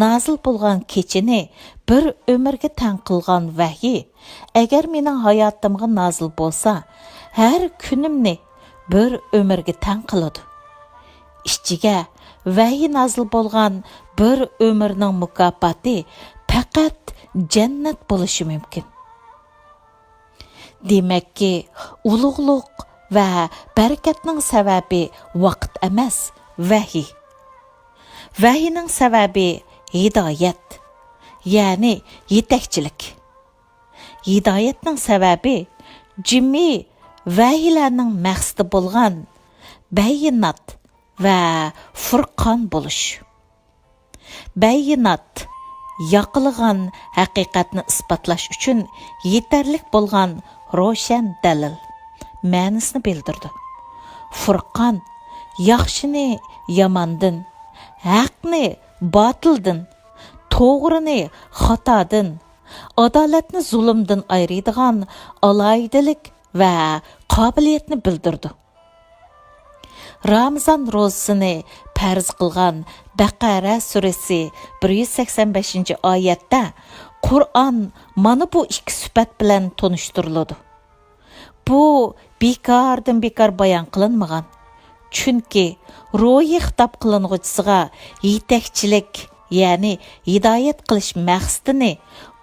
نازىل بولغان كېچىنى بىر ئۆمۈرگە تەڭ قىلغان ۋەھىي، ئەگەر مېنىڭ ھاياتىمغا نازىل بولسا، ھەر كۈنۈمنى بىر ئۆمۈرگە تەڭ قىلىدۇ. ئىچىگە ۋەھىي نازىل بولغان بىر ئۆمۈرنىڭ مۇكاپاتى پەقەت جەننەت بولۇشى مۇمكىن. دېمەككى، ئۇلۇغلۇق ۋە بەرىكەتنىڭ سەۋەبى ۋاقىت ئەمەس، ۋەھىي. ۋەھىينىڭ سەۋەبى ھىدايەت، يەنى يېتەكچىلىك. ھىدايەتنىڭ سەۋەبى جىمى ۋەھىيلەرنىڭ مەقسىتى بولغان بەييىنات ۋە فۇرقان بولۇش. بەييىنات، ياقىلىغان ھەقىقەتنى ئىسپاتلاش ئۈچۈن يېتەرلىك بولغان روشەن دەلىل مەنىسىنى بىلدۈرىدۇ. فۇرقان، ياخشىنى ياماندىن، ھەقنى باتىلدىن، توغرىنى خاتادىن، ئادالەتنى زۇلۇمدىن ئايرىيدىغان ئالاھىدىلىك ۋە قابىلىيەتنى بىلدۈرىدۇ. رامىزان روزىسىنى پەرز قىلغان بەقەرە سۈرىسى بىر يۈز سەكسەن بەشىنچى ئايەتتە قۇرئان مانا بۇ ئىككى سۈپەت بىلەن تونۇشتۇرۇلىدۇ. بۇ بىكاردىن بىكار بايان قىلىنمىغان. چۈنكى روھىي خىتاب قىلىنغۇچىسىغا يېتەكچىلىك، يەنى ھىدايەت قىلىش مەقسىتىنى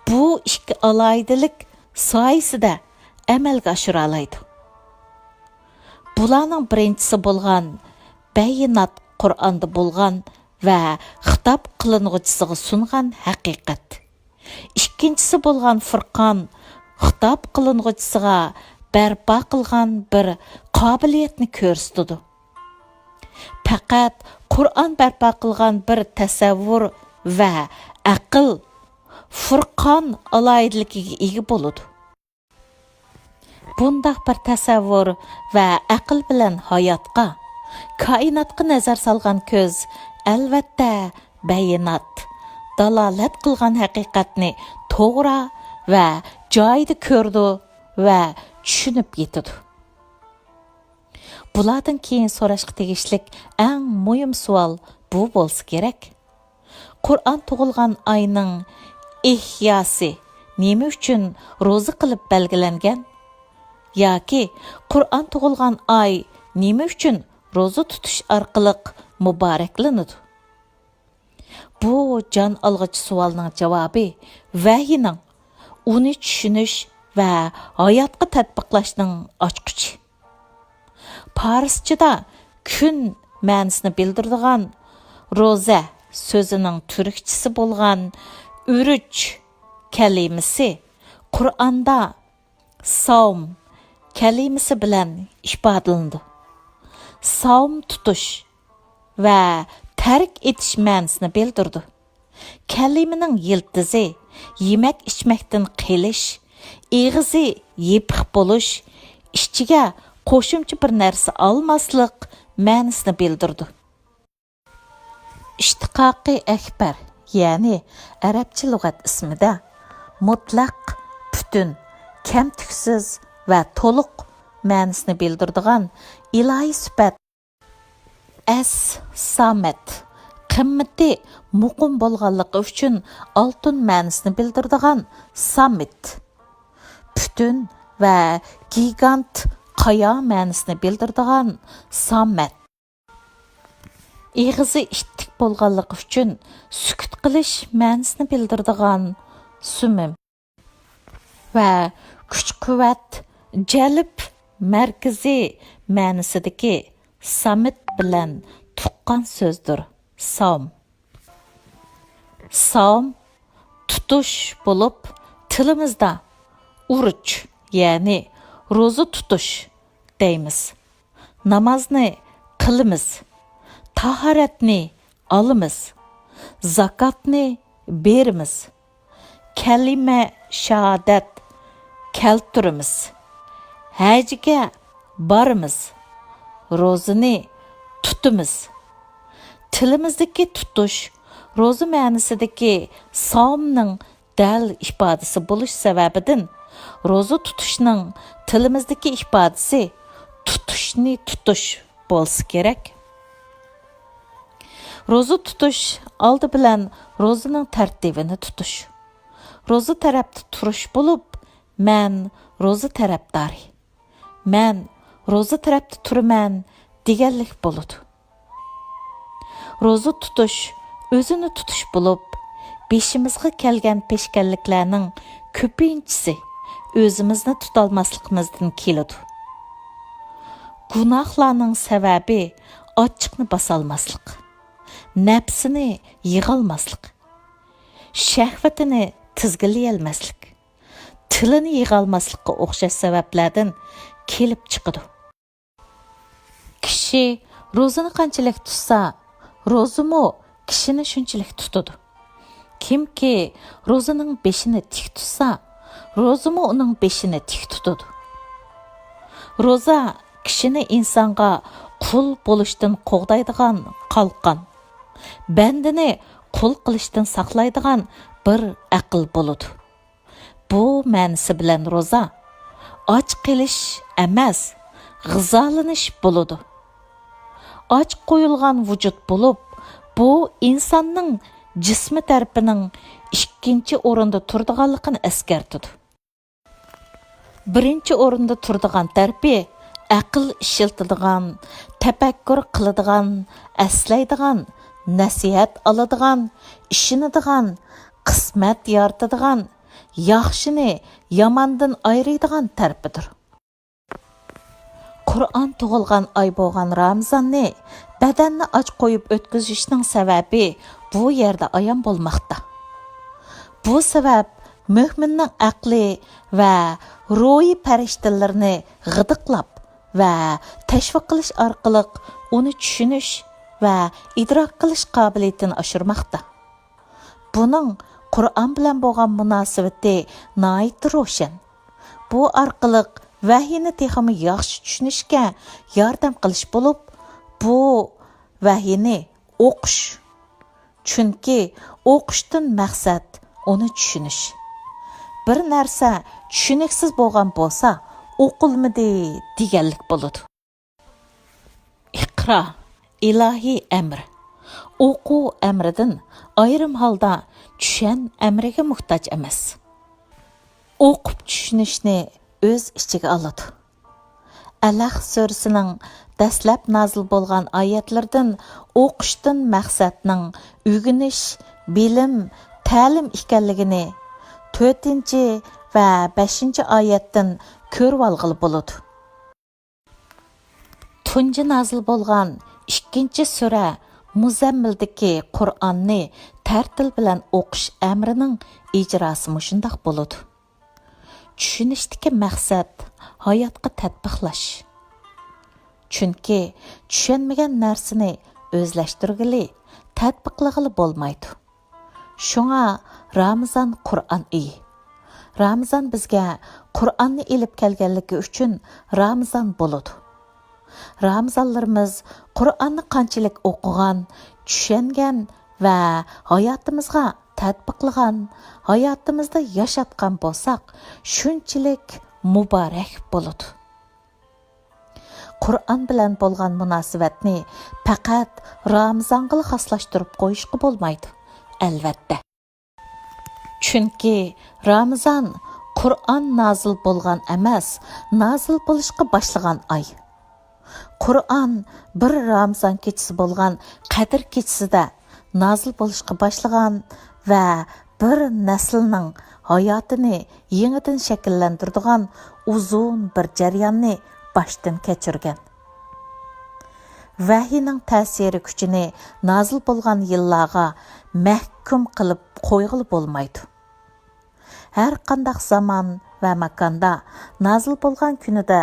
بۇ ئىككى ئالاھىدىلىك سايىسىدە ئەمەلگە ئاشۇرالايدۇ. بۇلارنىڭ بىرىنچىسى بولغان بەييىنات قۇرئاندا بولغان ۋە خىتاب قىلىنغۇچىسىغا سۇنغان ھەقىقەت. ئىككىنچىسى بولغان فۇرقان خىتاب قىلىنغۇچىسىغا بەرپا قىلغان بىر قابىلىيەتنى كۆرسىتىدۇ. پەقەت قۇرئان بەرپا قىلغان بىر تەسەۋۋۇر ۋە ئەقىل فۇرقان ئالاھىدىلىكىگە ئىگە بولىدۇ. بۇنداق بىر تەسەۋۋۇر ۋە ئەقىل بىلەن ھاياتقا، كائىناتقا نەزەر سالغان كۆز، ئەلۋەتتە، بەييىنات، دالالەت قىلغان ھەقىقەتنى توغرا ۋە جايىدا كۆرىدۇ ۋە چۈشىنىپ يېتىدۇ. بۇلاردىن كېيىن سوراشقا تېگىشلىك ئەڭ مۇھىم سوئال بۇ بولسا كېرەك. قۇرئان تۇغۇلغان ئاينىڭ ئىھياسى نېمە ئۈچۈن روزا قىلىپ بەلگىلەنگەن؟ ياكى قۇرئان تۇغۇلغان ئاي نېمە ئۈچۈن روزا تۇتۇش ئارقىلىق مۇبارەكلىنىدۇ؟ بۇ جان ئالغۇچ سوئالنىڭ جاۋابى ۋەھىينىڭ، ئۇنى چۈشىنىش ۋە ھاياتقا تەتبىقلاشنىڭ ئاچقۇچى. پارسچىدا كۈن مەنىسىنى بىلدۈرىدىغان روزە سۆزىنىڭ تۈركچىسى بولغان ئۈرۈچ كەلىمىسى قۇرئاندا ساۋم كەلىمىسى بىلەن ئىپادىلىنىدۇ. ساۋم تۇتۇش ۋە تەرك ئېتىش مەنىسىنى بىلدۈرىدۇ. كەلىمىنىڭ يىلتىزى يېمەك-ئىچمەكتىن قېلىش، ئېغىزى يېپىق بولۇش، ئىچىگە قوشۇمچە بىر نەرسە ئالماسلىق مەنىسىنى بىلدۈرىدۇ. ئىشتىقاقى ئەكبەر، يەنى ئەرەبچە لۇغەت ئىسمىدە مۇتلەق، پۈتۈن، كەمتۈكسىز ۋە تولۇق مەنىسىنى بىلدۈرىدىغان ئىلاھىي سۈپەت ئەس-سامەت، قىممىتى مۇقىم بولغانلىقى ئۈچۈن ئالتۇن مەنىسىنى بىلدۈرىدىغان سامىت، پۈتۈن ۋە گىگانت قايا مەنىسىنى بىلدۈرىدىغان سامەت. ئېغىزى ئىتتىك بولغانلىقى ئۈچۈن سۈكۈت قىلىش مەنىسىنى بىلدۈرىدىغان سۇمىم ۋە كۈچ-قۇۋۋەت، جەلپ مەركىزى مەنىسىدىكى سامىت بىلەن تۇغقان سۆزدۇر. سام. سام تۇتۇش بولۇپ، تىلىمىزدا ئۇرۇچ، يەنى روزا تۇتۇش دەيمىز. نامازنى قىلىمىز، تاھارەتنى ئالىمىز، زاكاتنى بېرىمىز، كەلىمە شاھادەت كەلتۈرىمىز، ھەجگە بارىمىز، روزىنى تۇتىمىز. تىلىمىزدىكى تۇتۇش روزا مەنىسىدىكى سامنىڭ دەل ئىپادىسى بولۇش سەۋەبىدىن، روزا تۇتۇشنىڭ تىلىمىزدىكى ئىپادىسى تۇتۇشنى تۇتۇش بولسا كېرەك. روزا تۇتۇش ئالدى بىلەن روزىنىڭ تەرتىپىنى تۇتۇش. روزا تەرەپتە تۇرۇش بولۇپ، مەن روزا تەرەپدارى، مەن روزا تەرەپتە تۇرىمەن دېگەنلىك بولىدۇ. روزا تۇتۇش ئۆزىنى تۇتۇش بولۇپ، بېشىمىزغا كەلگەن پېشكەللىكلەرنىڭ كۆپىنچىسى ئۆزىمىزنى تۇتالماسلىقىمىزدىن كېلىدۇ. گۇناھلارنىڭ سەۋەبى ئاچچىقنى باسالماسلىق، نەپسىنى يىغالماسلىق، شەھۋىتىنى تىزگىنلىيەلمەسلىك، تىلىنى يىغالماسلىققا ئوخشاش سەۋەبلەردىن كېلىپ چىقىدۇ. كىشى روزىنى قانچىلىك تۇتسا، روزىمۇ كىشىنى شۇنچىلىك تۇتىدۇ. كىمكى روزىنىڭ بېشىنى تىك تۇتسا، روزىمۇ ئۇنىڭ بېشىنى تىك تۇتىدۇ. روزا كىشىنى ئىنسانغا قۇل بولۇشتىن قوغدايدىغان قالقان، بەندىنى قۇل قىلىشتىن ساقلايدىغان بىر ئەقىل بولىدۇ. بۇ مەنىسى بىلەن روزا ئاچ قېلىش ئەمەس، غىزالىنىش بولىدۇ. ئاچ قويۇلغان ۋۇجۇد بولۇپ، بۇ ئىنساننىڭ جىسمى تەرىپىنىڭ ئىككىنچى ئورۇندا تۇرىدىغانلىقىنى ئەسكەرتىدۇ. بىرىنچى ئورۇندا تۇرىدىغان تەرىپى ئەقىل ئىشلىتىدىغان، تەپەككۇر قىلىدىغان، ئەسلەيدىغان، نەسىھەت ئالىدىغان، ئىشىنىدىغان، قىسمەت يارىتىدىغان، ياخشىنى ياماندىن ئايرىيدىغان تەرىپىدۇر. قۇرئان تۇغۇلغان ئاي بولغان رامىزاننى بەدەننى ئاچ قويۇپ ئۆتكۈزۈشنىڭ سەۋەبى بۇ يەردە ئايان بولماقتا. بۇ سەۋەب مۆمىننىڭ ئەقلى ۋە روھىي پەرىشتىلىرىنى غىدىقلاپ ۋە تەشۋىق قىلىش ئارقىلىق ئۇنى چۈشىنىش ۋە ئىدراك قىلىش قابىلىيىتىنى ئاشۇرماقتا. بۇنىڭ قۇرئان بىلەن بولغان مۇناسىۋىتى ناھايىتى روشەن. بۇ ئارقىلىق ۋەھىينى تېخىمۇ ياخشى چۈشىنىشكە ياردەم قىلىش بولۇپ، بۇ ۋەھىينى ئوقۇش. چۈنكى ئوقۇشتىن مەقسەت ئۇنى چۈشىنىش. بىر نەرسە چۈشىنىكسىز بولغان بولسا، ئوقۇلمىدى دېگەنلىك بولىدۇ. ئىقرا، ئىلاھىي ئەمر. ئوقۇ ئەمرىدىن ئايرىم ھالدا چۈشەن ئەمرىگە موھتاج ئەمەس. ئوقۇپ چۈشىنىشنى ئۆز ئىچىگە ئالىدۇ. ئەلەق سۈرىسىنىڭ دەسلەپ نازىل بولغان ئايەتلىرىدىن ئوقۇشتىن مەقسەتنىڭ ئۆگىنىش، بىلىم، تەلىم ئىكەنلىكىنى تۆتىنچى ۋە بەشىنچى ئايەتتىن كۆرۈۋالغىلى بولىدۇ. تۇنجى نازىل بولغان ئىككىنچى سۈرە مۇزەممىلدىكى قۇرئاننى تەرتىل بىلەن ئوقۇش ئەمرىنىڭ ئىجراسى مۇشۇنداق بولىدۇ. چۈشىنىشتىكى مەقسەت ھاياتقا تەتبىقلاش. چۈنكى چۈشەنمىگەن نەرسىنى ئۆزلەشتۈرگىلى، تەتبىقلىغىلى بولمايدۇ. شۇڭا رامىزان قۇرئان ئېيى. رامىزان بىزگە قۇرئاننى ئېلىپ كەلگەنلىكى ئۈچۈن رامىزان بولىدۇ. رامىزانلىرىمىز قۇرئاننى قانچىلىك ئوقۇغان، چۈشەنگەن ۋە ھاياتىمىزغا تەتبىقلىغان، ھاياتىمىزدا ياشاتقان بولساق، شۇنچىلىك مۇبارەك بولىدۇ. قۇرئان بىلەن بولغان مۇناسىۋەتنى پەقەت رامىزانغىلا خاسلاشتۇرۇپ قويۇشقا بولمايدۇ، ئەلۋەتتە. چۈنكى رامىزان قۇرئان نازىل بولغان ئەمەس، نازىل بولۇشقا باشلىغان ئاي. قۇرئان بىر رامىزان كېچىسى بولغان قەدىر كېچىسىدە نازىل بولۇشقا باشلىغان ۋە بىر نەسىلنىڭ ھاياتىنى يېڭىدىن شەكىللەندۈرىدىغان ئۇزۇن بىر جەرياننى باشتىن كەچۈرگەن. ۋەھىينىڭ تەسىرى كۈچىنى نازىل بولغان يىللارغا مەھكۇم قىلىپ قويغىلى بولمايدۇ. ھەر قانداق زامان ۋە ماكاندا نازىل بولغان كۈنىدە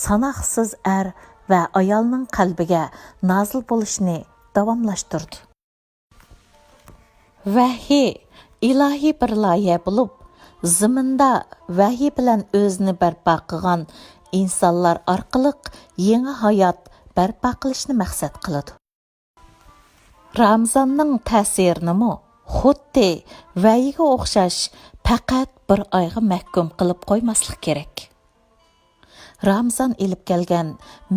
ساناقسىز ئەر ۋە ئايالنىڭ قەلبىگە نازىل بولۇشنى داۋاملاشتۇرىدۇ. ۋەھىي ئىلاھىي بىر لايىھە بولۇپ، زېمىندا ۋەھىي بىلەن ئۆزىنى بەرپا قىلغان ئىنسانلار ئارقىلىق يېڭى ھايات بەرپا قىلىشنى مەقسەت قىلىدۇ. رامىزاننىڭ تەسىرىنىمۇ خۇددى ۋەھىيگە ئوخشاش پەقەت بىر ئايغا مەھكۇم قىلىپ قويماسلىق كېرەك. رامىزان ئېلىپ كەلگەن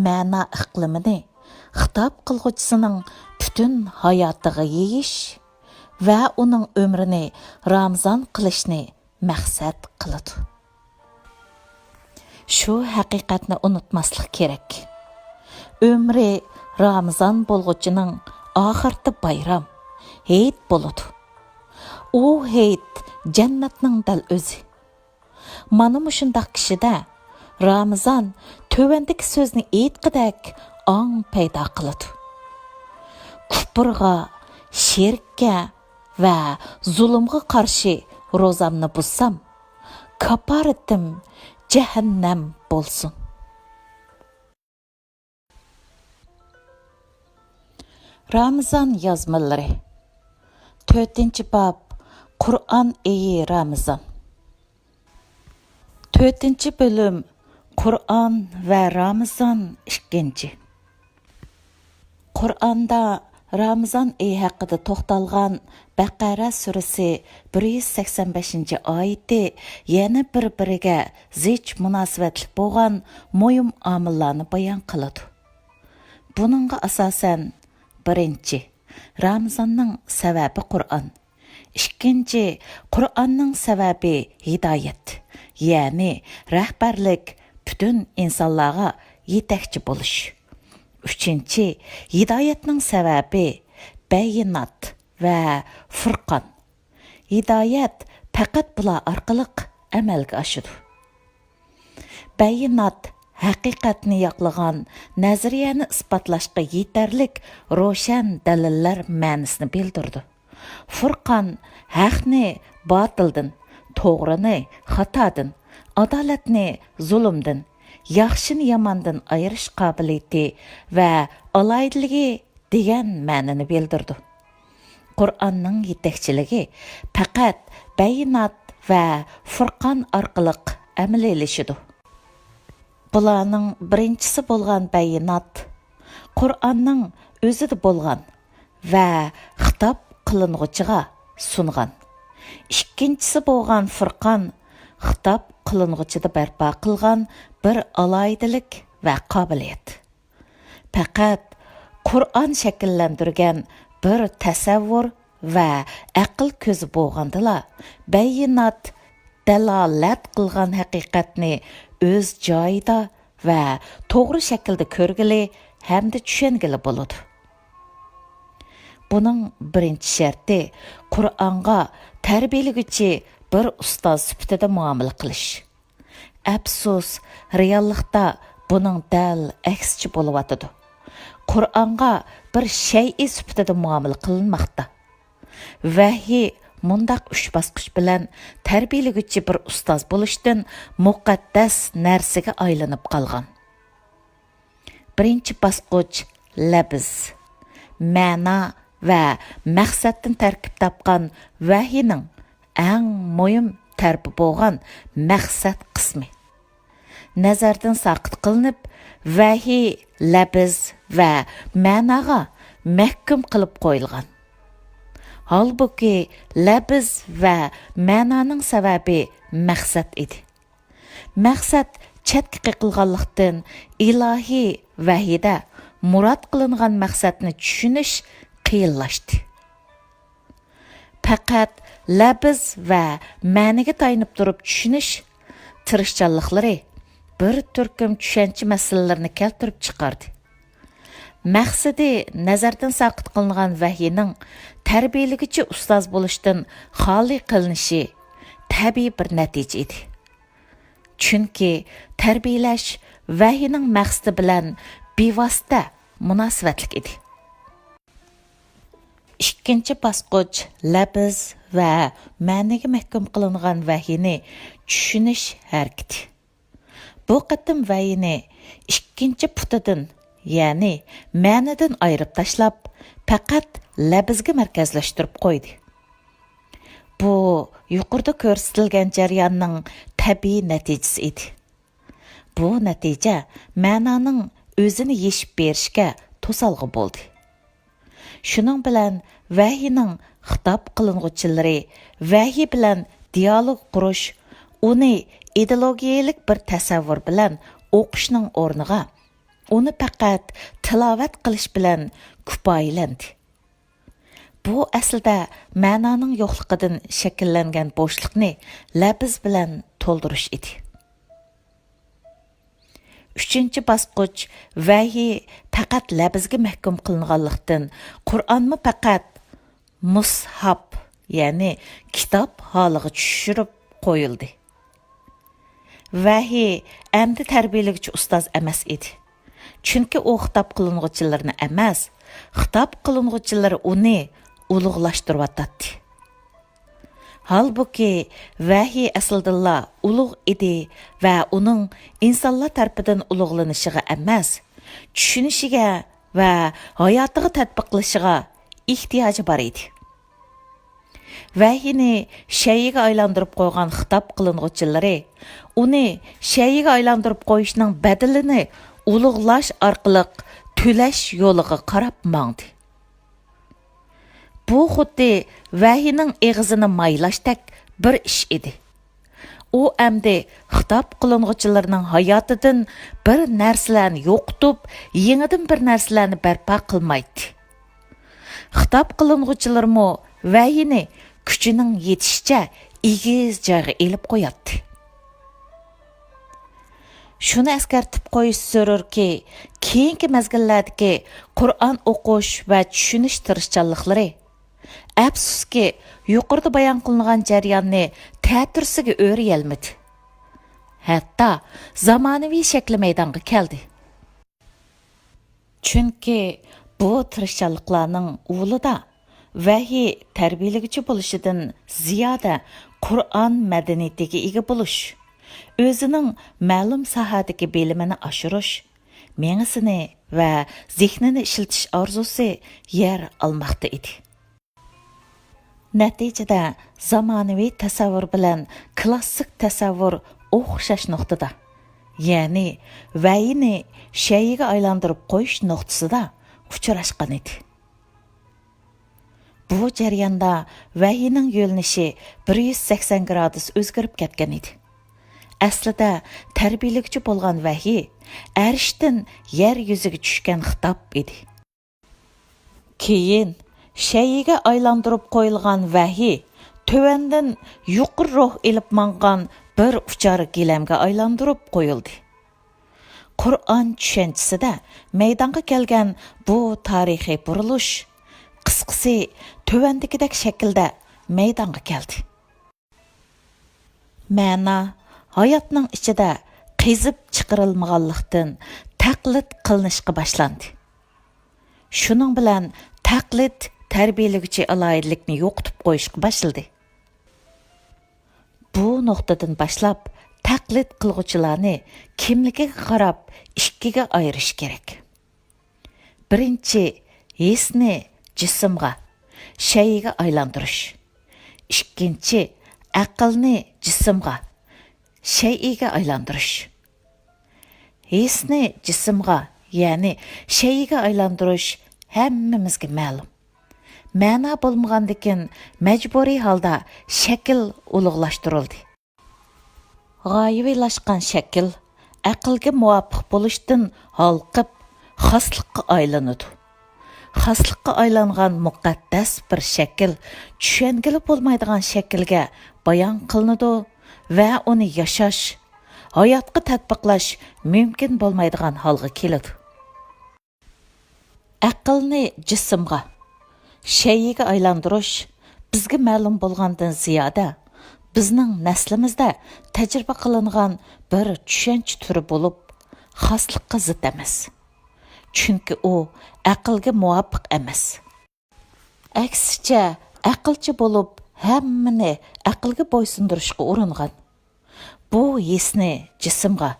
مەنا ئىقلىمىنى خىتاب قىلغۇچىسىنىڭ پۈتۈن ھاياتىغا يېيىش ۋە ئۇنىڭ ئۆمرىنى رامىزان قىلىشنى مەقسەت قىلىدۇ. شۇ ھەقىقەتنى ئۇنتۇماسلىق كېرەك. ئۆمرى رامىزان بولغۇچىنىڭ ئاخىرىدا بايرام، ھېيت بولىدۇ. ئۇ ھېيت جەننەتنىڭ دەل ئۆزى. مانا مۇشۇنداق كىشىدە رامىزان تۆۋەندىكى سۆزنى ئېيتقۇدەك ئاڭ پەيدا قىلىدۇ. كۇپۇرغا، شىرككە ۋە زۇلۇمغا قارشى روزامنى بۇزسام، كاپپارىتىم جەھەننەم بولسۇن. رامىزان يازمىلىرى. تۆتىنچى باب، قۇرئان ئېيى رامىزان. تۆتىنچى بۆلۈم، قۇرئان ۋە رامىزان ئىككىنچى. قۇرئاندا رامىزان ئېيى ھەققىدە توختالغان بەقەرە سۈرىسى بىر يۈز سەكسەن بەشىنچى ئايىتى يەنە بىر-بىرىگە زىچ مۇناسىۋەتلىك بولغان مۇھىم ئامىللارنى بايان قىلىدۇ. بۇنىڭغا ئاساسەن، بىرىنچى، رامىزاننىڭ سەۋەبى قۇرئان. ئىككىنچى، قۇرئاننىڭ سەۋەبى ھىدايەت، يەنى رەھبەرلىك، پۈتۈن ئىنسانلارغا يېتەكچى بولۇش. ئۈچىنچى، ھىدايەتنىڭ سەۋەبى بەييىنات ۋە فۇرقان. ھىدايەت پەقەت بۇلار ئارقىلىق ئەمەلگە ئاشىدۇ. بەييىنات ھەقىقەتنى ياقلىغان نەزەرىيەنى ئىسپاتلاشقا يېتەرلىك روشەن دەلىللەر مەنىسىنى بىلدۈرىدۇ. فۇرقان ھەقنى باتىلدىن، توغرىنى خاتادىن، ئادالەتنى زۇلۇمدىن، ياخشىنى ياماندىن ئايرىش قابىلىيىتى ۋە ئالاھىدىلىكى دېگەن مەنىنى بىلدۈرىدۇ. قۇرئاننىڭ يېتەكچىلىكى پەقەت بەييىنات ۋە فۇرقان ئارقىلىق ئەمەلىيلىشىدۇ. بۇلارنىڭ بىرىنچىسى بولغان بەييىنات قۇرئاننىڭ ئۆزىدە بولغان ۋە خىتاب قىلىنغۇچىغا سۇنغان. ئىككىنچىسى بولغان فۇرقان خىتاب قىلىنغۇچىدا بەرپا قىلغان بىر ئالاھىدىلىك ۋە قابىلىيەت. پەقەت قۇرئان شەكىللەندۈرگەن بىر تەسەۋۋۇر ۋە ئەقىل كۆزى بولغاندىلا، بەييىنات دالالەت قىلغان ھەقىقەتنى ئۆز جايىدا ۋە توغرا شەكىلدە كۆرگىلى ھەمدە چۈشەنگىلى بولىدۇ. بۇنىڭ بىرىنچى شەرتى، قۇرئانغا تەربىيەلىگۈچى بىر ئۇستاز سۈپىتىدە مۇئامىلە قىلىش. ئەپسۇس، رېئاللىقتا بۇنىڭ دەل ئەكسىچە بولۇۋاتىدۇ. قۇرئانغا بىر شەيئى سۈپىتىدە مۇئامىلە قىلىنماقتا. ۋەھىي مۇنداق ئۈچ باسقۇچ بىلەن تەربىيەلىگۈچى بىر ئۇستاز بولۇشتىن مۇقەددەس نەرسىگە ئايلىنىپ قالغان. بىرىنچى باسقۇچ، لەپز، مەنا ۋە مەقسەتتىن تەركىب تاپقان ۋەھىينىڭ ئەڭ مۇھىم تەرىپى بولغان مەقسەت قىسمى. نەزەردىن ساقىت قىلىنىپ، ۋەھىي لەپز ۋە مەناغا مەھكۇم قىلىپ قويۇلغان. ھالبۇكى، لەپز ۋە مەنانىڭ سەۋەبى مەقسەت ئىدى. مەقسەت چەتكە قېقىلغانلىقتىن، ئىلاھىي ۋەھىيدە مۇراد قىلىنغان مەقسەتنى چۈشىنىش قىيىنلاشتى. پەقەت لەپز ۋە مەنىگە تايىنىپ تۇرۇپ چۈشىنىش تىرىشچانلىقلىرى بىر تۈركۈم چۈشەنچە مەسىلىلىرىنى كەلتۈرۈپ چىقاردى. مەقسىتى نەزەردىن ساقىت قىلىنغان ۋەھىينىڭ تەربىيەلىگۈچى ئۇستاز بولۇشتىن خالىي قىلىنىشى تەبىئىي بىر نەتىجە ئىدى. چۈنكى تەربىيەلەش ۋەھىينىڭ مەقسىتى بىلەن بىۋاسىتە مۇناسىۋەتلىك ئىدى. ئىككىنچى باسقۇچ لەپىز ۋە مەنىگە مەھكۇم قىلىنغان ۋەھىينى چۈشىنىش ھەرىكىتى. بۇ قېتىم ۋەھىينى ئىككىنچى پۇتىدىن، يەنى مەنىدىن ئايرىپ تاشلاپ، پەقەت لەپىزگە مەركەزلەشتۈرۈپ قويدى. بۇ يۇقىرىدا كۆرسىتىلگەن جەرياننىڭ تەبىئىي نەتىجىسى ئىدى. بۇ نەتىجە مەنانىڭ ئۆزىنى يېشىپ بېرىشىگە توسالغۇ بولدى. شۇنىڭ بىلەن ۋەھىينىڭ خىتاب قىلىنغۇچىلىرى ۋەھىي بىلەن دىيالوگ قۇرۇش، ئۇنى ئىدېئولوگىيەلىك بىر تەسەۋۋۇر بىلەن ئوقۇشنىڭ ئورنىغا، ئۇنى پەقەت تىلاۋەت قىلىش بىلەن كۇپايىلەندى. بۇ ئەسلىدە مەنانىڭ يوقلۇقىدىن شەكىللەنگەن بوشلۇقنى لەپىز بىلەن تولدۇرۇش ئىدى. ئۈچىنچى باسقۇچ، ۋەھىي پەقەت لەپىزگە مەھكۇم قىلىنغانلىقتىن، قۇرئانمۇ پەقەت مۇسھاپ، يەنى كىتاب ھالىغا چۈشۈرۈپ قويۇلدى. ۋەھىي ئەمدى تەربىيەلىگۈچى ئۇستاز ئەمەس ئىدى. چۈنكى ئۇ خىتاب قىلىنغۇچىلىرىنى ئەمەس، خىتاب قىلىنغۇچىلىرى ئۇنى ئۇلۇغلاشتۇرۇۋاتاتتى. ھالبۇكى، ۋەھىي ئەسلىدىنلا ئۇلۇغ ئىدى ۋە ئۇنىڭ ئىنسانلار تەرىپىدىن ئۇلۇغلىنىشىغا ئەمەس، چۈشىنىشىگە ۋە ھاياتىغا تەتبىقلىشىغا ئېھتىياجى بار ئىدى. ۋەھىينى شەيئىگە ئايلاندۇرۇپ قويغان خىتاب قىلىنغۇچىلىرى ئۇنى شەيئىگە ئايلاندۇرۇپ قويۇشنىڭ بەدىلىنى ئۇلۇغلاش ئارقىلىق تۆلەش يولىغا قاراپ ماڭدى. بۇ خۇددى ۋەھىينىڭ ئېغىزىنى مايلاشتەك بىر ئىش ئىدى. ئۇ ئەمدى خىتاب قىلىنغۇچىلىرىنىڭ ھاياتىدىن بىر نەرسىلەرنى يوقىتىپ، يېڭىدىن بىر نەرسىلەرنى بەرپا قىلمايتتى. خىتاب قىلىنغۇچىلىرىمۇ ۋەھىينى كۈچىنىڭ يېتىشىچە ئېگىز جايغا ئېلىپ قوياتتى. شۇنى ئەسكەرتىپ قويۇش زۆرۈركى، كېيىنكى مەزگىللەردىكى قۇرئان ئوقۇش ۋە چۈشىنىش تىرىشچانلىقلىرى، ئەپسۇسكى، يۇقىرىدا بايان قىلىنغان جەرياننى تەتۈرىسىگە ئۆرىيەلمىدى. ھەتتا زامانىۋى شەكلى مەيدانغا كەلدى. چۈنكى بۇ تىرىشچانلىقلارنىڭ ئۇلىدا ۋەھىي تەربىيەلىگۈچى بولۇشىدىن زىيادە قۇرئان مەدەنىيىتىگە ئىگە بولۇش، ئۆزىنىڭ مەلۇم ساھەدىكى بىلىمىنى ئاشۇرۇش، مېڭىسىنى ۋە زېھنىنى ئىشلىتىش ئارزۇسى يەر ئالماقتا ئىدى. نەتىجىدە زامانىۋى تەسەۋۋۇر بىلەن كلاسسىك تەسەۋۋۇر ئوخشاش نۇقتىدا، يەنى ۋەھىينى شەيئىگە ئايلاندۇرۇپ قويۇش نۇقتىسىدا ئۇچراشقان ئىدى. بۇ جەرياندا ۋەھىينىڭ يۆنىلىشى بىر يۈز سەكسەن گرادۇس ئۆزگىرىپ كەتكەن ئىدى. ئەسلىدە تەربىيەلىگۈچى بولغان ۋەھىي ئەرشتىن يەر يۈزىگە چۈشكەن خىتاب ئىدى. كېيىن شەيئىگە ئايلاندۇرۇپ قويۇلغان ۋەھىي تۆۋەندىن يۇقىرى روھ ئېلىپ ماڭغان بىر ئۇچار گىلەمگە ئايلاندۇرۇپ قويۇلدى. قۇرئان چۈشەنچىسىدە مەيدانغا كەلگەن بۇ تارىخىي بۇرۇلۇش، قىسقىسى، تۆۋەندىكىدەك شەكىلدە مەيدانغا كەلدى. مەنا ھاياتنىڭ ئىچىدە قېزىپ چىقىرىلمىغانلىقتىن، تەقلىد قىلىنىشقا باشلاندى. شۇنىڭ بىلەن تەقلىد تەربىيەلىگۈچى ئالاھىدىلىكنى يوقىتىپ قويۇشقا باشلىدى. بۇ نۇقتىدىن باشلاپ، تەقلىد قىلغۇچىلارنى كىملىكىگە قاراپ ئىككىگە ئايرىش كېرەك. بىرىنچى، ھېسنى جىسىمغا، شەيئىگە ئايلاندۇرۇش. ئىككىنچى، ئەقىلنى جىسىمغا، شەيئىگە ئايلاندۇرۇش. ھېسنى جىسىمغا، يەنى شەيئىگە ئايلاندۇرۇش ھەممىمىزگە مەلۇم. مەنا بولمىغاندىكىن، مەجبۇرىي ھالدا شەكىل ئۇلۇغلاشتۇرۇلدى. غايىۋىلاشقان شەكىل ئەقىلگە مۇۋاپىق بولۇشتىن ھالقىپ، خاسلىققا ئايلىنىدۇ. خاسلىققا ئايلانغان مۇقەددەس بىر شەكىل چۈشەنگىلى بولمايدىغان شەكىلگە بايان قىلىنىدۇ ۋە ئۇنى ياشاش، ھاياتقا تەتبىقلاش مۇمكىن بولمايدىغان ھالغا كېلىدۇ. ئەقىلنى جىسىمغا، شەيئىگە ئايلاندۇرۇش بىزگە مەلۇم بولغاندىن زىيادە، بىزنىڭ نەسلىمىزدە تەجرىبە قىلىنغان بىر چۈشەنچە تۈرى بولۇپ، خاسلىققا زىت ئەمەس. چۈنكى ئۇ ئەقىلگە مۇۋاپىق ئەمەس. ئەكسىچە، ئەقىلچى بولۇپ، ھەممىنى ئەقىلگە بويسۇندۇرۇشقا ئۇرۇنغان. بۇ ھېسنى جىسىمغا،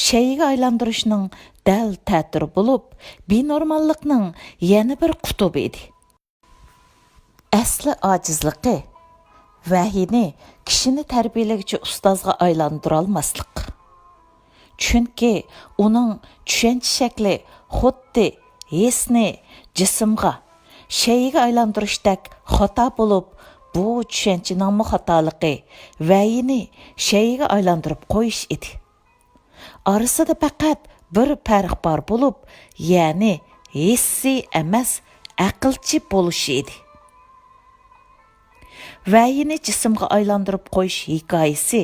شەيئىگە ئايلاندۇرۇشنىڭ دەل تەتۈرى بولۇپ، بىنورماللىقنىڭ يەنە بىر قۇتۇبى ئىدى. ئەسلى ئاجىزلىقى، ۋەھىينى كىشىنى تەربىيەلىگۈچى ئۇستازغا ئايلاندۇرالماسلىق. چۈنكى ئۇنىڭ چۈشەنچە شەكلى خۇددى ھېسنى جىسىمغا، شەيئىگە ئايلاندۇرۇشتەك خاتا بولۇپ، بۇ چۈشەنچىنىڭمۇ خاتالىقى ۋەھىينى شەيئىگە ئايلاندۇرۇپ قويۇش ئىدى. ئارىسىدا پەقەت بىر پەرق بار بولۇپ، يەنى ھېسسىي ئەمەس، ئەقىلچى بولۇشى ئىدى. ۋەھىينى جىسىمغا ئايلاندۇرۇپ قويۇش ھېكايىسى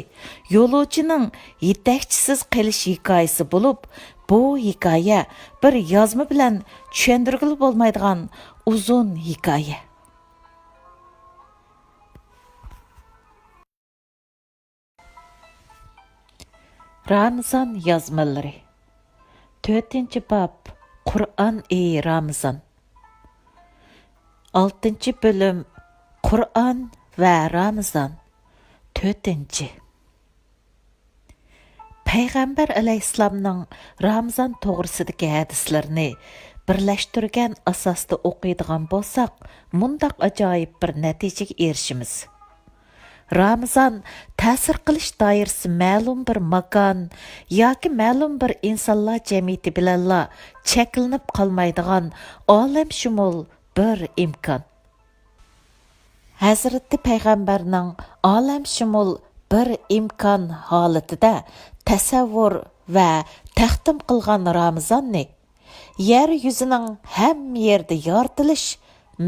يولۇچىنىڭ يېتەكچىسىز قېلىش ھېكايىسى بولۇپ، بۇ ھېكايە بىر يازما بىلەن چۈشەندۈرگىلى بولمايدىغان ئۇزۇن ھېكايە. رامىزان يازمىلىرى. تۆتىنچى باب، قۇرئان ئېيى رامىزان. ئالتىنچى بۆلۈم، قۇرئان ۋە رامىزان. تۆتىنچى. پەيغەمبەر ئەلەيھىسسالامنىڭ رامىزان توغرىسىدىكى ھەدىسلىرىنى بىرلەشتۈرگەن ئاساستا ئوقۇيدىغان بولساق، مۇنداق ئاجايىپ بىر نەتىجىگە ئېرىشىمىز. رامىزان تەسىر قىلىش دائىرىسى مەلۇم بىر ماكان ياكى مەلۇم بىر ئىنسانلار جەمئىيىتى بىلەنلا چەكلىنىپ قالمايدىغان ئالەمشۇمۇل بىر ئىمكان. ھەزرىتى پەيغەمبەرنىڭ ئالەمشۇمۇل بىر ئىمكان ھالىتىدە تەسەۋۋۇر ۋە تەختىم قىلغان رامىزاننى يەر يۈزىنىڭ ھەممە يېرىدە يارىتىلىش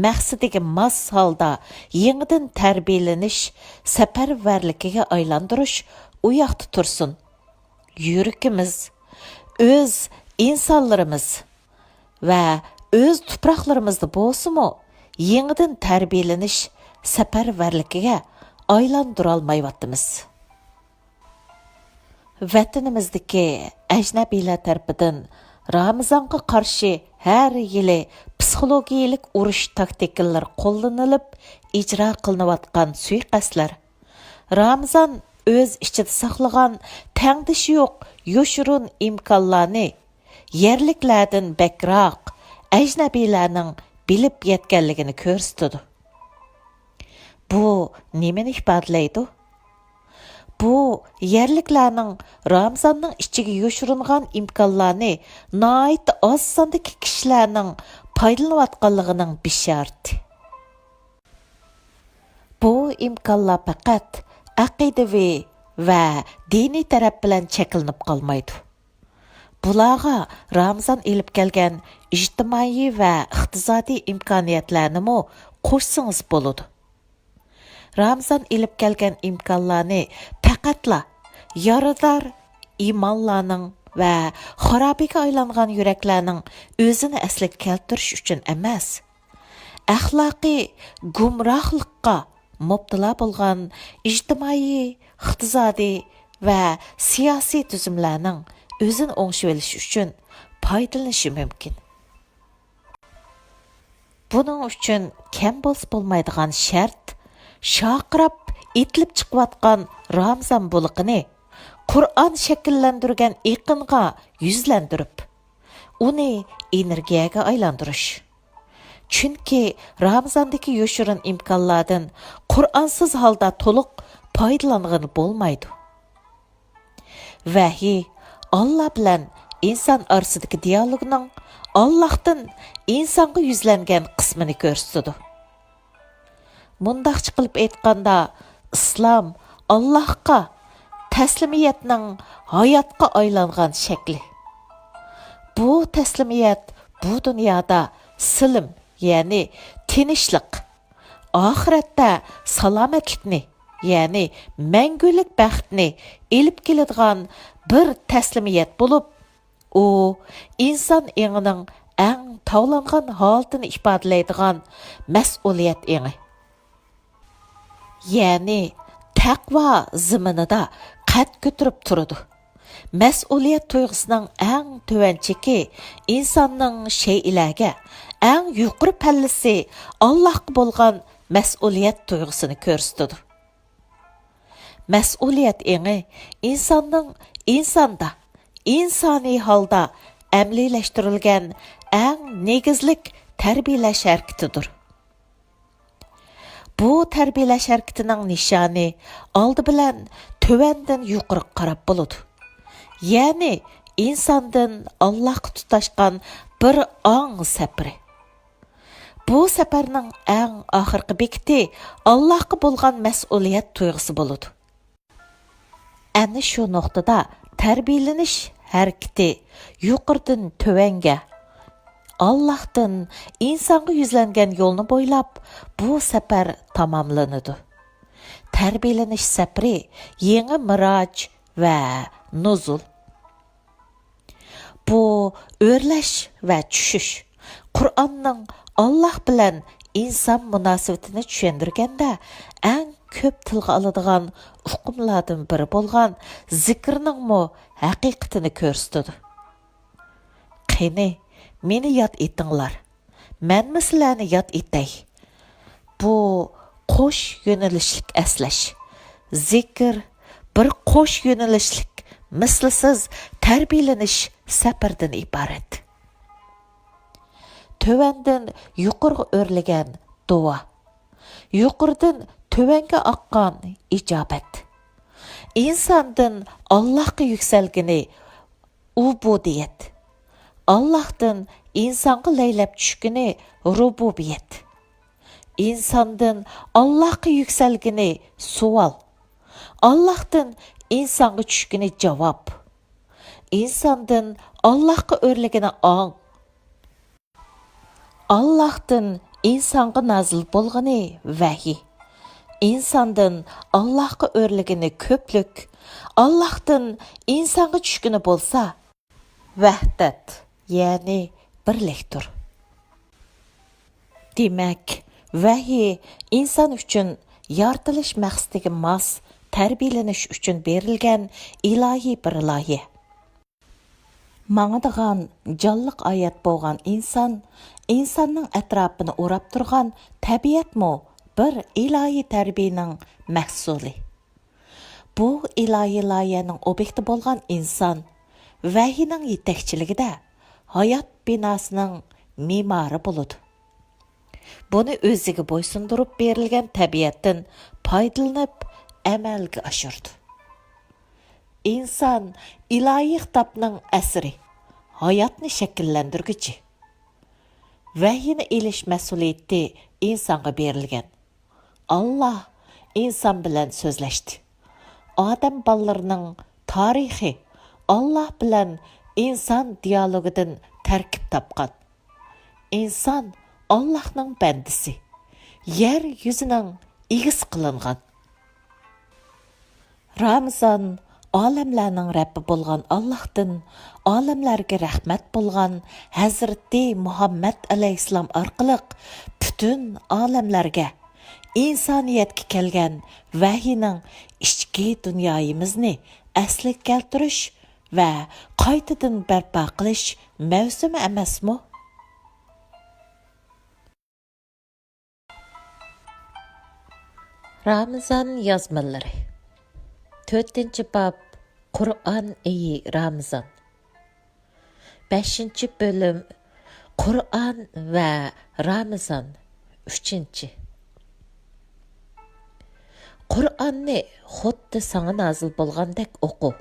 مەقسىتىگە ماس ھالدا يېڭىدىن تەربىيەلىنىش سەپەرۋەرلىكىگە ئايلاندۇرۇش ئۇياقتا تۇرسۇن. يۈرىكىمىز، ئۆز ئىنسانلىرىمىز ۋە ئۆز تۇپراقلىرىمىزدا بولسىمۇ، يېڭىدىن تەربىيەلىنىش سەپەرۋەرلىكىگە ئايلاندۇرالمايۋاتىمىز. ۋەتىنىمىزدىكى ئەجنەبىيلەر تەرىپىدىن رامىزانغا قارشى ھەر يىلى پسىخولوگىيەلىك ئۇرۇش تاكتىكىلىرى قوللىنىلىپ ئىجرا قىلىنىۋاتقان سۇيىقەستلەر، رامىزان ئۆز ئىچىدە ساقلىغان تەڭدىشى يوق يوشۇرۇن ئىمكانلارنى يەرلىكلەردىن بەكرەك ئەجنەبىيلەرنىڭ بىلىپ يەتكەنلىكىنى كۆرسىتىدۇ. بۇ نېمىنى ئىپادىلەيدۇ؟ بۇ يەرلىكلەرنىڭ رامىزاننىڭ ئىچىگە يوشۇرۇنغان ئىمكانلارنى ناھايىتى ئاز ساندىكى كىشىلەرنىڭ پايدىلىنىۋاتقانلىقىنىڭ بېشارىتى. بۇ ئىمكانلار پەقەت ئەقىدىۋى ۋە دىنىي تەرەپ بىلەن چەكلىنىپ قالمايدۇ. بۇلارغا رامىزان ئېلىپ كەلگەن ئىجتىمائىي ۋە ئىقتىسادىي ئىمكانىيەتلەرنىمۇ قوشسىڭىز بولىدۇ. رامىزان ئېلىپ كەلگەن ئىمكانلارنى پەقەتلا يارىدار ئىمانلارنىڭ ۋە خارابىگە ئايلانغان يۈرەكلەرنىڭ ئۆزىنى ئەسلىگە كەلتۈرۈش ئۈچۈن ئەمەس، ئەخلاقىي گۇمراھلىققا مۇپتىلا بولغان ئىجتىمائىي، ئىقتىسادىي ۋە سىياسىي تۈزۈملەرنىڭ ئۆزىنى ئوڭشىۋېلىش ئۈچۈن پايدىلىنىشى مۇمكىن. بۇنىڭ ئۈچۈن كەم بولسا بولمايدىغان شەرت، شارقىراپ ئېتىلىپ چىقىۋاتقان رامىزان بۇلىقىنى قۇرئان شەكىللەندۈرگەن ئېقىنغا يۈزلەندۈرۈپ، ئۇنى ئېنېرگىيەگە ئايلاندۇرۇش. چۈنكى رامىزاندىكى يوشۇرۇن ئىمكانلاردىن قۇرئانسىز ھالدا تولۇق پايدىلانغىلى بولمايدۇ. ۋەھىي ئاللا بىلەن ئىنسان ئارىسىدىكى دىيالوگنىڭ ئاللاھتىن ئىنسانغا يۈزلەنگەن قىسمىنى كۆرسىتىدۇ. مۇنداقچە قىلىپ ئېيتقاندا، ئىسلام ئاللاھقا تەسلىمىيەتنىڭ ھاياتقا ئايلانغان شەكلى. بۇ تەسلىمىيەت بۇ دۇنيادا سىلىم، يەنى تىنچلىق، ئاخىرەتتە سالامەتلىكنى، يەنى مەڭگۈلۈك بەختنى ئېلىپ كېلىدىغان بىر تەسلىمىيەت بولۇپ، ئۇ ئىنسان ئېڭىنىڭ ئەڭ تاۋلانغان ھالىتىنى ئىپادىلەيدىغان مەسئۇلىيەت ئېڭى. يەنى تەقۋا زېمىنىدا قەد كۆتۈرۈپ تۇرىدۇ. مەسئۇلىيەت تۇيغۇسىنىڭ ئەڭ تۆۋەن چېكى ئىنساننىڭ شەيئىلەرگە، ئەڭ يۇقىرى پەللىسى ئاللاھقا بولغان مەسئۇلىيەت تۇيغۇسىنى كۆرسىتىدۇ. مەسئۇلىيەت ئېڭى ئىنساننىڭ ئىنساندا، ئىنسانىي ھالدا ئەمەلىيلەشتۈرۈلگەن ئەڭ نېگىزلىك تەربىيەلەش ھەرىكىتىدۇر. بۇ تەربىيەلەش ھەرىكىتىنىڭ نىشانى ئالدى بىلەن تۆۋەندىن يۇقىرىغا قاراپ بولىدۇ. يەنى ئىنساندىن ئاللاھقا تۇتاشقان بىر ئاڭ سەپىرى. بۇ سەپەرنىڭ ئەڭ ئاخىرقى بېكىتى ئاللاھقا بولغان مەسئۇلىيەت تۇيغۇسى بولىدۇ. ئەنە شۇ نۇقتىدا تەربىيەلىنىش ھەرىكىتى يۇقىرىدىن تۆۋەنگە، ئاللاھتىن ئىنسانغا يۈزلەنگەن يولنى بويلاپ بۇ سەپەر تاماملىنىدۇ. تەربىيەلىنىش سەپىرى يېڭى مىراج ۋە نۇزۇل. بۇ ئۆرلەش ۋە چۈشۈش. قۇرئاننىڭ ئاللاھ بىلەن ئىنسان مۇناسىۋىتىنى چۈشەندۈرگەندە ئەڭ كۆپ تىلغا ئالىدىغان ئۇقۇملاردىن بىرى بولغان زىكىرنىڭمۇ ھەقىقىتىنى كۆرسىتىدۇ. قېنى، مېنى ياد ئېتىڭلار. مەنمۇ سىلەرنى ياد ئېتەي. بۇ قوش يۆنىلىشلىك ئەسلەش. زىكىر بىر قوش يۆنىلىشلىك، مىسلىسىز تەربىيەلىنىش سەپىرىدىن ئىبارەت. تۆۋەندىن يۇقىرىغا ئۆرلىگەن دۇئا. يۇقىرىدىن تۆۋەنگە ئاققان ئىجابەت. ئىنساندىن ئاللاھقا يۈكسەلگىنى ئۇبۇدىيەت. ئاللاھتىن ئىنسانغا لەيلەپ چۈشكىنى رۇبۇبىيەت. ئىنساندىن ئاللاھقا يۈكسەلگىنى سوئال. ئاللاھتىن ئىنسانغا چۈشكىنى جاۋاب. ئىنساندىن ئاللاھقا ئۆرلىگىنى ئاڭ. ئاللاھتىن ئىنسانغا نازىل بولغىنى ۋەھىي. ئىنساندىن ئاللاھقا ئۆرلىگىنى كۆپلۈك. ئاللاھتىن ئىنسانغا چۈشكىنى بولسا ۋەھدەت، يەنى بىرلىكتۇر. دېمەك، ۋەھىي ئىنسان ئۈچۈن يارىتىلىش مەقسىتىگە ماس تەربىيەلىنىش ئۈچۈن بېرىلگەن ئىلاھىي بىر لايىھە. ماڭىدىغان جانلىق ھايات بولغان ئىنسان، ئىنساننىڭ ئەتراپىنى ئوراپ تۇرغان تەبىئەتمۇ بىر ئىلاھىي تەربىيەنىڭ مەھسۇلى. بۇ ئىلاھىي لايىھەنىڭ ئوبيېكتى بولغان ئىنسان ۋەھىينىڭ يېتەكچىلىكىدە ھايات بىناسىنىڭ مېمارى بولىدۇ. بۇنى ئۆزىگە بويسۇندۇرۇپ بېرىلگەن تەبىئەتتىن پايدىلىنىپ ئەمەلگە ئاشۇرىدۇ. ئىنسان ئىلاھىي خىتابنىڭ ئەسىرى، ھاياتنى شەكىللەندۈرگۈچى. ۋەھىينى ئېلىش مەسئۇلىيىتى ئىنسانغا بېرىلگەن. ئاللاھ ئىنسان بىلەن سۆزلەشتى. ئادەم بالىلىرىنىڭ تارىخى ئاللاھ بىلەن ئىنسان دىيالوگىدىن تەركىب تاپقان. ئىنسان ئاللاھنىڭ بەندىسى، يەر يۈزىنىڭ ئىگىسى قىلىنغان. رامىزان ئالەملەرنىڭ رەببى بولغان ئاللاھتىن ئالەملەرگە رەھمەت بولغان ھەزرىتى مۇھەممەد ئەلەيھىسسالام ئارقىلىق پۈتۈن ئالەملەرگە، ئىنسانىيەتكە كەلگەن ۋەھىينىڭ ئىچكى دۇنيايىمىزنى ئەسلىگە كەلتۈرۈش ۋە قايتىدىن بەرپا قىلىش مەۋسۇمى ئەمەسمۇ؟ رامىزان يازمىلىرى. تۆتىنچى باب، قۇرئان ئېيى رامىزان. بەشىنچى بۆلۈم، قۇرئان ۋە رامىزان. ئۈچىنچى. قۇرئاننى خۇددى ساڭا نازىل بولغاندەك ئوقۇ.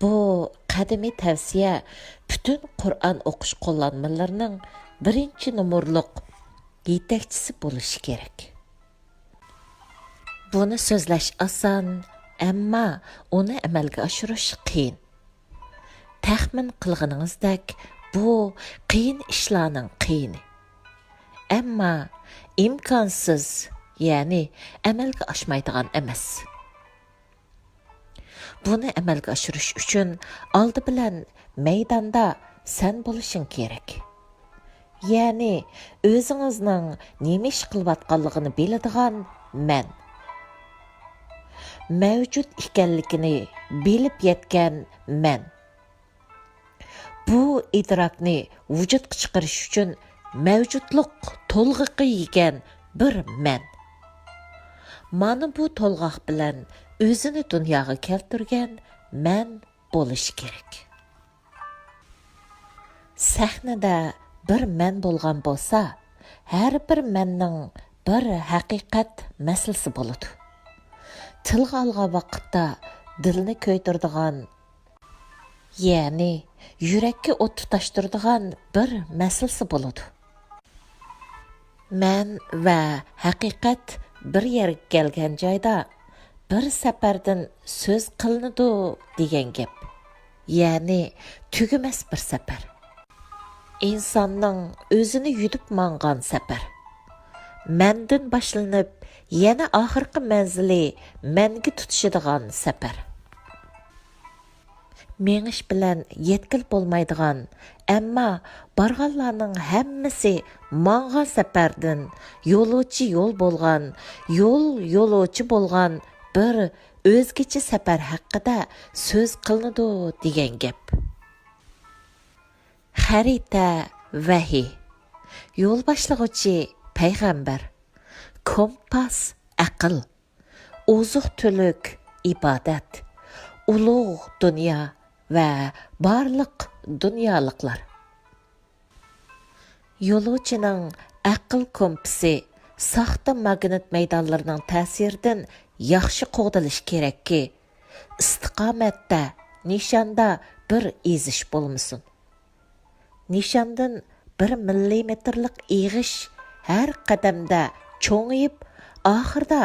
بۇ قەدىمىي تەۋسىيە پۈتۈن قۇرئان ئوقۇش قوللانمىلىرىنىڭ بىرىنچى نومۇرلۇق يېتەكچىسى بولۇشى كېرەك. بۇنى سۆزلەش ئاسان، ئەمما ئۇنى ئەمەلگە ئاشۇرۇش قىيىن. تەخمىن قىلغىنىڭىزدەك، بۇ قىيىن ئىشلارنىڭ قىيىنى. ئەمما ئىمكانسىز، يەنى ئەمەلگە ئاشمايدىغان ئەمەس. بۇنى ئەمەلگە ئاشۇرۇش ئۈچۈن ئالدى بىلەن مەيداندا سەن بولۇشۇڭ كېرەك. يەنى ئۆزىڭىزنىڭ نېمە ئىش قىلىۋاتقانلىقىنى بىلىدىغان مەن. مەۋجۇت ئىكەنلىكىنى بىلىپ يەتكەن مەن. بۇ ئىدراكنى ۋۇجۇدقا چىقىرىش ئۈچۈن مەۋجۇتلۇق تولغىقى يېگەن بىر مەن. مانا بۇ تولغاق بىلەن ئۆزىنى دۇنياغا كەلتۈرگەن مەن بولۇشى كېرەك. سەھنىدە بىر مەن بولغان بولسا، ھەر بىر مەننىڭ بىر ھەقىقەت مەسىلىسى بولىدۇ. تىلغا ئالغان ۋاقىتتا دىلنى كۆيدۈرىدىغان، يەنى يۈرەككە ئوت تۇتاشتۇرىدىغان بىر مەسىلىسى بولىدۇ. مەن ۋە ھەقىقەت بىر يەرگە كەلگەن جايدا بىر سەپەردىن سۆز قىلىنىدۇ دېگەن گەپ. يەنى تۈگىمەس بىر سەپەر. ئىنساننىڭ ئۆزىنى يۈدۈپ ماڭغان سەپەر. مەندىن باشلىنىپ، يەنە ئاخىرقى مەنزىلى مەنگە تۇتىشىدىغان سەپەر. مېڭىش بىلەن يەتكىلى بولمايدىغان، ئەمما بارغانلارنىڭ ھەممىسى ماڭغان سەپەردىن، يولۇچى يول بولغان، يول يولۇچى بولغان بىر ئۆزگىچە سەپەر ھەققىدە سۆز قىلىنىدۇ دېگەن گەپ. خەرىتە ۋەھىي، يول باشلىغۇچى پەيغەمبەر، كومپاس ئەقىل، ئوزۇق-تۈلۈك ئىبادەت، ئۇلۇغ دۇنيا ۋە بارلىق دۇنيالىقلار. يولۇچىنىڭ ئەقىل كومپىسى ساختا ماگنىت مەيدانلىرىنىڭ تەسىرىدىن ياخشى قوغدىلىشى كېرەككى، ئىستىقامەتتە، نىشاندا بىر ئېزىش بولمىسۇن. نىشاندىن بىر مىللىمېتىرلىق ئېغىش ھەر قەدەمدە چوڭىيىپ، ئاخىرىدا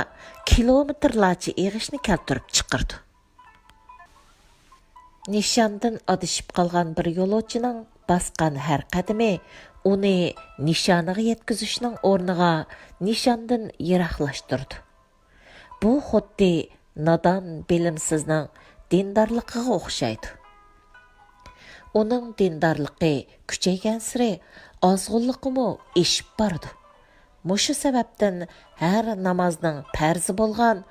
كىلومېتىرلارچە ئېغىشنى كەلتۈرۈپ چىقىرىدۇ. نىشاندىن ئادىشىپ قالغان بىر يولۇچىنىڭ باسقان ھەر قەدىمى ئۇنى نىشانىغا يەتكۈزۈشنىڭ ئورنىغا نىشاندىن يىراقلاشتۇرىدۇ. بۇ خۇددى نادان بىلىمسىزنىڭ دىندارلىقىغا ئوخشايدۇ. ئۇنىڭ دىندارلىقى كۈچەيگەنسېرى ئازغۇنلۇقىمۇ ئېشىپ بارىدۇ. مۇشۇ سەۋەبتىن ھەر نامازنىڭ پەرزى بولغان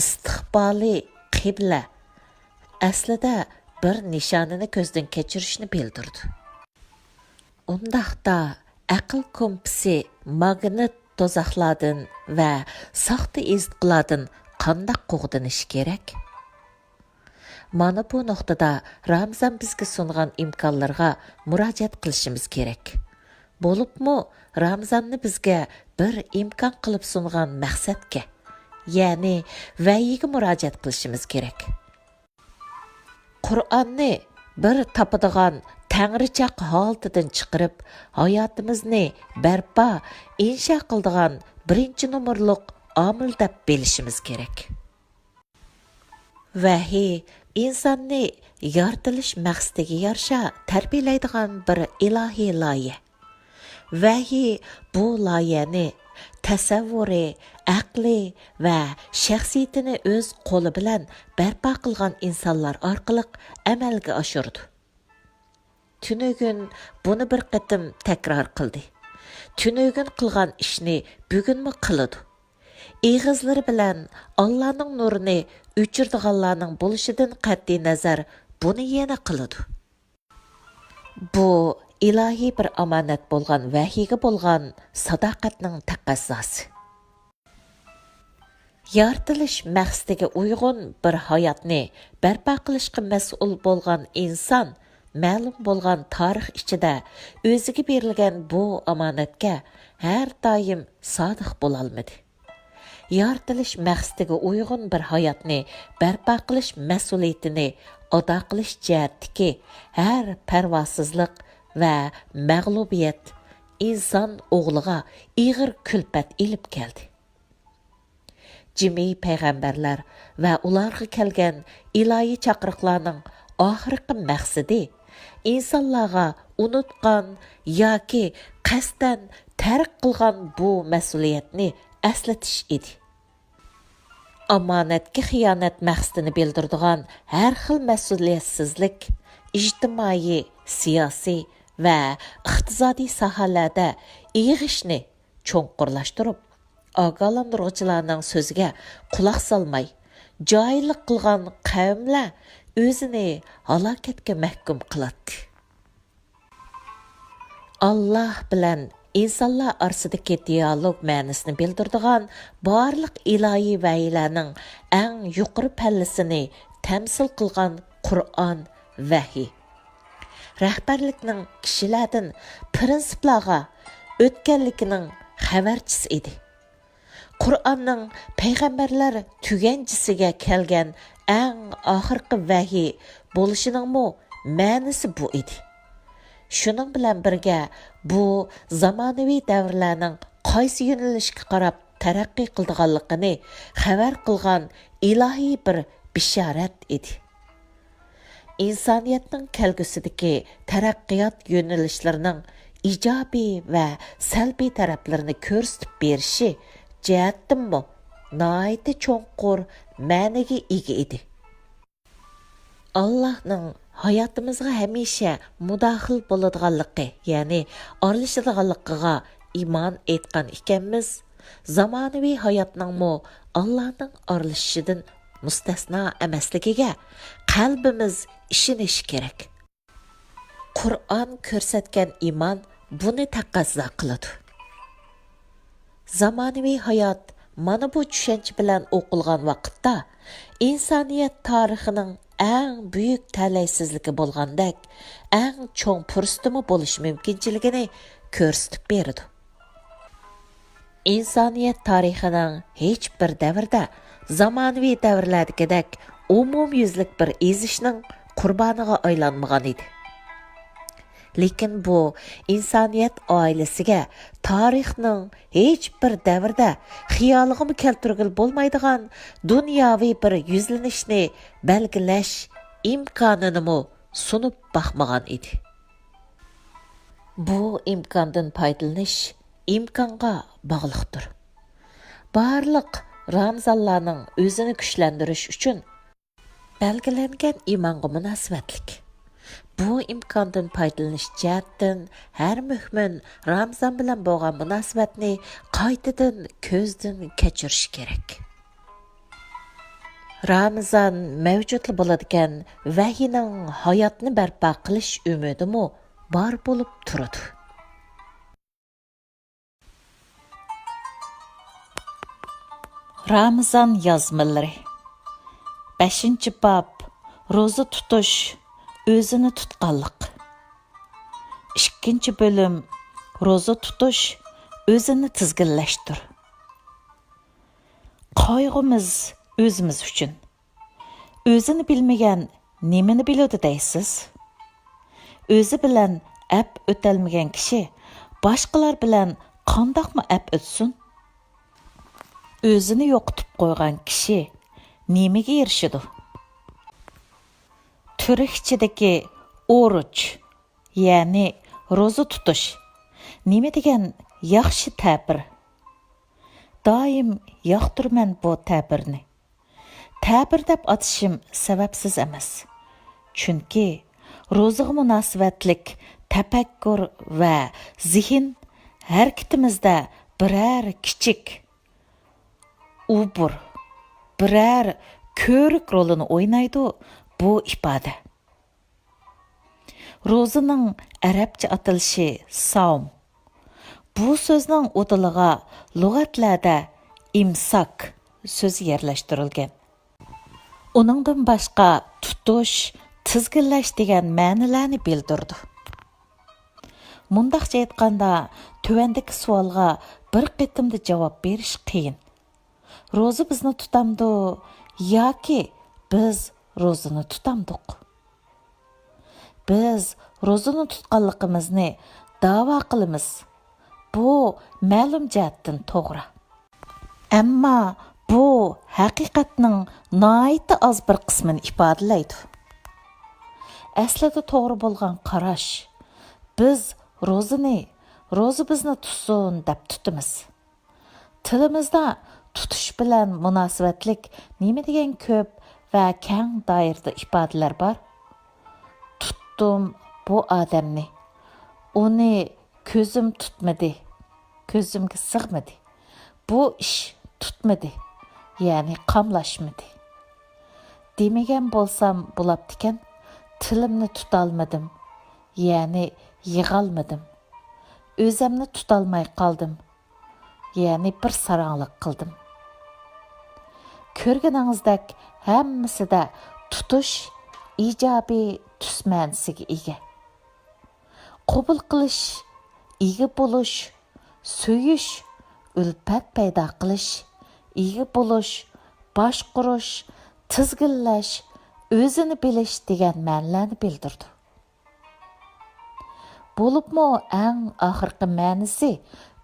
ئىستىقبالى قىبلە ئەسلىدە بىر نىشانىنى كۆزدىن كەچۈرۈشنى بىلدۈرىدۇ. ئۇنداقتا ئەقىل كومپىسى ماگنىت دوزاخلاردىن ۋە ساختا ئېزىتقۇلاردىن قانداق قوغدىنىشى كېرەك؟ مانا بۇ نۇقتىدا رامىزان بىزگە سۇنغان ئىمكانلىرىغا مۇراجىئەت قىلىشىمىز كېرەك. بولۇپمۇ رامىزاننى بىزگە بىر ئىمكان قىلىپ سۇنغان مەقسەتكە، يەنى ۋەھىيگە مۇراجىئەت قىلىشىمىز كېرەك. قۇرئاننى بىر تاپىدىغان تەڭرىچاق ھالىتىدىن چىقىرىپ، ھاياتىمىزنى بەرپا، ئىنشا قىلىدىغان بىرىنچى نومۇرلۇق ئامىل دەپ بىلىشىمىز كېرەك. ۋەھىي ئىنساننى يارىتىلىش مەقسىتىگە يارىشا تەربىيەلەيدىغان بىر ئىلاھىي لايىھە. ۋەھىي بۇ لايىھەنى تەسەۋۋۇرى، ئەقلى ۋە شەخسىيىتىنى ئۆز قولى بىلەن بەرپا قىلغان ئىنسانلار ئارقىلىق ئەمەلگە ئاشۇرىدۇ. تۈنۈگۈن بۇنى بىر قېتىم تەكرار قىلدى. تۈنۈگۈن قىلغان ئىشنى بۈگۈنمۇ قىلىدۇ. ئېغىزلىرى بىلەن ئاللانىڭ نۇرىنى ئۆچۈرىدىغانلارنىڭ بولۇشىدىن قەتئىينەزەر، بۇنى يەنە قىلىدۇ. بۇ ئىلاھىي بىر ئامانەت بولغان ۋەھىيگە بولغان ساداقەتنىڭ تەقەززاسى. يارىتىلىش مەقسىتىگە ئۇيغۇن بىر ھاياتنى بەرپا قىلىشقا مەسئۇل بولغان ئىنسان مەلۇم بولغان تارىخ ئىچىدە ئۆزىگە بېرىلگەن بۇ ئامانەتكە ھەر دائىم سادىق بولالمىدى. يارىتىلىش مەقسىتىگە ئۇيغۇن بىر ھاياتنى بەرپا قىلىش مەسئۇلىيىتىنى ئادا قىلىش جەھەتتىكى ھەر پەرۋاسىزلىق ۋە مەغلۇبىيەت ئىنسان ئوغلىغا ئېغىر كۈلپەت ئېلىپ كەلدى. جىمى پەيغەمبەرلەر ۋە ئۇلارغا كەلگەن ئىلاھىي چاقىرىقلارنىڭ ئاخىرقى مەقسىتى ئىنسانلارغا ئۇنتقان ياكى قەستەن تەرك قىلغان بۇ مەسئۇلىيەتنى ئەسلىتىش ئىدى. ئامانەتكە خىيانەت مەقسىتىنى بىلدۈرىدىغان ھەر خىل مەسئۇلىيەتسىزلىك، ئىجتىمائىي، سىياسىي ۋە ئىقتىسادىي ساھەلەردە ئېغىشنى چوڭقۇرلاشتۇرۇپ، ئاگاھلاندۇرغۇچىلارنىڭ سۆزىگە قۇلاق سالماي، جاھىللىق قىلغان قەۋملەر ئۆزىنى ھالاكەتكە مەھكۇم قىلاتتى. ئاللاھ بىلەن ئىنسانلار ئارىسىدىكى دىئالوگ مەنىسىنى بىلدۈرىدىغان بارلىق ئىلاھىي ۋەھىيلەرنىڭ ئەڭ يۇقىرى پەللىسىنى تەمسىل قىلغان قۇرئان ۋەھىي. رەھبەرلىكنىڭ كىشىلەردىن پىرىنسىپلارغا ئۆتكەنلىكىنىڭ خەۋەرچىسى ئىدى. قۇرئاننىڭ پەيغەمبەرلەر تۈگەنچىسىگە كەلگەن ئەڭ ئاخىرقى ۋەھىي بولۇشىنىڭمۇ مەنىسى بۇ ئىدى. شۇنىڭ بىلەن بىرگە، بۇ زامانىۋى دەۋرلەرنىڭ قايسى يۆنىلىشكە قاراپ تەرەققىي قىلىدىغانلىقىنى خەۋەر قىلغان ئىلاھىي بىر بېشارەت ئىدى. ئىنسانىيەتنىڭ كەلگۈسىدىكى تەرەققىيات يۆنىلىشلىرىنىڭ ئىجابىي ۋە سەلبىي تەرەپلىرىنى كۆرسىتىپ بېرىشى جەھەتتىنمۇ ناھايىتى چوڭقۇر مەنىگە ئىگە ئىدى. ئاللاھنىڭ ھاياتىمىزغا ھەمىشە مۇداخىل بولىدىغانلىقى، يەنى ئارىلىشىدىغانلىقىغا ئىمان ئېيتقان ئىكەنمىز، زامانىۋى ھاياتنىڭمۇ ئاللاھنىڭ ئارىلىشىشىدىن مۇستەسنا ئەمەسلىكىگە قەلبىمىز ئىشىنىشى كېرەك. قۇرئان كۆرسەتكەن ئىمان بۇنى تەقەززا قىلىدۇ. زامانىۋى ھايات مانا بۇ چۈشەنچە بىلەن ئوقۇلغان ۋاقىتتا، ئىنسانىيەت تارىخىنىڭ ئەڭ بۈيۈك تەلەيسىزلىكى بولغاندەك، ئەڭ چوڭ پۇرسىتىمۇ بولۇش مۇمكىنچىلىكىنى كۆرسىتىپ بېرىدۇ. ئىنسانىيەت تارىخىنىڭ ھېچ بىر دەۋرىدە زامانىۋى دەۋرلەردىكىدەك ئومۇميۈزلۈك بىر ئېزىشنىڭ قۇربانىغا ئايلانمىغان ئىدى. لېكىن بۇ ئىنسانىيەت ئائىلىسىگە تارىخنىڭ ھېچ بىر دەۋردە خىيالىغىمۇ كەلتۈرگىلى بولمايدىغان دۇنياۋى بىر يۈزلىنىشنى بەلگىلەش ئىمكانىنىمۇ سۇنۇپ باقمىغان ئىدى. بۇ ئىمكاندىن پايدىلىنىش ئىمكانغا باغلىقتۇر. بارلىق رامىزانلارنىڭ ئۆزىنى كۈچلەندۈرۈش ئۈچۈن بەلگىلەنگەن ئىمانغا مۇناسىۋەتلىك. بۇ ئىمكاندىن پايدىلىنىش جەھەتتىن ھەر مۆمىن رامىزان بىلەن بولغان مۇناسىۋەتنى قايتىدىن كۆزدىن كەچۈرۈشى كېرەك. رامىزان مەۋجۇتلا بولىدىكەن، ۋەھىينىڭ ھاياتنى بەرپا قىلىش ئۈمىدىمۇ بار بولۇپ تۇرىدۇ. رامىزان يازمىلىرى. بەشىنچى باب، روزا تۇتۇش، ئۆزىنى تۇتقانلىق. ئىككىنچى بۆلۈم، روزا تۇتۇش، ئۆزىنى تىزگىنلەشتۈر. قايغۇمىز ئۆزىمىز ئۈچۈن. ئۆزىنى بىلمىگەن نېمىنى بىلىدۇ دەيسىز؟ ئۆزى بىلەن ئەپ ئۆتەلمىگەن كىشى باشقىلار بىلەن قانداقمۇ ئەپ ئۆتسۇن؟ ئۆزىنى يوقىتىپ قويغان كىشى نېمىگە ئېرىشىدۇ؟ تۈركچىدىكى ئورۇچ، يەنى روزا تۇتۇش، نېمە دېگەن ياخشى تەبىر! دائىم ياقتۇرىمەن بۇ تەبىرنى. تەبىر دەپ ئاتىشىم سەۋەبسىز ئەمەس. چۈنكى روزىغا مۇناسىۋەتلىك تەپەككۇر ۋە زېھىن ھەرىكىتىمىزدە بىرەر كىچىك ئۇبۇر، بىرەر كۆۋرۈك رولىنى ئوينايدۇ بۇ ئىپادە. روزىنىڭ ئەرەبچە ئاتىلىشى ساۋم. بۇ سۆزنىڭ ئۇدۇلىغا لۇغەتلەردە ئىمساك سۆزى يەرلەشتۈرۈلگەن. ئۇنىڭدىن باشقا تۇتۇش، تىزگىنلەش دېگەن مەنىلەرنى بىلدۈرىدۇ. مۇنداقچە ئېيتقاندا، تۆۋەندىكى سوئالغا بىر قېتىمدا جاۋاب بېرىش قىيىن. روزا بىزنى تۇتامدۇ ياكى بىز روزىنى تۇتامدۇق؟ بىز روزىنى تۇتقانلىقىمىزنى داۋا قىلىمىز. بۇ مەلۇم جەھەتتىن توغرا. ئەمما بۇ ھەقىقەتنىڭ ناھايىتى ئاز بىر قىسمىنى ئىپادىلەيدۇ. ئەسلىدە توغرا بولغان قاراش، بىز روزىنى، روزا بىزنى تۇتسۇن دەپ تۇتىمىز. تىلىمىزدا تۇتۇش بىلەن مۇناسىۋەتلىك نېمە دېگەن كۆپ ۋە كەڭ دائىرىدە ئىپادىلەر بار. تۇتتۇم بۇ ئادەمنى، ئۇنى كۆزۈم تۇتمىدى، كۆزۈمگە سىغمىدى. بۇ ئىش تۇتمىدى، يەنى قاملاشمىدى. دېمىگەن بولسام بولاپتىكەن، تىلىمنى تۇتالمىدىم، يەنى يىغالمىدىم. ئۆزەمنى تۇتالماي قالدىم، يەنى بىر ساراڭلىق قىلدىم. كۆرگىنىڭىزدەك ھەممىسىدە تۇتۇش ئىجابىي تۈس مەنىسىگە ئىگە. قوبۇل قىلىش، ئىگە بولۇش، سۆيۈش، ئۈلپەت پەيدا قىلىش، ئىگە بولۇش، باشقۇرۇش، تىزگىنلەش، ئۆزىنى بىلىش دېگەن مەنىلەرنى بىلدۈرىدۇ. بولۇپمۇ ئەڭ ئاخىرقى مەنىسى،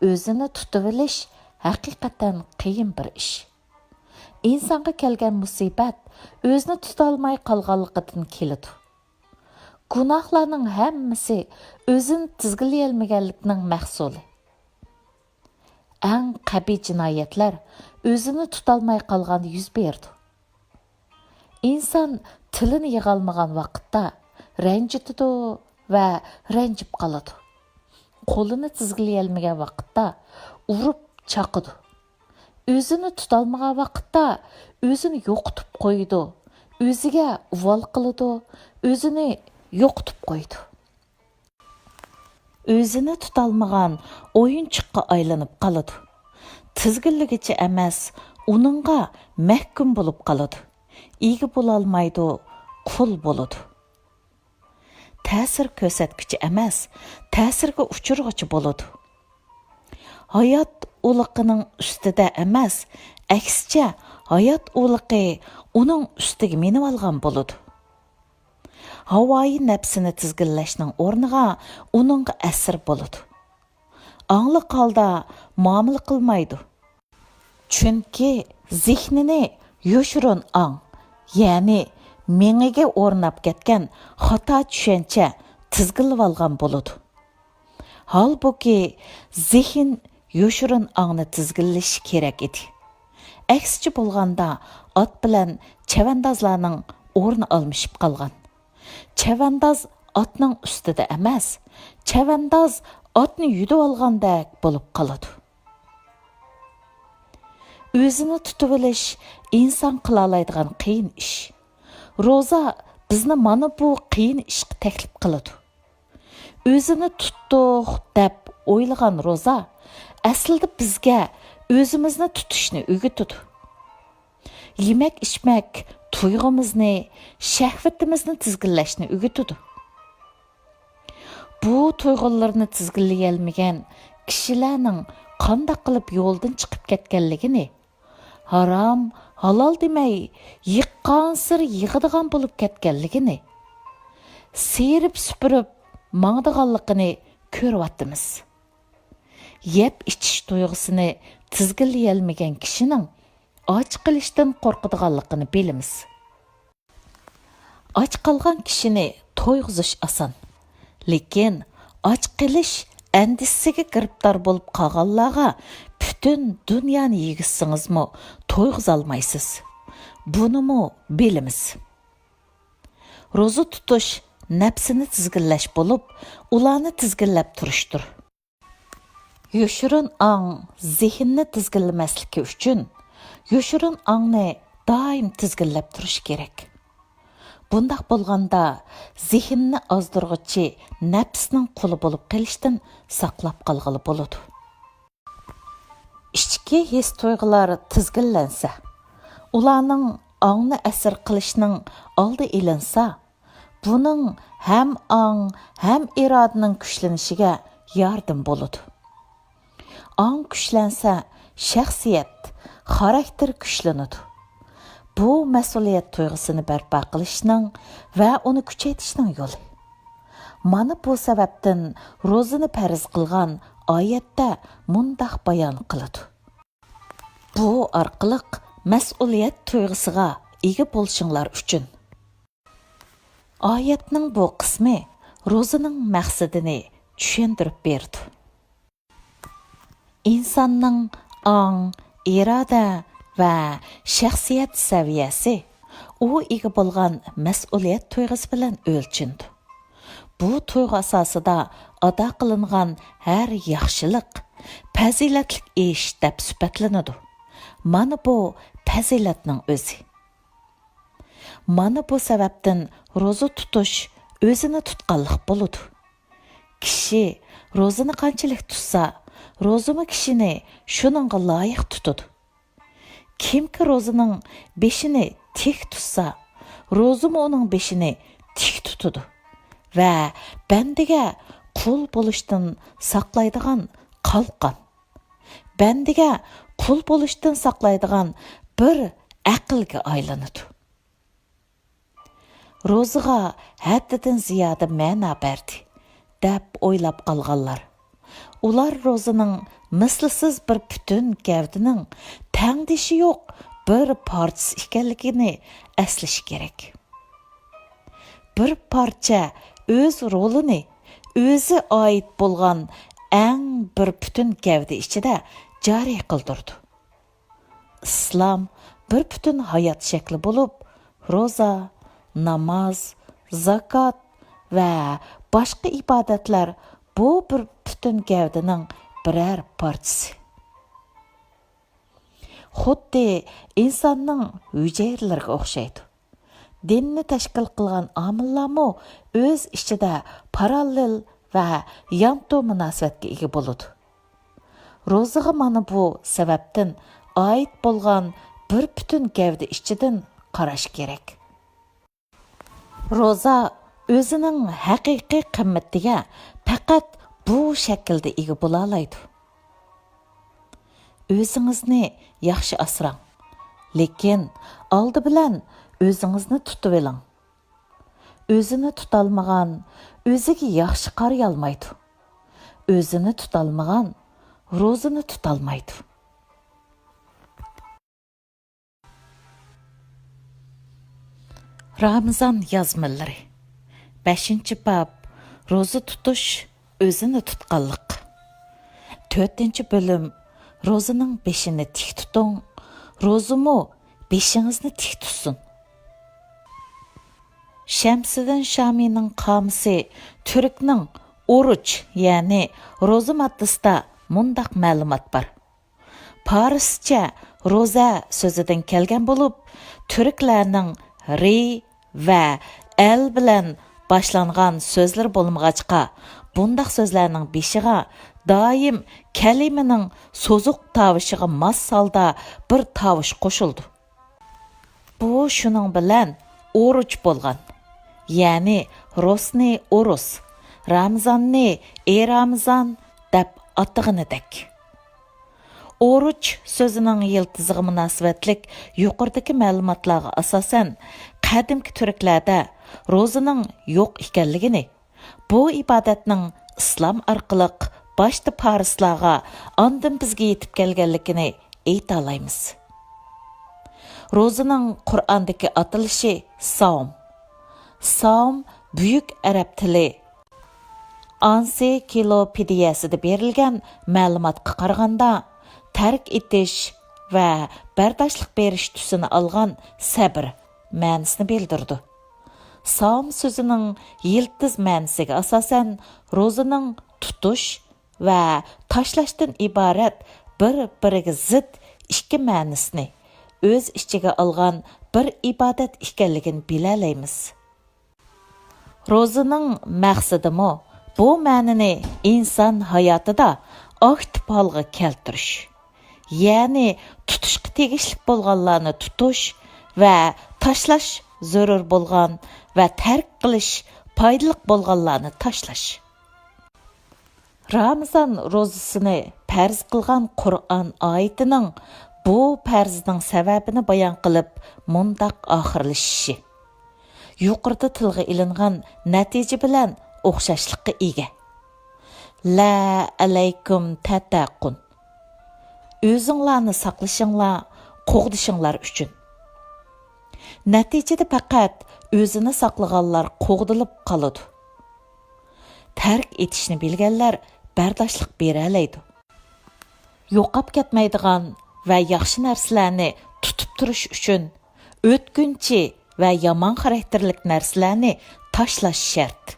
ئۆزىنى تۇتۇۋېلىش ھەقىقەتەن قىيىن بىر ئىش. ئىنسانغا كەلگەن مۇسىبەت ئۆزىنى تۇتالماي قالغانلىقىدىن كېلىدۇ. گۇناھلارنىڭ ھەممىسى ئۆزىنى تىزگىنلىيەلمىگەنلىكنىڭ مەھسۇلى. ئەڭ قەبىھ جىنايەتلەر ئۆزىنى تۇتالماي قالغاندا يۈز بېرىدۇ. ئىنسان تىلىنى يىغالمىغان ۋاقىتتا رەنجىتىدۇ ۋە رەنجىپ قالىدۇ. قولىنى تىزگىنلىيەلمىگەن ۋاقىتتا ئۇرۇپ چاقىدۇ. ئۆزىنى تۇتالمىغان ۋاقىتتا ئۆزىنى يوقىتىپ قويىدۇ. ئۆزىگە ئۇۋال قىلىدۇ، ئۆزىنى يوقىتىپ قويىدۇ. ئۆزىنى تۇتالمىغان ئويۇنچۇققا ئايلىنىپ قالىدۇ. تىزگىنلىگۈچى ئەمەس، ئۇنىڭغا مەھكۇم بولۇپ قالىدۇ. ئىگە بولالمايدۇ، قۇل بولىدۇ. تەسىر كۆرسەتكۈچى ئەمەس، تەسىرگە ئۇچرىغۇچى بولىدۇ. ھايات ئۇلىقىنىڭ ئۈستىدە ئەمەس، ئەكسىچە، ھايات ئۇلىقى ئۇنىڭ ئۈستىگە مىنىۋالغان بولىدۇ. ھاۋايى نەپسىنى تىزگىنلەشنىڭ ئورنىغا ئۇنىڭغا ئەسىر بولىدۇ. ئاڭلىق ھالدا مۇئامىلە قىلمايدۇ. چۈنكى زېھنىنى يوشۇرۇن ئاڭ، يەنى مېڭىگە ئورناپ كەتكەن خاتا چۈشەنچە تىزگىنلىۋالغان بولىدۇ. ھالبۇكى، زېھىن يوشۇرۇن ئاڭنى تىزگىنلىشى كېرەك ئىدى. ئەكسىچە بولغاندا، ئات بىلەن چەۋەندازلارنىڭ ئورنى ئالمىشىپ قالغان. چەۋەنداز ئاتنىڭ ئۈستىدە ئەمەس، چەۋەنداز ئاتنى يۈدۈۋالغاندەك بولۇپ قالىدۇ. ئۆزىنى تۇتۇۋېلىش ئىنسان قىلالايدىغان قىيىن ئىش. روزا بىزنى مانا بۇ قىيىن ئىشقا تەكلىپ قىلىدۇ. ئۆزىنى تۇتتۇق دەپ ئويلىغان روزا ئەسلىدە بىزگە ئۆزىمىزنى تۇتۇشنى ئۆگىتىدۇ. يېمەك-ئىچمەك تۇيغۇمىزنى، شەھۋىتىمىزنى تىزگىنلەشنى ئۆگىتىدۇ. بۇ تۇيغۇلىرىنى تىزگىنلىيەلمىگەن كىشىلەرنىڭ قانداق قىلىپ يولدىن چىقىپ كەتكەنلىكىنى، ھارام، ھالال دېمەي، يىغقانسېرى يىغىدىغان بولۇپ كەتكەنلىكىنى، سىيرىپ سۈپۈرۈپ ماڭىدىغانلىقىنى كۆرۈۋاتىمىز. يەپ ئىچىش تۇيغۇسىنى تىزگىنلىيەلمىگەن كىشىنىڭ ئاچ قېلىشتىن قورقىدىغانلىقىنى بىلىمىز. ئاچ قالغان كىشىنى تويغۇزۇش ئاسان. لېكىن ئاچ قېلىش ئەندىشىسىگە گىرىپتار بولۇپ قالغانلارغا پۈتۈن دۇنيانى يېگۈزسىڭىزمۇ تويغۇزالمايسىز. بۇنىمۇ بىلىمىز. روزا تۇتۇش نەپسىنى تىزگىنلەش بولۇپ، ئۇلارنى تىزگىنلەپ تۇرۇشتۇر. يوشۇرۇن ئاڭ زېھىننى تىزگىنلىمەسلىكى ئۈچۈن، يوشۇرۇن ئاڭنى دائىم تىزگىنلەپ تۇرۇش كېرەك. بۇنداق بولغاندا، زېھىننى ئازدۇرغۇچى نەپسنىڭ قۇلى بولۇپ قېلىشتىن ساقلاپ قالغىلى بولىدۇ. ئىچكى ھېس-تۇيغۇلار تىزگىنلەنسە، ئۇلارنىڭ ئاڭنى ئەسىر قىلىشنىڭ ئالدى ئېلىنسا، بۇنىڭ ھەم ئاڭ، ھەم ئىرادىنىڭ كۈچلىنىشىگە ياردىمى بولىدۇ. ئاڭ كۈچلەنسە، شەخسىيەت، خاراكتېر كۈچلىنىدۇ. بۇ مەسئۇلىيەت تۇيغۇسىنى بەرپا قىلىشنىڭ ۋە ئۇنى كۈچەيتىشنىڭ يولى. مانا بۇ سەۋەبتىن روزىنى پەرز قىلغان ئايەتتە مۇنداق بايان قىلىدۇ: بۇ ئارقىلىق مەسئۇلىيەت تۇيغۇسىغا ئىگە بولۇشۇڭلار ئۈچۈن. ئايەتنىڭ بۇ قىسمى روزىنىڭ مەقسىتىنى چۈشەندۈرۈپ بېرىدۇ. ئىنساننىڭ ئاڭ، ئىرادە ۋە شەخسىيەت سەۋىيەسى ئۇ ئىگە بولغان مەسئۇلىيەت تۇيغۇسى بىلەن ئۆلچىنىدۇ. بۇ تۇيغۇ ئاساسىدا ئادا قىلىنغان ھەر ياخشىلىق پەزىلەتلىك ئىش دەپ سۈپەتلىنىدۇ. مانا بۇ پەزىلەتنىڭ ئۆزى. مانا بۇ سەۋەبتىن روزا تۇتۇش ئۆزىنى تۇتقانلىق بولىدۇ. كىشى روزىنى قانچىلىك تۇتسا، روزىمۇ كىشىنى شۇنىڭغا لايىق تۇتىدۇ. كىمكى روزىنىڭ بېشىنى تىك تۇتسا، روزىمۇ ئۇنىڭ بېشىنى تىك تۇتىدۇ ۋە بەندىگە قۇل بولۇشتىن ساقلايدىغان قالقان، بەندىگە قۇل بولۇشتىن ساقلايدىغان بىر ئەقىلگە ئايلىنىدۇ. روزىغا ھەددىدىن زىيادە مەنە بەردى، دەپ ئويلاپ قالغانلار. ئۇلار روزىنىڭ مىسلىسىز بىر پۈتۈن گەۋدىنىڭ تەڭدىشى يوق بىر پارچىسى ئىكەنلىكىنى ئەسلىشى كېرەك. بىر پارچە ئۆز رولىنى ئۆزى ئائىت بولغان ئەڭ بىر پۈتۈن گەۋدە ئىچىدە جارى قىلدۇرىدۇ. ئىسلام بىر پۈتۈن ھايات شەكلى بولۇپ، روزا، ناماز، زاكات ۋە باشقا ئىبادەتلەر بۇ بىر پۈتۈن گەۋدىنىڭ بىرەر پارچىسى. خۇددى ئىنساننىڭ ھۈجەيرىلىرىگە ئوخشايدۇ. دىننى تەشكىل قىلغان ئامىللارمۇ ئۆز ئىچىدە پاراللېل ۋە يانتۇ مۇناسىۋەتكە ئىگە بولىدۇ. روزىغا مانا بۇ سەۋەبتىن ئائىت بولغان بىر پۈتۈن گەۋدە ئىچىدىن قاراش كېرەك. روزا ئۆزىنىڭ ھەقىقىي قىممىتىگە پەقەت بۇ شەكىلدە ئىگە بولالايدۇ. ئۆزىڭىزنى ياخشى ئاسراڭ، لېكىن ئالدى بىلەن ئۆزىڭىزنى تۇتۇۋېلىڭ. ئۆزىنى تۇتالمىغان ئۆزىگە ياخشى قارىيالمايدۇ. ئۆزىنى تۇتالمىغان روزىنى تۇتالمايدۇ. رامىزان يازمىلىرى. بەشىنچى باب، روزا تۇتۇش، ئۆزىنى تۇتقانلىق. تۆتىنچى بۆلۈم، روزىنىڭ بېشىنى تىك تۇتۇڭ، روزىمۇ بېشىڭىزنى تىك تۇتسۇن. شەمسىدىن شامىنىڭ قامۇسى تۈركنىڭ ئورۇچ، يەنى روزا ماتتىسىدا مۇنداق مەلۇمات بار. پارسچە روزە سۆزىدىن كەلگەن بولۇپ، تۈركلەرنىڭ رى ۋە ئەل بىلەن باشلانغان سۆزلىرى بولمىغاچقا، بۇنداق سۆزلەرنىڭ بېشىغا دائىم كەلىمىنىڭ سوزۇق تاۋۇشىغا ماس ھالدا بىر تاۋۇش قوشۇلىدۇ. بۇ شۇنىڭ بىلەن ئورۇچ بولغان، يەنى روسنى ئورۇس، رامىزاننى ئېرامىزان دەپ ئاتىغىنىدەك. ئورۇچ سۆزىنىڭ يىلتىزىغا مۇناسىۋەتلىك يۇقىرىدىكى مەلۇماتلارغا ئاساسەن، قەدىمكى تۈركلەردە روزىنىڭ يوق ئىكەنلىكىنى، بۇ ئىبادەتنىڭ ئىسلام ئارقىلىق باشتا پارسلارغا، ئاندىن بىزگە يېتىپ كەلگەنلىكىنى ئېيتالايمىز. روزىنىڭ قۇرئاندىكى ئاتىلىشى ساۋم. ساۋم بۈيۈك ئەرەب تىلى ئانسىكلوپېدىيەسىدە بېرىلگەن مەلۇماتقا قارىغاندا، تەرك ئېتىش ۋە بەرداشلىق بېرىش تۈسىنى ئالغان سەبر مەنىسىنى بىلدۈرىدۇ. ساۋم سۆزىنىڭ يىلتىز مەنىسىگە ئاساسەن، روزىنىڭ تۇتۇش ۋە تاشلاشتىن ئىبارەت بىر-بىرىگە زىت ئىككى مەنىسىنى ئۆز ئىچىگە ئالغان بىر ئىبادەت ئىكەنلىكىنى بىلەلەيمىز. روزىنىڭ مەقسىتىمۇ بۇ مەنىنى ئىنسان ھاياتىدا ئاكتىپ ھالغا كەلتۈرۈش، يەنى تۇتۇشقا تېگىشلىك بولغانلارنى تۇتۇش ۋە تاشلاش زۆرۈر بولغان ۋە تەرك قىلىش پايدىلىق بولغانلارنى تاشلاش. رامىزان روزىسىنى پەرز قىلغان قۇرئان ئايىتىنىڭ بۇ پەرزنىڭ سەۋەبىنى بايان قىلىپ مۇنداق ئاخىرلىشىشى يۇقىرىدا تىلغا ئېلىنغان نەتىجە بىلەن ئوخشاشلىققا ئىگە. لە ئەلەيكۇم تەتەقۇن. ئۆزۈڭلارنى ساقلىشىڭلار، قوغدىشىڭلار ئۈچۈن. نەتىجىدە پەقەت ئۆزىنى ساقلىغانلار قوغدىلىپ قالىدۇ. تەرك ئېتىشنى بىلگەنلەر بەرداشلىق بېرەلەيدۇ. يوقاپ كەتمەيدىغان ۋە ياخشى نەرسىلەرنى تۇتۇپ تۇرۇش ئۈچۈن ئۆتكۈنچى ۋە يامان خاراكتېرلىك نەرسىلەرنى تاشلاش شەرت.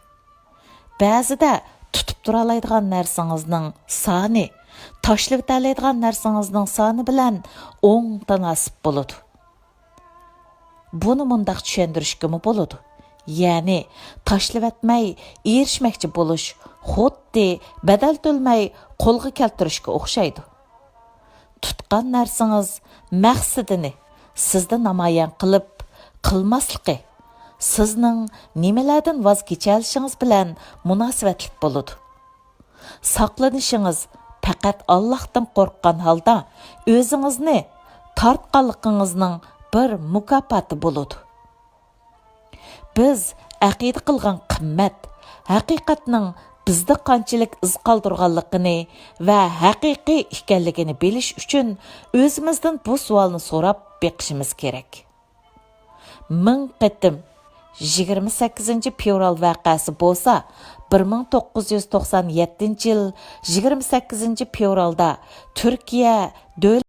بەزىدە تۇتۇپ تۇرالايدىغان نەرسىڭىزنىڭ سانى تاشلىۋېتەلەيدىغان نەرسىڭىزنىڭ سانى بىلەن ئوڭ تاناسىپ بولىدۇ. بۇنى مۇنداق چۈشەندۈرۈشكىمۇ بولىدۇ. يەنى تاشلىۋەتمەي ئېرىشمەكچى بولۇش خۇددى بەدەل تۆلىمەي قولغا كەلتۈرۈشكە ئوخشايدۇ. تۇتقان نەرسىڭىز مەقسىتىنى سىزدە نامايان قىلىپ قىلماسلىقى سىزنىڭ نېمىلەردىن ۋاز كېچەلىشىڭىز بىلەن مۇناسىۋەتلىك بولىدۇ. ساقلىنىشىڭىز پەقەت ئاللاھتىن قورققان ھالدا ئۆزىڭىزنى تارتقانلىقىڭىزنىڭ بىر مۇكاپاتى بولىدۇ. بىز ئەقىدە قىلغان قىممەت ھەقىقەتنىڭ بىزدە قانچىلىك ئىز قالدۇرغانلىقىنى ۋە ھەقىقىي ئىكەنلىكىنى بىلىش ئۈچۈن ئۆزىمىزدىن بۇ سوئالنى سوراپ بېقىشىمىز كېرەك. مىڭ قېتىم يىگىرمە سەككىزىنچى فېۋرال ۋەقەسى بولسا، بىر مىڭ توققۇز يۈز توقسان يەتتىنچى يىل يىگىرمە سەككىزىنچى فېۋرالدا تۈركىيە دۆلەت